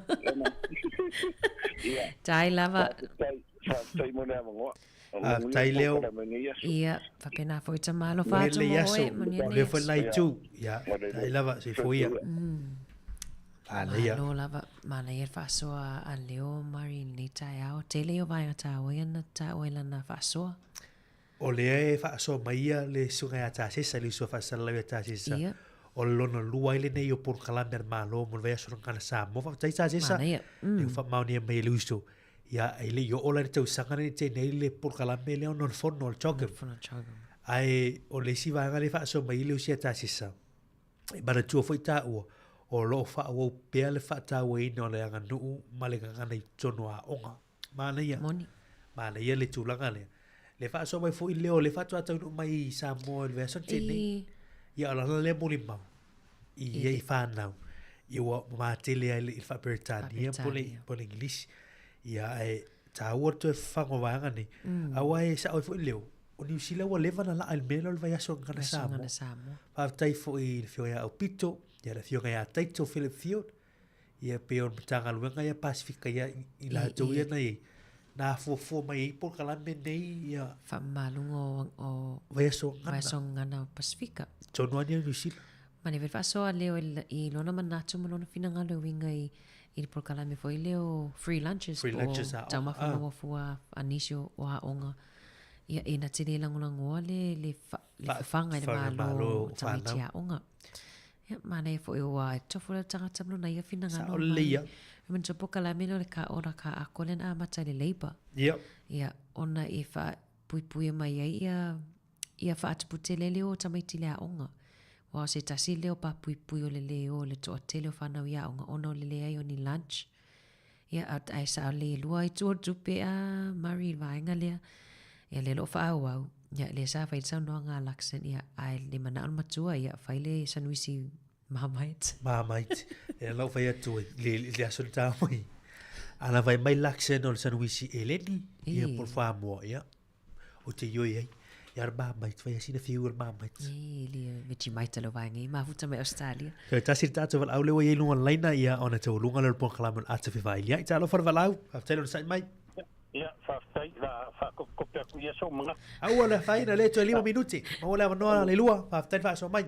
Ia. Tai lava. Faafetai, faafetai mo le avanoa. Faafetai Leo. Ia, faapena foi tama alofa atu Manuia mo lenei aso. oe, manuia Manuia lenei foi aso. lenei itu. Ia, tai lava, soifua ia. Manaia. Malo lava, manaia le faasoa a Leo Murray i lenei taeao. Tele ia o vaega taua ia na taua i lana faasoa. O lea e faasoa mai ia le susuga ia Tasesa, le uso a faasalalau ia Tasesa. Ia. O le lona lua ai lenei o polokalame a le Malo mo le vaiaso o le Gagana Samoa. Faafetai Tasesa. Manaia. Lea ua faamaonia mai e le uso. Ia, e le i oo la i le tausaga lenei te nei le polokalame lea ona o le fono o le CHOGM. Fono CHOGM. Ae o le isi vaega lea e faasoa mai ai le uso ia Tasesa, e manatua foi taua, o lo o faaauau pea le faatauaina o le aganuu ma le gagana i totonu o aoga. Manaia. Moni. Manaia le tulaga lea. Le faasoa mai foi leo, le faatoa taunuu mai i Samoa i le vaiaso na tea nei. Ia o lana lea molimau i ia i whānau. Ia ua matele ai le Faa-Peretania po le, po le Ingilisi. Ia ae tāua le toe fafaga o vaega nei. Aua e sao ai foi leo, o Niu Sila ua leva na laa i le mea lea o le vaiaso o Gagana Samoa. Samoa. Faafetai foi i le afioga ia Aupito, ia le afioga ia Taito Philip Field, ia pei o le Matagaluega ia Pasifika ia i latou ia na i ai, na fuafua mai ai polokalame nei ia Faamamaluga o, o Vaiaso Gagana. Vaiaso Gagana o Pasifika. Tonu lava ni o Niu Sila. Manaia foi le faasoa a Leo i lona manatu ma lona finagalo e uiga i i le polokalame foi lea o free lunches Free po o lunches aoga, taumafa ah. maua fua a nisi o aoga. Ia e na te le lagolagoa le le fa, le fafaga i le fafaga Malo Malo o tamaiti whanau. aoga. Ia, manaia foi ua tofu le tagata ma lona ia finagalo. Sao lelei ia. E manatua polokalame lea o le ka ora ka ako lea na amata i le Labour. Ia. Ia, ona e faapuipuia mai ai ia ia faatuputele lea o tamaiti i le aoga. Aua o se tasi lea o papuipui o le lē o le toatele o fanau i aoga ona o le leai o ni lunch. Ia, ae sao lelei e lua itu o le tupe a Murray i le vaega lea. Ia lea o lo o faaauau. Ia, lea sa fai le saunoaga a Luxon, ia, ae le manao le matua, ia, fai le sanuisi Marmite. Marmite. Lea la ua fai atu ai, i le, i le aso na ta mai. Ana fai mai Luxon o le sanuisi eleni, ia po o le fuamoa, ia. Ou te ioe ai. Ia le Marmite, fai sina fiu o le Marmite. E le Vegemite lo vaega i mafuta mai Australia. Toe tasi le tatou valaau lea ua i ai i luga o le laina, ia ona taualuga lea o le polokalame o le Ata Fevailiai. Talofa le valaau, faafetai le onosai mai. Ia, faafetai, la faakopikopi atu ia sou manatu. Aua le afaina, lea toe 5 minute. Maua le avanoa le lua, faafetai le faasoa mai.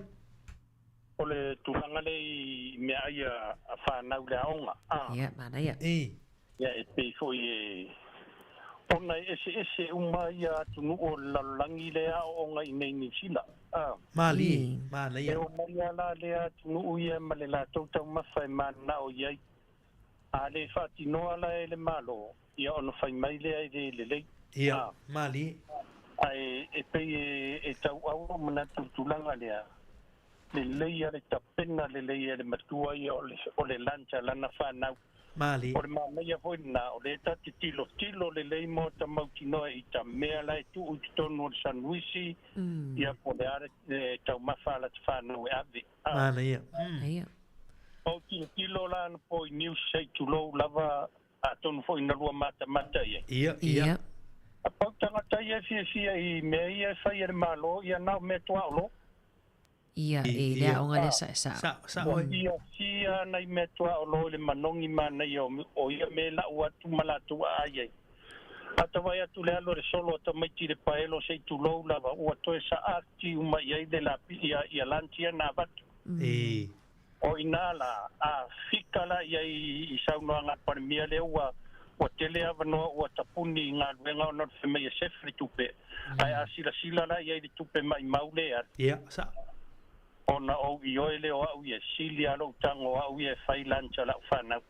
O le tulaga lea i meaai a fanau i le aoga, a. Ia, manaia. E. Ia, e pei foi e ona e eseese uma ia atunuu o le lalolagi le aooga i nei Niu Sila. A. Malie, manaia. E omai lava la lea atunuu ia ma le latou taumafa e mananao i ai. A le faatinoa la e le Malo, ia ona fai mai lea e le lelei. Ia, malie. Ae e pei e tauau lou manatu i le tulaga lea, lelei a le tapena lelei e le matua ia o le lunch a lana fanau. Malie. O le manaia foi lena, o lea ta te tilotilo lelei ma ta mautinoa i ta mea la e tuu i totonu o le sanuisi, ia po o le a le taumafa a lata fanau e ave. Manaia. Manaia. Ou tilotilo la anapo i news se i tulou lava, atonu foi na lua matamata i ai. Ia, ia. A pau tagata ia e fiafia i mea ia e fai e le Malo, ia na o mea tuaolo. Ia, i le aoga lea sa e sao. Sao ai. Ia fia ana i mea tuaolo i le manogi manaia o ia mea e lau atu ma latou aai ai. A tawai atu le alu a le solo a tamaiti i le paelo se i tulou lava, ua toe saati uma i ai le lapii a ia lunch ia na avatu. O ina la, a fika la ia i saunoaga a le Palemia lea ua ua tele avanoa ua tapuni i galuega ona o le fai mai e sefe le tupe, ae a silasila la ia i le tupe maimau lea, Ia, sao. ona ou ioe lea o au ia, sili a lou tago o au ia e fai lunch a lau fanau.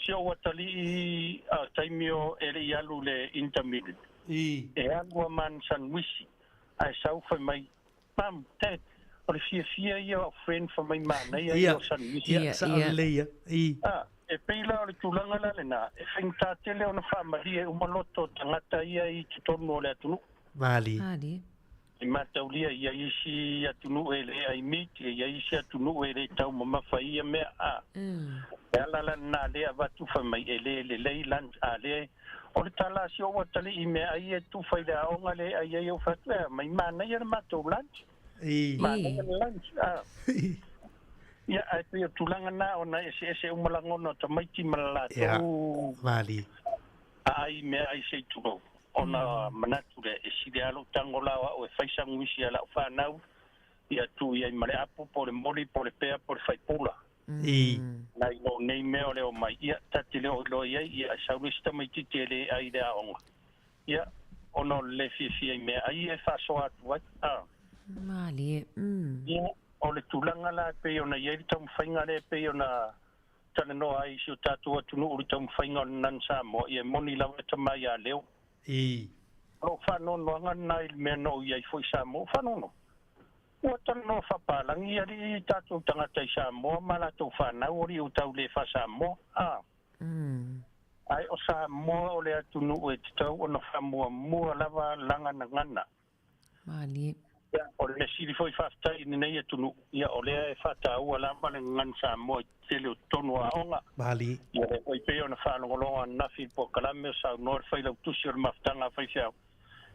Si ou atalii a taimi o e le i alu le intermediate. E alu a man sanuisi ae sau fai mai, Mum, Dad, o le fiafia ia o au friend fai mai manaia ia o sanuisi. Ia, sao lelei ia. A, e pei la o le tulaga la lena, e faigata tele ona faamalie uma loto o tagata ia i totonu o le atunuu. Malie. Malie. I mataulia i ai isi atunuu e le ai meat, e i ai isi atunuu e le taumamafa i ia mea, a. E ala la lena lea avatu fai mai e le lelei lunch, a le, o le tala a si ou atalii i meaai e tufa i le aoga le ai ai ou fai atu, ea, mai manaia le matou lunch. Manaia le lunch, a. Ia, ae pei o tulaga na ona eseese uma lagona o tamaiti ma le latou. Ia, malie. Aai meaai se i tulou, ona manatu lea, e sili lava lou tago la o au e fai saguisi a lau fanau, ia tuu i ai ma le apu po o le moli po o le pea po o le faipula. Nai lo nei mea o le omai, ia, ta te le o iloa i ai, ia, e sau le isi tamaitiiti e le ai i le aoga, ia, ona o le le fiafia i meaai ia e faasoa atu ai, a. Malie. Ia, o le tulaga la e pei ona i ai le taumafaiga lea e pei ona talanoa ai i si o tatou atunuu i le taumafaiga o le Nan Samoa, ia e moni lava le tama ia Leo. O lou faanoanoaga lena i le mea na ou i ai foi i Samoa, ua faanoanoa. Ua talanoa faapalagi alii tatou tagata i Samoa ma latou fanau alii ua tau le faa-Samoa, a. Ae o Samoa o le atunuu e tatau ona faamuamua lava laganagana. Malie. Ia, o le mea sili foi faafetai i lenei atunuu, ia o lea e faataua lava le gagana Samoa i le tele o totonu o aoga. Malie. Ia lea foi pei ona faalogologo ananafi i le polokalame o saunoa le Failautusi o le Mafutaga a Faifeau,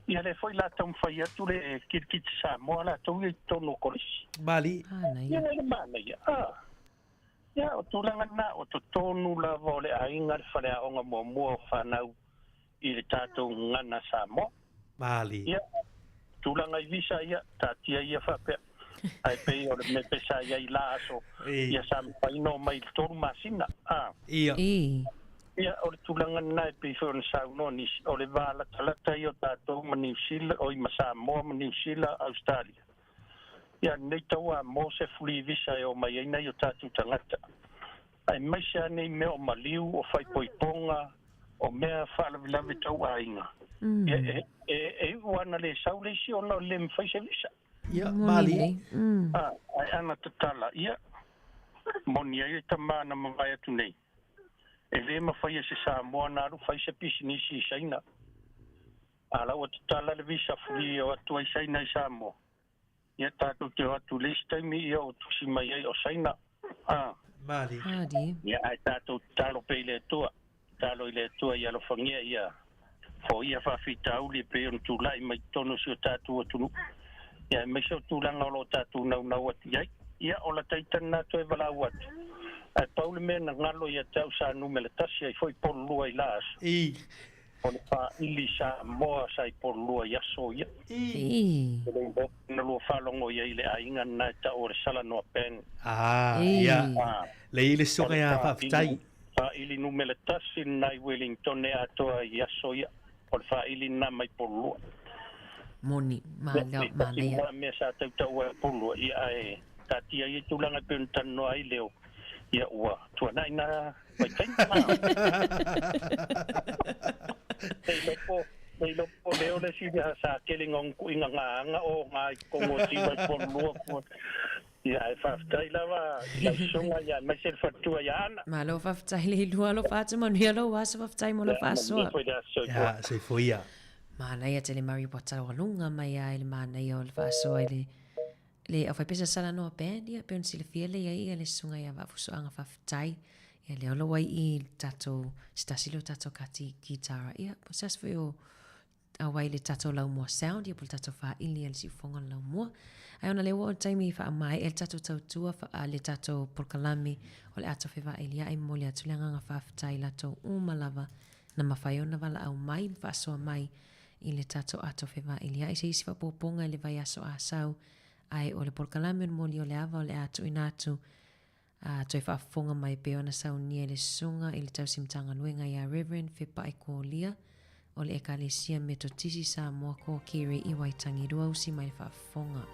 ia lea foi la taumafai atu le kilikiti Samoa latou ia i totonu o kolisi. Malie. Ia le manaia. Ah. Ia, o tulaga lena, o totonu lava o le aiga le faleaoga muamua o fanau i le tatou gagana Samoa. Malie. Ia, tulaga i visa, ia, taatia ia faapea. Ae pei o le mea pe sa i ai la aso, ia sa mafai ona omai i le 3 masina. A. Ia. Ia, o le tulaga lena e pei foi ona saunoa nisi, o le va latalata ia o tatou ma Niu Sila, oi ma Samoa ma Niu Sila, Australia. Ia, lenei tau a mo se free visa e omai ai nai o tatou tagata. Aemaise lava nei mea o maliu, o faaipoipoga, o mea faalavelave tau aiga. Ia, e, e, e iu lava ina le sau le isi ona o le le mafai se visa. Ia, malie. A, ae ana tatala, ia, moni ai le tama na mavae atu nei, e le mafai e se Samoa na alu fai se pisinisi i Saina. A la ua tatala le visa free e o atu ai Saina i Samoa. Ia tatou te o atu i le isi taimi ia o tusi mai ai o Saina. A. Malie. Malie. Ia ae tatou tatalo pea i le Atua. Tatalo i le Atua ia alofagia ia foia faafitauli e pei ona tulai mai totonu o si o tatou atunuu. Ia aemaise o tulaga o lo o tatou naunau atu i ai. Ia o lata ita lena toe valaau atu. Ae pau le mea na galo ia te au sa numera tasi ai foi Pololua i la aso. O le faaili Samoa sa i Pololua i aso ia. I. E le iloa pe na lua faalogo i ai i le aiga lena e tau o le Salanoa Band. Ah, ia. Le i le susuga ia faafetai. Faaili numera tasi lenā i Wellington e atoa i aso ia. O le faaili lenā mai Pololua. Moni, malo, manaia. Ia, mea sa tautaua e Pololua, ia ae taatia ia tulaga e pei ona talanoa ai Leo, ia ua tuanai nā vaitaimi. Le iloa po, le iloa po Leo le isi mea sa tele ina kuiga gaaga o gā i totonu o Siva i Pololua po. Ia, ae faafetai lava i lau susuga, ia, aemaise le faletua ia Ana. Malo faafetai le ilua alofa atu manuia lou aso faafetai mo lau faasoa. Ia, soifua ia. Manaia tele Murray ua taualuga mai lava i le manaia o le faasoa i le le aufaipesa Salanoa Band ia pei ona silafia le iai ia le susuga ia Vaafusuaga faafetai ia lea o lo o ai i le tatou se tasi lea o tatou kati gitara ia po o se asi foi o auai le tatou laumua sound ia po o le tatou faaili a le siufofoga o le laumua. Ae ona lea ua oo le taimi e faamaea le tatou tautua a le tatou polokalame o le ato fevailia'i, momoli atu le agaga faafetai i latou uma lava na mafai ona valaau mai ma faasoa mai i le tatou ato fevailia'i. Se isi faaopoopoga i le vaiaso Asau, ae o le polokalame o le moli o le ava o le a tuuina atu A toe faafofoga mai pei ona saunia e le Susuga i le Tausi Matagaluega ia Rev. Fepai Kolia o le Ekalesia Metotisi Samoa Kōkiri i Waitangi Ruausi mai le faafofoga.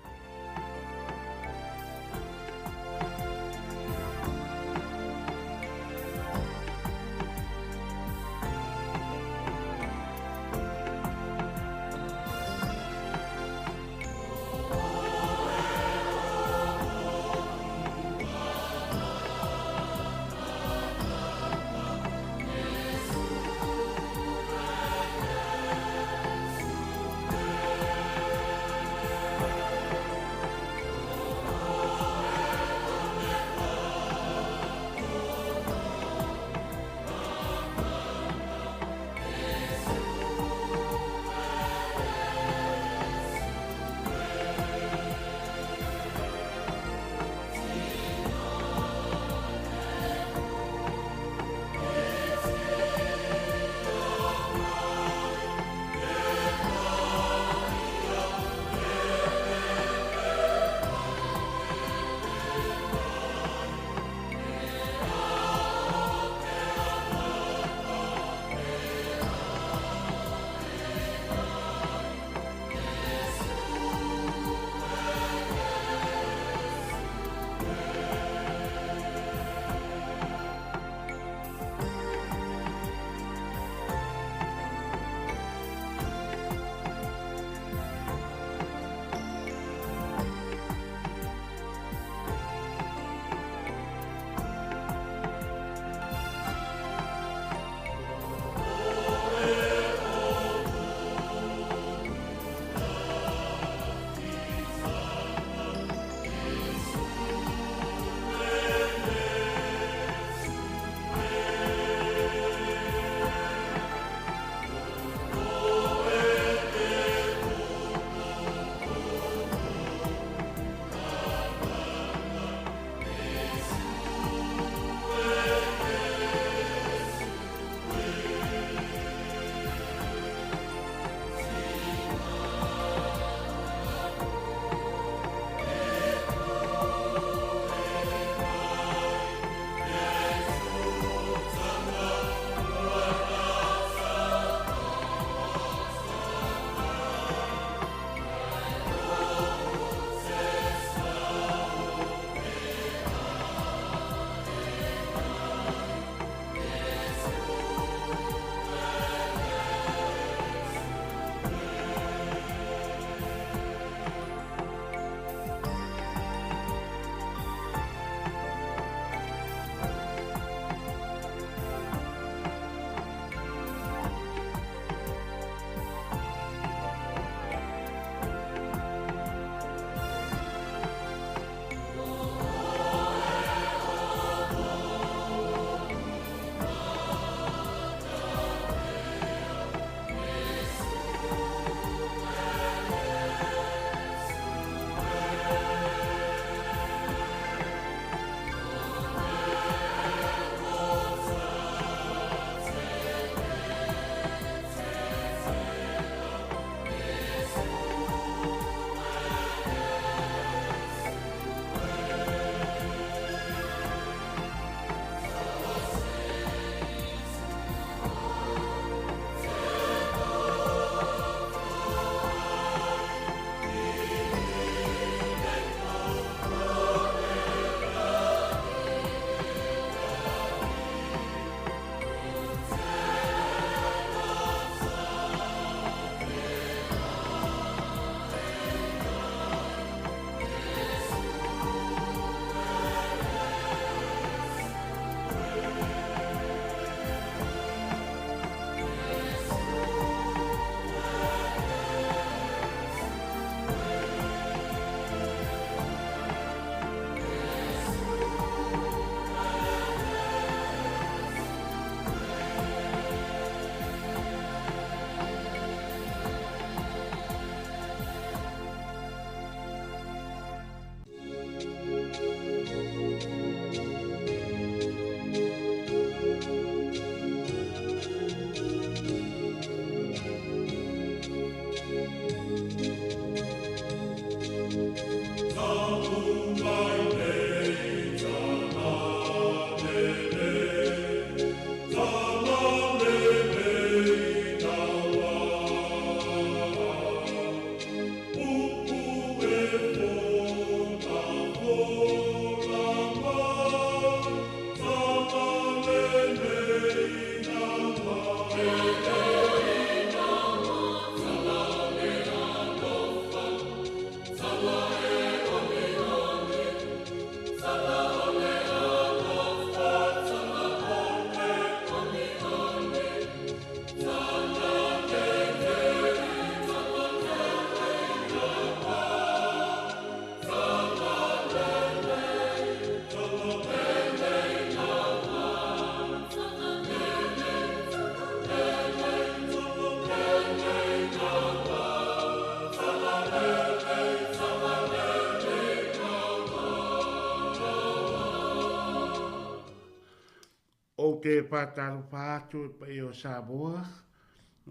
te faatalofa atu i le paia o Samoa,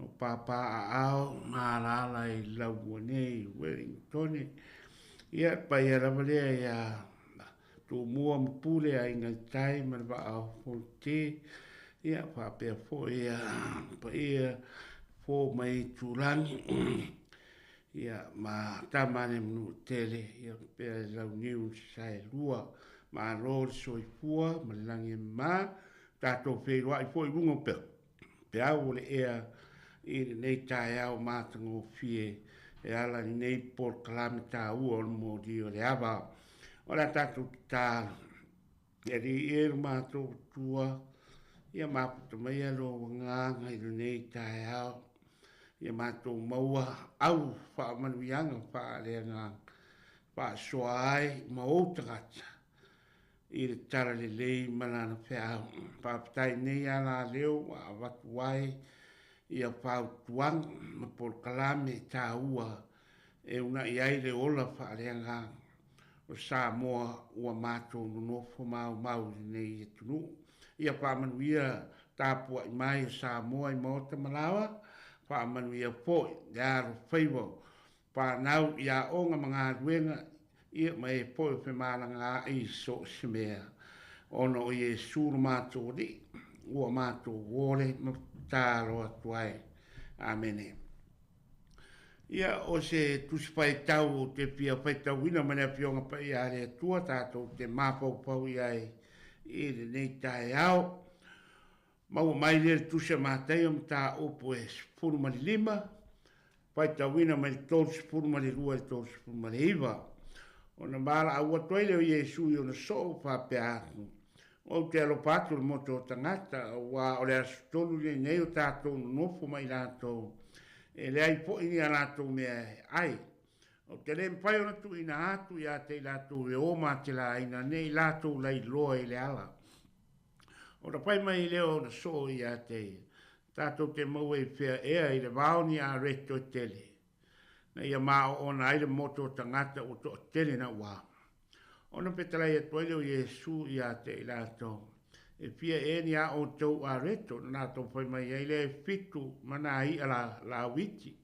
o pāpā aao ma alaala i Laumua nei i Wellingtone. Ia, le paia lava lea ia Tumua ma Pule, Aiga i le Tai ma le Vaa o Fonoti, ia faapea foi ia paia fo mai Itulagi, ia ma Tama a le Manuatele, ia faapea le Launiu na Sasaelua. Malo le soifua ma le lagi e mama, tatou feiloai foi i luga o peau o le ea i lenei taeao matagofie e ala i lenei polokalame taua o le moli o le ava. O le a tatou tatalo, e Alii e lo matou Atua, ia mafuta maia lou agaga i lenei taeao, ia matou maua au faamanuiaga faaleagaga, faasoa ai ma ou tagata i le talalelei ma lana feau. Faafetai nei ala leo ua avatu ai ia fautuaga ma polokalame taua e uunai ai le ola faaleagaga o Samoa ua matou nonofo maumau i lenei atunuu. Ia faamanuia tapuai mai o Samoa i maota ma laoa, faamanuia foi le alofaiva o fanau i aoga ma galuega, ia ma e foi o femalagaai i so o se mea, ona o Iesu lo matou Alii, ua matou ole ma tatalo atu ai. Amene. Ia, o se tusi faitau ou te fia faitauina ma le Afioga Paia a le Atua tatou te mafaufau i ai i lenei taeao. Maua mai lea le Tusi a Mataio mataupu e 15, faitauina mai le 32 i le 39. Ona valaau atu ai lea o Iesu i ona soo faapea atu, Ou te alofa atu i le motu o tagata, aua o le aso tolu lenei o tatou nonofo ma i latou, e leai foi ni a latou mea e ai. Ou te le mafai ona tuuina atu ia te i latou e o matelaina ne i latou lailoa i le ala. Ona fai mai lea o ona soo ia te ia, Tatou te maua i fea ea i le vao ni areto e tele, na ia maoona ai le motu o tagata ua toatele naua. Ona fetalai atu ai lea o Iesu ia te i latou, E fia ea ni a outou areto? Na latou fai mai ai lea, E fitu ma nā iʻa la, lauiti.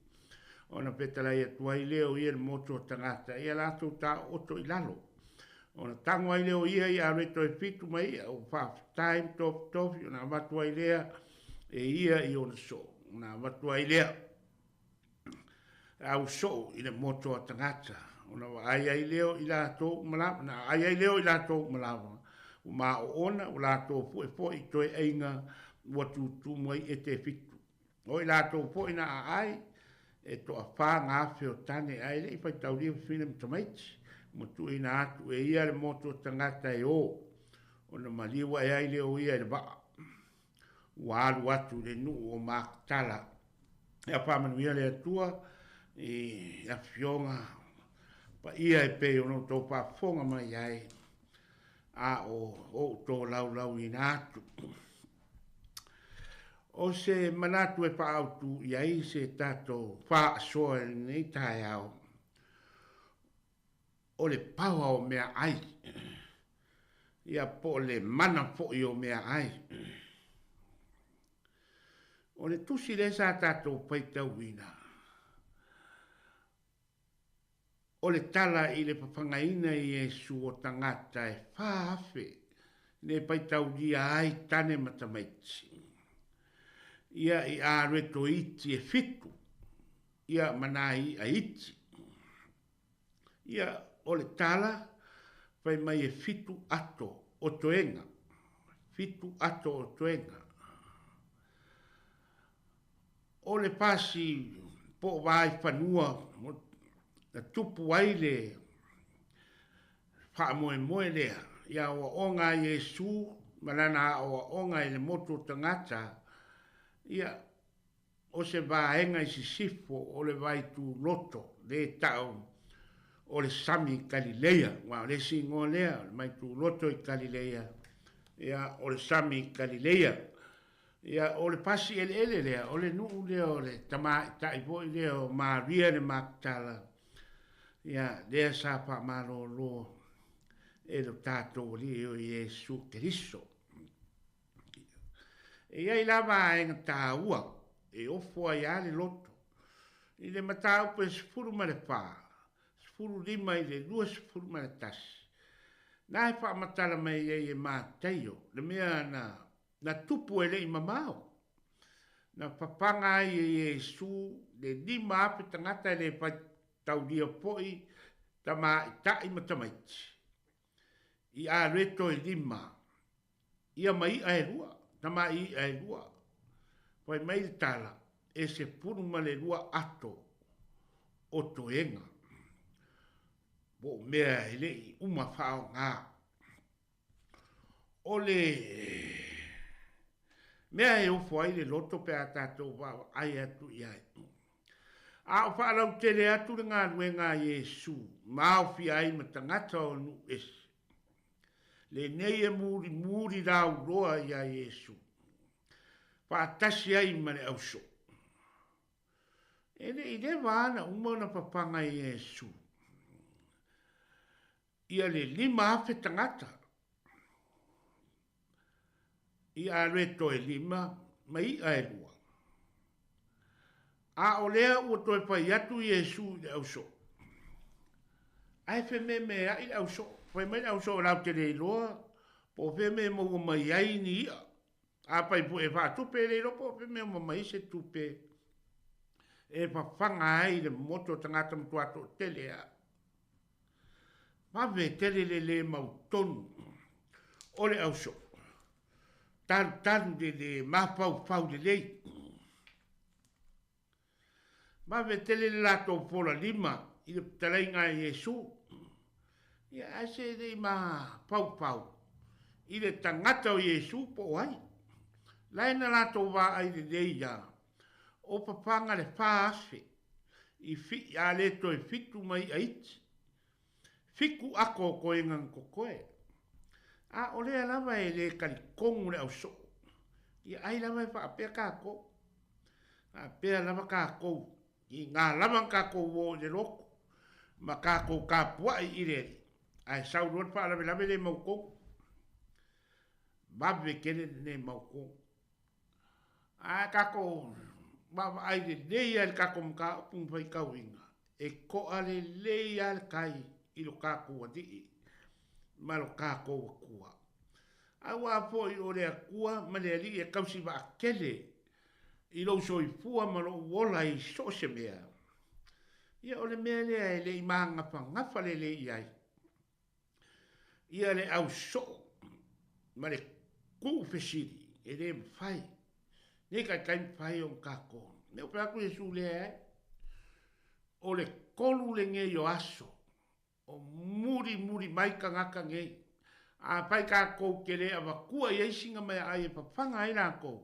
Ona fetalai atu ai lea o ia i le motu o tagata, ia latou taooto i lalo. Ona tago ai lea o ia i areto e fitu ma iʻa, ua faafetai ma tofitofi, ona avatu ai lea e ia i ona soo. Ona avatu ai lea e au soo i le motu a tagata. Ona vaai ai lea o i latou uma lava, na aai ai lea o i latou uma lava, ua maoona, ua latou fue foi i toe aiga ua tutumu ai ete e fitu. O i latou foi na aai, e toafā ngā afe o tane ae le i faitaulia fafine ma tamaiti, ua tuuina atu e ia le motu o tagata e o, ona maliu ae ai lea o ia i le vaa. Ua alu atu i le nuu o Makatala. Ia faamanuia le Atua i afioga paia e pei ona outou faafofoga mai ai, a o ou tolaulauina atu. O se manatu e faaautu i ai se tatou faasoa i lenei taeao, o le paoa o meaai, ia po o le mana foi o meaai. O le tusi lea sa tatou faitauina, O le tala i le fafagaina i Iesu o tagata e 4,000 ne faitaulia ai tane ma tamaiti. Ia i areto iti e fitu, ia ma nai i'a iti. Ia o le tala fai mai e fitu ato o toega, fitu ato o toega. O le pasi po o Vaaifanua na tupu ai le faamoemoe lea i aoaoga a Iesu ma lana aoaoga i le motu o tagata, ia, o se vaega i sisifo o le vaituloto le tau o le sami i Kalileia, aua o le isi igoa lea, o le vaituloto i Kalileia, ia, o le sami i Kalileia. Ia, o le pasi eleele lea, o le nuu lea o le tamaitai foi lea o Maria le Makatala, ia, lea sa faamalolo e lo tatou Alii o Iesu Keriso. E i ai la vaega taua e ofo ai lava le loto i le mataupu e 14, 15 i le 21. Na e faamatala mai ai e Mataio le mea na na tupu e le i mamao. Na papaga ai e Iesu le 5,000 tagata e le faitaulia foi tamaitai ma tamaiti i alueto e lima ia ma i'a e lua, tama'i i'a e lua. Fai mai le tala, e 12 ato o toega, po o mea e le i uma faaaoga. O le mea e ofo ai le loto pe a tatou vaavaai atu i ai. A o faalautele atu le galuega a Iesu ma aofia ai ma tagata o nuu ese, Lenei e mulimuli lauloa iā Iesu, faatasi ai ma le ausoo. E le i leva ana uma ona papaga e Iesu ia le 5,000 tagata i aloe toe lima ma i'a e lua. A o lea ua toe fai atu Iesu i le ausoo, Ae fememea'i le ausoo. Fai mai le ausoo latou te le iloa po o fea mea e maua mai ai ni i'a. Afai foi e faatupe e le iloa po o fea mea e uma mai ai se tupe e fafaga ai le moto o tagata matua toatele a. Vave tele le le mautonu o le ausoo. Talutalu le le mafaufau lelei. Vave tele le latou fola lima i le fetalaiga a Iesu. Ia, ae se le i mafaufau i le tagata o Iesu po o ai. La e na latou vaai lelei ia o papaga le 4,000 i fi a le toe fitu ma i'a iti. Fiku ako o koega na kokoe. A o lea lava e le talitonu le ausoo. Ia ai lava e faapea kākou. Faapea lava kākou i ngā lava na kākou ō i le lotu ma kākou tapua'i i le Alii. Ae sau loa le faalavelave le mautonu. Vave tele lenei mautonu. Ae tatou vaavaai lelei lava i le tatou mataupu na faitauina, e to'a lelei lava le tai i lo tatou Alii ma lo tatou Atua. Auā foi o le Atua ma le Alii e tausi vaatele i lou soifua ma lou ola i so o se mea. Ia o le mea lea e le i magafagafa lelei i ai. Ia le au soo ma le kuu fesili e le mafai. Nei taitai mafai ona tatou. Me fai atu Iesu lea ai. O le tolu lenei o aso o muli muli mai tagata nei. Afai tatou te le avatua i ai sina meaai e fafaga ai latou,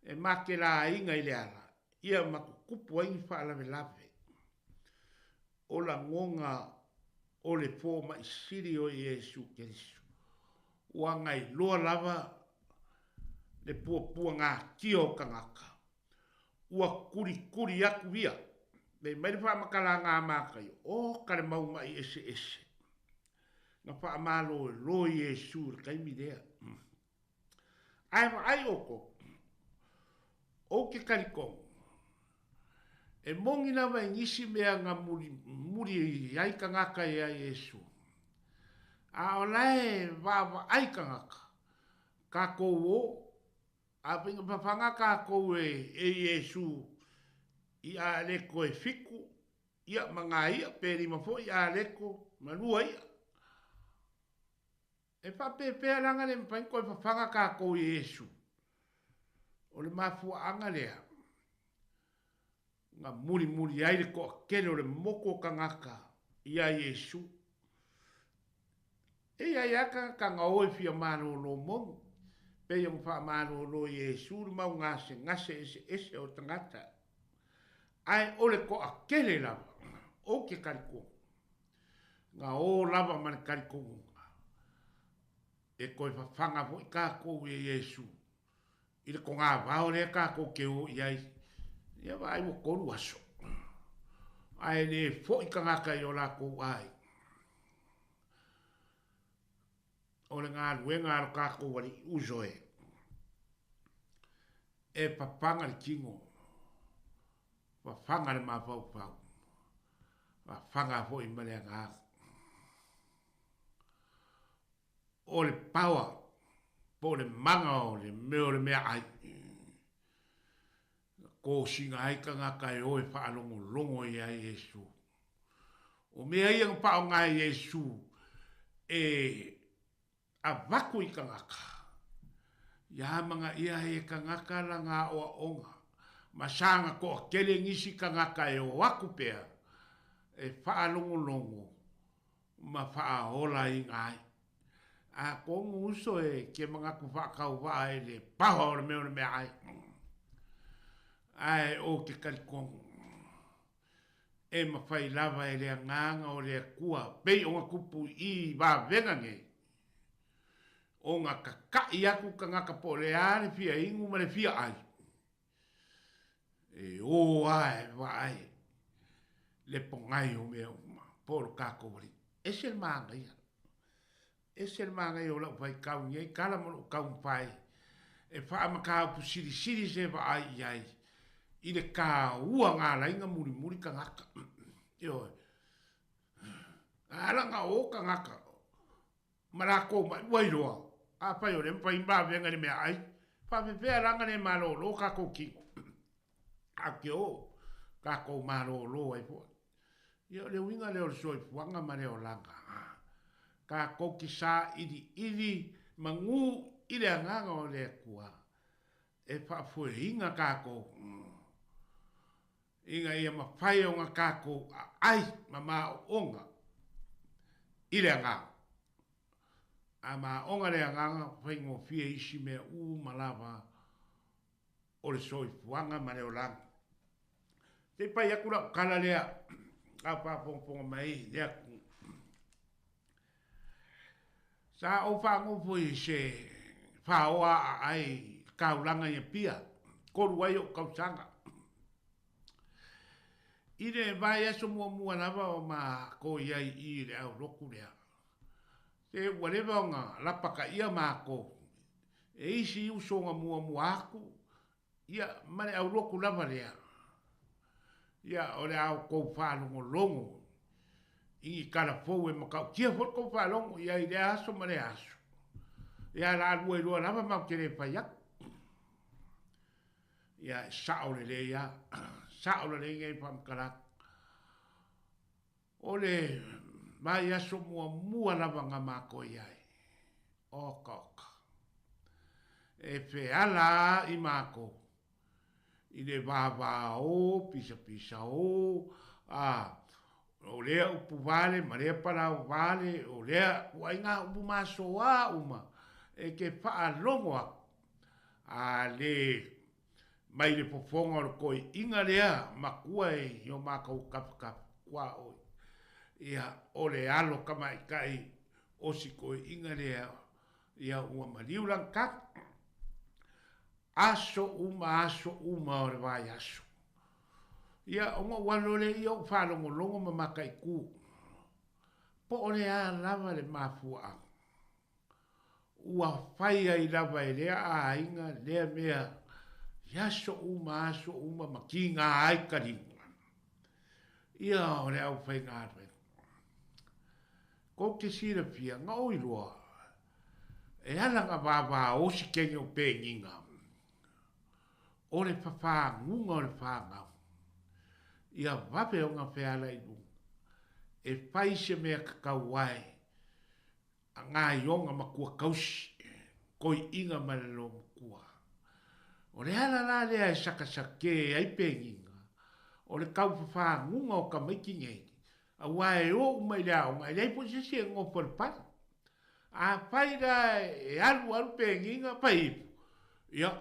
e makelāina i le ala, ia ma tutupu ai ni faalavelave. O lagona o le fomai sili o Iesu Keriso. Ua gailoa lava le puapuagatia o tagata. Ua kulikuli atu ia. Nei mai le faamatalaga a Mataio, O ka le mau ma'i eseese. Na faamalolo Iesu i le taimi lea. Ae vaai outou, ou te talitonu, e moni lava i nisi mea na mulimuli ai tagata iā Iesu, a o la e vaavaai tagata, tatou o, a faigafafaga tatou e Iesu i aleko e fitu, ia ma ngā i'a, pe lima foi aleko ma lua i'a. E faapepea laga le mafai ona toe fafaga tatou i Iesu. O le mafuaaga lea na mulimuli ai le toatele o le motu o tagata iā Iesu. E i ai lava tagata na o e fia malolo moni, pei ona faamalolo e Iesu le mau gasegase eseese o tagata. Ae o le toatele lava, ou te talitonu, Na ō lava ma le talitonuga e toe fafaga foi tatou ia Iesu i le togavao lea tatou te o i ai, ia vaai ua tolu aso, ae le foi tagata i o latou aiga. O le galuega a lo tatou Alii uso e. E papaga le tino, papaga le mafaufau, papaga foi ma le agaga. O le power po o le maga o le mea o le meaai, na kosiga ai tagata e o e faalogologo ia Iesu. O mea ia na paoga e Iesu e avatu i tagata, ia amanaia ai e tagata lana aoaoga, ma saga toatele nisi tagata e o atu pea e faalogologo ma faaolaina ai. Atonu uso e ke manatu faatauvaa i le paoa o le mea o le meaai, ae ou te talitonu e mafai lava e le Agaga o le Atua pei ona tupu i vavega nei, ona tata'i atu tagata po o le a le fia inu ma le fia ʻai, e ō a e vaai le pogai o mea uma po o lo kākou Alii. Ese le manaia. Ese le manaia o lau faitau i nei tala ma lou taumafai e faamataupu silisili se vaai i ai i le tāua galaina mulimuli tagata. Ioe. A ala na o tagata ma lakou mai ua iloa, afai o lea mafai ni vavega i le meaai, faafefea la na le malolo kakou kino. A ke o kakou malolo ai foi. Ia o le uiga lea o le soifuaga ma le olaga. Kakou ke sailiili magū i le agaga o le Atua e faafoeina kakou ina ia mafai ona kakou aai ma maooga i le agaga. A maooga le agaga, faigofie isi mea uma lava o le soifuaga ma le olaga. Se i pai aku lau tala lea, lau faafogafoga mai lea ku. Sa ou faagofo i se faoa aai taulaga i Apia, kolu ai o'u tausaga. I le vaiaso muamua lava o makou i ai i i le aulotu lea, se ua leva ona lapataia makou e isi uso na muamua aku, ia, ma le aulotu lava lea. Ia, o le a outou faalogologo i ni tala fou e matautia foi le tou faalogo i ai i lea aso ma lea aso. Ia, la lua iloa lava matou te le fai aku. Ia, e sao lelei lava, sao lelei nei faamatalaga. O le vaiaso muamua lava na matou i ai, oka oka, e feala a i matou i le vavao, pisapisao, a o lea upu vale ma lea palau vale, o lea ituaiga upu masoa uma e te faalogo aku, a le mai le fofoga o le toeaiina lea matua i o matou tafatafa tuaoi. Ia, o le alo tamaitai o si toeaiina lea, ia ua maliu lana tala. Aso uma, aso uma o le vaiaso. Ia, ona ou alu lea ia ou faalogologo ma mataitu, po o le a lava le mafuaaga. Ua fai ai lava e lea aiga lea mea i aso uma aso uma ma kiga ai ka lima. Ia o le aufaigaluega. Kou te silafia, na ou iloa, e ala na vāvā o si kene o pēniga, o le whawhāngunga o le whāngau. Ia wawe o ngā wheala i lunga, e whai se mea kakau ai, A ngaioga makua kausi, koiʻiga ma le lomakua. O le ala la lea e sakasakē ai pegiga, o le kaufafaguga o tamaiti nei, auā e o uma i le aoga, e leai foi se isi e nofo i le pale. Afai la e alualu pegiga, fai ifo, ia,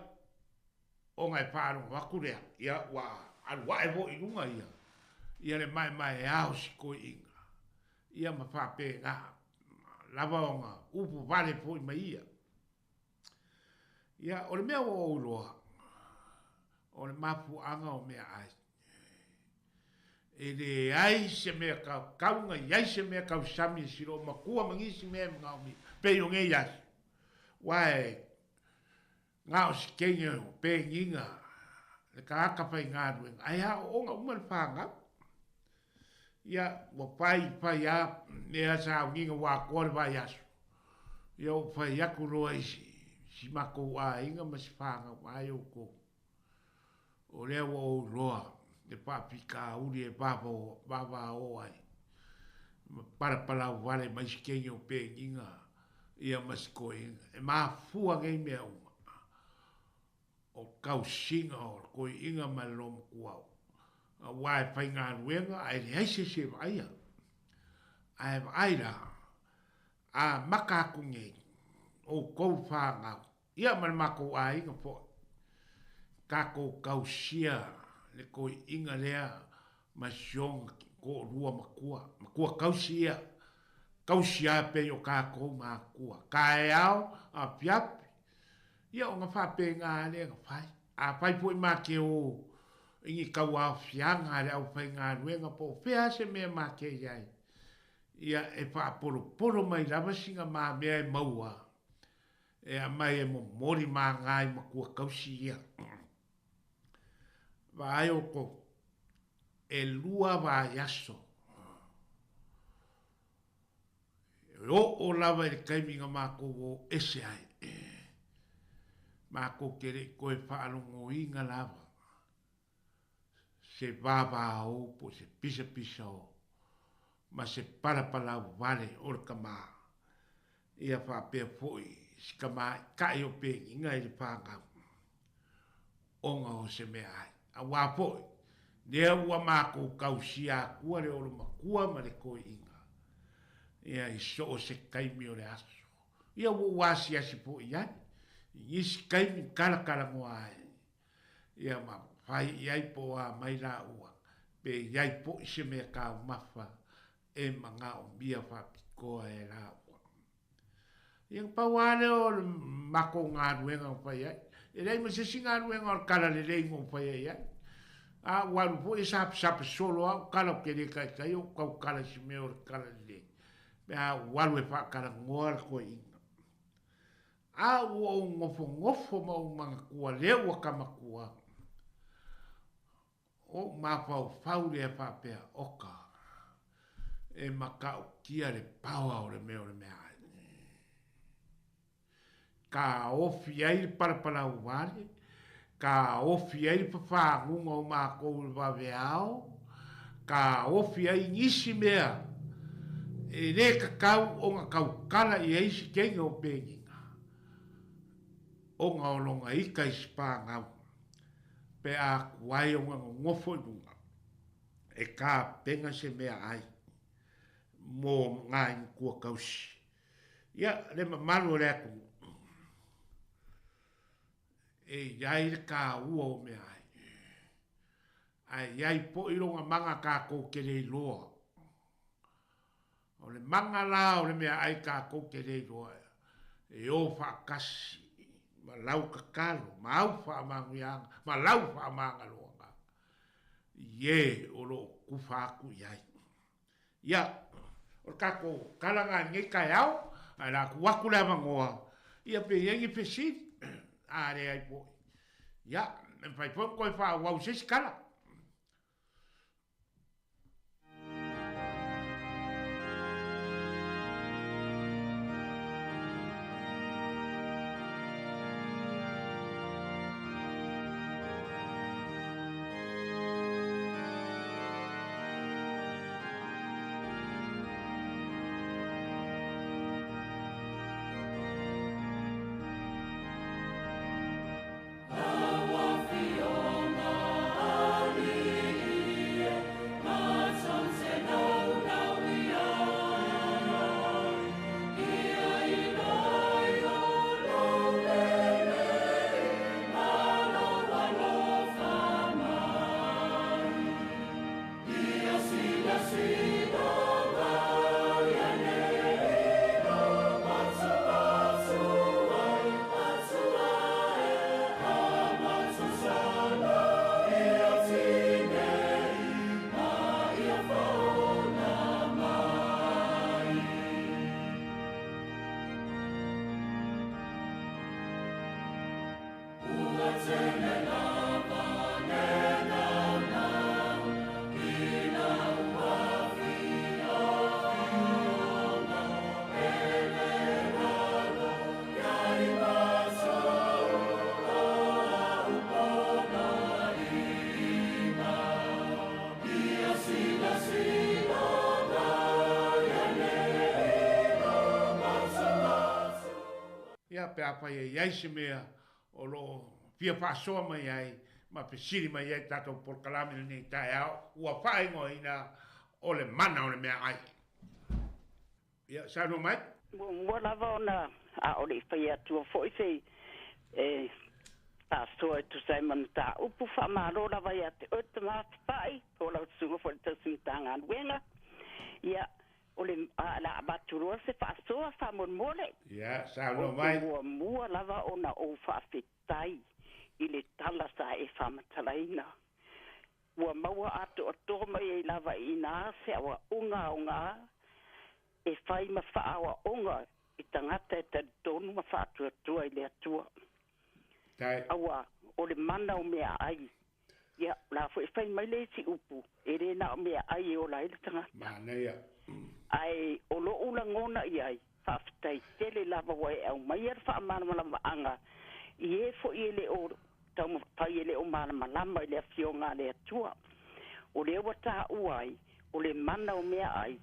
ona e faalogo atu lea, ia, ua alu ae foi i luga ia, ia le maemaea o si koiʻiga. Ia ma faapena lava ona upu vale foi ma ia. Ia, o le mea ua ou iloa, o le mafuaaga o meaai. E leai se mea tau na i ai se mea tausami e silo matua ma nisi mea e manaomia, pei o nei aso. Uae. Na o se kenge o pengiga le tagata faigaluega ae aooga uma le fanau. Ia ua fai fai a mea sauniga ua atoa le vaiaso. Ia ou fai atu loa i si matou aiga ma si fanau ai outou. O lea ua ou iloa le faafitauli e vavao ai ma palapalau vale mai si kenge o pengiga ia ma si toeaina. E mafua nei mea uma o tausiga o le toeaina ma le lomatuau, aua e faigaluega ae leai se isi e vaaia. Ae vaai la, amata atu nei outou fanau, ia ma le matou aiga foi, tatou tausia le toeaina lea ma si ona toalua matua, matua tausi ia, tausi lava pei o tatou matua, taeao, afiafi, ia ona faapena lava lea ona fai. Afai foi ma te o i ni tauaofiaga a le aufaigaluega po o fea lava se mea ma te i ai, ia e faapolopolo mai lava sina ma mea e maua e aumai e momoli ma nai matua tausi ia. Vaai outou, e 2 vaiaso, e oo lava i le taimi na matou o ese ai, matou te le i toe faalogoina lava se vavao po o se pisapisa o ma se palapalau vale o le tama, ia faapea foi si tamaitai o penina i le fanau ona o se meaai. Aua foi, lea ua matou tausia atua le olomatua ma le toeaina, ia i so o se taimi o le aso. Ia ua ou asiasi foi i ai, i nisi taimi talatalanoa ai, ia ma fai i ai po o a mai laua, pe i ai foi se mea taumafa e manaomia faapitoa e laua. Ia na pau lava lea o le matou galuega na fai ai. E leai ma se isi galuega o le tala lelei na ou faia i ai. A ua alu foi e sapesape solo lava au tala ou te le taitai ou tautala i se mea o le tala lelei pe a ou alu e faatalanoa le toeaina. A ua ou nofonofo ma ou manatua lea ua ta matua, Ou mafaufau lea faapea, Oka, e matautia le paoa o le mea o le meaai. Taofi ai le palapalau vale, taofi ai le fafaguga o matou i le vaveao, taofi ai nisi mea e le tatau ona tautala i ai si teine o Penina, ona o lona ita i si panau. Pe a tuai ona nonofo i luga, e tapena se meaai mo ngai matua tausi. Ia, le mamalu o le atunuu, e i ai le taua o meaai, ae i ai foi lona maga tatou te le iloa. O le maga la o le meaai tatou te le iloa e o faatasi ma lau tatalo, ma au faamanuiaga, ma lau faamagaloaga i e o lo o tufa atu i ai. Ia, o le tatou tala lena i lenei taeao, ae o le a tuu atu le avanoa, ia pe i ai ni fesili, a leai foi, ia, e mafai foi ona toe faaauau i se isi tala. pe afai e i ai se mea o lo o fia faasoa mai ai ma fesili mai ai tatou polokalame lenei taeao ua faaigoaina o le mana o le meaai. Ia, saunoa mai. Muamua lava ona a o le i fai atua foi se e faasoa e tusa ai ma mataupu, faamalo lava ia te oe tama Papa'i, po o lau susuga foi i le tausi Matagaluega. Ia, o le a le a avatu loa se faasoa faamolemole. Ia, saunoa mai. Ou te muamua lava ona ou faafetai i le tala sa e faamatalaina. Ua maua atoatoa mai ai lava i ina se aoaoga aoga e fai ma faaaoaoga i tagata e talitonu ma faatuatua i le Atua. Aua o le mana o meaai, ia, o la foi e fai mai le isi upu, e le na o meaai e ola ai le tagata. Manaia. Ae o lou lagona i ai, faafetai tele lava ua e aumaia le faamalamalamaga i e foi e le o taumafai e le o malamalama i le Afioga a le Atua. O lea ua taua ai, o le mana o meaai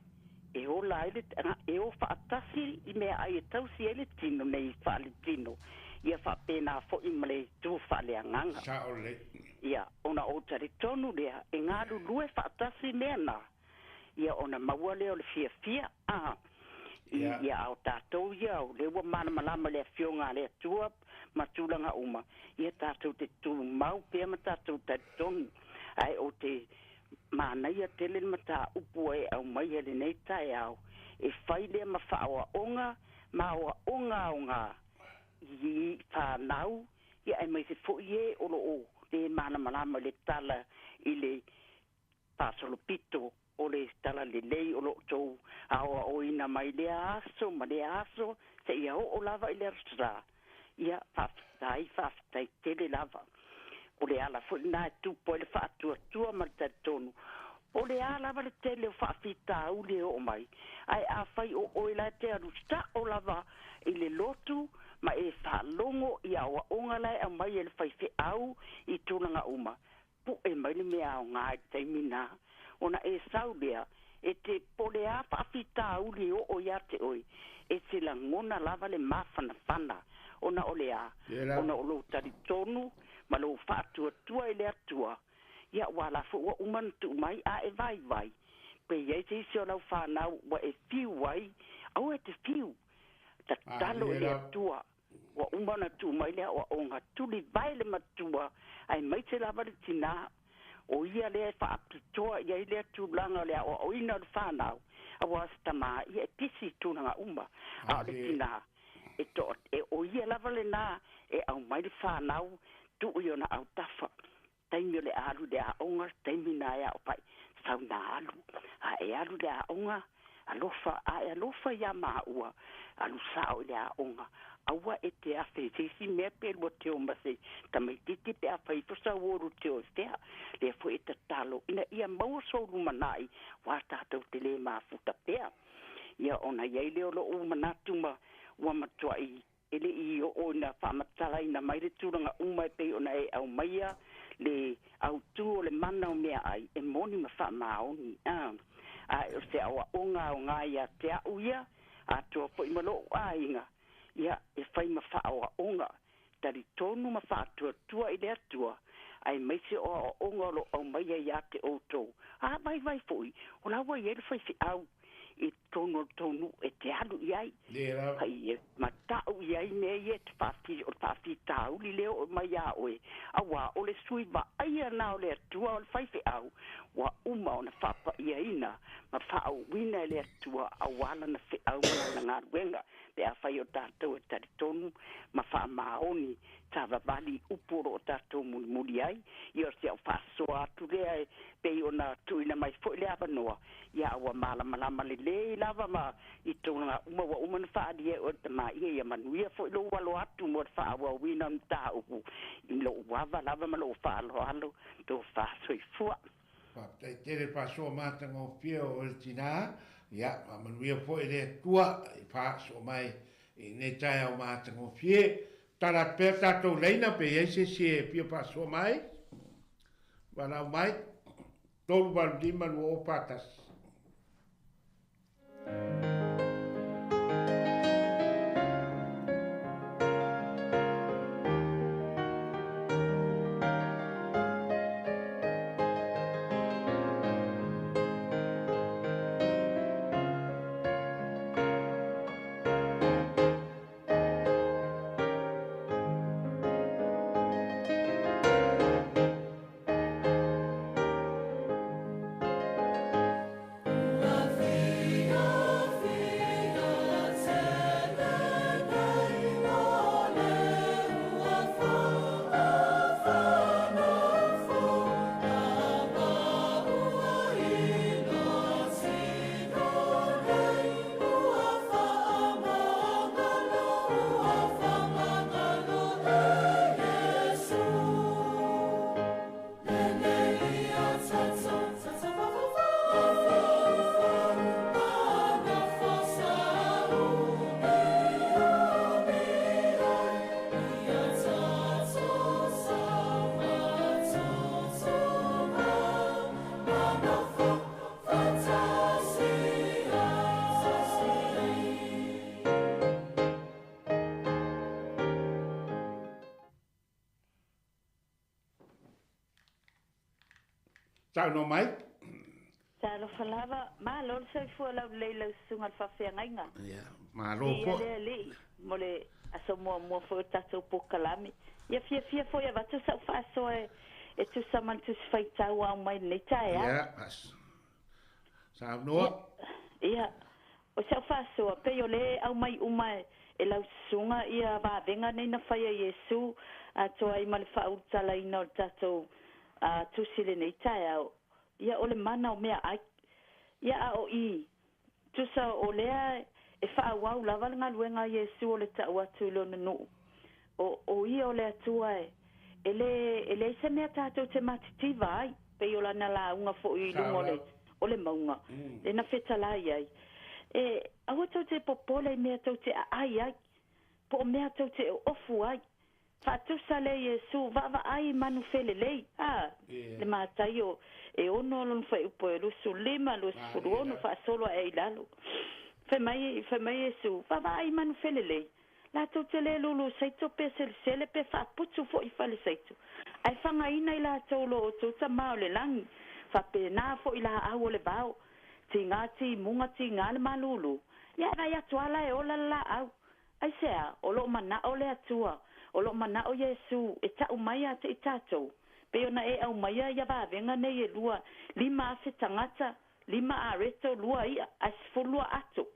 e ola ai le, e o faatasi i meaai e tausi ai le tino nei faaletino, ia faapena foi ma le itu faaleagaga. Sao lelei. Ia, ona ou talitonu lea, e galulue faatasi mea na, ia ona maua lea o le fiafia, a, i, ia, a o tatou ia, o lea ua malamalama i le Afioga a le Atua ma tulaga uma, ia tatou te tumau pea ma tatou talitonu. Ae ou te manaia tele le mataupu ua e aumaia i lenei taeao, e fai lea ma faaoaoga ma aoaoga aoga i fanau, ia aemaise foi e o lo o le malamalama i le tala i le faasolopito o le talalelei o lo o outou aoaoina mai lea aso ma lea aso seia oo lava i le Aso Sa. Ia, faafetai, faafetai tele lava. O le ala foi lena e tupu ai le faatuatua ma le talitonu, po o le a lava le tele o faafitauli e oo mai, ae afai o oe la e te alu sao lava i le lotu ma e faalogo i aoaoga la e aumai e le faifeau i tulaga uma, pu'e mai le mea aoga i le taimi na, ona e sau lea, e te pole a faafitauli e oo ia te oe, e te lagona lava le mafanafana, ona o le a? Ona o lou talitonu ma lou faatuatua i le Atua, ia ua la foi ua uma ona tuu mai, a e vaivai, pe i ai se isi o lau fanau ua e fiu ai, aua e te fiu, tatalo i le Atua. Ua uma ona tuu mai le aoaoga tulivae le matua aemaise lava le tinā, o ia lea e faapitoa i ai lea tulaga o le aoaoina o le fanau, aua o se tamā ia e pisi i tulaga uma, a o le tinā, e toa, e, o ia lava lenā e aumai le fanau tuu i ona autafa. Taimi o le alu i le aoga, taimi na e ao pai, sau na alu. A e alu i le aoga, alofa, a e alofa iā māua, alu sao i le aoga. Aua e te afe i se isi mea pe lua teo ma se tamaititi pe a fai ifo sau olu teo i fea. Lea foi e tatalo ina ia maua sou lumanai wā tātou te lē mafuta pea. Ia ona i ai lea o lo'u manatu ma ua matuai E le i oo ina faamatalaina mai le tulaga uma e pei ona e aumaia le autū o le mana o meaai e moni ma faamaoni, a. A o se aoaoga aoga ia te a'u ia, atoa foi ma lo'u aiga, ia, e fai ma faaoaoga, talitonu ma faatuatua i le Atua, aemaise o aoaoga o lo o aumaia ia te outou. A vaivai foi, o la ua i ai le faifeau i totonu o le tou nuu e te alu i ai, ai e mata'u i ai mea ia e te faafi, o le faafitauli lea oo mai iā oe, auā o le sui vaaia lena o le Atua o le faifeau, ua uma ona faapa'iaina ma faaauuina e le Atua auā lana feau ma lana galuega, pe afai o tatou e talitonu ma faamaoni savavali i upu o lo o tatou mulimuli ai, ia o si au faasoa atu lea e pei ona tuuina mai foi le avanoa, ia a ua malamalama lelei lava ma i tulaga uma ua uma ona faaalia e oe le Tama ia, ia manuia foi lou alo atu mo le faaauauina o le mataupu i lou ava lava ma lou faaaloalo tofa soifua. Faafetai tele faasoa matagofie o oe le tina, ia faamanuia foi le Atua i faasoa mai i lenei taeao matagofie. Tala atu pea tatou laina pe i ai se isi e fia faasoa mai. Valaau mai, 385 2041. Saunoa mai. Talofa lava, malo le soifua laulelei i lau susuga i le faafeagaiga. Ia, malo foi. Viia le Alii mo le aso muamua foi o le tatou polokalame. Ia fiafia foi e avatu sau faasoa e tusa ma le Tusi Faitau ua aumai i lenei taeao. Ia, saunoa. Ia, o sau faasoa, pei o lea e aumai uma e lau susuga ia vavega nei na faia e Iesu atoa ai ma le faaulutalaina o le tatou tusi i lenei taeao. Ia, o le mana o meaai. Ia, a o i, tusa o lea e faaauau lava le galuega a Iesu o le tau atu i lona nuu, o, o ia o le Atua e, e lē, e leai se mea tatou te matitiva ai, pei o lana lauga foi i luga o le, o le mauga, lea na fetalai ai. E, aua tou te popole i mea tou te aai ai, po o mea tou te oofu ai. Faatusa lea Iesu, vaavaai i manu felelei, a, le Mataio e ono lona fuaiupu e 25, 26 faasolo ae i lalo. Fai mai, fai mai Iesu, vaavaai i manu felelei, latou te le lulu saito pe selesele pe faaputu foi i fale saito, ae fagaina i latou lo outou Tama o le lagi, faapena foi laau o le vao, tiga timuga tiga le malulu, ia e vaai atu lava la e ola le laau. Aisea? O lo o manao le Atua, o lo o manao Iesu e tau mai ia te i tatou, pei ona e aumaia ia vavega nei e lua, 5,000 tagata, lima areto, lua i'a, ae 12 ato.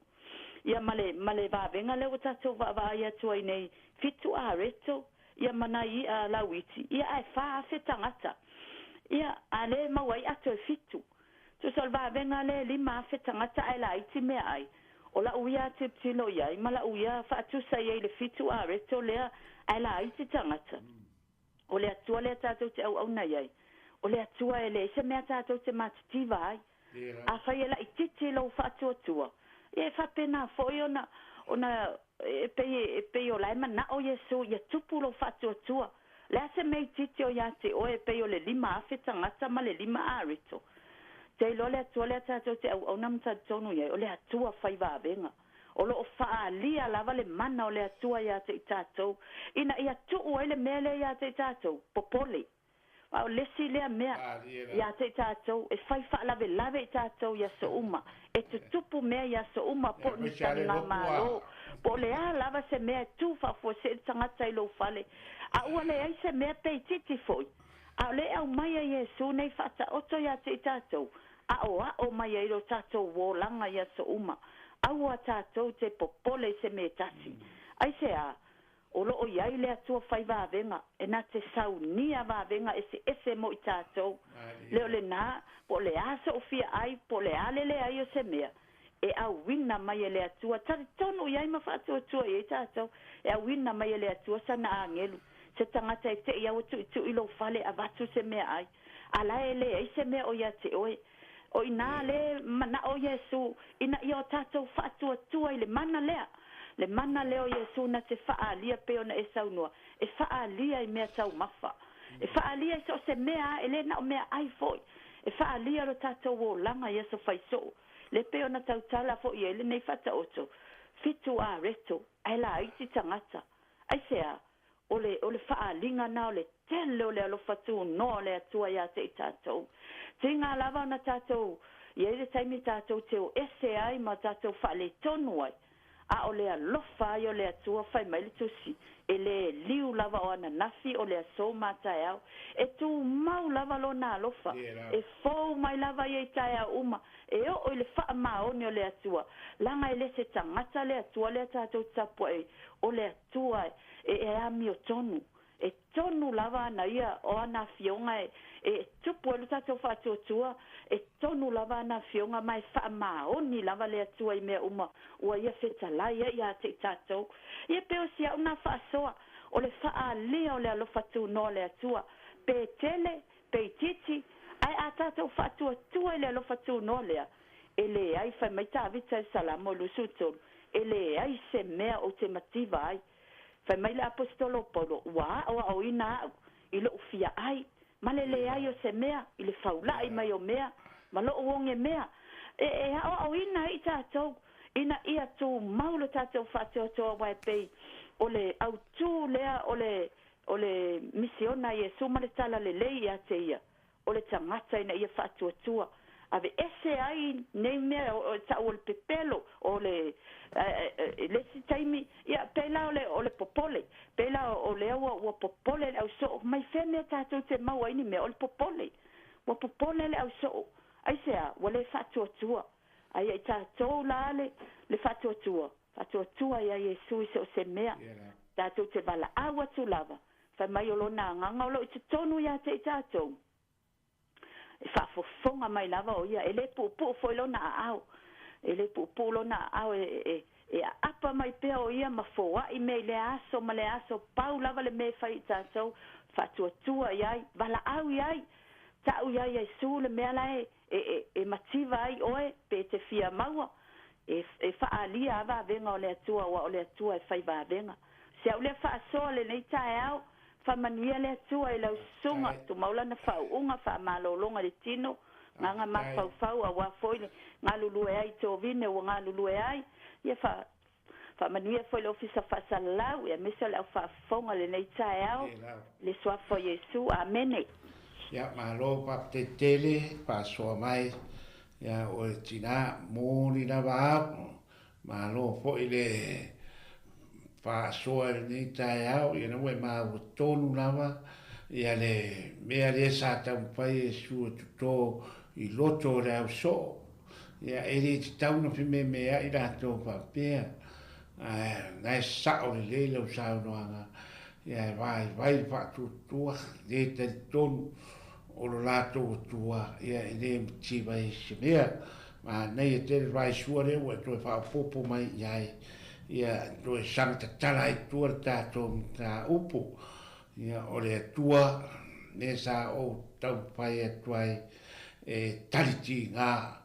Ia ma le, ma le vavega lea ua tatou vaavaai atu ai nei, fitu areto, ia ma nai i'a lauiti, ia ae 4,000 tagata. Ia, a lea e maua ai ato e fitu. Tusa o le vavega lea e 5,000 tagata ae laiti meaai. O la'u ia tilotilo i ai ma la'u ia faatusa i ai i le fitu areto lea ae laiti tagata. O le Atua lea tatou te auauna i ai. O le Atua e leai se mea tatou te matitiva ai. Afai e laitiiti lou faatuatua, ia e faapena foi ona, ona e pei, e pei o la e manao Iesu ia tupu lou faatuatua. Le a se mea itiiti o ia te oe e pei o le 5,000 tagata ma le lima areto. Te iloa le Atua lea tatou te auauna ma talitonu i ai, o le Atua fai vavega. O lo o faaalia lava le mana o le Atua ia te i tatou, ina ia tuu ai le mea lea ia te i tatou, popole. A o le isi lea mea ia te i tatou, e fai faalavelave i tatou i aso uma, e tutupu mea i aso uma, po o ni taligamalo, po o le a lava se mea e tu faafuasei le tagata i lou fale, a ua leai se mea pe itiiti foi. A o le e aumai ai Iesu nei faataoto ia te i tatou, aoao mai ai lo tatou olaga i aso uma. Aua tatou te popole i se mea e tasi. Aisea? O lo o i ai le Atua fai vavega, e na te saunia vavega eseese mo i tatou. Le o lena, po o le a so'u fia ai, po o le a le leai o se mea, e auina mai e le Atua, talitonu i ai ma faatuatua i ai tatou, e auina mai e le Atua sana agelu, se tagata e te'i au e tu'itu'i lou fale avatu se meaai, a la e leai se mea o ia te oe. O i inā le manao o Iesu ina ia o tatou faatuatua i le mana lea, le mana lea o Iesu na te faaalia pei ona e saunoa, e faaalia i mea taumafa, e faaalia i so o se mea a, e le na o meaai foi, e faaalia lo tatou olaga i aso faisoo, le pei ona tautala foi i ai lenei faataoto, fitu areto, ae laiti tagata. Aisea? O le, o le faaaliga na o le tele o le alofa tunoa o le Atua ia te i tatou. Tiga lava ona tatou, i ai le taimi tatou te o ese ai ma tatou faaletonu ai, a o le alofa ai o le Atua, fai mai le Tusi, e le liu lava o ananafi o le aso ma taeao, e tumau lava lona alofa, e fou mai lava ia i taeao uma, e oo i le faamaoni o le Atua, laga e le se tagata le Atua lea tatou te tapuai, o le Atua e e amiotonu, e tonu lava ana ia o ana afioga e e tupu ai lo tatou faatuatua, e tonu lava ana afioga ma e faamaoni lava le Atua i mea uma ua ia fetalai ai ia te i tatou. Ia pe o si au na faasoa, o le faaalia o le alofa tunoa o le Atua, pe tele, pe itiiti, ae a tatou faatuatua i le alofa tunoa lea, e leai, fai mai Tavita i le Salamo 23, e leai se mea ou te mativa ai. Fai mai le Aposetolo o Paulo, Ua aoaoina au i lo'u fia ai, ma le leai o se mea, i le faula'i mai o mea, Ma lo'u ogemea e e a'oa'oina ai tatou ina ia tumau lo tatou fa'atoatoa auā e pei o le autū lea o le o le misiona a Iesu ma le Talalelei iā te ia o le tagata ina ia fa'atuatua ave'ese ai nei mea o ta'u o le pepelo o le le isi taimi ia pei la o le o le popole pei la o lea ua ua popole le auso'o mai fea mea tatou te maua ai ni mea o le popole ua popole le auso'o aisea ua lē fa'atuatua ae ia i tatou la le le fa'atuatua fa'atuatua iā Iesu i so o se mea tatou te valaau atu lava fai mai o lona agaga o lo'o i totonu iā te i tatou e faafofoga mai lava o ia e lē puupuu foi lona aao e lē puupuu lona aao e e e aapa mai pea o ia ma foa'i mea i lea aso ma lea aso pau lava le mea e fai i tatou faatuatua i ai valaau i ai ta'u iā Iesu le mea la e e e e mativa ai oe pe te fia maua e e faaalia a vavega o le Atua auā o le Atua e fai vavega se au lea faasoa lenei taeao Faamanuia le Atua i lau susuga, tumau lana faauuga, faamalologa i le tino, gaga mafaufau aua foi le galulue ai i tovine ua galulue ai. Ia fa, faamanuia foi le Ofisa Faasalalau, aemaise o le au faafofoga i lenei taeao, i le Suafa o Iesu. Amene. Ia, malo faafetai tele faasoa mai ia oe tina, moni lava au. Malo foi le faasoa i lenei taeao, ia na ua e maua tonu lava ia le mea lea sa taumafai e Iesu e toto i loto o le ausoo. Ia e le tatau ona fememea'i latou faapea, ae na e sa'o lelei lau saunoaga, ia e vaivai le faatuatua, le talitonu o lo latou Atua, ia e le mativa ai se mea. Manaia tele le vaisua lea ua e toe faaopoopo mai i ai, ia e toe saga tatala ai tua le tatou mataupu. Ia o le Atua lea sa ou taumafai atu ai e tali tiga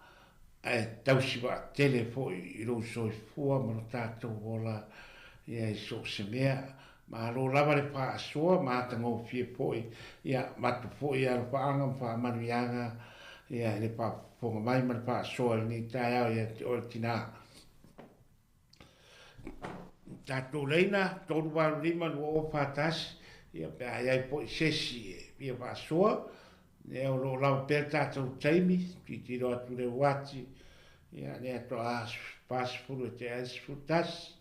ae tausi vaatele foi i lou soifua ma lo tatou ola ia i so o se mea. Malo lava le faasoa ma atagofie foi, ia avatu foi alofaaga ma faamanuiaga ia i le faafofoga mai ma le faasoa i lenei taeao ia te oe le tina. Tatou laina 385 2041, ia pe a i ai foi se isi e fia faasoa, lea o lo o lava pea le tatou taimi, tilotilo atu i le uati, ia lea toa 40 e tea ai le 11.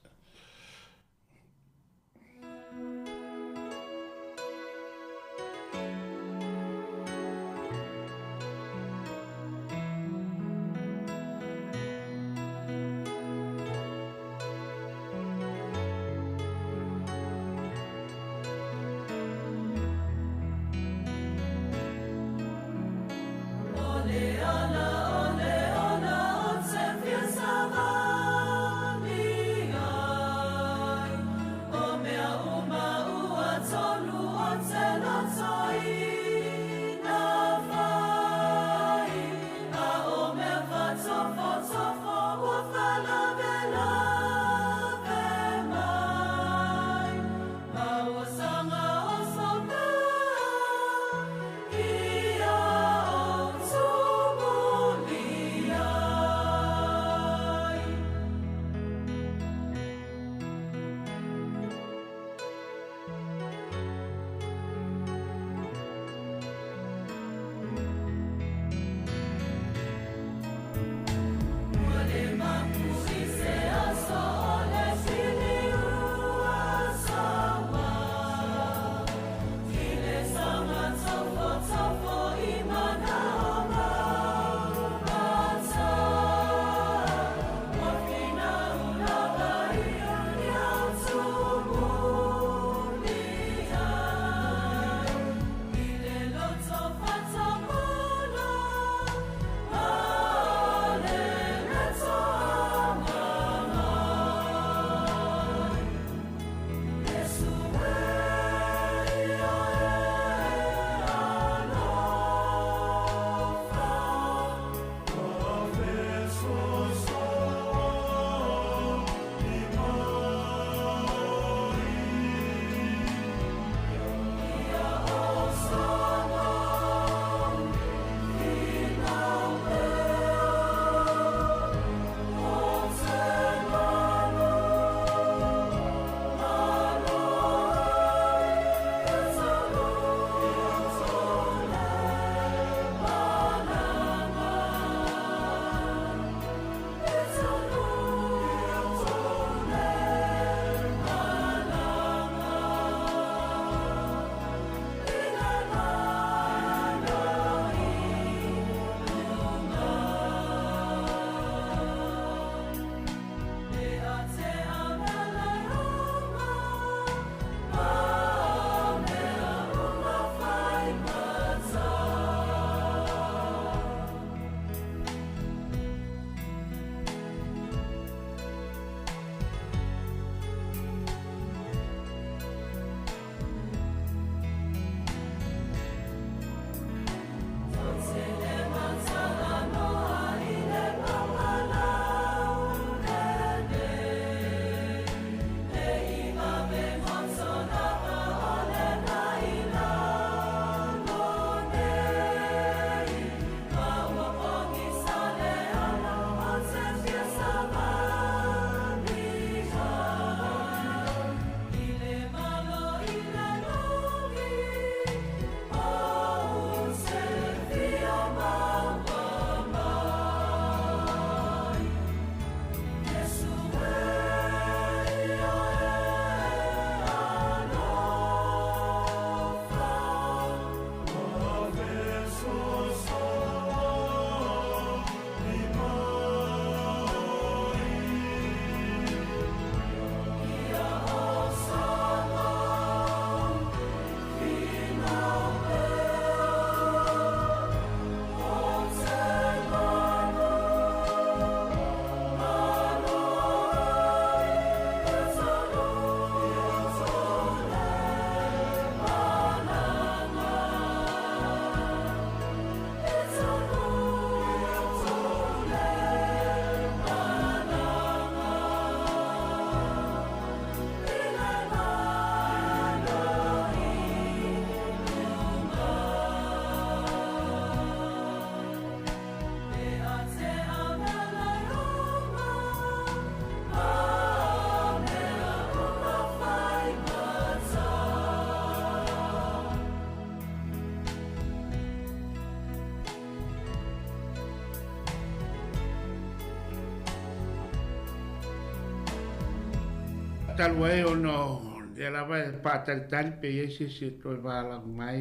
talu ai ona o lea lava e faatalitali pe i ai se isi e toe valaau mai,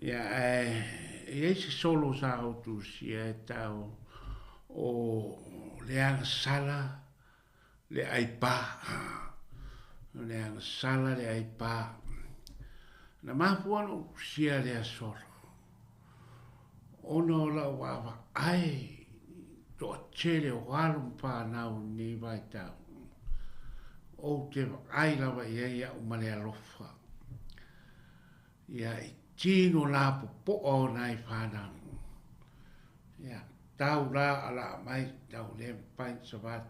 ia ae e i ai se solo sa ou tusia e tau o le agasala le aipa. O le agasala le aipa. Na mafua ona ou tusia lea solo ona o lau vaavaai i toatele o alo ma fanau i lenei vaitau. Ou te vaai lava i ai au ma le alofa. Ia, i tino lapopoa o nai fanau. Ia, tau la a laa mai, tau le mafai ona savali.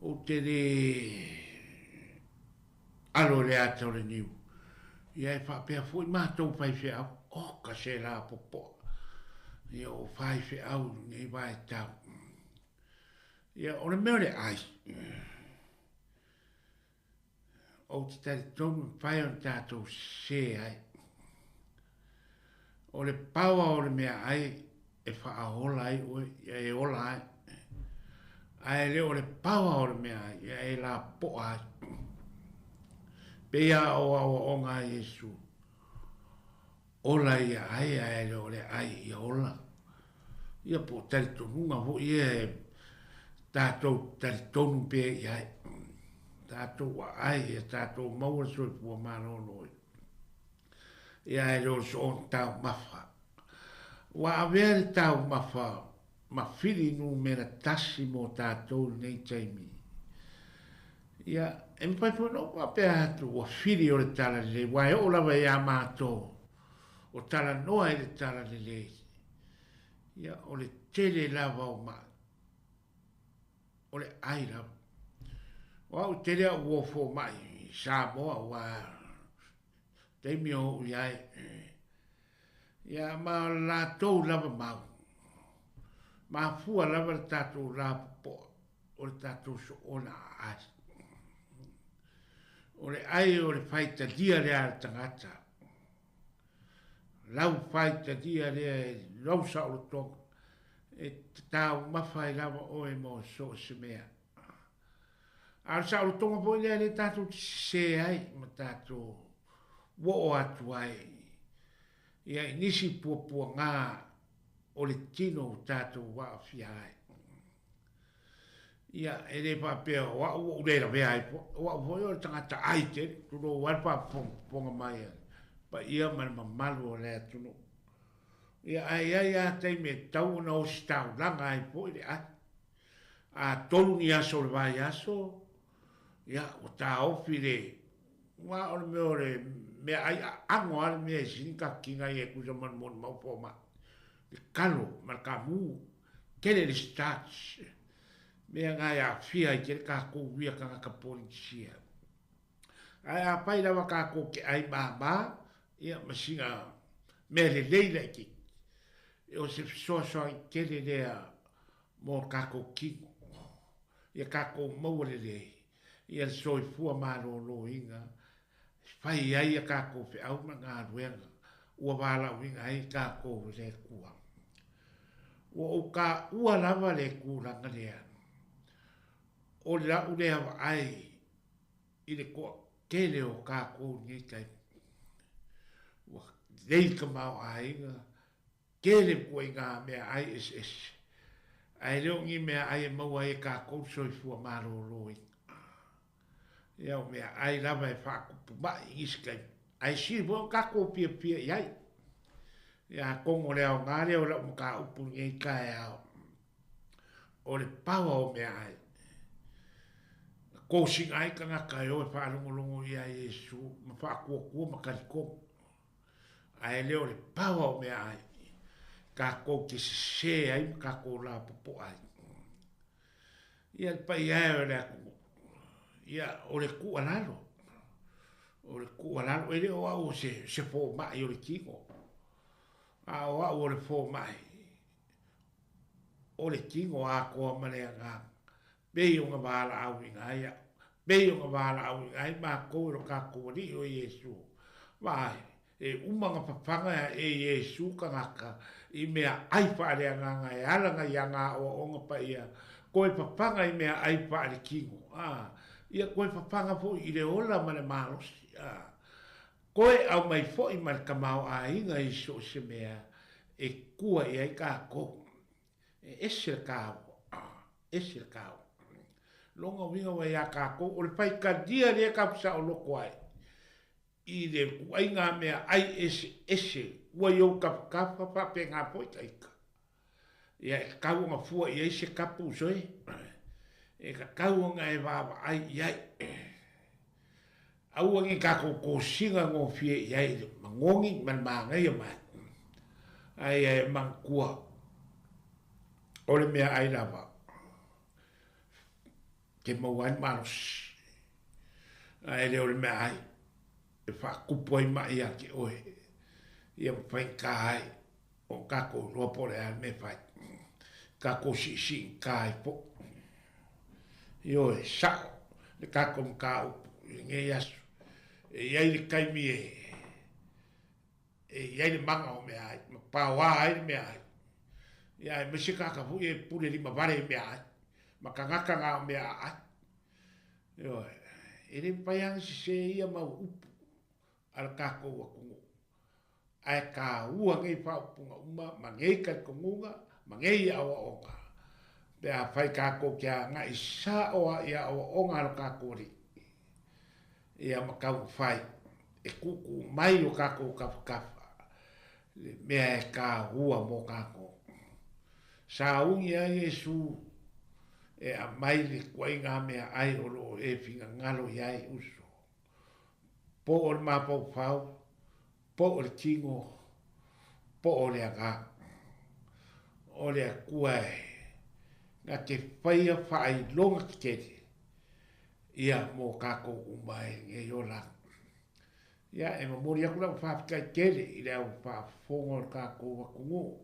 Ou te le alo i le ata o le niu. Ia, e faapea foi matou faifeau, oka se lapopoa. Ia, o faifeau i lenei vaitau. Ia, o le mea o le ai. Ou te talitonu e mafai ona tatou sese ai. O le power o le meaai e faaola ai oe, ia e ola ai. Ae le o le power o le meaai, ia e lapoa ai. Pei lava o aoaoga a Iesu, Ola ia ai ae le o le ai ia ola. Ia po o talitonuga foi ia e tatou talitonu pea i ai. Tatou aai ia tatou maua le soifua malolo ia ae le o le soona taumafa. Ua avea le taumafa ma fili numera tasi mo tatou i lenei taimi. Ia, e mafai foi ona ou faapea atu ua fili o le Talalelei, aua e oo lava iā matou o talanoa i le Talalelei, ia, o le tele lava o maʻi, o le ʻai lava. O au e tele au uo fomaʻi i Samoa, aua taimi o ou i ai, ia, ma o le latou lava mau, mafua lava le tatou lapopoa. o le tatou soona aai. O le ai o le faitalia lea a le tagata. Lau faitalia lea e lau saolotoga e taumafa ai lava oe mo so o se mea. A o le saolotoga foi lea lea tatou te sese ai ma tatou oo atu ai ia i nisi puapuaga o le tino ua tatou aafia ai. Ia, e le faapea o au ua ou le lavea ai foi. O au foi o le tagata ai tele, tulou lava le faafogafoga mai a le paia ma le mamalu o le atunuu. Ia, ae i ai lava taimi e tatau ona ositaulaga ai foi le ai. A tolu ni aso o le vaiaso, ia, ua taofi le, aua o le mea o le meaai aano lava le mea e sili ona tatou tiga ai e tusa ma le molimau fomai, le kalo ma le kamu. Tele le starch, mea na e aafia ai tele tatou ia tagata Polenisia. Ae afai lava tatou te ai mama, ia ma sina mea lelei laitiiti, o se fesoasoani tele lea mo tatou tino, ia tatou maua lelei ia le soifua maloloina e fai ai a tatou feau ma galuega ua valaauina ai tatou e le Atua. Ua ou taua lava le tulaga lea, o lau lea vaai i le toatele o tatou i lenei taimi, ua lelei le tamaoaiga, Tele ituaiga meaai eseese, ae le o ni meaai e maua ai e tatou le soifua maloloina. Ia, o meaai lava e faatupu maʻi i nisi taimi, ae sili foi ona tatou fiafia i ai. Ia, atonu o le aoga lea o lau mataupu i lenei taeao, o le paoa o meaai. Na kosina ai tagata e o e faalogologo ia Iesu ma faatuatua ma talitonu. Ae le o le paoa o meaai tatou te sese ai ma tatou lapopoa ai. Ia le paia e o le atunuu, ia o le tuualalo, o le tuualalo, e le o au o se, se fomai o le tino, a o au o le fomai o le tino atoa ma le agaga. Pei ona valaauina ai au, pei ona valaauina ai matou e lo tatou Alii o Iesu. Vaai, e uma ona fafaga e Iesu tagata i mea ai faaleagaga e ala nai ana aoaoga paia, toe fafaga i mea ai faaletino. A! Ia koe papaga foi i le ola ma le malosi, a koe aumai foi ma le tamaoaiga i so o se mea e kua i ai tatou. E ese le taua, ese le taua. Lona uiga ua iā tatou, o le faitalia lea tatou te saoloto ai i le ituaiga meaai eseese ua i ou tafatafa faapena foi ta ita. Ia e tatau ona fua i ai se tapu uso e, e tatau ona e vaavaai i ai. Aua ne i tatou tosina gofie i ai i le manogi ma le manaia mai, ae ia e manatua o le meaai lava ke maua ai le malosi, ae le o le meaai e faatupu ai maʻi ia te oe, ia ma faigata ai o tatou iloa po o le a le mea e fai, tatou siisiigata ai foi. Ioe, sao le tatou mataupu i lenei aso. E i ai le taimi e e i ai le maga o meaai, ma paoā ai le meaai. Ia aemaise tagata foi e pule limavale i meaai, ma tagata na o mea aai. Ioe, e le mafai lava ona sese ia mau upu a le tatou atunuu. Ae taua nei faaupuga uma ma nei talitonuga ma nei aoaoga pe afai tatou te agai sao lava i aoaoga a lo tatou Alii ia ma taumafai e tuutuu mai i o tatou tafatafa le mea e taua mo tatou. Sauni ai Iesu e aumai le ituaiga meaai o lo o e finagalo i ai uso. Po o le mafaufau, po o le tino, po o le agaga. O le Atua e na te faia faailoga tetele ia mo tatou uma i lenei olaga. Ia, e momoli atu lau faafetai tele i le au faafofoga o le tatou atunuu,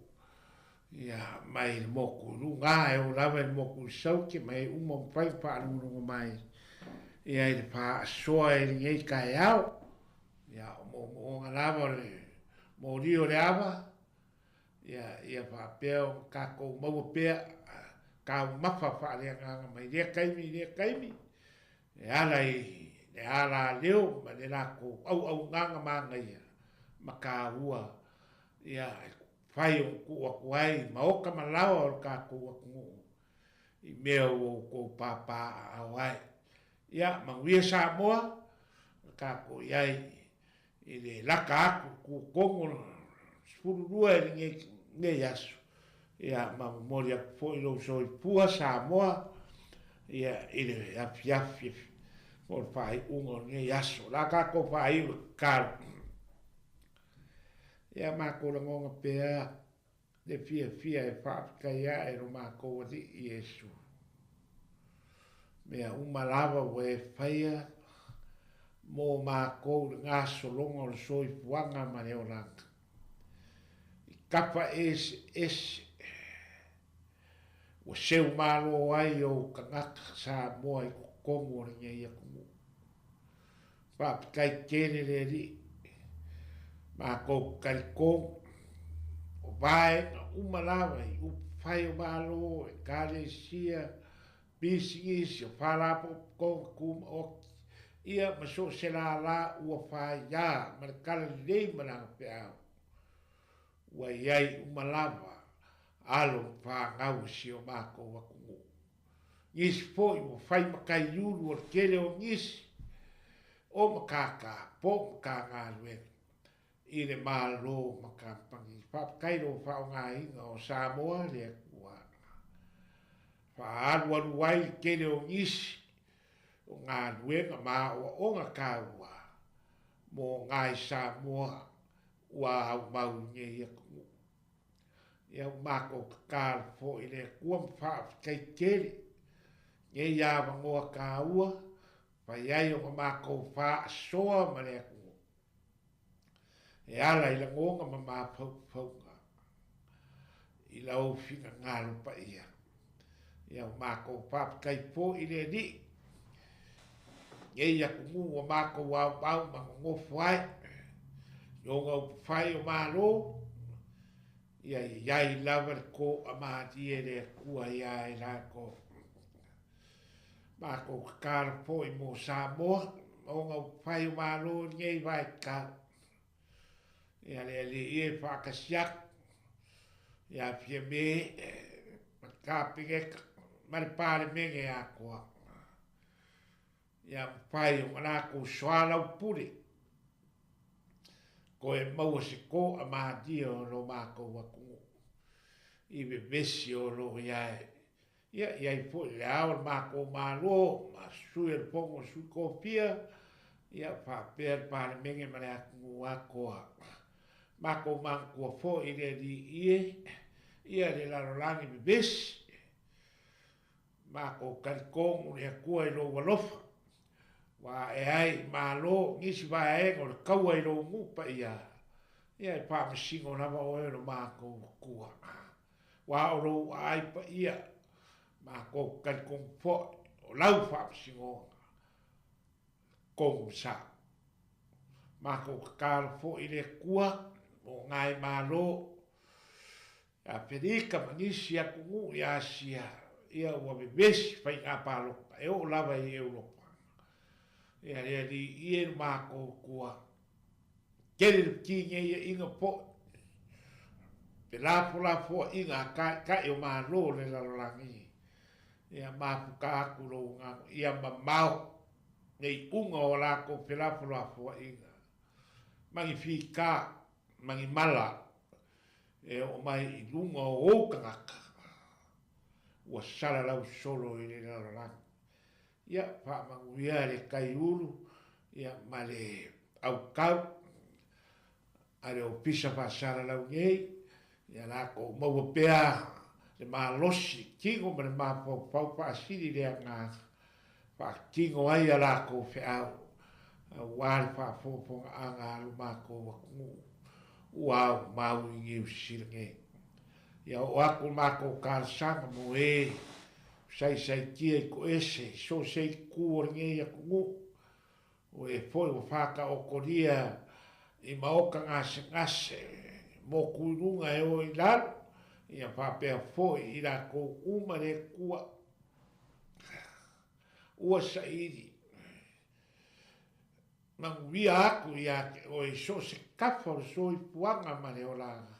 ia, mai le motu i luga, e oo lava i le motu i Saute, ma e uma o mafai ona faalogologo mai, ia, i le faasoa i lenei taeao. Ia, o moomooga lava o le moli o le ava, ia, ia faapea ona tatou maua pea taumafa faaleagaga mai lea taimi i lea taimi, e ala i le alaleo ma le latou auaunaga manaia ma taua, ia, e fai ona tuu atu ai i maota ma laoa o le tatou atunuu i mea ua outou papaaao ai. Ia, manuia Samoa, o tatou i ai i le laka atu i tutonu o le 12 i lenei aso, ia, ma momoli atu foi lou soifua Samoa, ia, i le afiafi mo le faaiuga o lenei aso. O le a tatou faaiu i le tatalo. Ia matou lagona pea le fiafia e faafetai ae lo matou Alii Iesu. Mea uma lava ua e faia mo makou i le gasologa o le soifuaga ma le olaga. I kapa eseese ua seu malo ai ou tagata Samoa i totonu o lenei atunuu. Faafetai tele le Alii. Matou te talitonu, o vaega uma lava i upufai o Malo, Ekalesia, pisinisi, o Faalapotopotoga Tumaoti, ia ma so o se lālā ua faiā ma le talalelei ma lana feau, ua i ai uma lava alo ma fanau o si o matou atunuu. Nisi foi ua fai ma kaiulu o le tele o nisi o matata po o Matagaluega i le Malo ma kamupani. Faafetai lou faaaogaina o Samoa le Atua. Faaalualu ai le tele o nisi o galuega ma aoaoga taua mo ngai Samoa ua aumau i nei atunuu. Ia ua matou tatalo foi i le Atua ma faafetai tele nei avanoa taua fai ai ona matou faasoa ma le atunuu e ala i lagona ma mafaufauga i lau finagalo paia. Ia ua matou faafetai foi i le Alii nei atunuu ua matou aumau ma nonofo ai i ona upufai o Malo, ia i ai lava le toamalie le Atua ia i latou. Mākou tatalo foi mo Samoa ma ona upufai o Malo i lenei vaitau. Ia le Alii e faatasi atu ia Fiame ma le Kapeneta ma le Palemene atoa. Ia mafai ona latou soalaupule toe maua se toamalie o lo matou atunuu i vevesi o lo o i ai. Ia i ai foi le ao o le matou Malo ma sui o le Fono a Sui Tofia, ia faapea le Palemene ma le atunuu atoa. Matou manatua foi i le Alii e, ia le lalolagi vevesi. Matou talitonu le Atua i lou alofa, ua ae ai i Malo nisi vaega o le taua i lou nuu paia, ia e faamasino lava oe o lo matou Atua. Ua o lou aai paia, matou talitonu foi o lau faamasinoga, tonu sao. Matou tatalo foi i le Atua mo ngai Malo i Aferika ma nisi atunuu i Asia, ia ua vevesi faiga palota e oo lava i Europa. Ia le Alii e lo matou Atua, Tele le fetineiaiga poʻi, felafolafoaiga a taitai o Malo o le lalolagi. Ia mafuta atu lou agaga ia mamao le iuga o a latou felafolafoaiga ma ni fita ma ni mala e oo mai i luga o ou tagata ua salalau solo i le lalolagi. Ia faamanuia le Kaiulu ia ma le autau a le Ofisa Faasalalau nei, ia latou maua pea le malosi tino ma le mafaufau faasili le agaga, faatino ai a latou feau aua le faafogafogaaga a lo matou atunuu ua aumau i Niu Sila nei. Ia oo atu le matou talosaga mo e saisaitia i toese i so o se itu o lenei atunuu, o e foi ua faataotolia i maota gasegase, motu i luga e o i lalo, ia faapea foi i latou uma le Atua ua saili manuia atu ia te oe i so o se tafa o le soifuaga ma le olaga.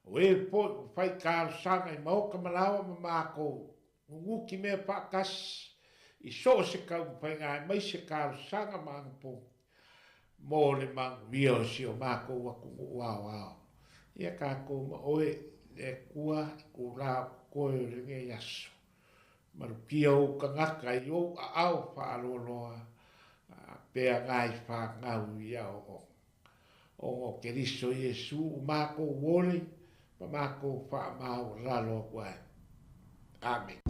O e foi ua fai talosaga i maota ma laoa ma matou nunuti mea faatasi i so o se taumafaiga aemaise talosaga ma anapogi mo le manuia o si o matou atunuu aoao. Ia tatou ma oe, le Atua, i tula o totoe o lenei aso. Malutia ou tagata i ou aao faaloaloa, pea ngai fanau i aoaoga. Ona o Keriso Iesu u makou ole ma makou faamaualalo aku ai. Amene.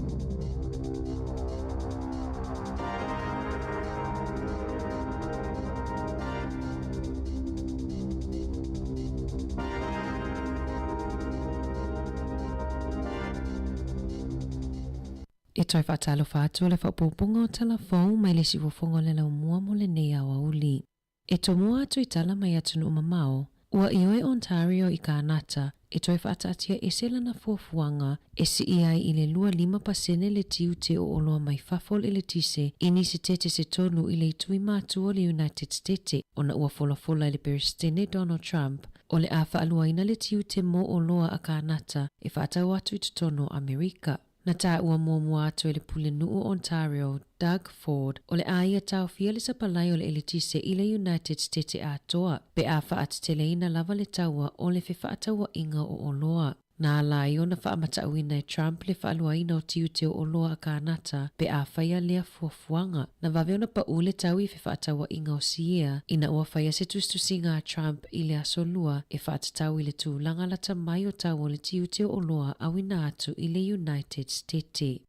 E toe faatalofa atu o le faaopoopoga o tala fou mai le siufofoga o le laumua mo lenei aoauli. E tomua atu i tala mai atunuu mamao, ua ioe Ontario i Kānata e toe faataatia ese lana fuafuaga e sii ai i le 25% le tiute o oloa mai fafo o le eletise i ni setete se tolu i le itui matua o le United Stete ona ua folafola e le Peresetene Donald Trump o le a faaluaina le tiute mo oloa a Kānata e faatau atu i totonu o Amerika. Na taua muamua atu e le Pulenuu o Ontario, Doug Ford, o le a ia taofia le sapalai o le eletise i le United Stete atoa pe a faateteleina lava le taua o le fefaatauaiga o oloa. Na ala ai ona faamatauina e Trump le faaluaina o tiute o oloa a Kānata pe a faia lea fuafuaga. Na vave ona paʻu le tau i fefaatauaiga o Siea ina ua faia se tusitusiga a Trump i le Aso Lua e faatatau i le tulaga lata mai o tau o le tiute o oloa auina atu i le United Stete.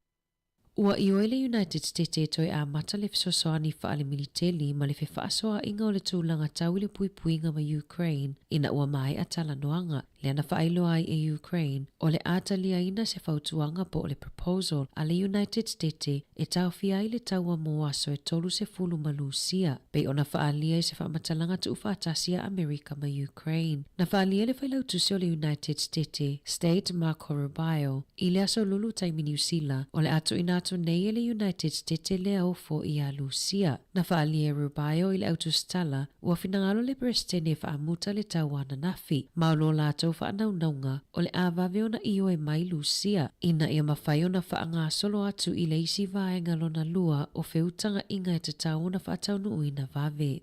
Ua ioe le United Stete e toe amata le fesoasoani faalemiliteli ma le fefaasoaaiga o le tulaga tau i le puipuiga ma Ukraine ina ua maea talanoaga. Lea na faailoa ai e Ukraine, o le a taliaina se fautuaga po o le proposal a le United Stete e taofia ai le taua mo aso e 30 ma Lusia, pei ona faaalia i se faamatalaga tuufaatasi a Amerika ma Ukraine. Na faaalia e le Failautusi o le United Stete, State Marco Rubio, i le aso Lulu taimi Niu Sila, o le a tuuina atu nei e le United Stete lea ofo iā Lusia. Na faaalia e Rubio i le autusitala, Ua finagalo le Peresetene e faamuta le taua ananafi, ma o lo latou faanaunauga, o le a vave ona ioe mai Lusia, ina ia mafai ona faagasolo atu i le isi vaega lona lua o feutagaʻiga e tatau ona faataunuuina vave.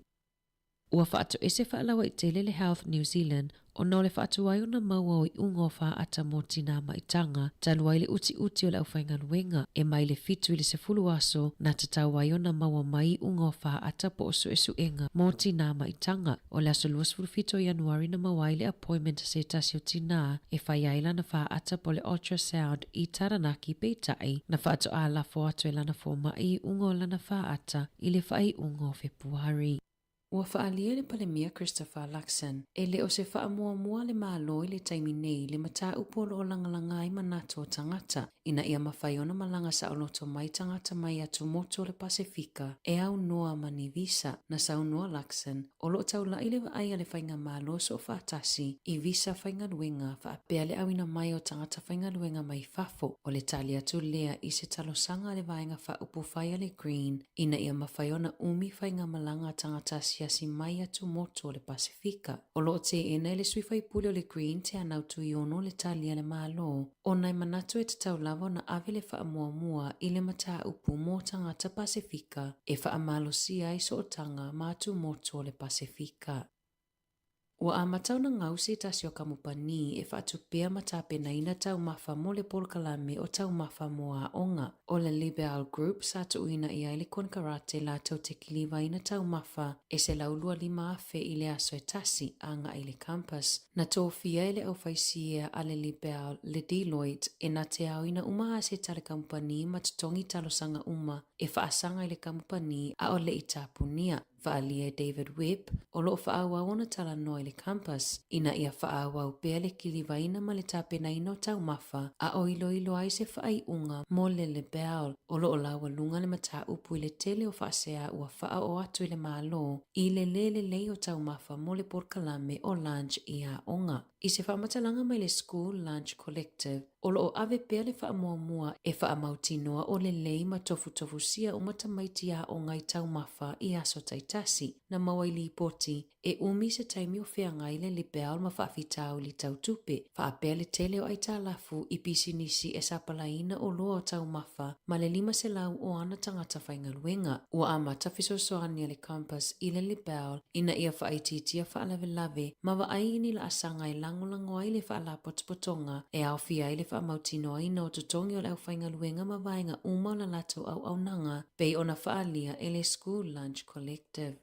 Ua faatoese faalauaitele le Health New Zealand ona o le faatuai ona maua o iuga o faata mo tinā maitaga talu ai le utiuti o le aufaigaluega, e mai le 7 i le 10 aso na tatau ai ona maua mai iuga o faata po o suesuega mo tinā maitaga. O le aso 27 o Ianuari na maua ai le appointment a se tasi o tinā e fai ai lana faata po o le ultrasound i Taranaki peitai na faatoa lafo atu e lana fomai iuga o lana faata i le faaiuga o Fepuari. Ua faaalia le Palemia Christopher Luxon, e le o se faamuamua a le Malo i le taimi nei le mataupu o lo o lagalaga ai manatu o tagata ina ia mafai ona malaga saoloto mai tagata mai atumotu o le Pasefika e aunoa ma ni visa. Na saunoa Luxon, o lo o taulaʻi le vaai a le Faigamalo Soofaatasi i visa faigaluega faapea le auina mai o tagata faigaluega mai fafo. O le tali atu lea i se talosaga a le Vaega Faaupufai a le Green ina ia mafai ona umi faigamalaga a tagata asiasi mai atumotu o le Pasefika. O lo o teena e le sui faipule o le Green Te Anau Tuiono le tali a le Malo, ona e manatu e tatau lava ona ave le faamuamua i le mataupu mo tagata Pasefika e faamalosia ai sootaga ma atumotu o le Pasefika. Ua amata ona gau se tasi o kamupani e faatupea ma tapenaina taumafa mo le polokalame o Taumafa mo Aoga. O le Libel Group sa tuuina i ai le konekarate latou te kilivaina taumafa e 125,000 i le aso e tasi agai i le campus. Na tofia e le aufaisiea a le Libel le Deloitte e na te aoina uma a se tale kamupani ma totogi talosaga uma e faasaga i le kamupani a o le i tapunia. Faaalia e David Webb, o lo o faaauau ona talanoa i le campus, ina ia faaauau pea le kilivaina ma le tapenaina o taumafa a o iloilo ai se faaiuga mo le Lebel. O lo o laualuga le mataupu i le tele o faasea ua faaoo atu i le Malo i le lē lelei o taumafa mo le polokalame o Lunch i Aoga. I se faamatalaga mai le School Lunch Collective, o lo o ave pea le faamuamua e faamautinoa o lelei ma tofutofusia uma tamaiti aoga i taumafa i aso taitasi. Na maua i lipoti, e umi se taimi o feagai le Libel ma faafitauli tau tupe, faapea le tele o aitalafu i pisinisi e sapalaiina oloa o taumafa ma le 500 o ana tagata faigaluega. Ua amata fesoasoani a le Compass i le Libel ina ia faaitiitia faalavelave ma vaai i ni laasaga e lagolago ai le faalapotopotoga e aofia ai le faamautinoaina o totogi o le aufaigaluega ma vaega uma o la latou auaunaga pei ona faaalia e le School Lunch Collective.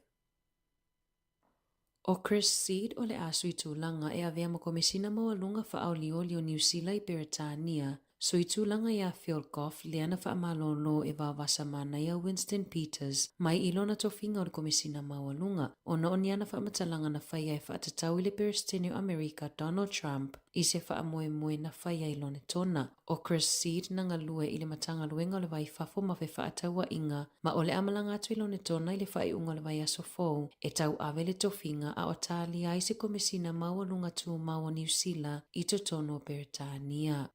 ʻO Chris Seed o le a sui tulaga e avea ma Komesina Maualuga Faaolioli o Niu Sila i Peretania, sui tulaga iā Phil Goff lea na faamalōlō e vaovasa manaia Winston Peters mai i lona tofiga o le Komesina Maualuga ona o ni ana faamatalaga na faia e faatatau i le Peresetene o Amerika Donald Trump i se faamoemoe na faia i Lonetona. ʻO Chris Seed na galue i le Matagaluega o le Va i Fafo ma Fefaatauaiga ma o le a malaga atu i Lonetona i le faaiuga o le vaiaso fou e tauave le tofiga a o tālia ai se Komesina Maualuga Tumau o Niu Sila i totonu o Peretania.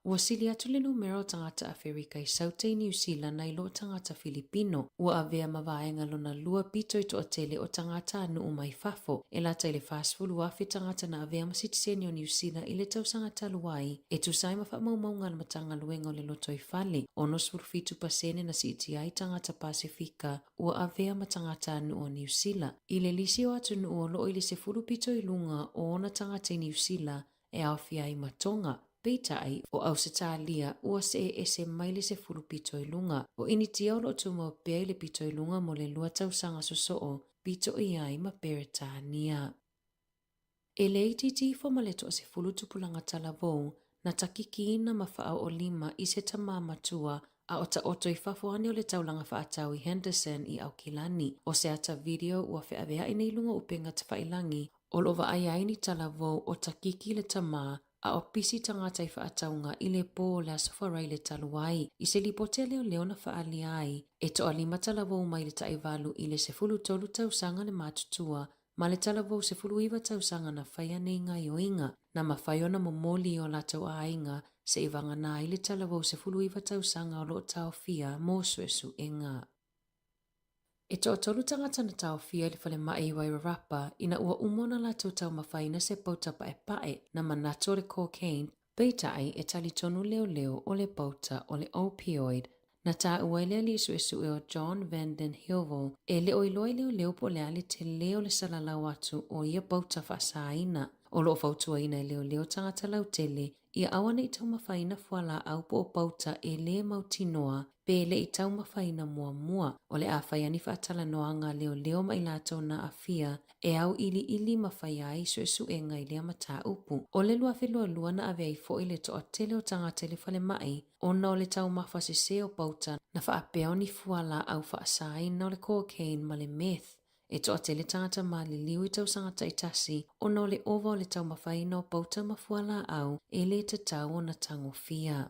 Ua sili atu le numera o tagata Aferika i Saute i Niu Sila nai lo tagata Filipino. Ua avea ma vaega lona lua pito i toatele o tagatanuu mai fafo, e lata i le 40,000 tagata na avea ma sitiseni o Niu Sila i le tausaga talu ai, e tusa ai ma faamaumauga a le Matagaluega o le Lotoifale, 67% na siitia ai tagata Pasefika ua avea ma tagatanuu o Niu Sila. I le lisi o atunuu o lo o i le 10 pito i luga o ona tagata i Niu Sila, e aofia ai ma Tonga, peitai, o Ausetalia ua see ese mai le 10 pito i luga. O Initia o lo o tumau pea i le pito i luga mo le lua tausaga sosoo, pito i ai ma Peretania. E le itiiti ifo ma le toasefulu tupulaga talavou na takikiina ma faaoolima i se tamā matua a o taoto i fafo ane o le taulaga faatau i Henderson i Aukilani. O se ata video ua feaveaʻi nei luga o upega tafailangi. O lo o vaaia ai ni talavou o Takiki le tama a o pisi tagata i faatauga i le pō o le Aso Faraile talu ai. I se lipoti a leoleo na faaalia ai, e toalima talavou mai le taivalu i le 13 tausaga le matutua ma le talavou 19 tausaga na faia nei gaioiga, na mafai ona momoli i o latou aiga se i vagana ai le talavou 19 tausaga o lo o taofia mo suesuega. E toatolu tagata na taofia i le falemai i Wairarapa ina ua uma ona latou taumafaina se pauta paepae na manatu o le cocaine, peitai e talitonu leoleo o le pauta o le opioid. Na taua e le alii suesue o John Van Den Heuvel e le o iloa i leoleo po o le a le tele o le salalau atu o ia pauta faasaina. O lo o fautuaina e leoleo tagata lautele ia aua ne i taumafaina fualaau po o pauta e lē mautinoa pe le i taumafaina muamua. O le a fai ani faatalanoaga a leoleo ma i latou na aafia e auiliili ma fai ai suesuega i lea mataupu. O le 2022 na ave ai foi le toatele o tagata i le falemai ona o le taumafa sesē o pauta na faapea o ni fualaau faasaina o le cocaine ma le meth. E toatele tagata maliliu i tausaga taitasi ona o le ova o le taumafaina o pauta ma fualaau e lē tatau ona tagofia.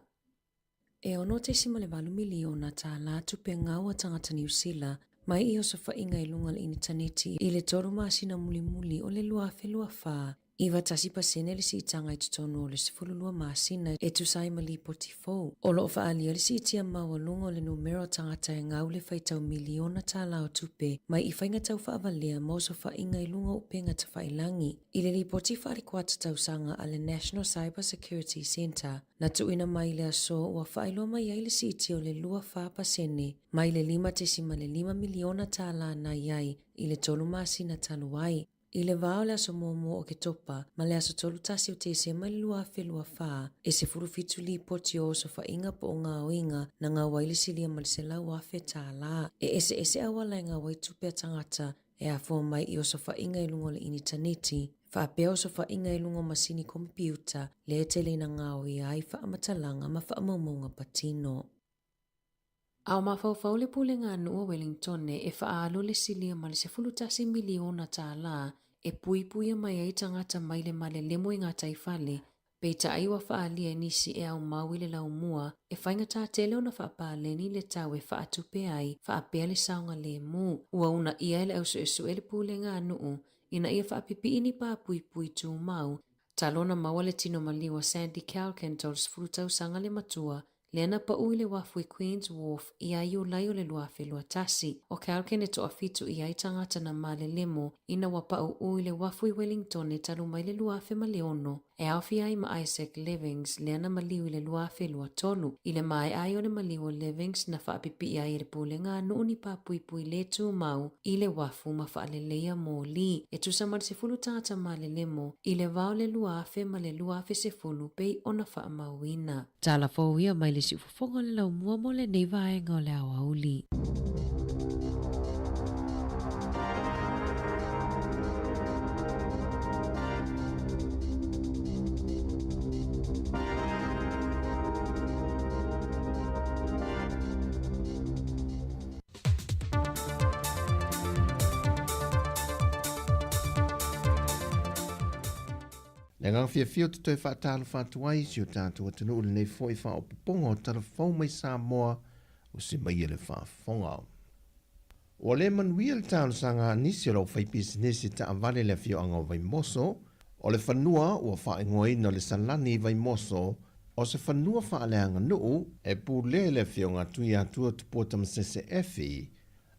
E $6.8 miliona tālā tupe gau a tagata Niu Sila mai i osofaiga i luga o le initaneti i le tolu masina mulimuli o le 2024, 91% le siitaga i totonu o le 12 masina e tusa ai ma lipoti fou. O lo o faaalia le siitia maualuga o le numera o tagata e gau le faitau miliona tālā o tupe mai i faiga tau faavalea ma osofaiga i luga o upega tafailagi. I le lipoti faale-kuata tausaga a le National Cyber Security Centre, na tuuina mai i le aso ua faailoa mai ai le siitia o le 24% mai le $5.5 miliona tālā na i ai i le tolu masina talu ai. I le vā o le aso muamua o Oketopa ma le aso 31 o Tesema i le 2024, e 17 lipoti o osofaiga po o gaoiga na gau ai le silia ma le 100,000 tālā. E eseese auala e gau ai tupe a tagata e afua mai i osofaiga i luga o le initaneti, faapea osofaiga i luga o masini komepiuta lea e tele ina gaoia ai faamatalaga ma faamaumauga patino. A o mafaufau le Pulega a Nuu o Welingtone e faaalu le silia ma le 11 miliona tālā e puipuia mai ai tagata mai le malelemo i gataifale, peitai ua faaalia e nisi e aumau i le laumua e faigata tele ona faapaleni le tau e faatupe ai faapea le saogalemu. Ua uunaia e le au suesue le Pulega a Nuu ina ia faapipii ni pā puipui tumau talu ona maua le tino maliu a Sandy Calkin 30 tausaga le matua lea na pau i le uafu i Queen's Wharf ia Iulai o le 2021. ʻO Calkin e toafitu i ai tagata na malelemo ina ua paʻuʻū i le uafu i Wellingtone talu mai le 2006, e aofia ai ma Isaac Levings lea na maliu i le 2023. I le maea ai o le maliu o Levings na faapipii ai e le Pulega a Nuu ni pā puipui lē tumau i le uafu ma faaleleia mōlī e tusa ma le 10 tagata malelemo i le vā o le 2000 ma le 2010 pei ona faamauina. Tala fou ia mai le siufofoga o le laumua mo lenei vaega o le aoauli. Le agaga fiafia ou te toe faatalofa atu ai i si o tatou atunuu i lenei foi faaopoopoga o tala fou mai Samoa o se mai e le faafofoga. Ua le manuia le talosaga a nisi o le aufaipisinisi taavale i le afioaga o Vaimoso, o le fanua ua faaigoaina o le Salani i Vaimoso, o se fanua faaleaganuu, e pulea e le Afioga a Tuiatua Tupua Tamasese Effie,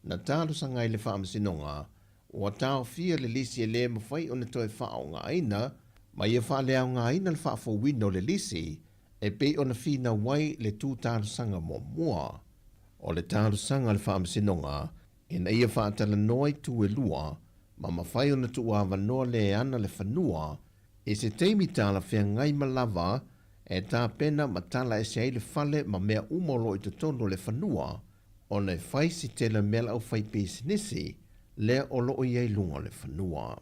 na talosaga ai le Faamasinoga Ua taofia le lisi e le mafai ona toe faaaogaina, ma ia faaleaogaina le faafouina o le lisi e pei ona finau ai le tu talosaga muamua. O le talosaga a le Faamasinoga ina ia faatalanoa itu e lua ma mafai ona tuuavanoa le ana le fanua i se taimi talafeagai ma lava e tapena ma tala ese ai le fale ma mea uma o lo o i totonu o le fanua ona e fai si tele mea le aufaipisinisi lea o lo o i ai luga o le fanua.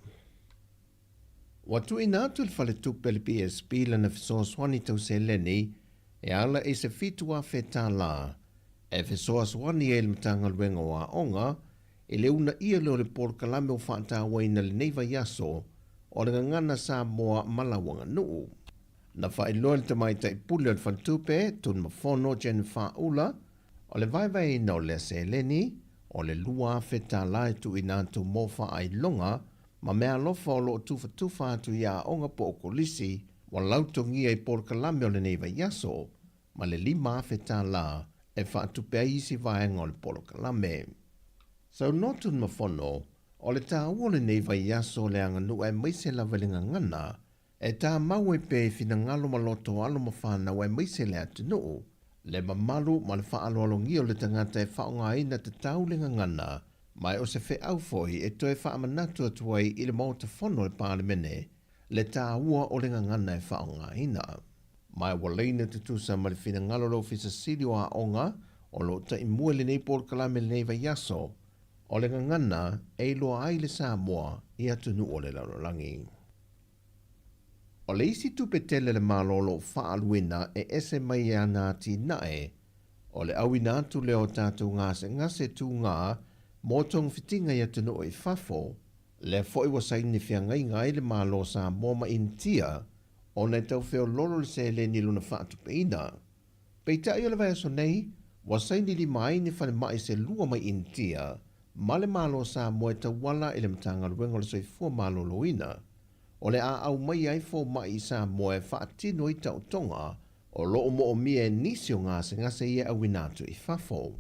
Ua tuuina atu le faletupe a le PSB lana fesoasoani tau seleni e ala i se $7,000 e fesoasoani ai le Matagaluega o Aoga i le uunaia lea o le polokalame ua faatauaina lenei vaiaso. o le gagana Samoa ma lau aganuu. Na faailoa e le Tamaitai Pule o le Faletupe, Tunumafono Jennifer Ula, o le vaevaeina o lea seleni, o le $2,000 e tuuina atu mo faailoga ma meaalofa o lo o tufatufa atu i aoga po o kolisi ua lautogia i polokalame o lenei vaiaso, ma le $5,000 e faatupe ai isi vaega o le polokalame. Saunoa Tunumafono, o le taua o lenei vaiaso o le aganuu aemaise lava i le gagana, e tāmau ai pea i finagalo ma loto alo ma fanau aemaise le atunuu, le mamalu ma le faaaloalogia o le tagata e faaaogaina tatau le gagana, ma e o se feau foi e toe faamanatu atu ai i le Maota Fono o le Palemene le taua o le gagana e faaaogaina. Ma ua laina tutusa ma le finagalo o le Ofisa Sili o Aoga o lo o taimua i lenei polokalame i lenei vaiaso, o le gagana e iloa ai le Samoa i atunuu o le lalolagi. O le isi tupe tele a le Malo o lo o faaaluina e ese mai i ana atinae, o le auina atu lea o tatou gasegase tugā mo togafitiga i atunuu i fafo, lea foi ua saini feagaiga ai le Malo o Samoa ma Initia ona e tau feoloolo le seleni i lona faatupeina. Peitai o le vaiaso nei, ua saini lima ai ni falemai se lua mai Initia ma le Malo o Samoa e tauala i le Matagaluega o le Soifua Maloloina. O le a aumaia ai fomai i Samoa e faatino ai taotoga o lo o moomia e nisi o gasegase ia e auina atu i fafo.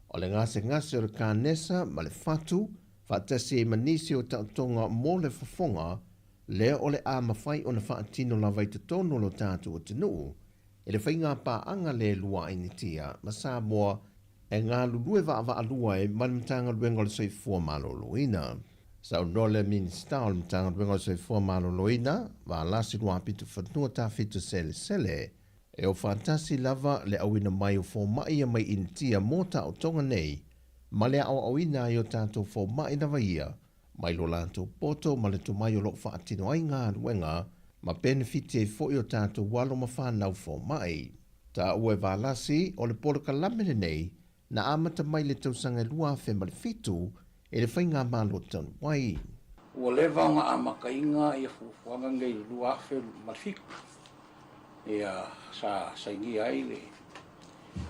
O le gasegase o le kanesa ma le fatu, faatasi ai ma nisi o taotoga mo le fofoga, lea o le a mafai ona faatino lava i totonu o lo tatou atunuu i le faigapaaga le lua a Initia ma Samoa e galulue vaavaalua ai ma le Matagaluega o le Soifua Maloloina. Saunoa le Minisita o le Matagaluega o le Soifua Maloloina, Valasi Luapitofanua Tafito Selesele, e o faatasi lava le auina mai o fomai ia mai Initia mo taotoga nei ma le aoaoina ai o tatou fomai lava ia mai lo latou poto ma le tomai o lo o faatino ai galuega ma penefiti ai foi o tatou alo ma fanau fomai. Taua e Valasi, o le polokalame lenei na amata mai le tausaga e 2007 e le Faigamalo talu ai. Ua leva ona amataina ia fuafuaga nei i le 2007, ia sa sainia ai le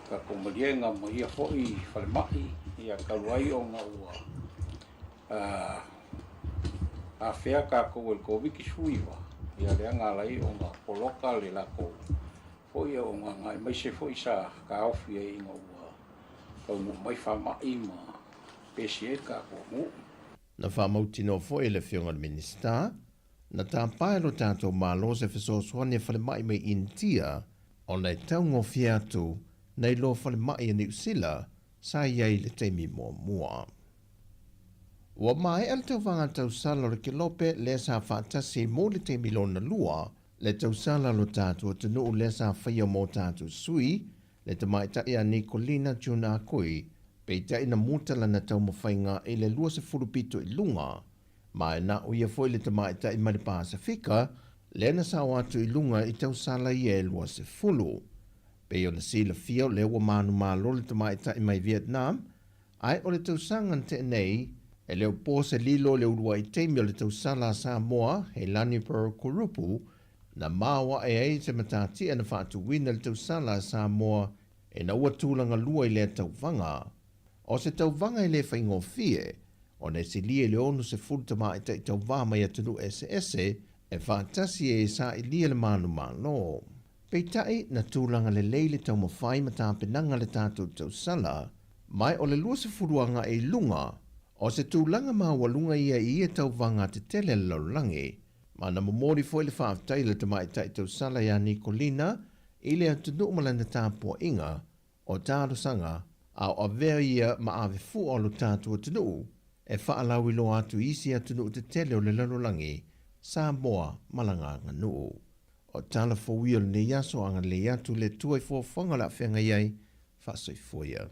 tatou maliega ma ia foi falemai, ia talu ai ona ua afea tatou e le Koviti-19, ia lea na ala ai ona poloka le latou foi auaunaga aemaise foi sa taofi ai ina ua taunuu mai faamai ma pesi ai le tatou atunuu. Na faamautinoa foi e le Afioga i le Minisita, na tapa e lo tatou Malo se fesoasoani a falemai mai Initia ona e taugofie atu nai loa falemai a Niu Sila sa i ai i le taimi muamua. Ua maea le tauvaga tausala o le Kelope lea sa faatasi mo le taimi lona lua, le tausala o lo tatou atunuu lea sa faia mo tatou sui, le tamaitai a Nikolina June Akoi, peitai na muta lana taumafaiga i le 20 pito i luga, ma e na o ia foi le tamaitai mai le Pasefika lea na sao atu i luga i tausala ia e 20. Pei ona silafia o lea ua manumalo le tamaitai mai Vietnam, Ae o le tausaga na tea nei, e le o po se lilo i le uluai taimi o le tausala a Samoa, Heilani Pearl Kurupu, na maoae ai se matatia na faatuina le tausala a Samoa ina ua tulaga lua i lea tauvaga. O se tauvaga e le faigofie, ona e silia i le 60 tamaitai tauva mai atunuu eseese e faatasi ai e sailia le manumalo. Peitai, na tulaga lelei le taumafai ma tapenaga le tatou tausala, ma o le 20 agai i luga, o se tulaga maualuga ia i ia tauvaga tetele a le lalolagi. Ma na momoli foi le faafetai a le tamaitai tausala ia Nikolina i le atunuu ma lana tapuaiga, o talosaga, a o avea ia ma ave fua o lo tatou atunuu e faalauiloa atu i isi atunuu tetele o le lalolagi, Samoa ma lana aganuu. O tala fou ia o lenei aso, agalelei atu le Atua i fuafuaga o le a feagai ai, faasoifua ia.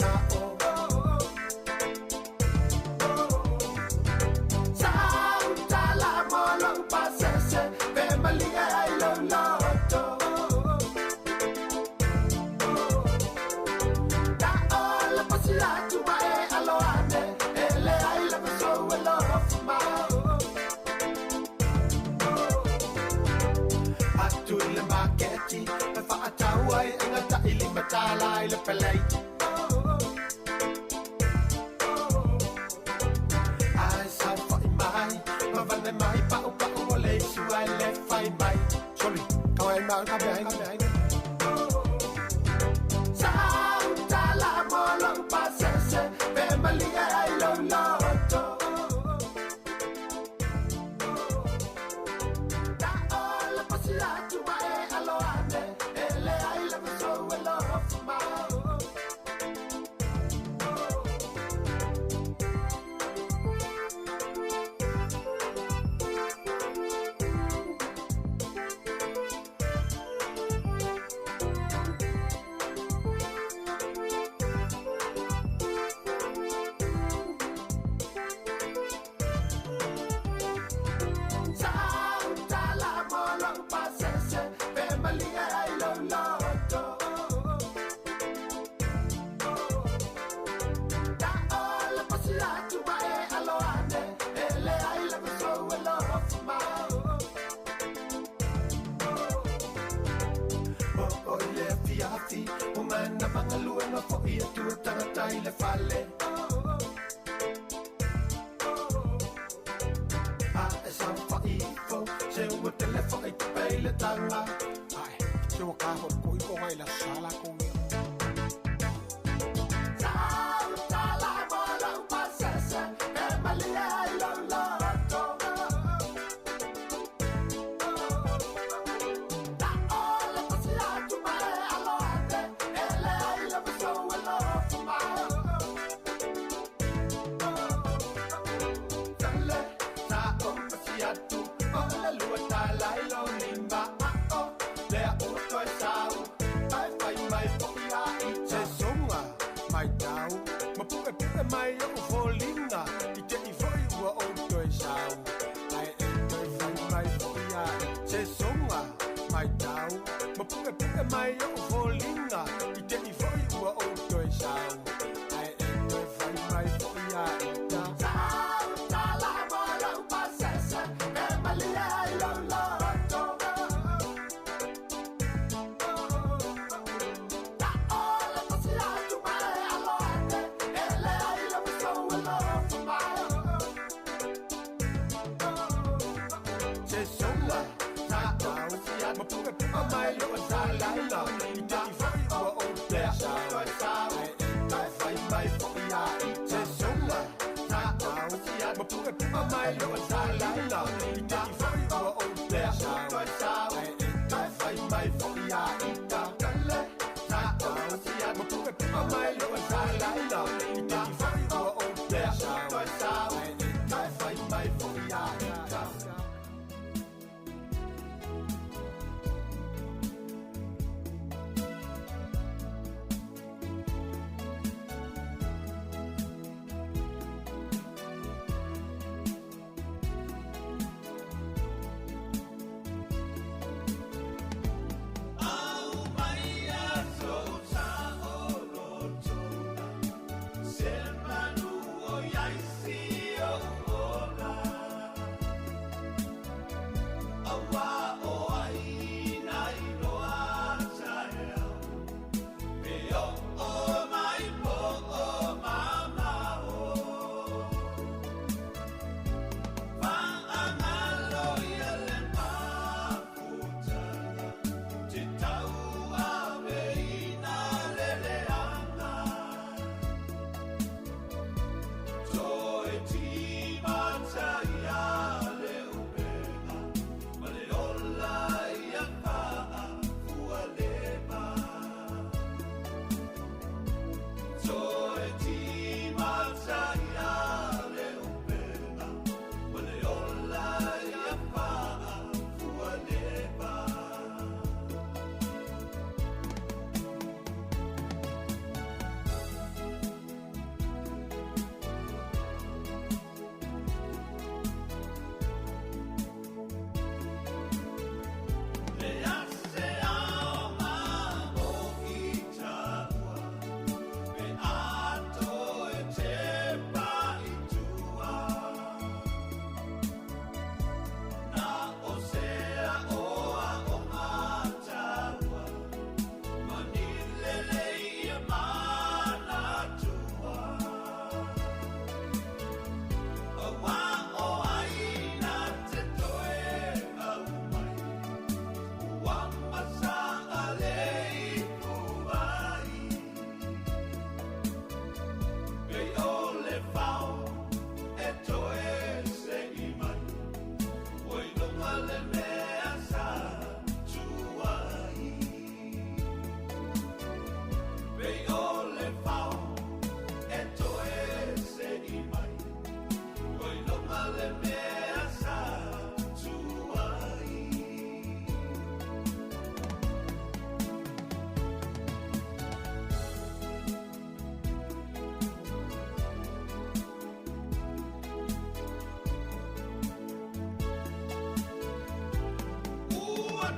mana'o. Sautala mo lou pasese pe malie ai lou loto. Ta'ola pasi atu ma e alo ane, e leai lava sou alofa mai. Atu i le maketi e fa'atau ai e gata'i limatala i le peleiti. Ai saofa'i mai ma vane mai pa'upa'u o le isu ai le fai mai. Soli, kau ai ma ka be ai. Sautala mo lou pasese pe malie ai lou loto. Ta'ola pasi atu ma e alo ane, e leai lava sou alofa mai. Sautala mo lou pasese pe malie ai lou loto. Ta'ola pasi atu ma e alo ane, e leai lava sou alofa mai. O o i le afiafi, o mana magaluega fo'i atu e tagata i le fale. A e saofa'i ifo, se ua tele fo'i tape i le taga. Ai, se ua ka ho ko i ko ngai la sala ko ia. Sautala mo lou pasese pe malie ai lou loto. Ta'ola pasi atu ma e alo ane, e leai lava sou alofa mai. Tale, sa'o pasi atu, o le lua tala i lou lima a'o, lea ua toe sau, ae fai mai fo'i a ita. Se soga mai tau ma pu'epu'e mai o'u foliga i te'i fo'i ua ou toe sau ae e toe fai mai fo'i a ita. Se soga mai tau ma pu'epu'e mai o'u foliga i te'i fo'i ua ou toe sau ae e toe fai mai fo'i a ita. Sautala mo lou pasese pe malie ai lou loto. Ta'ola pasi atu ma e alo ane, e leai lava sou alofa mai. Se soga mai tau ma pu'epu'e mai o'u foliga i te'i fo'i ua ou toe sau ae e toe fai mai fo'i a ita. Se soga mai tau ma pu'epu'e mai o'u foliga i te'i fo'i ua ou toe sau ae e toe fai mai fo'i a ita. Tale, sa'o pasi atu ma pu'epu'e mai o'u foliga i te'i fo'i ua ou toe sau ae e toe fai mai fo'i a ita.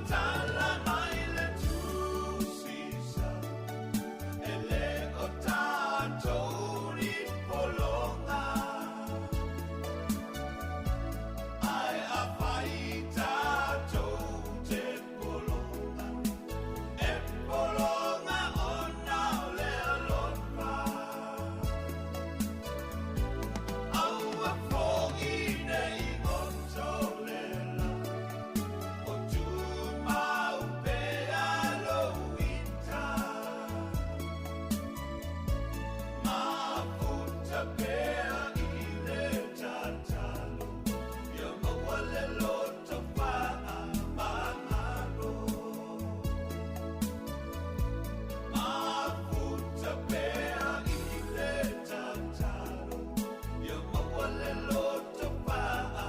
tala mai le tusisa, e le o tātou ni polonga. Ai a whai tātou te polonga, e polonga o nā o le alofa. Aua fo'i nei goto le la, o tūmau pea lou ita. Mafuta pea i le tatalo, ia maua le loto faamagalo. Mafuta pea i le tatalo, ia maua le loto faamagalo.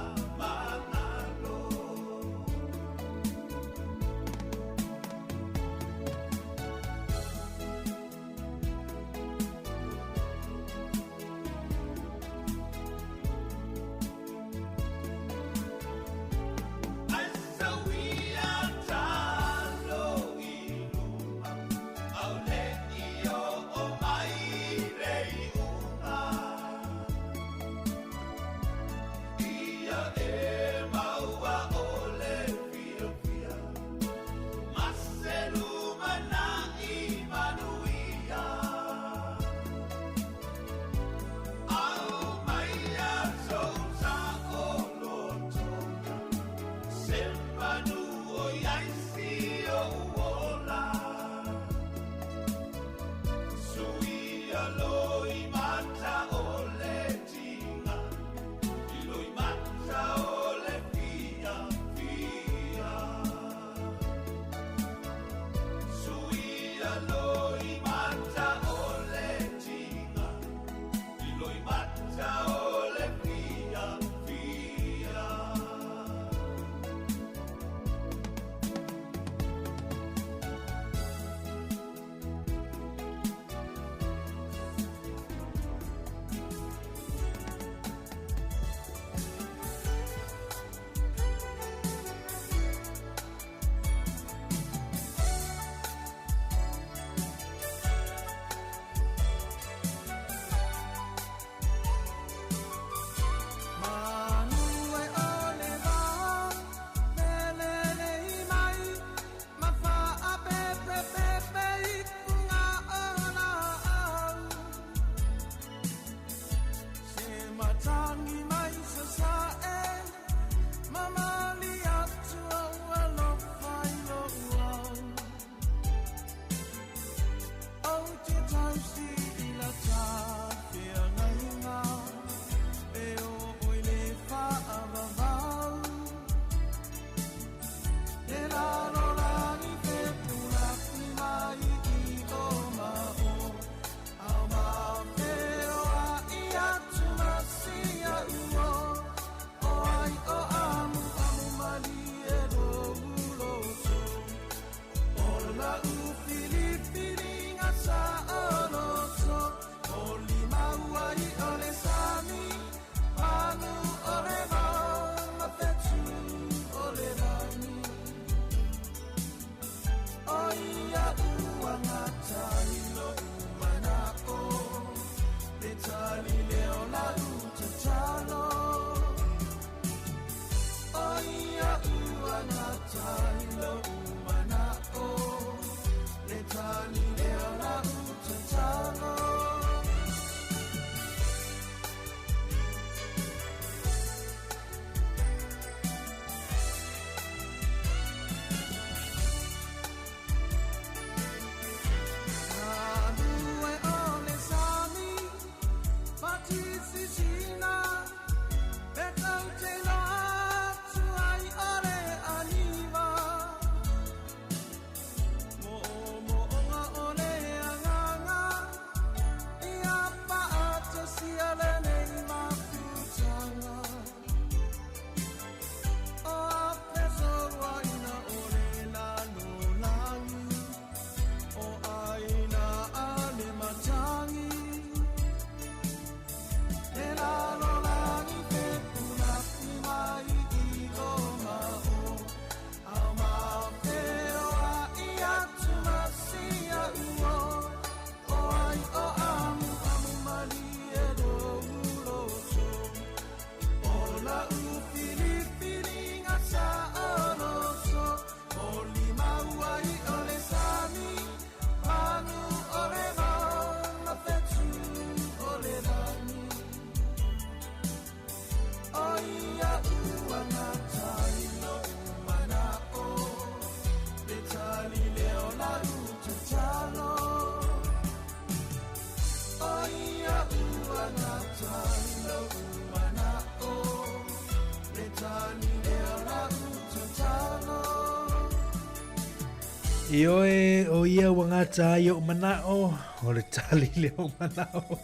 Ioe, o ia ua gata ai o'u mana'o, o le tali lea o mana'o.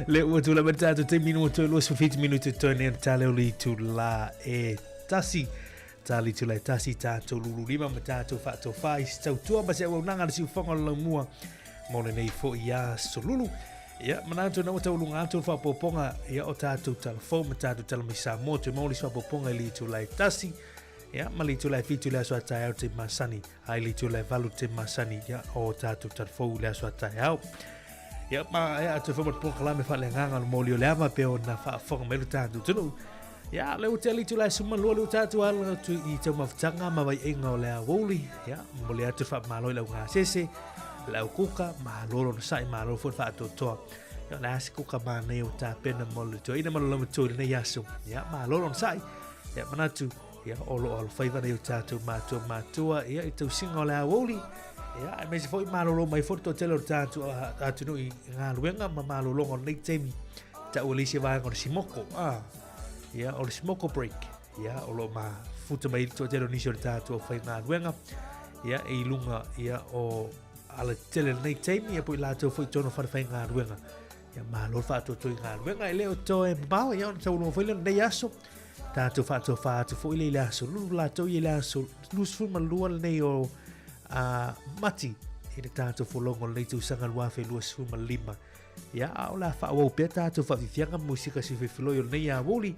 Le ua tula mai le tatou taimi ua toe 27 minute toe nei o le tale o le itulā e tasi. Tali itulā e tasi tatou lulu lima ma tatou faatofā i se tautua ma se auaunaga a le siufofoga o le laumua mo lenei foi aso lulu. Ia, manatu na ua tauluga atu le faaopoopoga ia o tatou tala fou ma tatou tala mai Samoa toe maua le isi faaopoopoga i le itula e tasi. Ia, ma le itula e 7 i le aso a taeao te masani, a i le itula e 8 te masani, ia, o tatou tala fou i le aso a taeao. Ia, ma ia atu foi ma le polokalame faaleagaga o le moli o le ava pe ona faafofoga mai lo tatou atunuu. Ia, le ua te le itula e 12 le ua tatou ala atu i taumafataga ma vaiaiga o le aoauli. Ia, momoli atu le faamalo i le augasese, le aukuka, malo lona sa'i, malo foi le faatoatoa. Ia, o le a se kuka manaia ua tapena mo le toeaina ma le laumatua i lenei aso. Ia, malo lona sa'i. Ia, manatu, ia, o lo o alofaiva nei o tatou matua matua, ia, i tausiga o le aoauli. Ia, aemaise foi malolo mai foi le toatele o le tatou atunuu i galuega ma malologa o lenei taimi. Ta'u e le isi vaega o le simoko, ia, o le smoko break, ia, o lo o mafuta mai le toatele o nisi o le tatou aufaigaluega, ia, i luga, ia, o alatetele lenei taimi, ia, po i latou foi i totonu o falefaigaluega. Ia, malo le faatoatoa i galuega, e le o toe mamao, ia, ona tauluga foi lea o lenei aso, tatou faatofa atu foi lea i le aso lulu latou ia i le aso 22 lenei o Mati i le tatou folauga o lenei tausaga 2025. Ia, a o le a faaauau pea tatou faafiafiaga ma musika sifefiloi o lenei aoauli.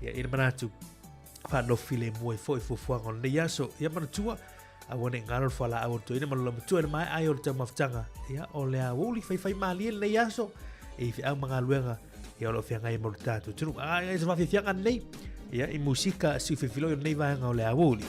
Ia, i le manatu, faanofo filemu ai foi fuafuaga o lenei aso. Ia, manatua, aua ne i galo le fualaau a le toeaina ma le lamatua i le maea ai o le taumafataga. Ia, o le aoauli faifaimalie lenei aso i feau ma galuega ia o lo o feagai ma lo tatou atunuu. A, ia, se faafiafiaga lenei, ia, i musika sifefiloi o lenei vaega o le aoauli.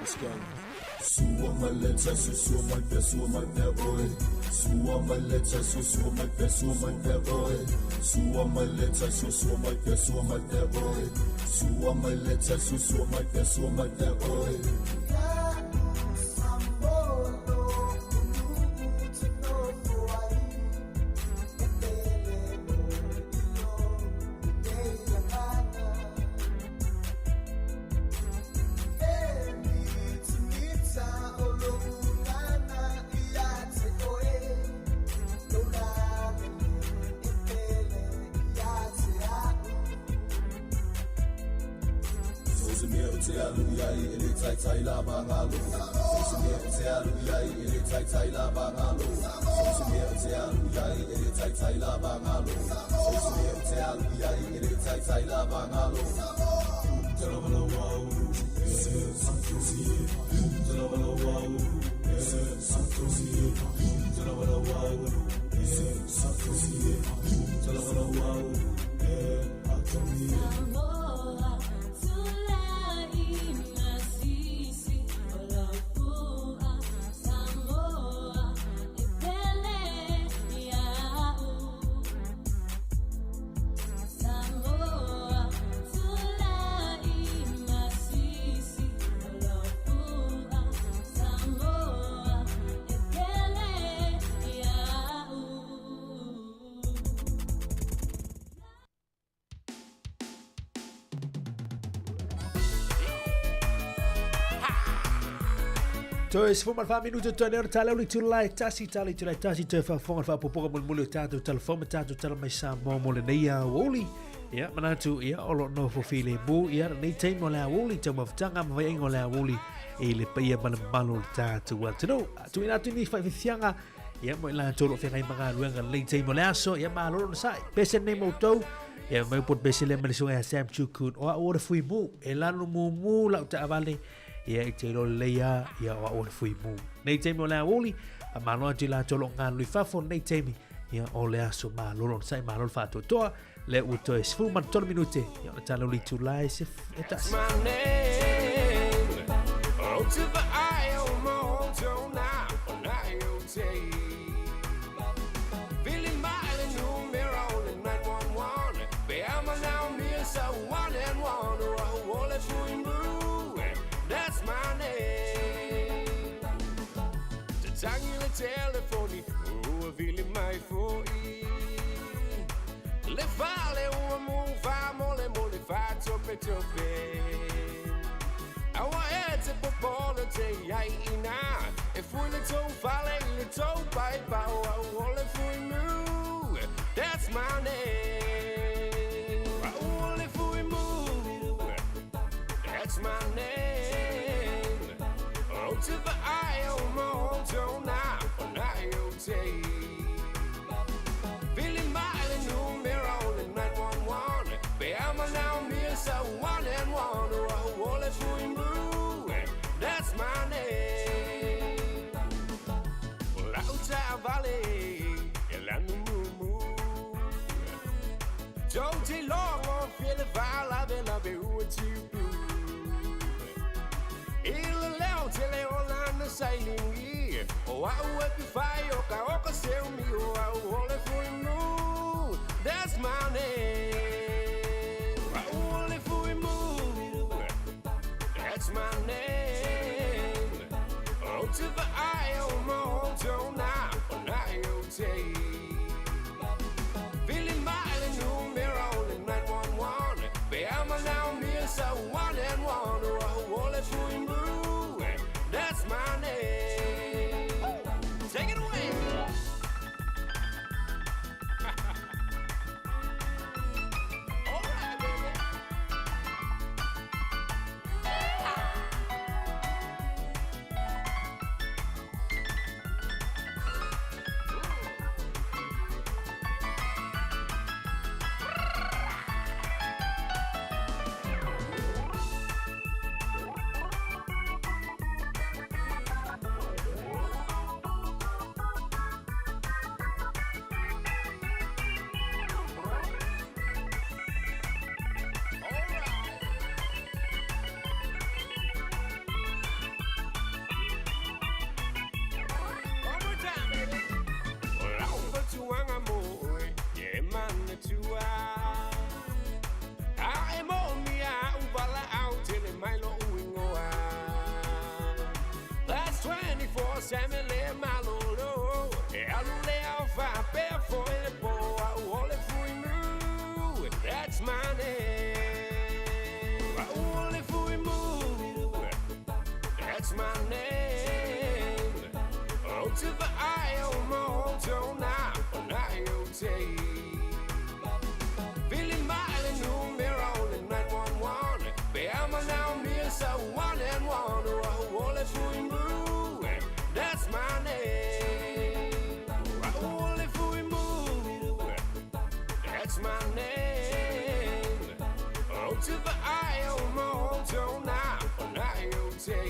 Let's go. Sua mai le tai, sua mai pe, sua mai pe oe. Sua mai le tai, sua mai pe, sua mai pe oe. Sua mai le tai, sua mai pe, sua mai pe oe. Sua mai le tai, sua mai pe, sua mai pe oe. So se mea o te alu iai e le tai tai la mangalo. So se mea o te alu iai e le tai tai la mangalo. So se mea o te alu iai e le tai tai la mangalo. So se mea o te alu iai e le tai tai la mangalo. Te la la wau, te la la wau, te la la wau, te la la wau, Samoa, tulai masisi, olofua, Samoa, e pele iau. Samoa, tulai masisi, olofua, Samoa, e pele iau. Toe se fuma le minuto toe leo tala uli tulai tasi tali tulai tasi toe faafofoga le faapopoga mulimuli o tatou telefoni ma tatou tala mai Samoa mo lenei aoauli. Ia manatu ia o lo nofo filemu ia lenei taimi o le aoauli taumafataga ma vaiaiga o le aoauli i le paia ma le mamalu o le tatou atunuu. Tuuina atu ni faafiafiaga ia mo i latou o lo o feagai ma galuega lenei taimi o le aso ia malo lona sa'i. Pese nei ma outou ia mai upu o le pese lea ma le susuga ia Sam Chukun o au o le fuimu e lanu mumu lau taavale ia i te iloa lelei a ia o au o le fuimu. Nei taimi o le aoauli a malo atu i latou o lo o galulue i fafo nei taimi ia o le aso malo lona sa'i malo le faatoatoa lea ua toe 13 minute ia ona tala uli itula e se e tasi. My name. Oh, to the I O mo to na o na o te. Billy Miley numero 911. Be ama now me so one and one. Oh, all if we move. That's my name. Te tangi le telefoni. Oh, vili mai foi. Le fale ua mu fa mole mole fa tope tope. Aua e te popolo te ai ina. E fui le tau fale i le tau pai pau au o le fui mu. That's my name. Au o le fui mu. That's my name. Oh, to the I O mo to na o na o te. Billy Miley numero 911. Be ama now me so one and one. Oh, all if we move. That's my name. Lauta Valley, elanu mumu. Toti long on feel vala vela be u tu. Ila leo tele o lana sailingi. O au e pi o ka o ka seu mi o au o le fui mu. That's my name. Au o le fui mu. That's my name. Oh, to the I O mo to na o na o te. Billy Miley numero 911. Be ama now me so one and one. Oh, all if we move. tua. A e moomia a'u valaau tele mai lo'u igoa. That's 24/7 le malolo. E alu lea o faapea foi le po a'u o le Fuimu. That's my name. A'u o le Fuimu. That's my name. Ou te vaai o maoutou na o na e o te. Vili mai le numera o le 911. Pe a manaomia sau 1 and 1. O a'u o le Fuimu. That's my name. O a'u o le Fuimu. That's my name. Ou te vaai o maoutou na o na e o te.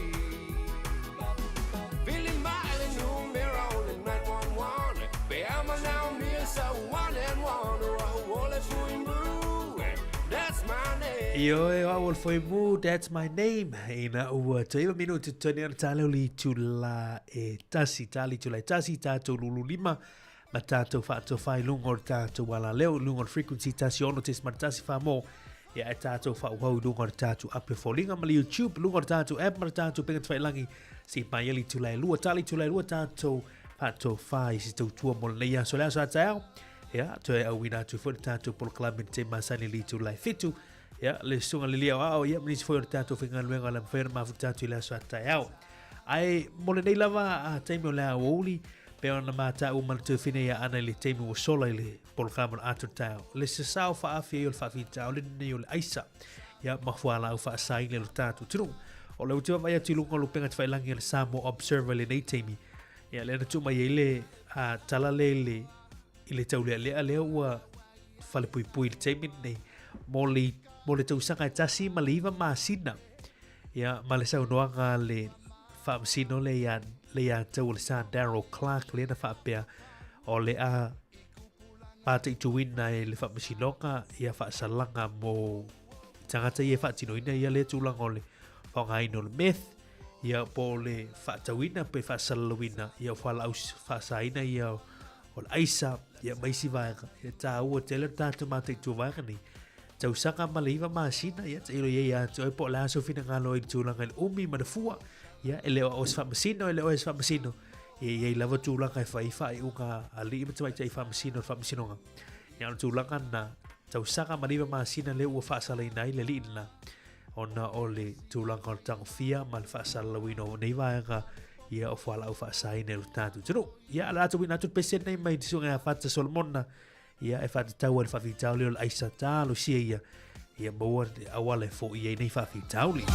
Vili mai le numera o le 911. Pe a manaomia sau 1 and 1. O a'u o le Fuimu. That's my name. Ioe, o au o le Fuimu, that's my name. Ina ua toiva minuti toni ana tāleo li tula e tasi, tā li tula e tasi, tātou lulu lima, ma tātou whaatofai lunga o le tātou ala leo, lunga o le frequency tasi ono tes ma tasi wha Ia e tātou whaauhau i lunga o le tātou app e foliga ma le YouTube, lunga o le tātou app ma le tātou penga tawhailangi, si mai ali tula e lua, tā li tula e lua tātou whaatofai si tautua mo lenei aso le aso a taeao. Ia, toe auina atu foi le tātou polokalame te masani li tula e fitu. Ia, le susuga le lia o ao, ia, ma nisi foi o le tātou faigaluega o le a mafai ona mafuta atu i le aso a taeao. Ae mo lenei lava a taimi o le aoauli, pei ona mataua ma le tuafine ia Ana i le taimi ua sola i le polokalame o le atoa taeao. Le sasao faaafi ai o le faafitauli lenei o le aisa, ia, ma fualaau faasaina i lo tātou atunuu. O le ua te vaavaai atu i luga o lupega tafailangi a le Samoa Observer i lenei taimi, ia, lea na tuu mai ai le a, tala lea i le, i le taulealea lea ua falepuipui i le taimi lenei mo le, mo le tausaga e tasi ma le iva masina. Ia, ma le saunoaga a le faamasino le ia, le ia tau o le Sir Daryl Clark lea na faapea o le a mataituina e le faamasinoga ia faasalaga mo tagata ia e faatinoina ia lea tulaga o le faaaogaina o le meth ia po o le faatauina pe faasalalauina ia o fualaau faasaina ia o le aisa ia ma isi vaega. E tāua tele le tātou mataitu vaega nei. Tausaga ma le iva masina, ia tailo ia ia atu ai po o le a sou finagalo ai i le tulaga i le umi ma le fua. Ia, e le o au se faamasino, e le o e se faamasino. Ia, i ai lava tulaga e fai ai faaiuga a alii ma tamaitai faamasino i le faamasinoga. Ia, o le tulaga lena, tausaga ma le iva masina lea ua faasalaina ai le alii lena, ona o le tulaga o le tagofia ma le faasalalauina o nei vaega ia o fualaau faasaina i lo tatou atunuu. Ia, o le a tuuina atu le pese lenei mai le susuga ia Fata Solomona, ia e faatatau ai le faafitauli o le aisa talosia ia, ia maua le auala e foia ai nei faafitauli.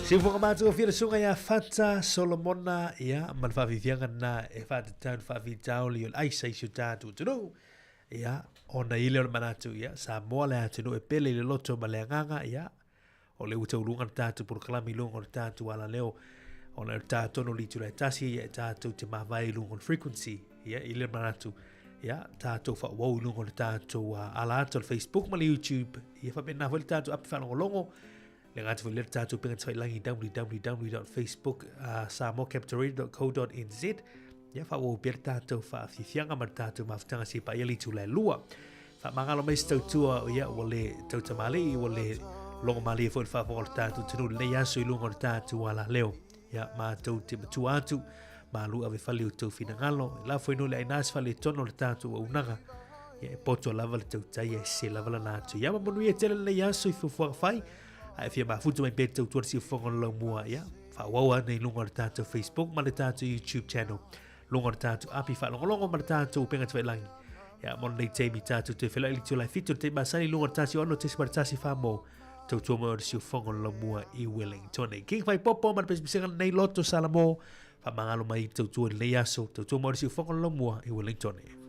Siufoga matagofie le susuga ia Fata Solomona, ia, ma le faafiafiaga lena e faatatau i le faafitauli o le aisa i si o tatou atunuu. Ia, ona i ai lea o le manatu, ia, Samoa le atunuu e pele i le loto ma le agaga, ia, o lea ua tauluga le tatou polokalame i luga o le tatou alaleo, ona o le ta tonu o le itula e tasi, ia, e tatou te mavae i luga o le frequency, ia, i lea manatu, ia, tatou faaauau i luga o le tatou ala ata o le Facebook ma le YouTube, ia, faapena foi le tatou api faalogologo, Le gata foi lea le tatou upega tafailagi www.facebook samoacapitalradio.co.nz ia faaauau pea le tatou faafiafiaga ma le tatou mafutaga seia paia le itula e lua. Faamagalo mai se tautua ia ua le tautamalii ua le logomalie foi le faafofoga o le tatou atunuu i lenei aso i luga o le tatou alaleo. Ia matou te matua atu malu ave fale i outou finagalo. E lafo ai no le aina se faaletonu o le tatou auaunaga. Ia e poto lava le tautai ae sese lava lana atu. Ia ma manuia tele lenei aso i fuafuaga fai. Ae fia mafuta mai pea te tautua le siufofoga o le laumua. Ia faaauau ana i luga o le tatou Facebook ma le tatou YouTube channel. Luga o le tatou api faalogologo ma le tatou upega tafailagi. Ia mo lenei taimi tatou toe feiloai i le itula e 7 o le taimi masani i luga o le 106.1 mo tautua mai o le siufofoga o le laumua i Wellington. King Faipopo ma le pesepesega lenei loto Salamo. Faamagalo mai i le tautua i lenei aso. Tautua mai o le siufofoga o le laumua i Wellington.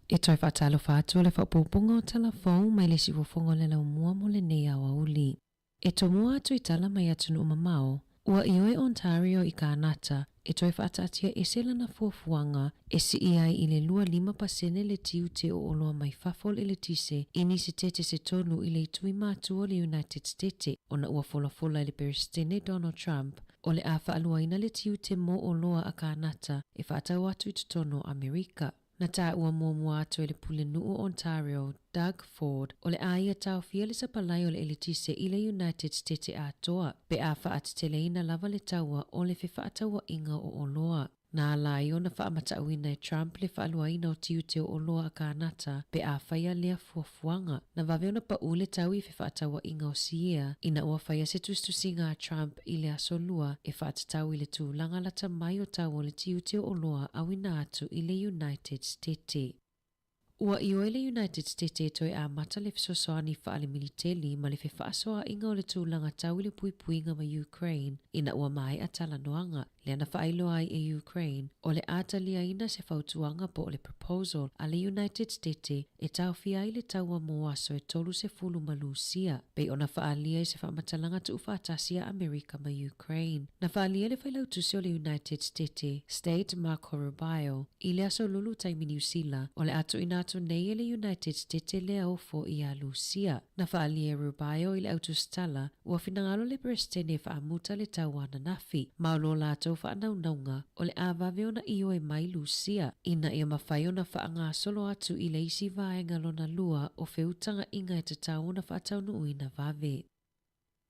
E toe faatalofa atu le faaopoopoga o tala fou mai le siufofoga o le laumua mo lenei aoauli. E tomua atu i tala mai atunuu mamao, ua ioe Ontario i Kānata e toe faataatia ese lana fuafuaga e sii ai i le 25% le tiute o oloa mai fafo o le eletise i ni setete se tolu i le itu i matua o le United Stete ona ua folafola e le Peresetene Donald Trump o le a faaluaina le tiute mo oloa a Kānata e faatau atu i totonu o Amerika. Na taua muamua atu e le Pulenuu o Ontario, Doug Ford, o le a ia taofia le sapalai o le eletise i le United Stete atoa pe a faateteleina lava le taua o le fefaatauaiga o oloa. Na ala ai ona faamatauina e Trump le faaluaina o tiute o oloa a Kānata pe a faia lea fuafuaga. Na vave ona paʻu le tau i fefaatauaiga o siea ina ua faia se tusitusiga a Trump i le Aso Lua e faatatau i le tulaga lata mai o tau o le tiute o oloa auina atu i le United Stete. Ua ioe le United Stete e toe amata le fesoasoani faalemiliteli ma le fefaasoaaiga o le tulaga tau i le puipuiga ma Ukraine ina ua maea talanoaga. Lea na faailoa ai e Ukraine, o le a taliaina se fautuaga po o le proposal a le United Stete e taofia ai le taua mo aso e 30 ma Lusia, pei ona faaalia i se faamatalaga tuufaatasi a Amerika ma Ukraine. Na faaalia e le Failautusi o le United Stete, State Marco Rubio, i le aso Lulu taimi Niu Sila, o le a tuuina atu nei e le United Stete lea ofo iā Lusia. Na faaalia e Rubio i le autusitala, Ua finagalo le Peresetene e faamuta le taua ananafi, ma o lo latou faanaunauga, o le a vave ona ioe mai Lusia, ina ia mafai ona faagasolo atu i le isi vaega lona lua o feutagaʻiga e tatau ona faataunuuina vave.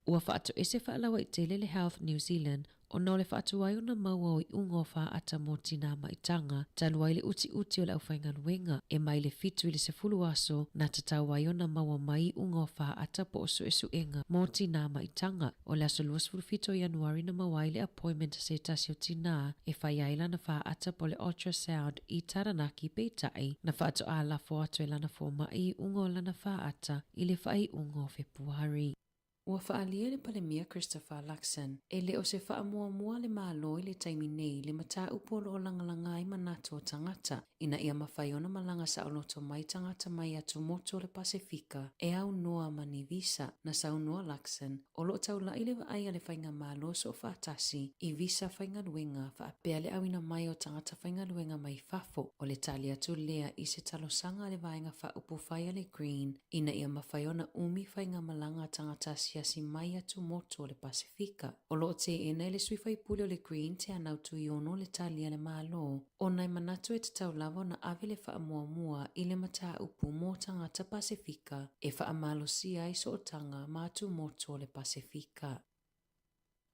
Ua faatoese faalauaitele le Health New Zealand ona o le faatuai ona maua o iuga o faata mo tinā maitaga talu ai le utiuti o le aufaigaluega e mai le 7 i le 10 aso na tatau ai ona maua mai iuga o faata po o suesuega mo tinā maitaga. O le aso 27 o Ianuari na maua ai le appointment a se tasi o tinā e fai ai lana faata po o le ultrasound i Taranaki peitai na faatoā lafo atu e lana fomai iuga o lana faata i le faaiuga o Fepuari. Ua faaalia le Palemia Christopher Luxon, e le o se faamuamua a le Malo i le taimi nei le mataupu o lo o lagalaga ai manatu o tagata ina ia mafai ona malaga saoloto mai tagata mai atumotu o le Pasefika e aunoa ma ni visa. Na saunoa Luxon, o lo o taulai le vaai a le Faigamalo Soofaatasi i visa faigaluega faapea le auina mai o tagata faigaluega mai fafo. O le tali atu lea i se talosaga a le Vaega Faaupufai a le Green ina ia mafai ona umi faigamalaga a tagata asiasi mai atumotu o le Pasefika. O lo o teena e le sui faipule o le Green Teanau Tuiono le tali a le Malo, ona e manatu e tatau lava ona ave le faamuamua i le mataupu mo tagata Pasefika e faamalosia ai sootaga ma atumotu o le Pasefika.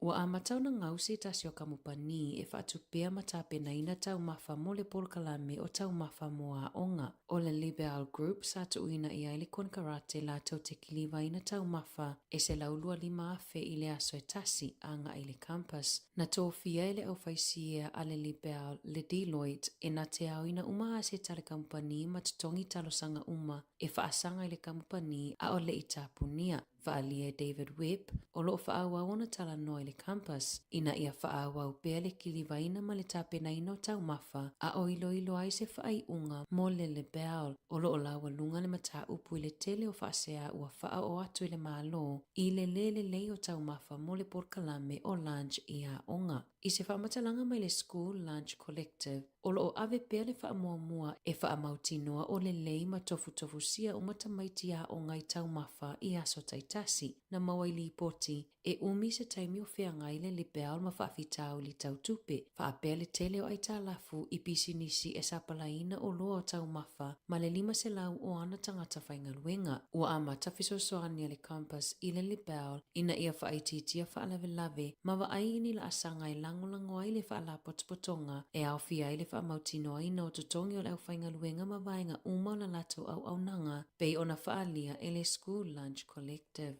Ua amata ona gau se tasi o kamupani e faatupea ma tapenaina taumafa mo le polokalame o Taumafa mo Aoga. O le Libel Group sa tuuina i ai le konekarate latou te kilivaina taumafa e 125,000 i le aso e tasi agai i le campus. Na tofia e le aufaisiea a le Libel le Deloitte e na te aoina uma aseta a le kamupani ma totogi talosaga uma e faasaga i le kamupani a o le i tapunia. Faaalia e David Webb, o lo o faaauau ona talanoa i le Compass, ina ia faaauau pea le kilivaina ma le tapenaina o taumafa a o iloilo ai se faaiuga mo le Lebel, o lo o laualuga le mataupu i le tele o faasea ua faaoo atu i le Malo i le lē lelei o taumafa mo le polokalame o Lunch i aoga. I se faamatalaga mai le School Lunch Collective, o lo o ave pea le faamuamua e faamautinoa o lelei ma tofutofusia uma tamaiti aoga i taumafa i aso taitasi. Na maua i lipoti, e umi se taimi o feagai le Libel ma faafitauli tau tupe, faapea le tele o aitalafu i pisinisi e sapalaiina oloa o taumafa ma le 500 o ana tagata faigaluega. Ua amata fesoasoani a le Compass i le Libel ina ia faaitiitia faalavelave ma vaai i ni laasaga e lagolago ai le faalapotopotoga e aofia ai le faamautinoaina o totogi o le aufaigaluega ma vaega uma o la latou auaunaga pei ona faaalia e le School Lunch Collective.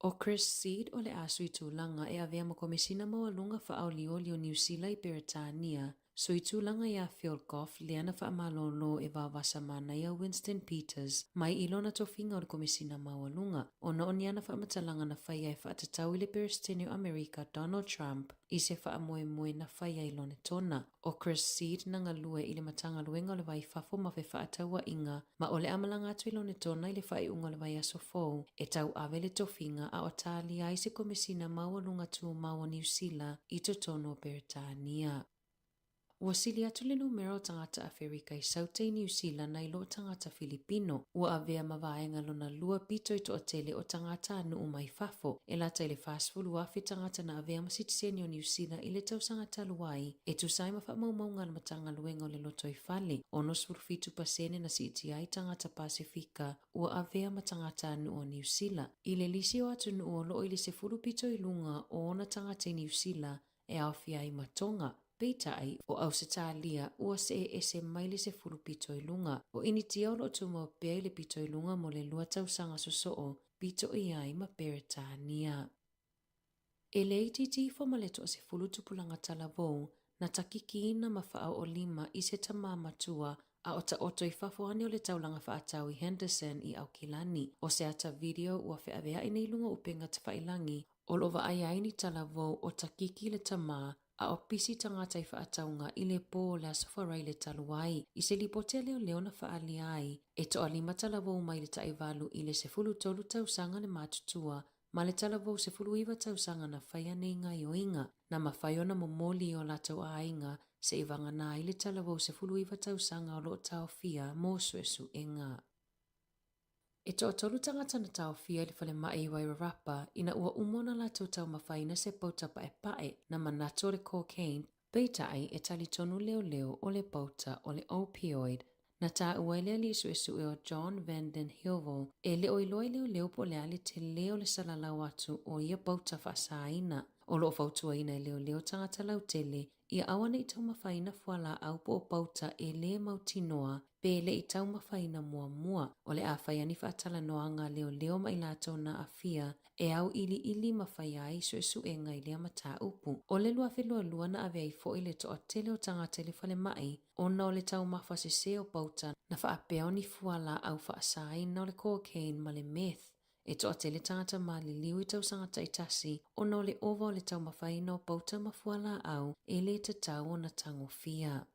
ʻO Chris Seed o le a sui tulaga e avea ma Komesina Maualuga Faaolioli o Niu Sila i Peretania. Sui tulaga iā Phil Goff lea na faamalōlō e vavasa manaia Winston Peters mai i lona tofiga o le Komesina Maualuga ona o ni ana faamatalaga na faia e faatatau i le Peresetene o Amerika Donald Trump i se faamoemoe na faia i Lonetona. ʻO Chris Seed na galue i le Matagaluega o le Va i Fafo ma Fefaatauaiga ma o le a malaga atu i Lonetona i le faaiuga o le vaiaso fou e tauave le tofiga a o talia ai se Komesina Maualuga Tumau o Niu Sila i totonu o Peretania. Ua sili atu le numera o tagata Aferika i Saute i Niu Sila nai lo tagata Filipino. Ua avea ma vaega lona lua pito i toatele o tagatanuu mai fafo, e lata i le 40,000 tagata na avea ma sitiseni o Niu Sila i le tausaga talu ai, e tusa ai ma faamaumauga a le Matagaluega o le Lotoifale, 67 pasene na siitia ai tagata Pasefika ua avea ma tagatanuu o Niu Sila. I le lisi o atunuu o loo i le 10 pito i luga o ona tagata i Niu Sila, e aofia ai ma Tonga, peitai, o Ausetalia ua see ese mai le 10 pito i luga. O Initia o loo tumau pea i le pito i luga mo le lua tausaga sosoo, pito i ai ma Peretania. E le itiiti ifo ma le toasefulu tupulaga talavou na takikiina ma faaoolima i se tamā matua a o taoto i fafo ane o le taulaga faatau i Henderson i Aukilani. O se ata video ua feaveai nei luga o upega tafailangi o loo vaaia ai ni talavou o takiki le tamā a o pisi tagata i faatauga i le pō o le Aso Faraile talu ai. I se lipoti a leoleo na faaalia ai, e toalima talavou mai le taivalu i le 13 tausaga le matutua ma le talavou 19 tausaga na faia nei gaoioiga, na mafai ona momoli i o latou aiga se'i vagana ai le talavou 19 tausaga o loo taofia mo suesuega. E toatolu tagata na taofia i le falemai i Wairarapa ina ua uma ona latou taumafaina se pauta paepae na manatu o le cocaine, peitai e talitonu leoleo o le pauta o le opioid. Na taua e le alii suesue o John van den Heuvel e le o iloa i leoleo po o le a le telē o le salalau atu o ia pauta faasaina. O loo fautuaina e leoleo tagata lautele ia aua ne i taumafaina fualaau po o pauta e lē mautinoa pe le i taumafaina muamua. O le a fai ai ni faatalanoaga a leoleo ma i latou na aafia e auiliili ma faia ai suesuega i lea mataupu. O le 2022 na ave ai foi le toatele o tagata i le falemai ona o le taumafa sesē o pauta na faapea o ni fualaau faasaina o le cocaine ma le meth. E toatele tagata maliliu i tausaga taitasi ona o le ova o le taumafaina o pauta ma fualaau e lē tatau ona tagofia.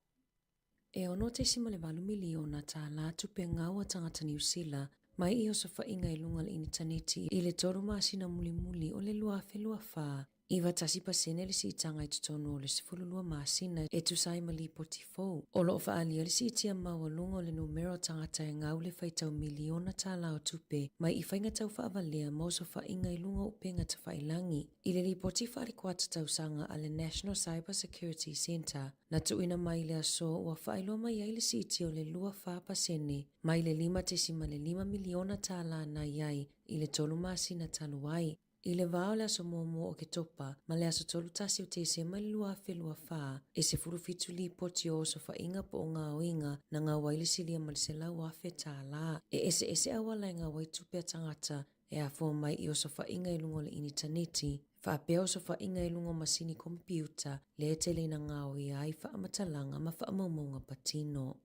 E $6.8 miliona tālā tupe gau a tagata Niu Sila mai i osofaiga i luga o le initaneti i le tolu masina mulimuli o le 2024, 91% le siitaga i totonu o le 12 masina e tusa ai ma lipoti fou. O loo faaalia le siitia maualuga o le numera o tagata e gau le faitau miliona tālā o tupe mai i faiga tau faavalea ma osofaiga i luga o upega tafailagi. I le lipoti faale-kuata tausaga a le National Cyber Security Centre, na tuuina mai i le aso ua faailoa mai ai le siitia o le 24% mai le $5.5 miliona tālā na i ai i le tolu masina talu ai. I le vā o le aso 1 o Oketopa ma le aso 31 o Tesema i le 2024, e 17 lipoti o osofaiga po o gaoiga na gau ai le silia ma le 100,000 tālā. E eseese auala e gau ai tupe a tagata e afua mai i osofaiga i luga o le initaneti, faapea osofaiga i luga o masini komepiuta lea e tele ina gaoia ai faamatalaga ma faamaumauga patino.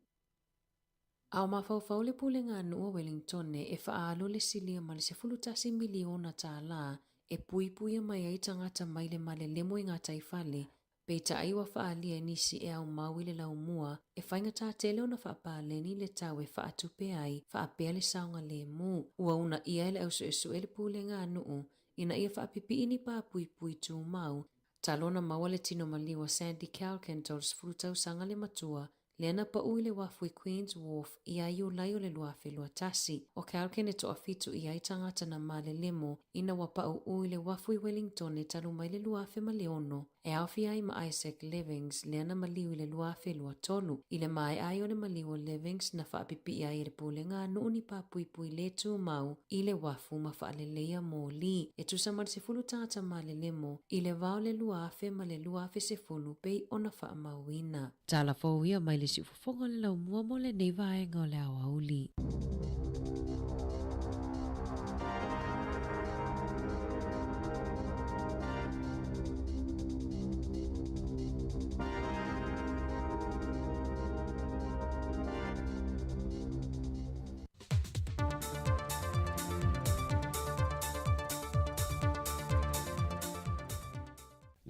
A o mafaufau le Pulega a Nuu o Wellingtone e faaalu le silia ma le $11 miliona tālā e puipuia mai ai tagata mai le malelemo i gataifale, peitai ua faaalia e nisi e aumau i le laumua e faigata tele ona faapaleni le tau e faatupe ai faapea le saogalemu. Ua uunaia e le au suesue le Pulega a Nuu ina ia faapipii ni pa puipui tumau talu ona maua le tino maliu o Sandy Calkin 30 tausaga le matua lea na pau i le uafu i Queen's Wharf ia Iulai o le 2021. O Calkin e toafitu i ai tagata na malelemo ina ua pauu i le uafu i Wellingtone talu mai le 2006, e aofia ai ma Isaac Levings lea na maliu i le 2023. I le maea ai o le maliu o Levings na faapipii ai e le Pulega a Nuu ni pa puipui lē tumau i le uafu ma faaleleia moli e tusa ma le 10 tagata malelemo i le vā o le 2000 ma le 2010 pei ona faamauina. Tala fou ia mai le siufofoga o le laumua mo lenei vaega o le aoauli.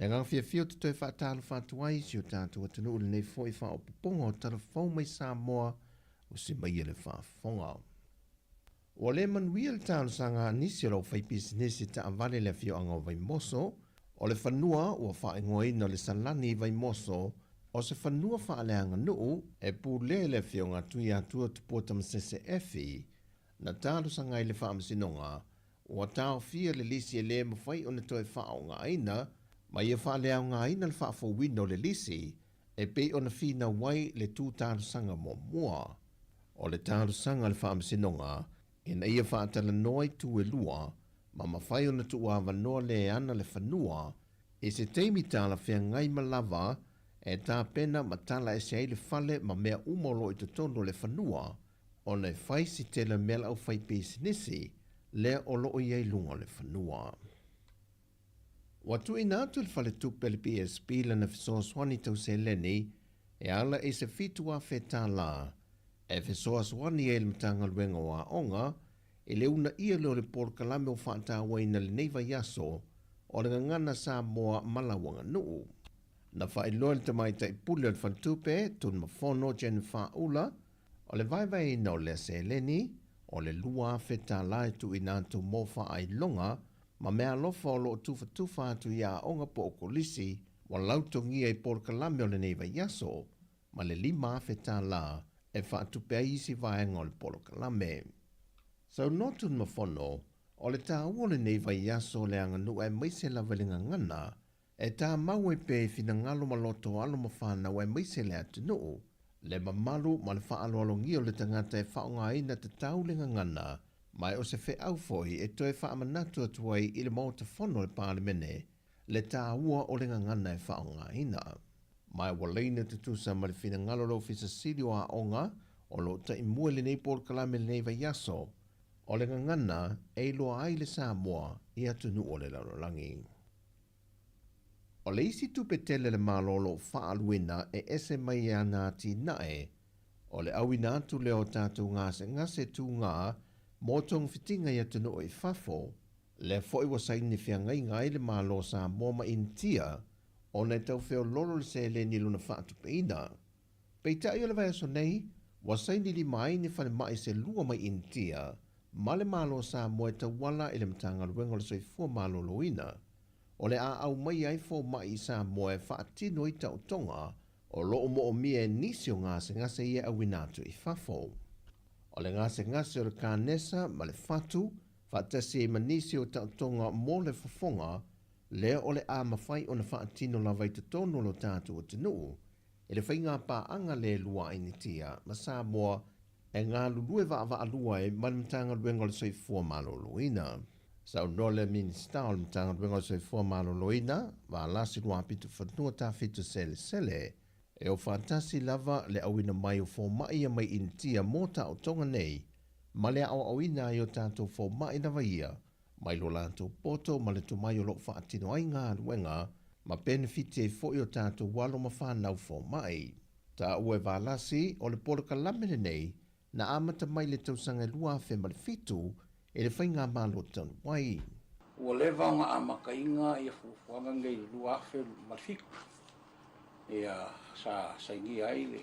Le agaga fiafia ou te toe faatalofa atu ai i si o tatou atunuu i lenei foi faaopoopoga o Tala Fou mai Samoa o se mai e le faafofoga. Ua le manuia le talosaga a nisi o le aufaipisinisi taavale i le afioaga o Vaimoso, o le fanua ua faaigoaina o le Salani i Vaimoso, o se fanua faaleaganuu e pulea e le Afioga a Tuiatua Tupua Tamasese Effie, na talosaga ai le Faamasinoga ua taofia le lisi e le mafai ona toe faaaogaina ma ia faaleaogaina le faafouina o le lisi e pei ona finau ai le tu talosaga muamua. O le talosaga a le Faamasinoga ina ia faatalanoa itu e lua ma mafai ona tuuavanoa le ana le fanua i se taimi talafeagai ma lava e tapena ma tala ese ai le fale ma mea uma o lo o i totonu o le fanua ona e fai si tele mea le aufaipisinisi lea o lo o i ai luga o le fanua. Ua tuuina atu e le Faletupe a le PSB lana fesoasoani tau seleni e ala i se $7,000 e fesoasoani ai le Matagaluega o Aoga i le uunaia lea o le polokalame ua faatauaina lenei vaiaso o le Gagana Samoa ma lau Aganuu. Na faailoa e le Tamaitai Pule o le Faletupe, Tunumafono Jennifer Ula, O le vaevaeina o lea seleni, o le $2,000 e tuuina atu mo faailoga ma meaalofa o lo o tufatufa atu i aoga po o kolisi ua lautogia i polokalame o lenei vaiaso, ma le $5,000 e faatupe ai isi vaega o le polokalame. Saunoa Tunumafono, o le taua o lenei vaiaso o le aganuu aemaise lava i le gagana, E tāmau ai pea i finagalo ma loto alo ma whānau aemaise le atunuu, le mamalu ma le faaaloalogia o le tagata e faaaogaina tatau le gagana, ma e o se feau foi e toe faamanatu atu ai i le Maota Fono o le Palemene le tāua o le gagana e faaaogaina. Ma e ua laina tutusa ma le finagalo o le Ofisa Sili o Aoga o lo o taimua i lenei polokalame i lenei vaiaso, o le gagana e iloa ai le Samoa i atunuu o le lalolagi. O le isi tupe tele a le Malo o lo o faaaluina e ese mai e ana atinae, o le auina atu lea o tatou gasegase tugā mo togafitiga i atunuu i fafo, lea foi ua saini feagaiga ai le Malo o Samoa ma Initia ona e tau feololo le seleni i lona faatupeina. Peitai o le vaiaso nei, ua saini lima ai ni falemai se lua mai Initia ma le Malo o Samoa e tauala i le Matagaluega o le Soifua Maloloina, o le a aumaia ai fomai i Samoa e faatino ai taotoga o lo o moomia e nisi o gasegase ia e auina atu i fafo. O le gasegase o le kanesa ma le fatu, faatasi ai ma nisi o taotoga mo le fofoga, lea o le a mafai ona faatino lava i totonu o lo tatou atunuu i le faigapaaga le lua a Initia ma Samoa e galulue vaavaalua ai ma le Matagaluega o le Soifua Maloloina. Saunoa le Minisita o le Matagaluega o le Soifua Maloloina, Valasi Luapitofanua Tafito Selesele, e o faatasi lava le auina mai o fomai ia mai Initia mo taotoga nei ma le aoaoina ai o tatou fomai lava ia mai lo latou poto ma le tomai o lo o faatino ai galuega ma penefiti ai foi o tatou alo ma fanau fomai. Taua e Valasi, o le polokalame lenei na amata mai le tausaga e 2007 i le Faigamalo talu ai. Ua leva ona amataina ia fuafuaga nei i le 2007, ia sa sainia ai le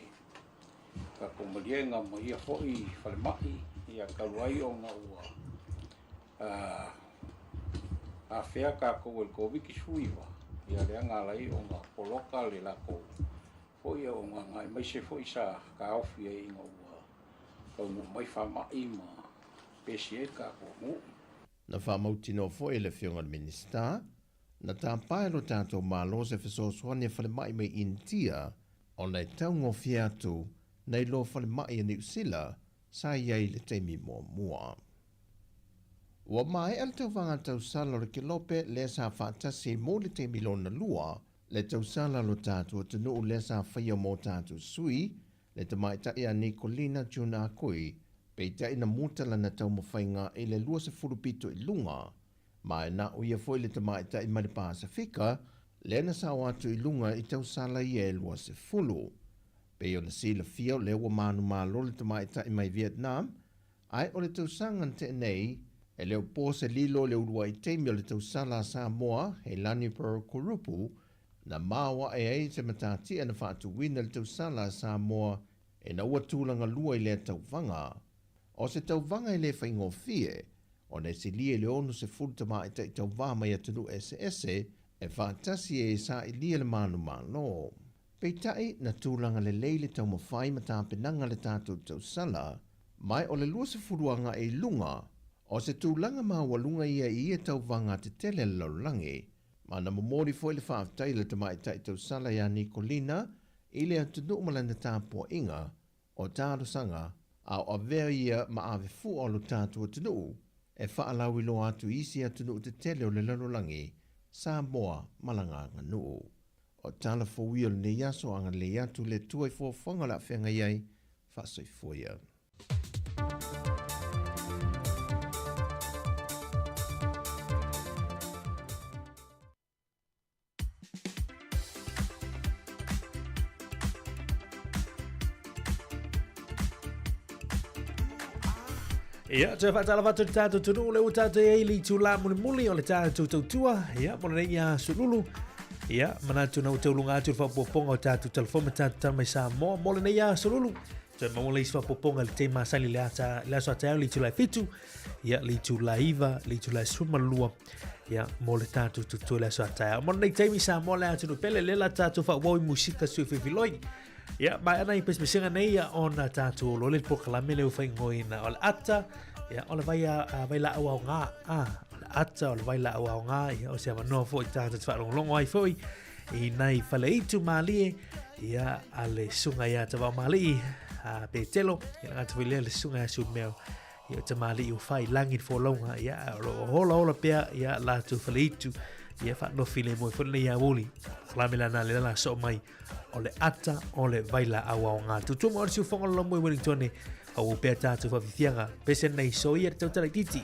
tatou maliega ma ia foi falemai, ia talu ai ona ua afea tatou e le Koviti-19, ia lea na ala ai ona poloka le latou foi auaunaga aemaise foi sa taofi ai ina ua taunuu mai faamai ma pesi ai le tatou atunuu. Na faamautinoa foi e le Afioga i le Minisita, na tapa e lo tatou Malo se fesoasoani a falemai mai Initia ona e taugofie atu nai lo falemai a Niu Sila sa i ai i le taimi muamua. Ua maea le tauvaga tausala o le Kelope lea sa faatasi ai mo le taimi lona lua, le tausala o lo tatou atunuu lea sa faia mo tatou sui, le tamaitai a Nikolina June Akoi, peitai na muta lana taumafaiga i le 20 pito i luga, ma e na o ia foi le tamaitai mai le Pasefika lea na sao atu i luga i tausala ia e 20. Pei ona silafia o lea ua manumalo le tamaitai mai Vietnam, ae o le tausaga na tea nei, e le o po se lilo i le uluai taimi o le tausala a Samoa, Heilani Pearl Kurupu, Na maoaʻe ai se matatia na faatuina le tausala a Samoa ina ua tulaga lua i lea tauvaga. O se tauvaga e le faigofie, ona e silia i le 60 tamaitai tauvā mai atunuu eseese e faatasi e sailia le manumalo. Peitai, na tulaga lelei le taumafai ma tapenaga a le tatou tausala, ma o le 20 agai i luga, o se tulaga maualuga ia i ia tauvaga tetele a le lalolagi. Ma na momoli foi le faafetai a le tamaitai tausala ia Nikolina i le atunuu ma lana tapuaiga, o talosaga a o avea ia ma ave fua o lo tatou atunuu e faalauiloa atu i isi atunuu tetele o le lalolagi, Samoa ma lana aganuu. O tala fou ia o lenei aso, agalelei atu le Atua i fuafuaga o le a feagai ai, faasoifua ia. Ia, toe whaatala watu le tātou tunu, le ua tātou ei li tū la muli muli o le tātou tautua, ia, mo le ia sululu, ia, manatu na ua taulunga atu le whapoponga o tātou telefoma tātou tala mai Samoa, mo le nei ia sululu, toe maua le isi whapoponga le te masani le ata, le aso ataeo le itula e 7, ia, le itula 9, le itula 12, ia, mo le tātou tutu le aso ataeo. Mo lenei taimi Samoa le atunu pele, le la tātou whaawau i musika sui whiwhiloi, Ia, mai ana i pesepesega nei ia ona tātou o le polokalame le whaingoina o le ata, ia, o le vai, a, vai la au ngā, a, o le ata, o le vai la au ngā, ia, o se awanoa foi tātou te whaalongolongo ai foi, i nai whale itu mālie, ia, a le sunga ia te wao mālii, a Petelo, ia ngā te lea le sunga ia sumeo, ia o te mālii o whai langi fōlaunga, ia, o lo hola hola pea, ia, lātou whale itu, ia, whaanofi le moe foi nei a woli, kalame la nā le lala so mai, o le ata o le vaila aua o ngā tutu ma o le siufonga lo moe Wellington o ua pea tātou whawhiwhianga pese nei so ia te tautala titi.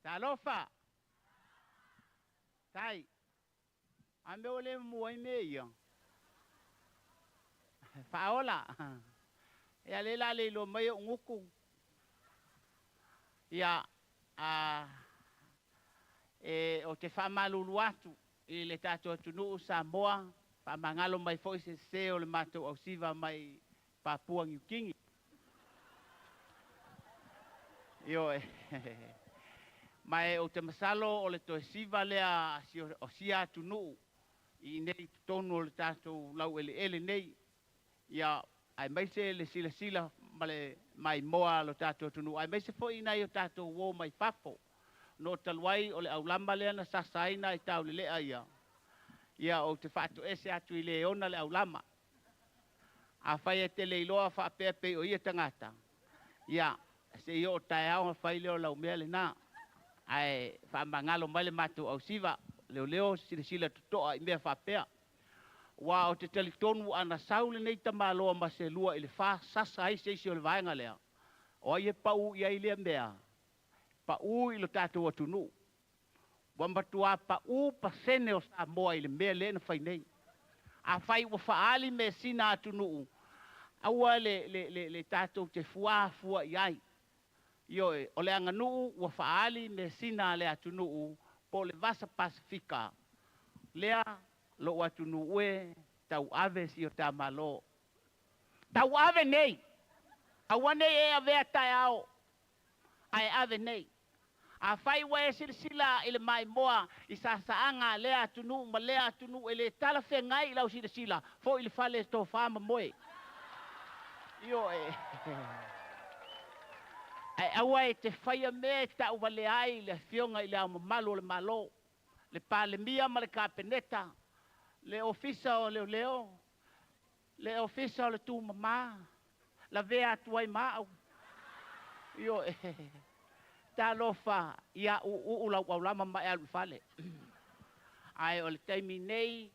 Talofa. Tai. A mea ua le mamua ai mea ia. Faaola. Ia lea la le iloa mai o'u gutu. Ia a e o te faamalulu atu i le tatou atunuu Samoa, faamagalo mai foi se sese o le matou ausiva mai Papua Niu Kini. Ioe. Ma e ou te masalo o le toe siva lea o sia atunuu i inei i totonu o le tatou laueleele nei, ia, aemaise le silasila ma le maimoa a lo tatou atunuu, aemaise foi i nai o tatou uo mai fafo. No talu ai o le aulama lea na sasa ai nai taulelea ia, ia ou te faatoese atu i le ona le aulama. Afai e te le iloa faapea pei o ia tagata, ia, se i oo taeao ona fai lea o lau mea lena. Ae faamagalo mai le matou ausiva, leoleo silasila totoa i mea faapea. Aua ou te talitonu ana sau lenei tamaloa ma se 2 i le 4 sasa ai se isi o le vaega lea, o ai e pau i ai lea mea? Pau i lo tatou atunuu. Ua matuā paʻū pasene o Samoa i le mea lea na fai nei. Afai ua faaali measina atunuu, aua le, le, le, le tatou te fuā fua i ai. Ioe, o le aganuu ua faaali measina a le atunuu po o le Vasa Pasefika lea, lou atunuu e, tauave si o ta Malo. Tauave nei! Aua nei e avea taeao, ae ave nei. Afai ua e silasila i le maimoa i sasaaga a lea atunuu ma lea atunuu e le talafeagai i lau silasila, foi i le fale e tofa ma moe. Ioe. Ae aua e te faia mea e tauvalea ai le Afioga i Le Ao Mamalu o le Malo, le Palemia ma le Kapeneta, le Ofisa o Leoleo, le Ofisa o le Tumama, lavea atu ai ma au. Ioe. Talofa ia uuuu lau aulama ma e alu i fale. Ae o le taimi nei,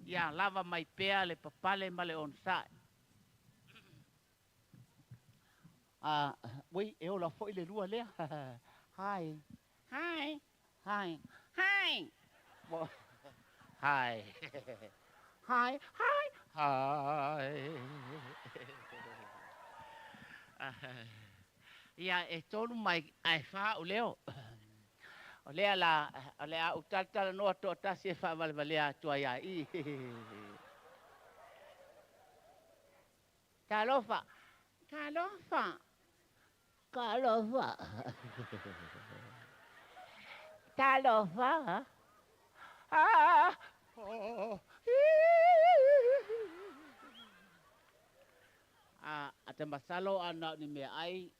ia lava mai pea le papale ma le onosai. A, ui, e ola foi le lua lea. Hi. Hi. Hi. Hi. Hi. Hi. Hi. Hi. Ia, e tolu mai ae fa o leo. O lea la, o le a ou talatalanoa toatasi e faavalevalea atu ai a i. Talofa. Talofa. Talofa. Talofa. Ah. Oh. A, a te masalo a na o ni mea ai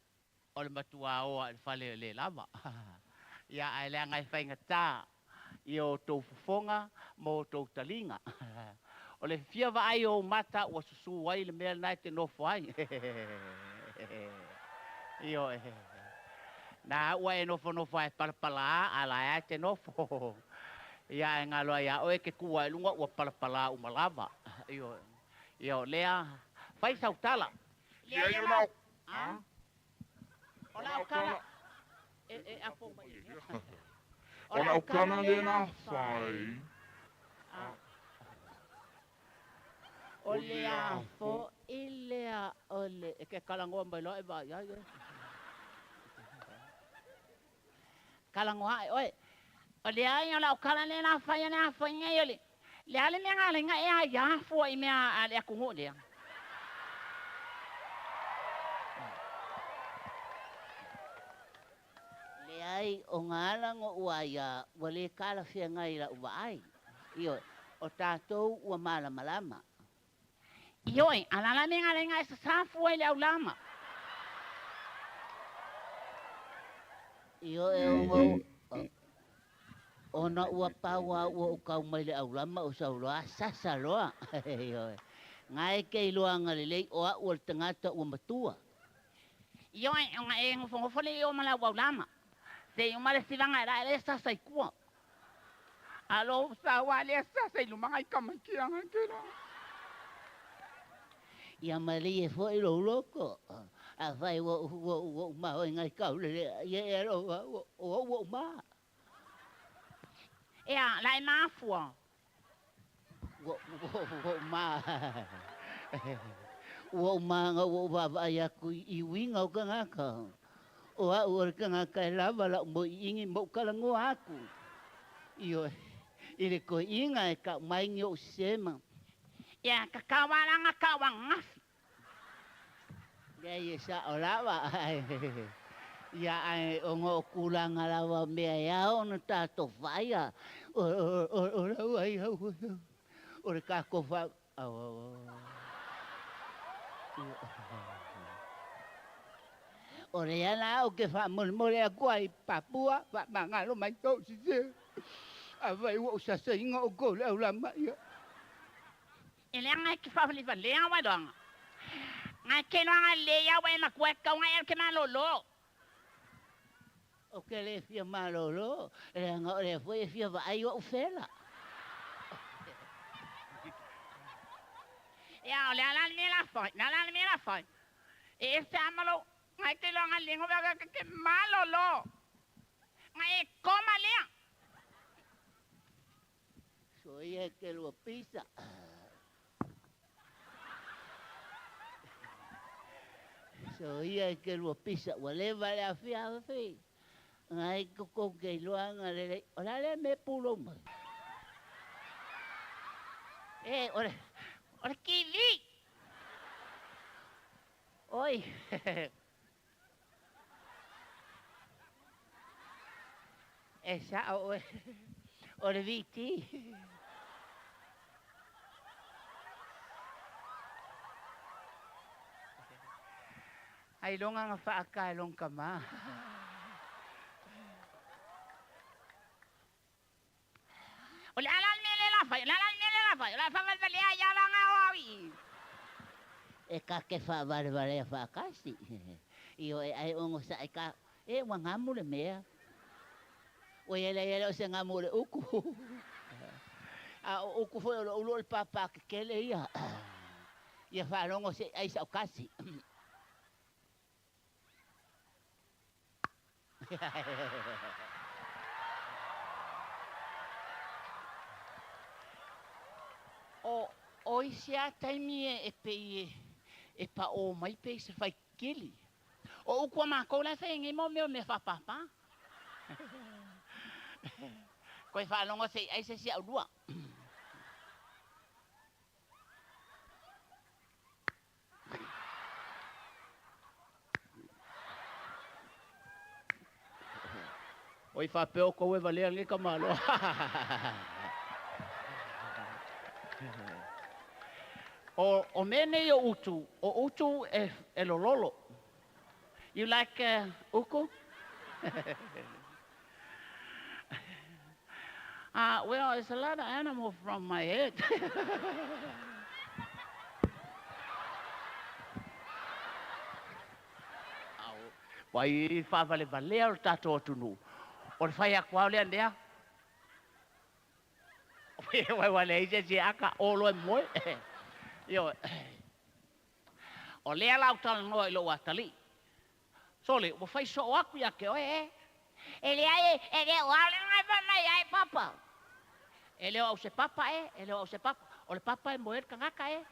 o le matuā oa i le fale e le lava. Ia, ae leaga e faigata i o outou fofoga ma o outou taliga. O le fia vaai o ou mata ua susū ai le mea lena e te nofo ai. Ioe. Na ua e nofonofo ae palapalā, a la e te nofo. Ia, ae galo ai iā oe ke kū ae i luga ua palapalā uma lava. Ioe. Ia, o lea, fai sau tala. Leai o lau. A? O lau kala. E, e apo mai e lea. O lau kala lea na fai. A. O le a foʻi lea o le. E ke kalagoa mai loa e vaai ai e. Kalagoa aʻe oe. O le ai o lau kala lea na fai a fai nei o le. Le a le mea galega e aiā fua i mea a le atunuu lea. Leai, o ngā ala ngoʻu aiā ua le talafeagai i la'u vaai. Ioe, o tatou ua malamalama. Ioe, a la la mea galega e sasā fua i le aulama. Ioe, o ngou, ona ua pau a ua ou kau mai le aulama o sau loa, sasa loa. Ioe, ngae ke iloaga lelei o a'u o le tagata ua matua. Ioe, ona e nofonofo le i o ma lau aulama. Se i uma le sivaga e la e le sasa i tua. Alo sa wa le sasa i luma ngai kamakianga ke la. Ia malie foʻi lou loko, afai ua ua ua ou maoe ngai kaulele ia e alofa ua ua ou ma. Ea, la e mafua. Ua ua ua ou ma. Ua ou ma nga ua ou vaavaai aku i uiga o tagata. O a'u o le tagata e lava la'u moi'iigi ma ou talanoa aku. Ioe, i le toeʻiga e ta'u mai ni o'u sesē ma. Ia, tatau a la na ta'u ananafi. Leai e sa'o lava, ae. Ia ae ona o tulaga lava o mea e ao ona tatou faia, o, o, o, o, ai, au, o le tatou fa... Au, au, au. O le ala ou te faamolemole atu ai Papua, faamagalo mai tou sese. Afai ua ou sasaina outou i le aulama ia. E leaga e ke faavalevalea wa iloaga. Ngai ke iloaga lelei au e matua e tatau ona e alu ke malolo. Ou te le fia malolo, leaga o lea foi e fia vaai ou fela. Ia, o le a la le mea la fai, le a la le mea la fai. E ese lava ma lou, ngai ke iloaga lelei ona ke ke malolo. Ngai e koma lea. Soia e ke lua pisa. Soia e ke lua pisa. Ua leva le afiafi. Ngai ko ke iloaga lelei. O le a lea mea e pulou mai? E, o le, o le TV. Oi. E sa'o oe. O le VT. Ailoga na faaka e lona tama. O le a la le mea lea o le a fai? O le a la le mea lea o le a fai? O le a faavalevalea ai lava la na o au i i. E ka ke faavalevalea faatasi. Ioe ae onosai ka e ua gamu le mea. Ua i ai leai e le o se gamu o le uku. A o uku foi o lou ulu o le pāpā kekele ia. Ia faalogo se i ai sau kasi. O, o isi lava taimi e pei e, e paʻō mai pe i se faikili. O upu a makou la e fai ai nei mau mea o mea faapāpā. Koe faalogo se i ai se isi aulua. Oi faapea outou e valea lenei tamaloa. O, o mea nei o utu, o utu e, e lololo. You like uku? Well, it's a lot of animal from my head. Ua i faavalevalea o le tatou atunuu, o le fai atu lava o lea mea. Ua leai se isi e aka, o loa e moe. Ioe. O lea la ou talanoa i lou atalii. Sole, ua fai soo atu ia te oe e. E leai, e le o au le nai fai mai ai papa. E le o au se papa e, e le o au se papa. O le papa e moe ai le tagata e.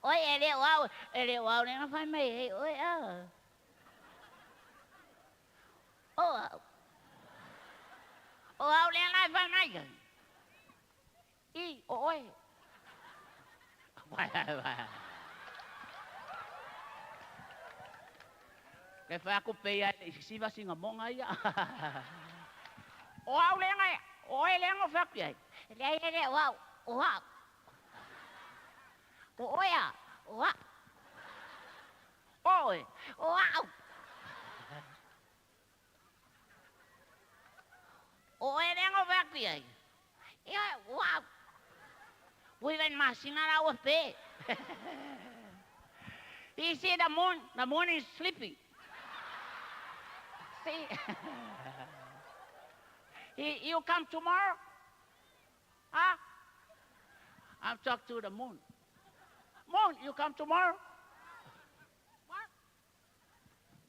Oi, e le o au, e le o au le na fai mai ai oe a. O au. O au lea na e fai mai ai. I, o oe. Ke fai atu pe ia e le i sisiva sina moga ia. O au lea na e, o oe lea na fai atu i ai. Leai, e le o au, o au. O oe a, o au. O oe, o au. O oe lea na fai atu i ai. Ia, o au. Ua iva i le masina la ua pe. You see the moon, the moon is sleeping. See? He, you come tomorrow? Huh? I'm talking to the moon. Moon, you come tomorrow? What?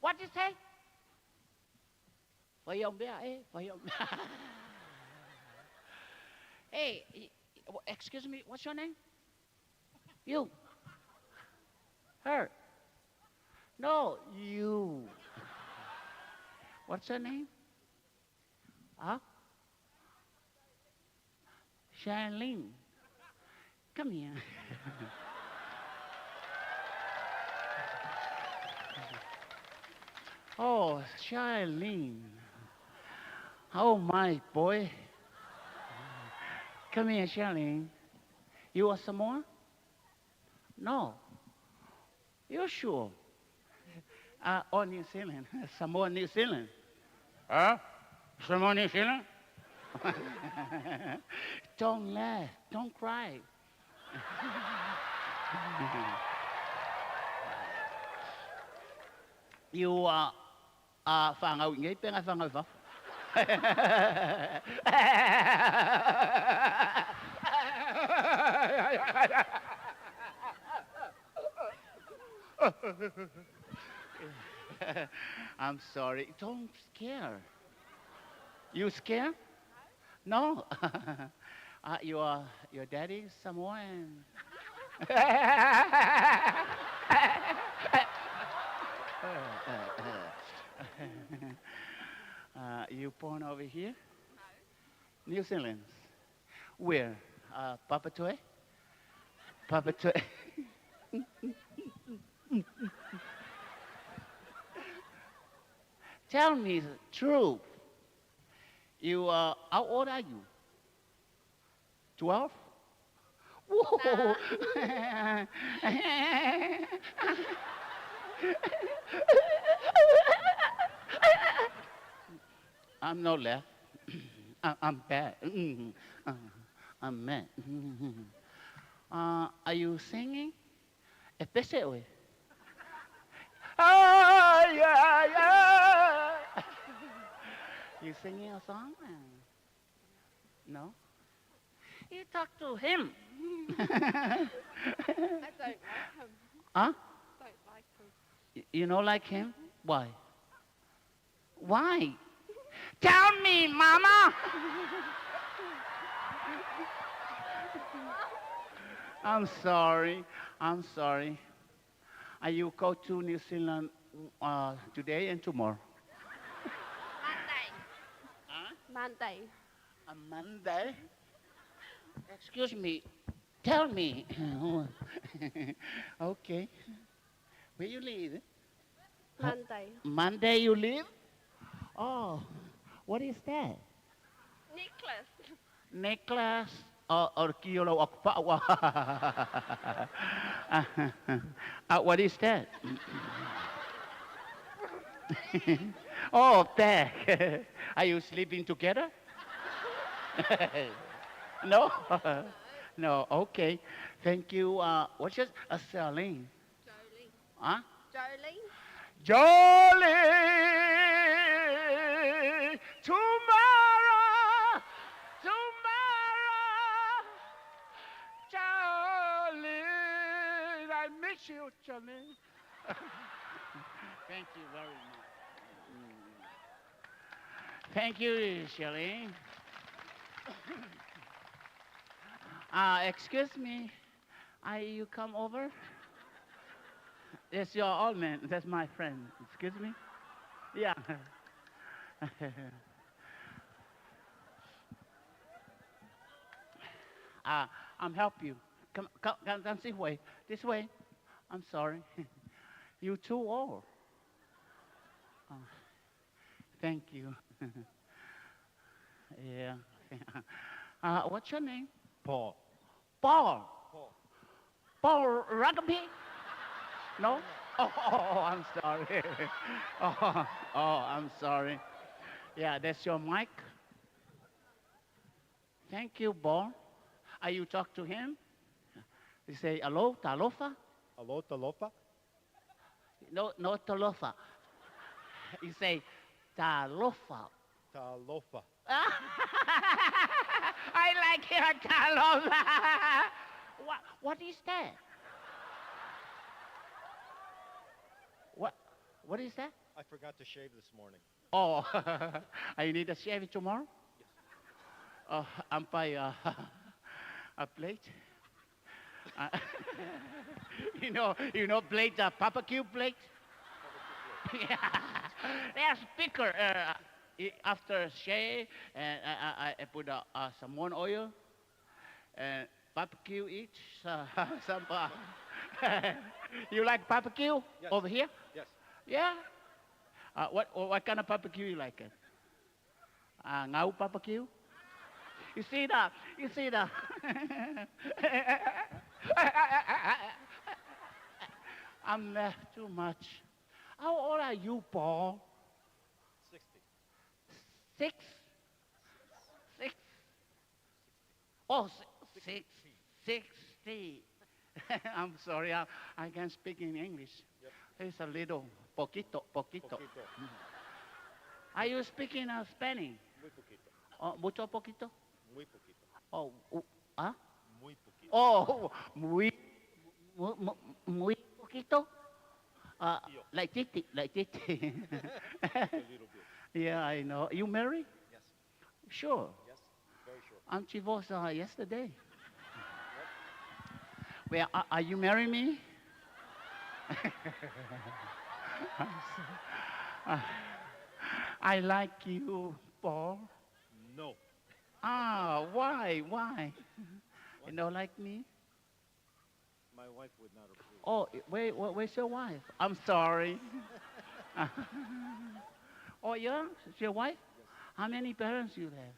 What you say? Fai au mea, eh? Fai au mea. Hey, excuse me, what's your name? You. Her. No, you. What's her name? Huh? Charlene. Come here. Oh, Charlene. Oh, my boy. Come here, Charlene. You are Samoa? No. You're sure? Oh, New Zealand. Samoa, New Zealand. Huh? Samoa, New Zealand? Don't laugh. Don't cry. You are whangau i ngei penga whangau whawha. I'm sorry. Don't scare. You scare? No. Your daddy is Samoan. You born over here? No. New Zealand. Where? Papatoe? Papatoe. Tell me the truth. You how old are you? 12? Whoa! Nah. I'm not left. I'm bad. I'm mad. Are you singing? Especially. Ah, yeah, yeah. You singing a song? No? You talk to him. I don't like him. Huh? Don't like him. You don't like him? Why? Why? Tell me, Mama! I'm sorry. I'm sorry. You go to New Zealand today and tomorrow? Monday. Huh? Monday. A Monday? Excuse me. Tell me. Okay. Where you live? Monday. Monday you live? Oh, what is that? Necklace. Necklace. Or kilo okpa. What is that? Oh, bag. Are you sleeping together? No? No, okay. Thank you. What's your Celine? Jolene. Huh? Jolene. Jolene! Tomorrow! Tomorrow! Jolene! I miss you, Jolene. Thank you very much. Thank you, Charlene. Excuse me, you come over? Yes, your old man. That's my friend. Excuse me? Yeah. I'm help you. Come, come, come, come this way. This way. I'm sorry. You too old. Thank you. Yeah. What's your name? Paul. Paul. Paul. Paul Rugby? No? Oh, oh, I'm sorry. Oh, I'm sorry. Yeah, that's your mic. Thank you, Paul. Are you talk to him? You say, hello, talofa? Hello, talofa? No, no, talofa. You say, talofa. Talofa. I like your talofa. What is that? What is that? I forgot to shave this morning. Oh, I need a shave tomorrow? Yes. I'm by a plate. You know, plate, barbecue plate? Yeah. Yeah, speaker. After shave, and I put some more oil, and barbecue each. Some, you like barbecue? Yes. Over here? Yes. Yeah? What kind of barbecue you like it? Ngau barbecue? You see that? You see that? I'm left too much. How old are you, Paul? 60. Six? Six? Oh, six, 60. I'm sorry, I can't speak in English. Yep. It's a little, poquito, poquito. Poquito. Are you speaking Spanish? Muy poquito. Oh, mucho poquito? Muy poquito. Oh, huh? Muy poquito. Oh, muy, muy, muy poquito? Like titi, like titi. A little bit. Yeah, I know. You married? Yes. Sure. Yes, very sure. I'm divorced yesterday. Well, are you marrying me? I like you, Paul. No. Why? Why? You don't like me? My wife would not approve. Oh, wait, where's your wife? I'm sorry. Oh, yeah? It's your wife? Yes. How many parents you have?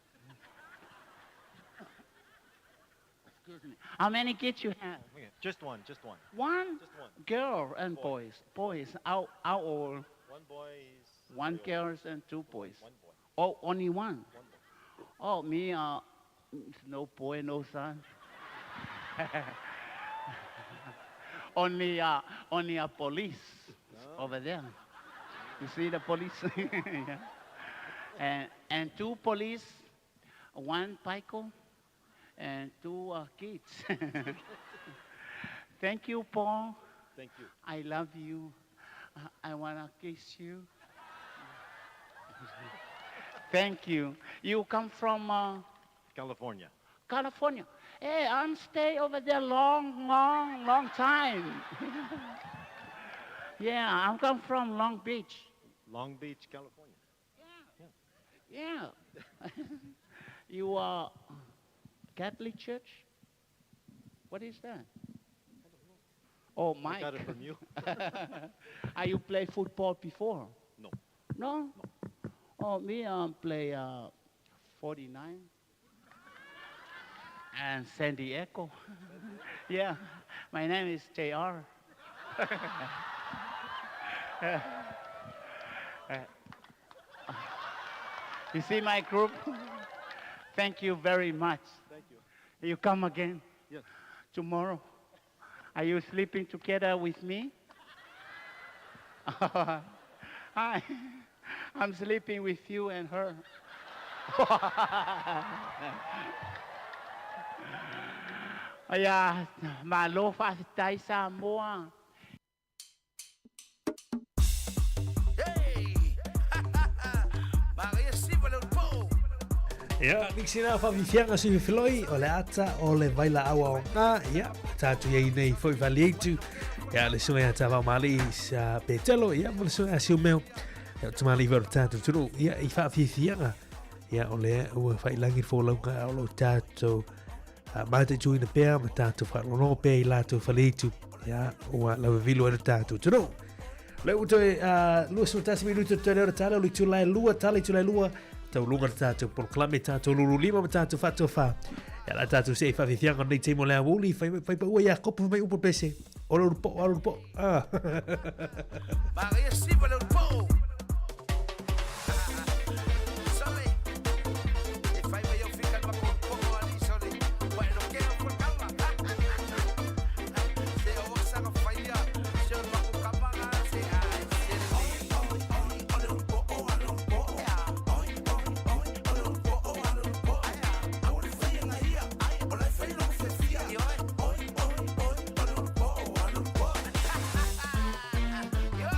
Excuse me. How many kids you have? Okay. Just one, just one. One? Just one. Girl and Boy. boys. Boys. How old? One boy is One very old. girl and two boys. One boy. Oh, only one? One boy. Oh, me, no boy, no son. Only a police over there. You see the police? Yeah. And two police, one pico, and two kids. Thank you, Paul. Thank you. I love you. I want to kiss you. Thank you. You come from California. California. Hey, I'm stay over there long, long, long time. Yeah, I'm come from Long Beach. Long Beach, California. Yeah. Yeah. You are Catholic Church? What is that? Oh, I Mike. got it from you. Are you play football before? No. No? Oh, me, play 49 and San Diego. Yeah, my name is JR. You see my group? Thank you very much. Thank you. You come again? Yes. Tomorrow? Are you sleeping together with me? Hi. I'm sleeping with you and her. Yeah, malofa tai Samoa. Ia, niksi nā whawhiwhianga si whiwhiloi, o le ata, o le vaila awa o ngā, ia, tātu iei nei foi whalieitu, ia, le sunga ia tāwau mali sa Petelo, ia, mo le sunga ia siu meo, ia, o tumali wharu tātu tunu, ia, i whawhiwhianga, ia, o le ua whailangi fōlaunga o lo tātou, mātai tuina pea, ma tātou wharono pea i lātou whaleitu, ia, ua lawe vilu anu tātou tunu. Le uto e, lua sunu tasi minuto te leo tala, o le tūlai lua, tala i tūlai lua, tau lunga le tātou polokalame, tātou lulu lima ma tātou whātua whā. Ia la tātou se i whawhiwhianga nei teimo lea wuli, whai pa ua ia kopu mai upo pese. Ora uru po, ora uru po. Ah. Maria Siva le po. Sole. E fai mai o fica ma con po ali sole. Wa no ke o kama. Se o sa ka faia, se o ma ko kama ga se ai se le. Oi oi oi oi po o oi po. Oi oi oi oi po o oi po. Ai o le faia nga ia, ai o le faia no fe fia. Oi oi oi oi po o oi po. Yo.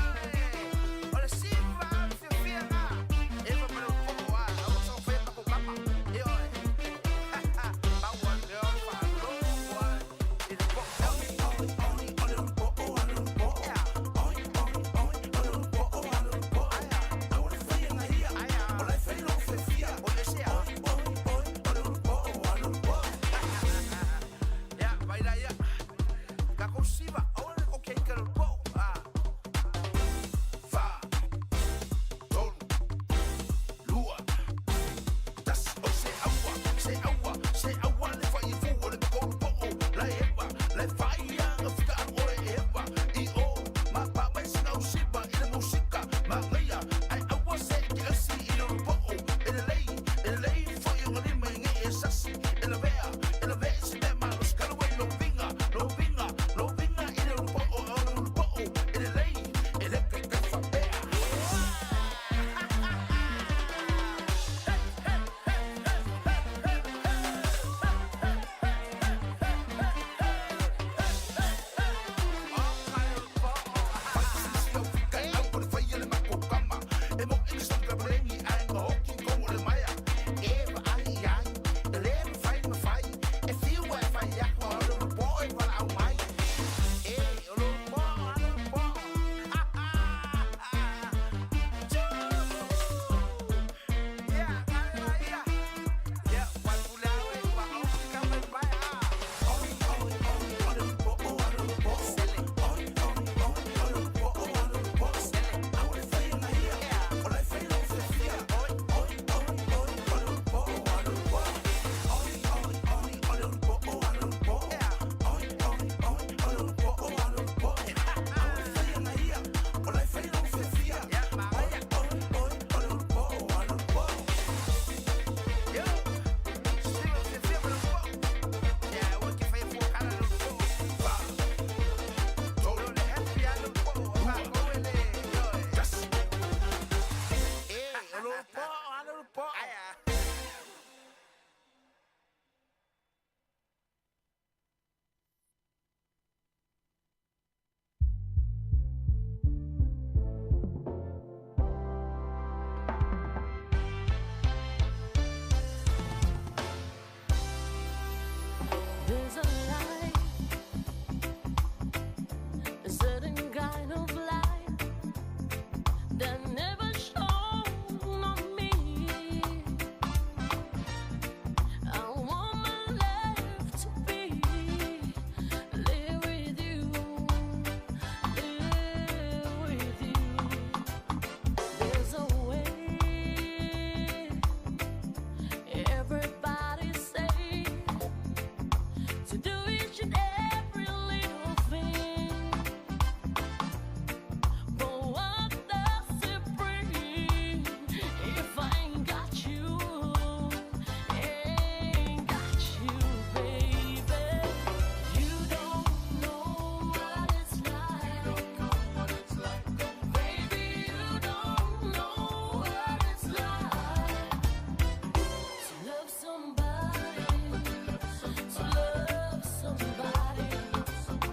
somebody, to love somebody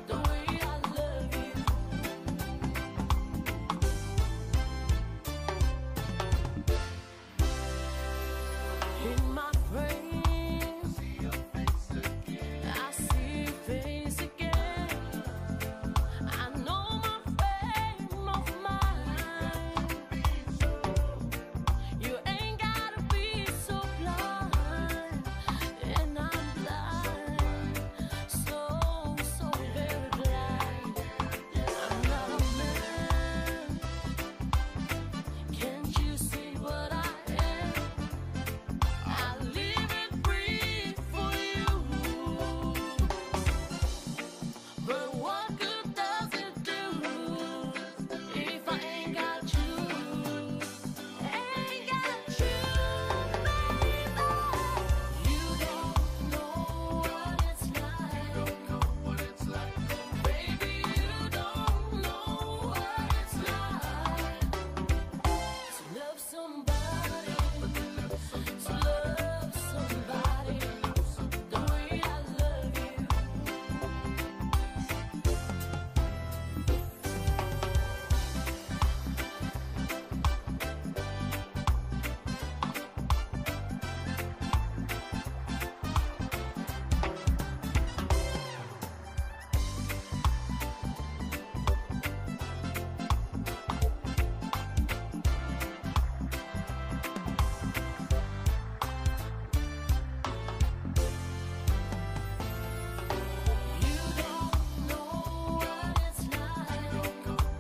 the way I love you. In my brain, I see your face again. I know my frame of mind. You ain't gotta be so blind, and I'm blind, so so very blind. I'm not a man. Can't you see what I am? I live and breathe for you. But what good does it do if I ain't got you? Ain't got you, baby. You don't know what it's like. Baby, you don't know what it's like to love somebody, to love somebody the way I love you. You don't know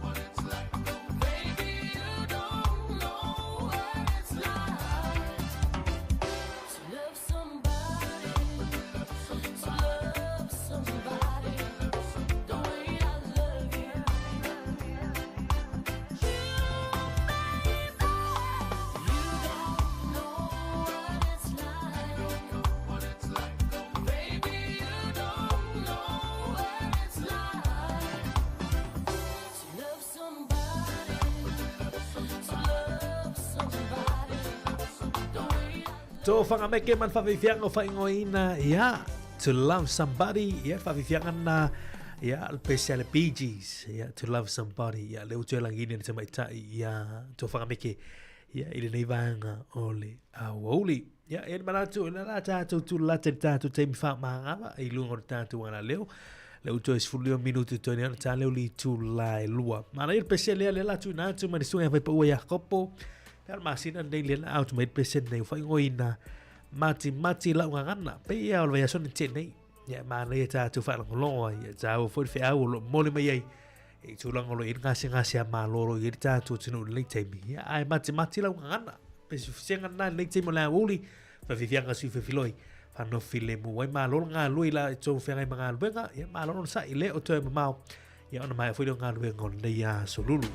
what it's like. Baby, you don't know what it's like to love somebody, to love somebody the way I love you. You, baby, you don't know what it's like. Baby, you don't know what it's like to love somebody, to love somebody the way I To whangameke man whawhiwhianga o whaingoina ia to love somebody ia whawhiwhianga na ia le pese ale Bee Gees ia to love somebody ia le utu e langini na te maitai ia to whangameke ia i le nei vaega o le aoauli ia e manatu e la tātou tu la te tātou taimi whaamahangala i lunga o le tātou ana leo le utu e sefulu lima minutu toe nei ona tā leo li tu la e lua. Mana i le pese lea le la tu nā atu mai le susuga ia Whaipaua Iakopo. Pea o le masina nei lea na out mai le pese nei o whaingoina mati mati lau ngangana. Pe ia o le vaiaso ni tēnei. Ia mana ia tātou whaalongolongo ai. Ia tāua foi le wheau o lo mole mai ai. E tūlanga o lo i ngase ngase a māloro i le tātou tino le taimi. Ia ai mati mati lau ngangana. Pe sufisenga nā le taimi o le auli. Whawhiwhianga sui whawhiloi. Whanofi le mua. Ai māloro ngā lui la i tō whengai ma ngā luenga. Ia māloro sa i le o toe mamao. Ia ona mai foi le o ngā luenga o nei a solulu.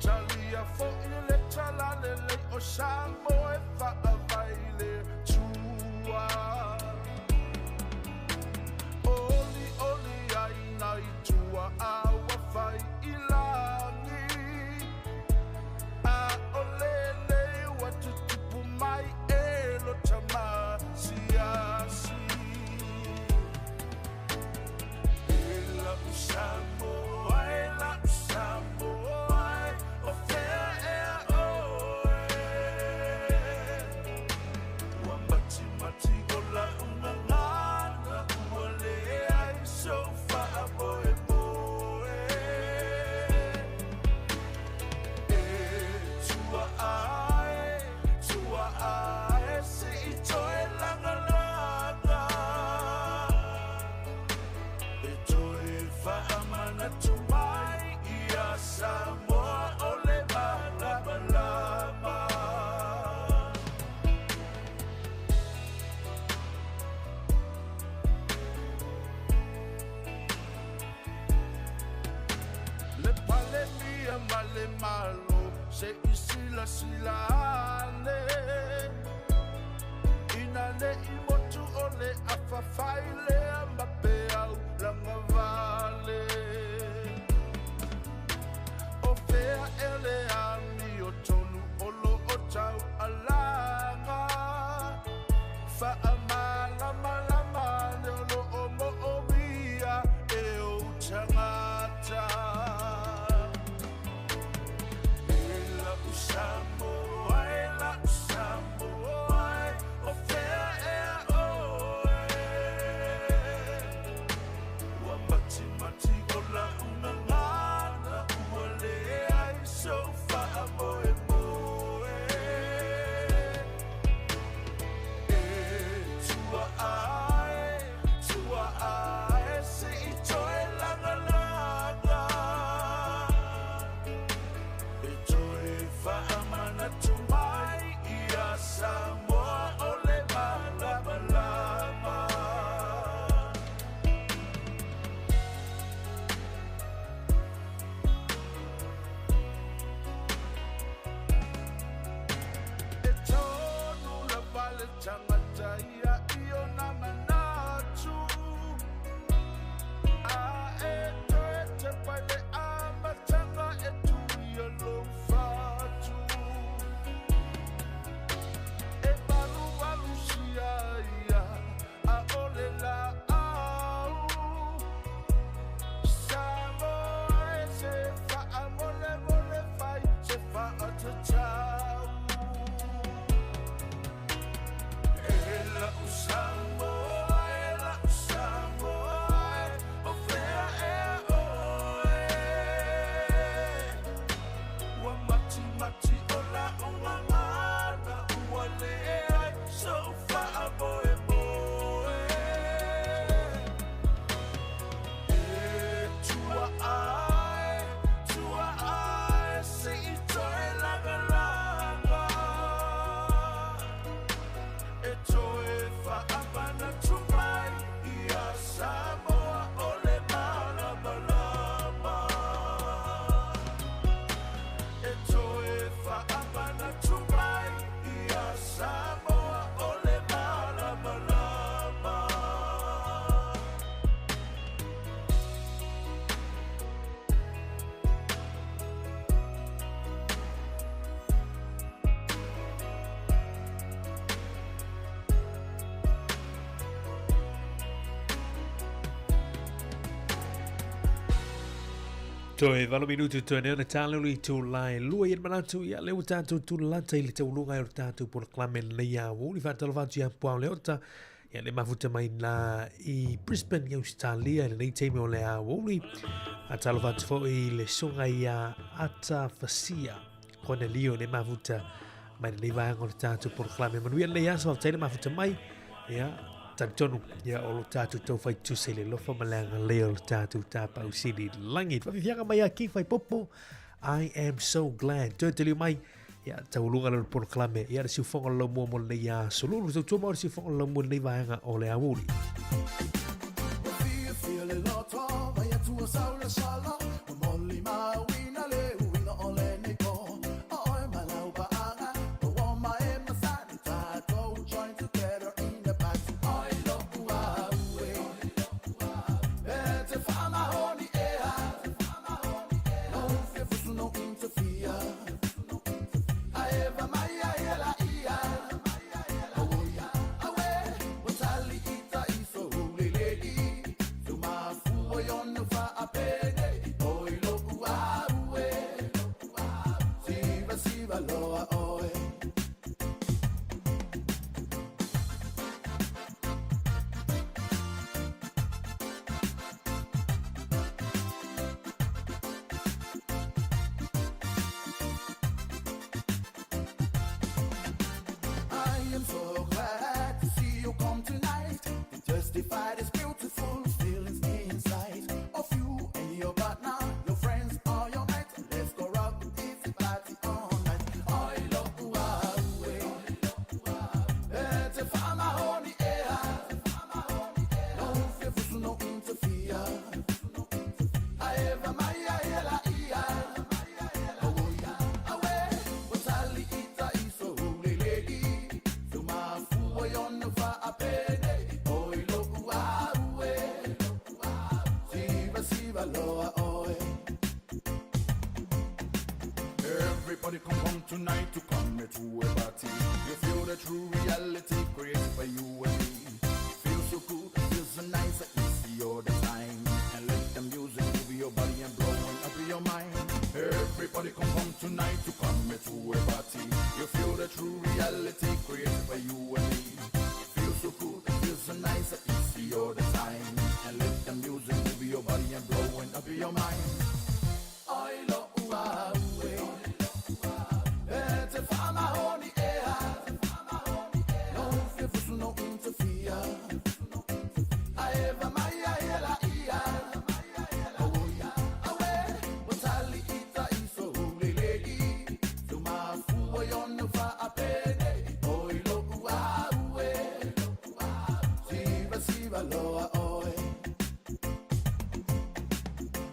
Talia fo i le tala le lei o Samoa e whaavaile tua. le Malo se i silasila ane. Ina ne'i motu o le afafai lea ma peau lagavale. O fea ea le amiotonu o loo taualaga. Faamalamalama ane o loo moomia e ou tagata. E la'u Samoa e la'u Samoa e, o fea ea oe. Ua matimati o la'u gagana ua leai sou faamoemoe. E tua ae, tua ae, se'i toe lagalaga. E toe faamanatu mai ia Samoa o le malamalama. E tonu lava le tagata ia i ona manatu. A e toe tepa i le amataga e tuia lou fatu. E valuvalusia ia a o le laau. Samoa e se faamolemole fai se faatatau. E la'u Samoa e la'u Samoa e, o fea ea oe. Ua matimati o la'u gagana ua leai sou faamoemoe. E tua ae, tua ae, se'i toe lagalaga. E toe faamanatu mai ia Samoa o le malamalama. E toe faamanatu mai ia Samoa o le malamalama. Toe 8 minutu toe nei ona talo le itula e 2 i le manatu ia lea ua tatou tulalata i le tauluga ai o le tatou polokalame lenei aoauli. Faatalofa atu ia Puao Leota ia le mafuta mai la i Brisbane i Australia i lenei taimi o le aoauli. Faatalofa atu foi i le susuga ia Ata Fasia Konelio le mafuta mai lenei vaega o le tatou polokalame. Manuia lenei aso, faafetai le mafuta mai. Ia, talitonu, ia o lo tatou taufai tusa i le alofa ma le agalelei o le tatou Tapaau Sili i le lagi. Faafiafiaga mai a King Faipopo, I am so glad. Toe taliu mai, ia, taualuga lea o le polokalame, ia le siufoga o le laumua mo lenei aso. Lulu, tautua mai o le siufoga o le laumua i lenei vaega o le aoauli. Ua fiafia le loto, vai atu o sau le sala, ua molimauina le uiga o lenei po. O oe ma lau paaga, o oma e masani, tatou join together in a party. Oi lo'u au e, e te faamahoni ea, no fefusu no interfere. Ae va mai ai e la ia, auoi aue, ua tali ita i so hulelei, tu mafua i ona faapene, oi lo'u au. tonight to come to a party. You feel the true reality created by you and me. Feel so good, feel so nice, easy all the time. And let the music move your body and blowing up your mind. Everybody come home tonight to come to a party. You feel the true reality created by you and me. Feel so good, feel so nice, easy all the time. And let the music move your body and blowing up your mind. I love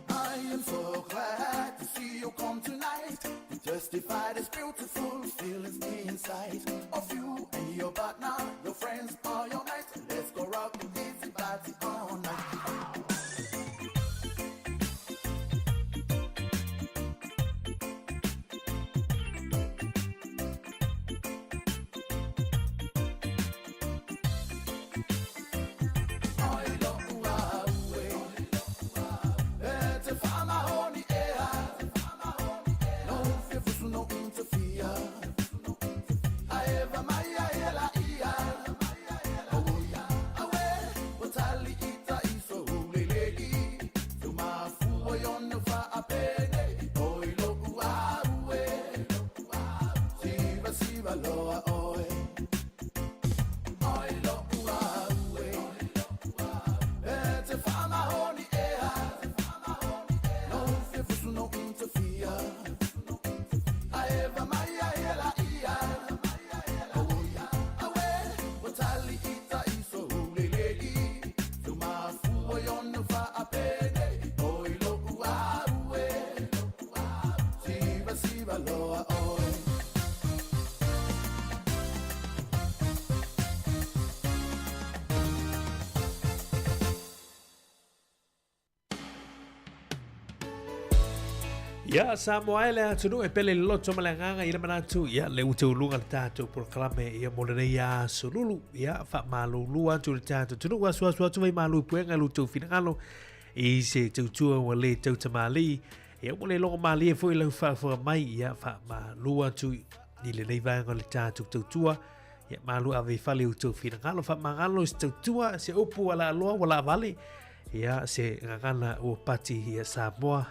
I am so glad to see you come tonight to justify this beautiful feelings inside of you and your partner, your friends, or your mates. Let's go rock the easy party all night. Ia, Samoa e le atunuu e pele le loto ma le agaga i le manatu, ia, le ua tauluga le tatou polokalame ia mo lenei aso lulu. Ia, faamalulu atu le tatou atunuu, asuasu atu vai malu i puega i lo outou finagalo i se tautua ua le tautamalii. Ia, ua le logo malie foi lau faafofoga mai, ia, faamalu atu i lenei vaega o le tatou tautua. Ia, malu ave i fale i outou finagalo, faamagalo i se tautua, se upu ua laaloa ua laavale, ia, se gagana ua pati ia Samoa.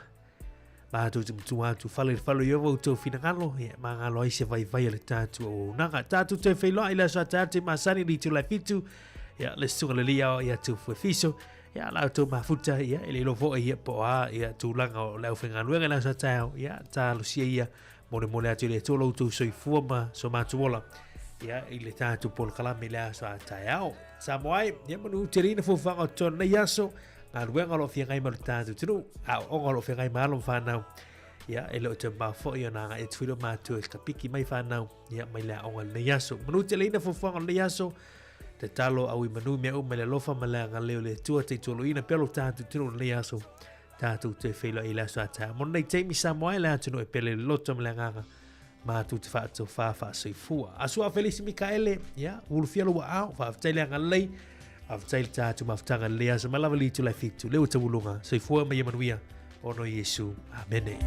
Matou te matua atu fale i le fale o Ieova outou finagalo, ia e magalo ai se vaivai a le tatou auaunaga. Tatou toe feiloai i le aso a taeao te masani le itula e fitu, ia le susuga le alii ao ia Tufu Efiso, ia la outou mafuta, ia e le iloa foi ia po o a ia tulaga o le aufaigaluega i le aso a taeao, ia talosia ia molemole atu i le Atua lo outou soifua ma so matou ola, ia i le tatou polokalame i le aso a taeao. Samoa e, ia manu tele fuafuaga o totonu nei aso, galuega o lo o feagai ma lo tatou atunuu, aoaoga o lo o feagai ma alo ma fanau, ia, e le o toe mamao foi ona agai atu foi lo matou e kapiki mai fanau, ia, mai le aoga i lenei aso. Manu teleina fuafuaga o lenei aso, tatalo au i manu mea uma i le alofa ma le agalelei o le Atua, tautualuaina pea lo tatou atunuu i lenei aso, tatou toe feiloai i le aso a taeao. Mo lenei taimi Samoa e le atunuu e pele le loto ma le agaga, matou te faatofā faasoifua. Asua Felisi Mikaele, ia, ulufia lou aao, faafetai le agalelei, faafetai le tatou mafutaga i lenei aso, mai lava le itula e fitu, le ua tauluga, soifua ma ia manuia, ona o Iesu. Amene.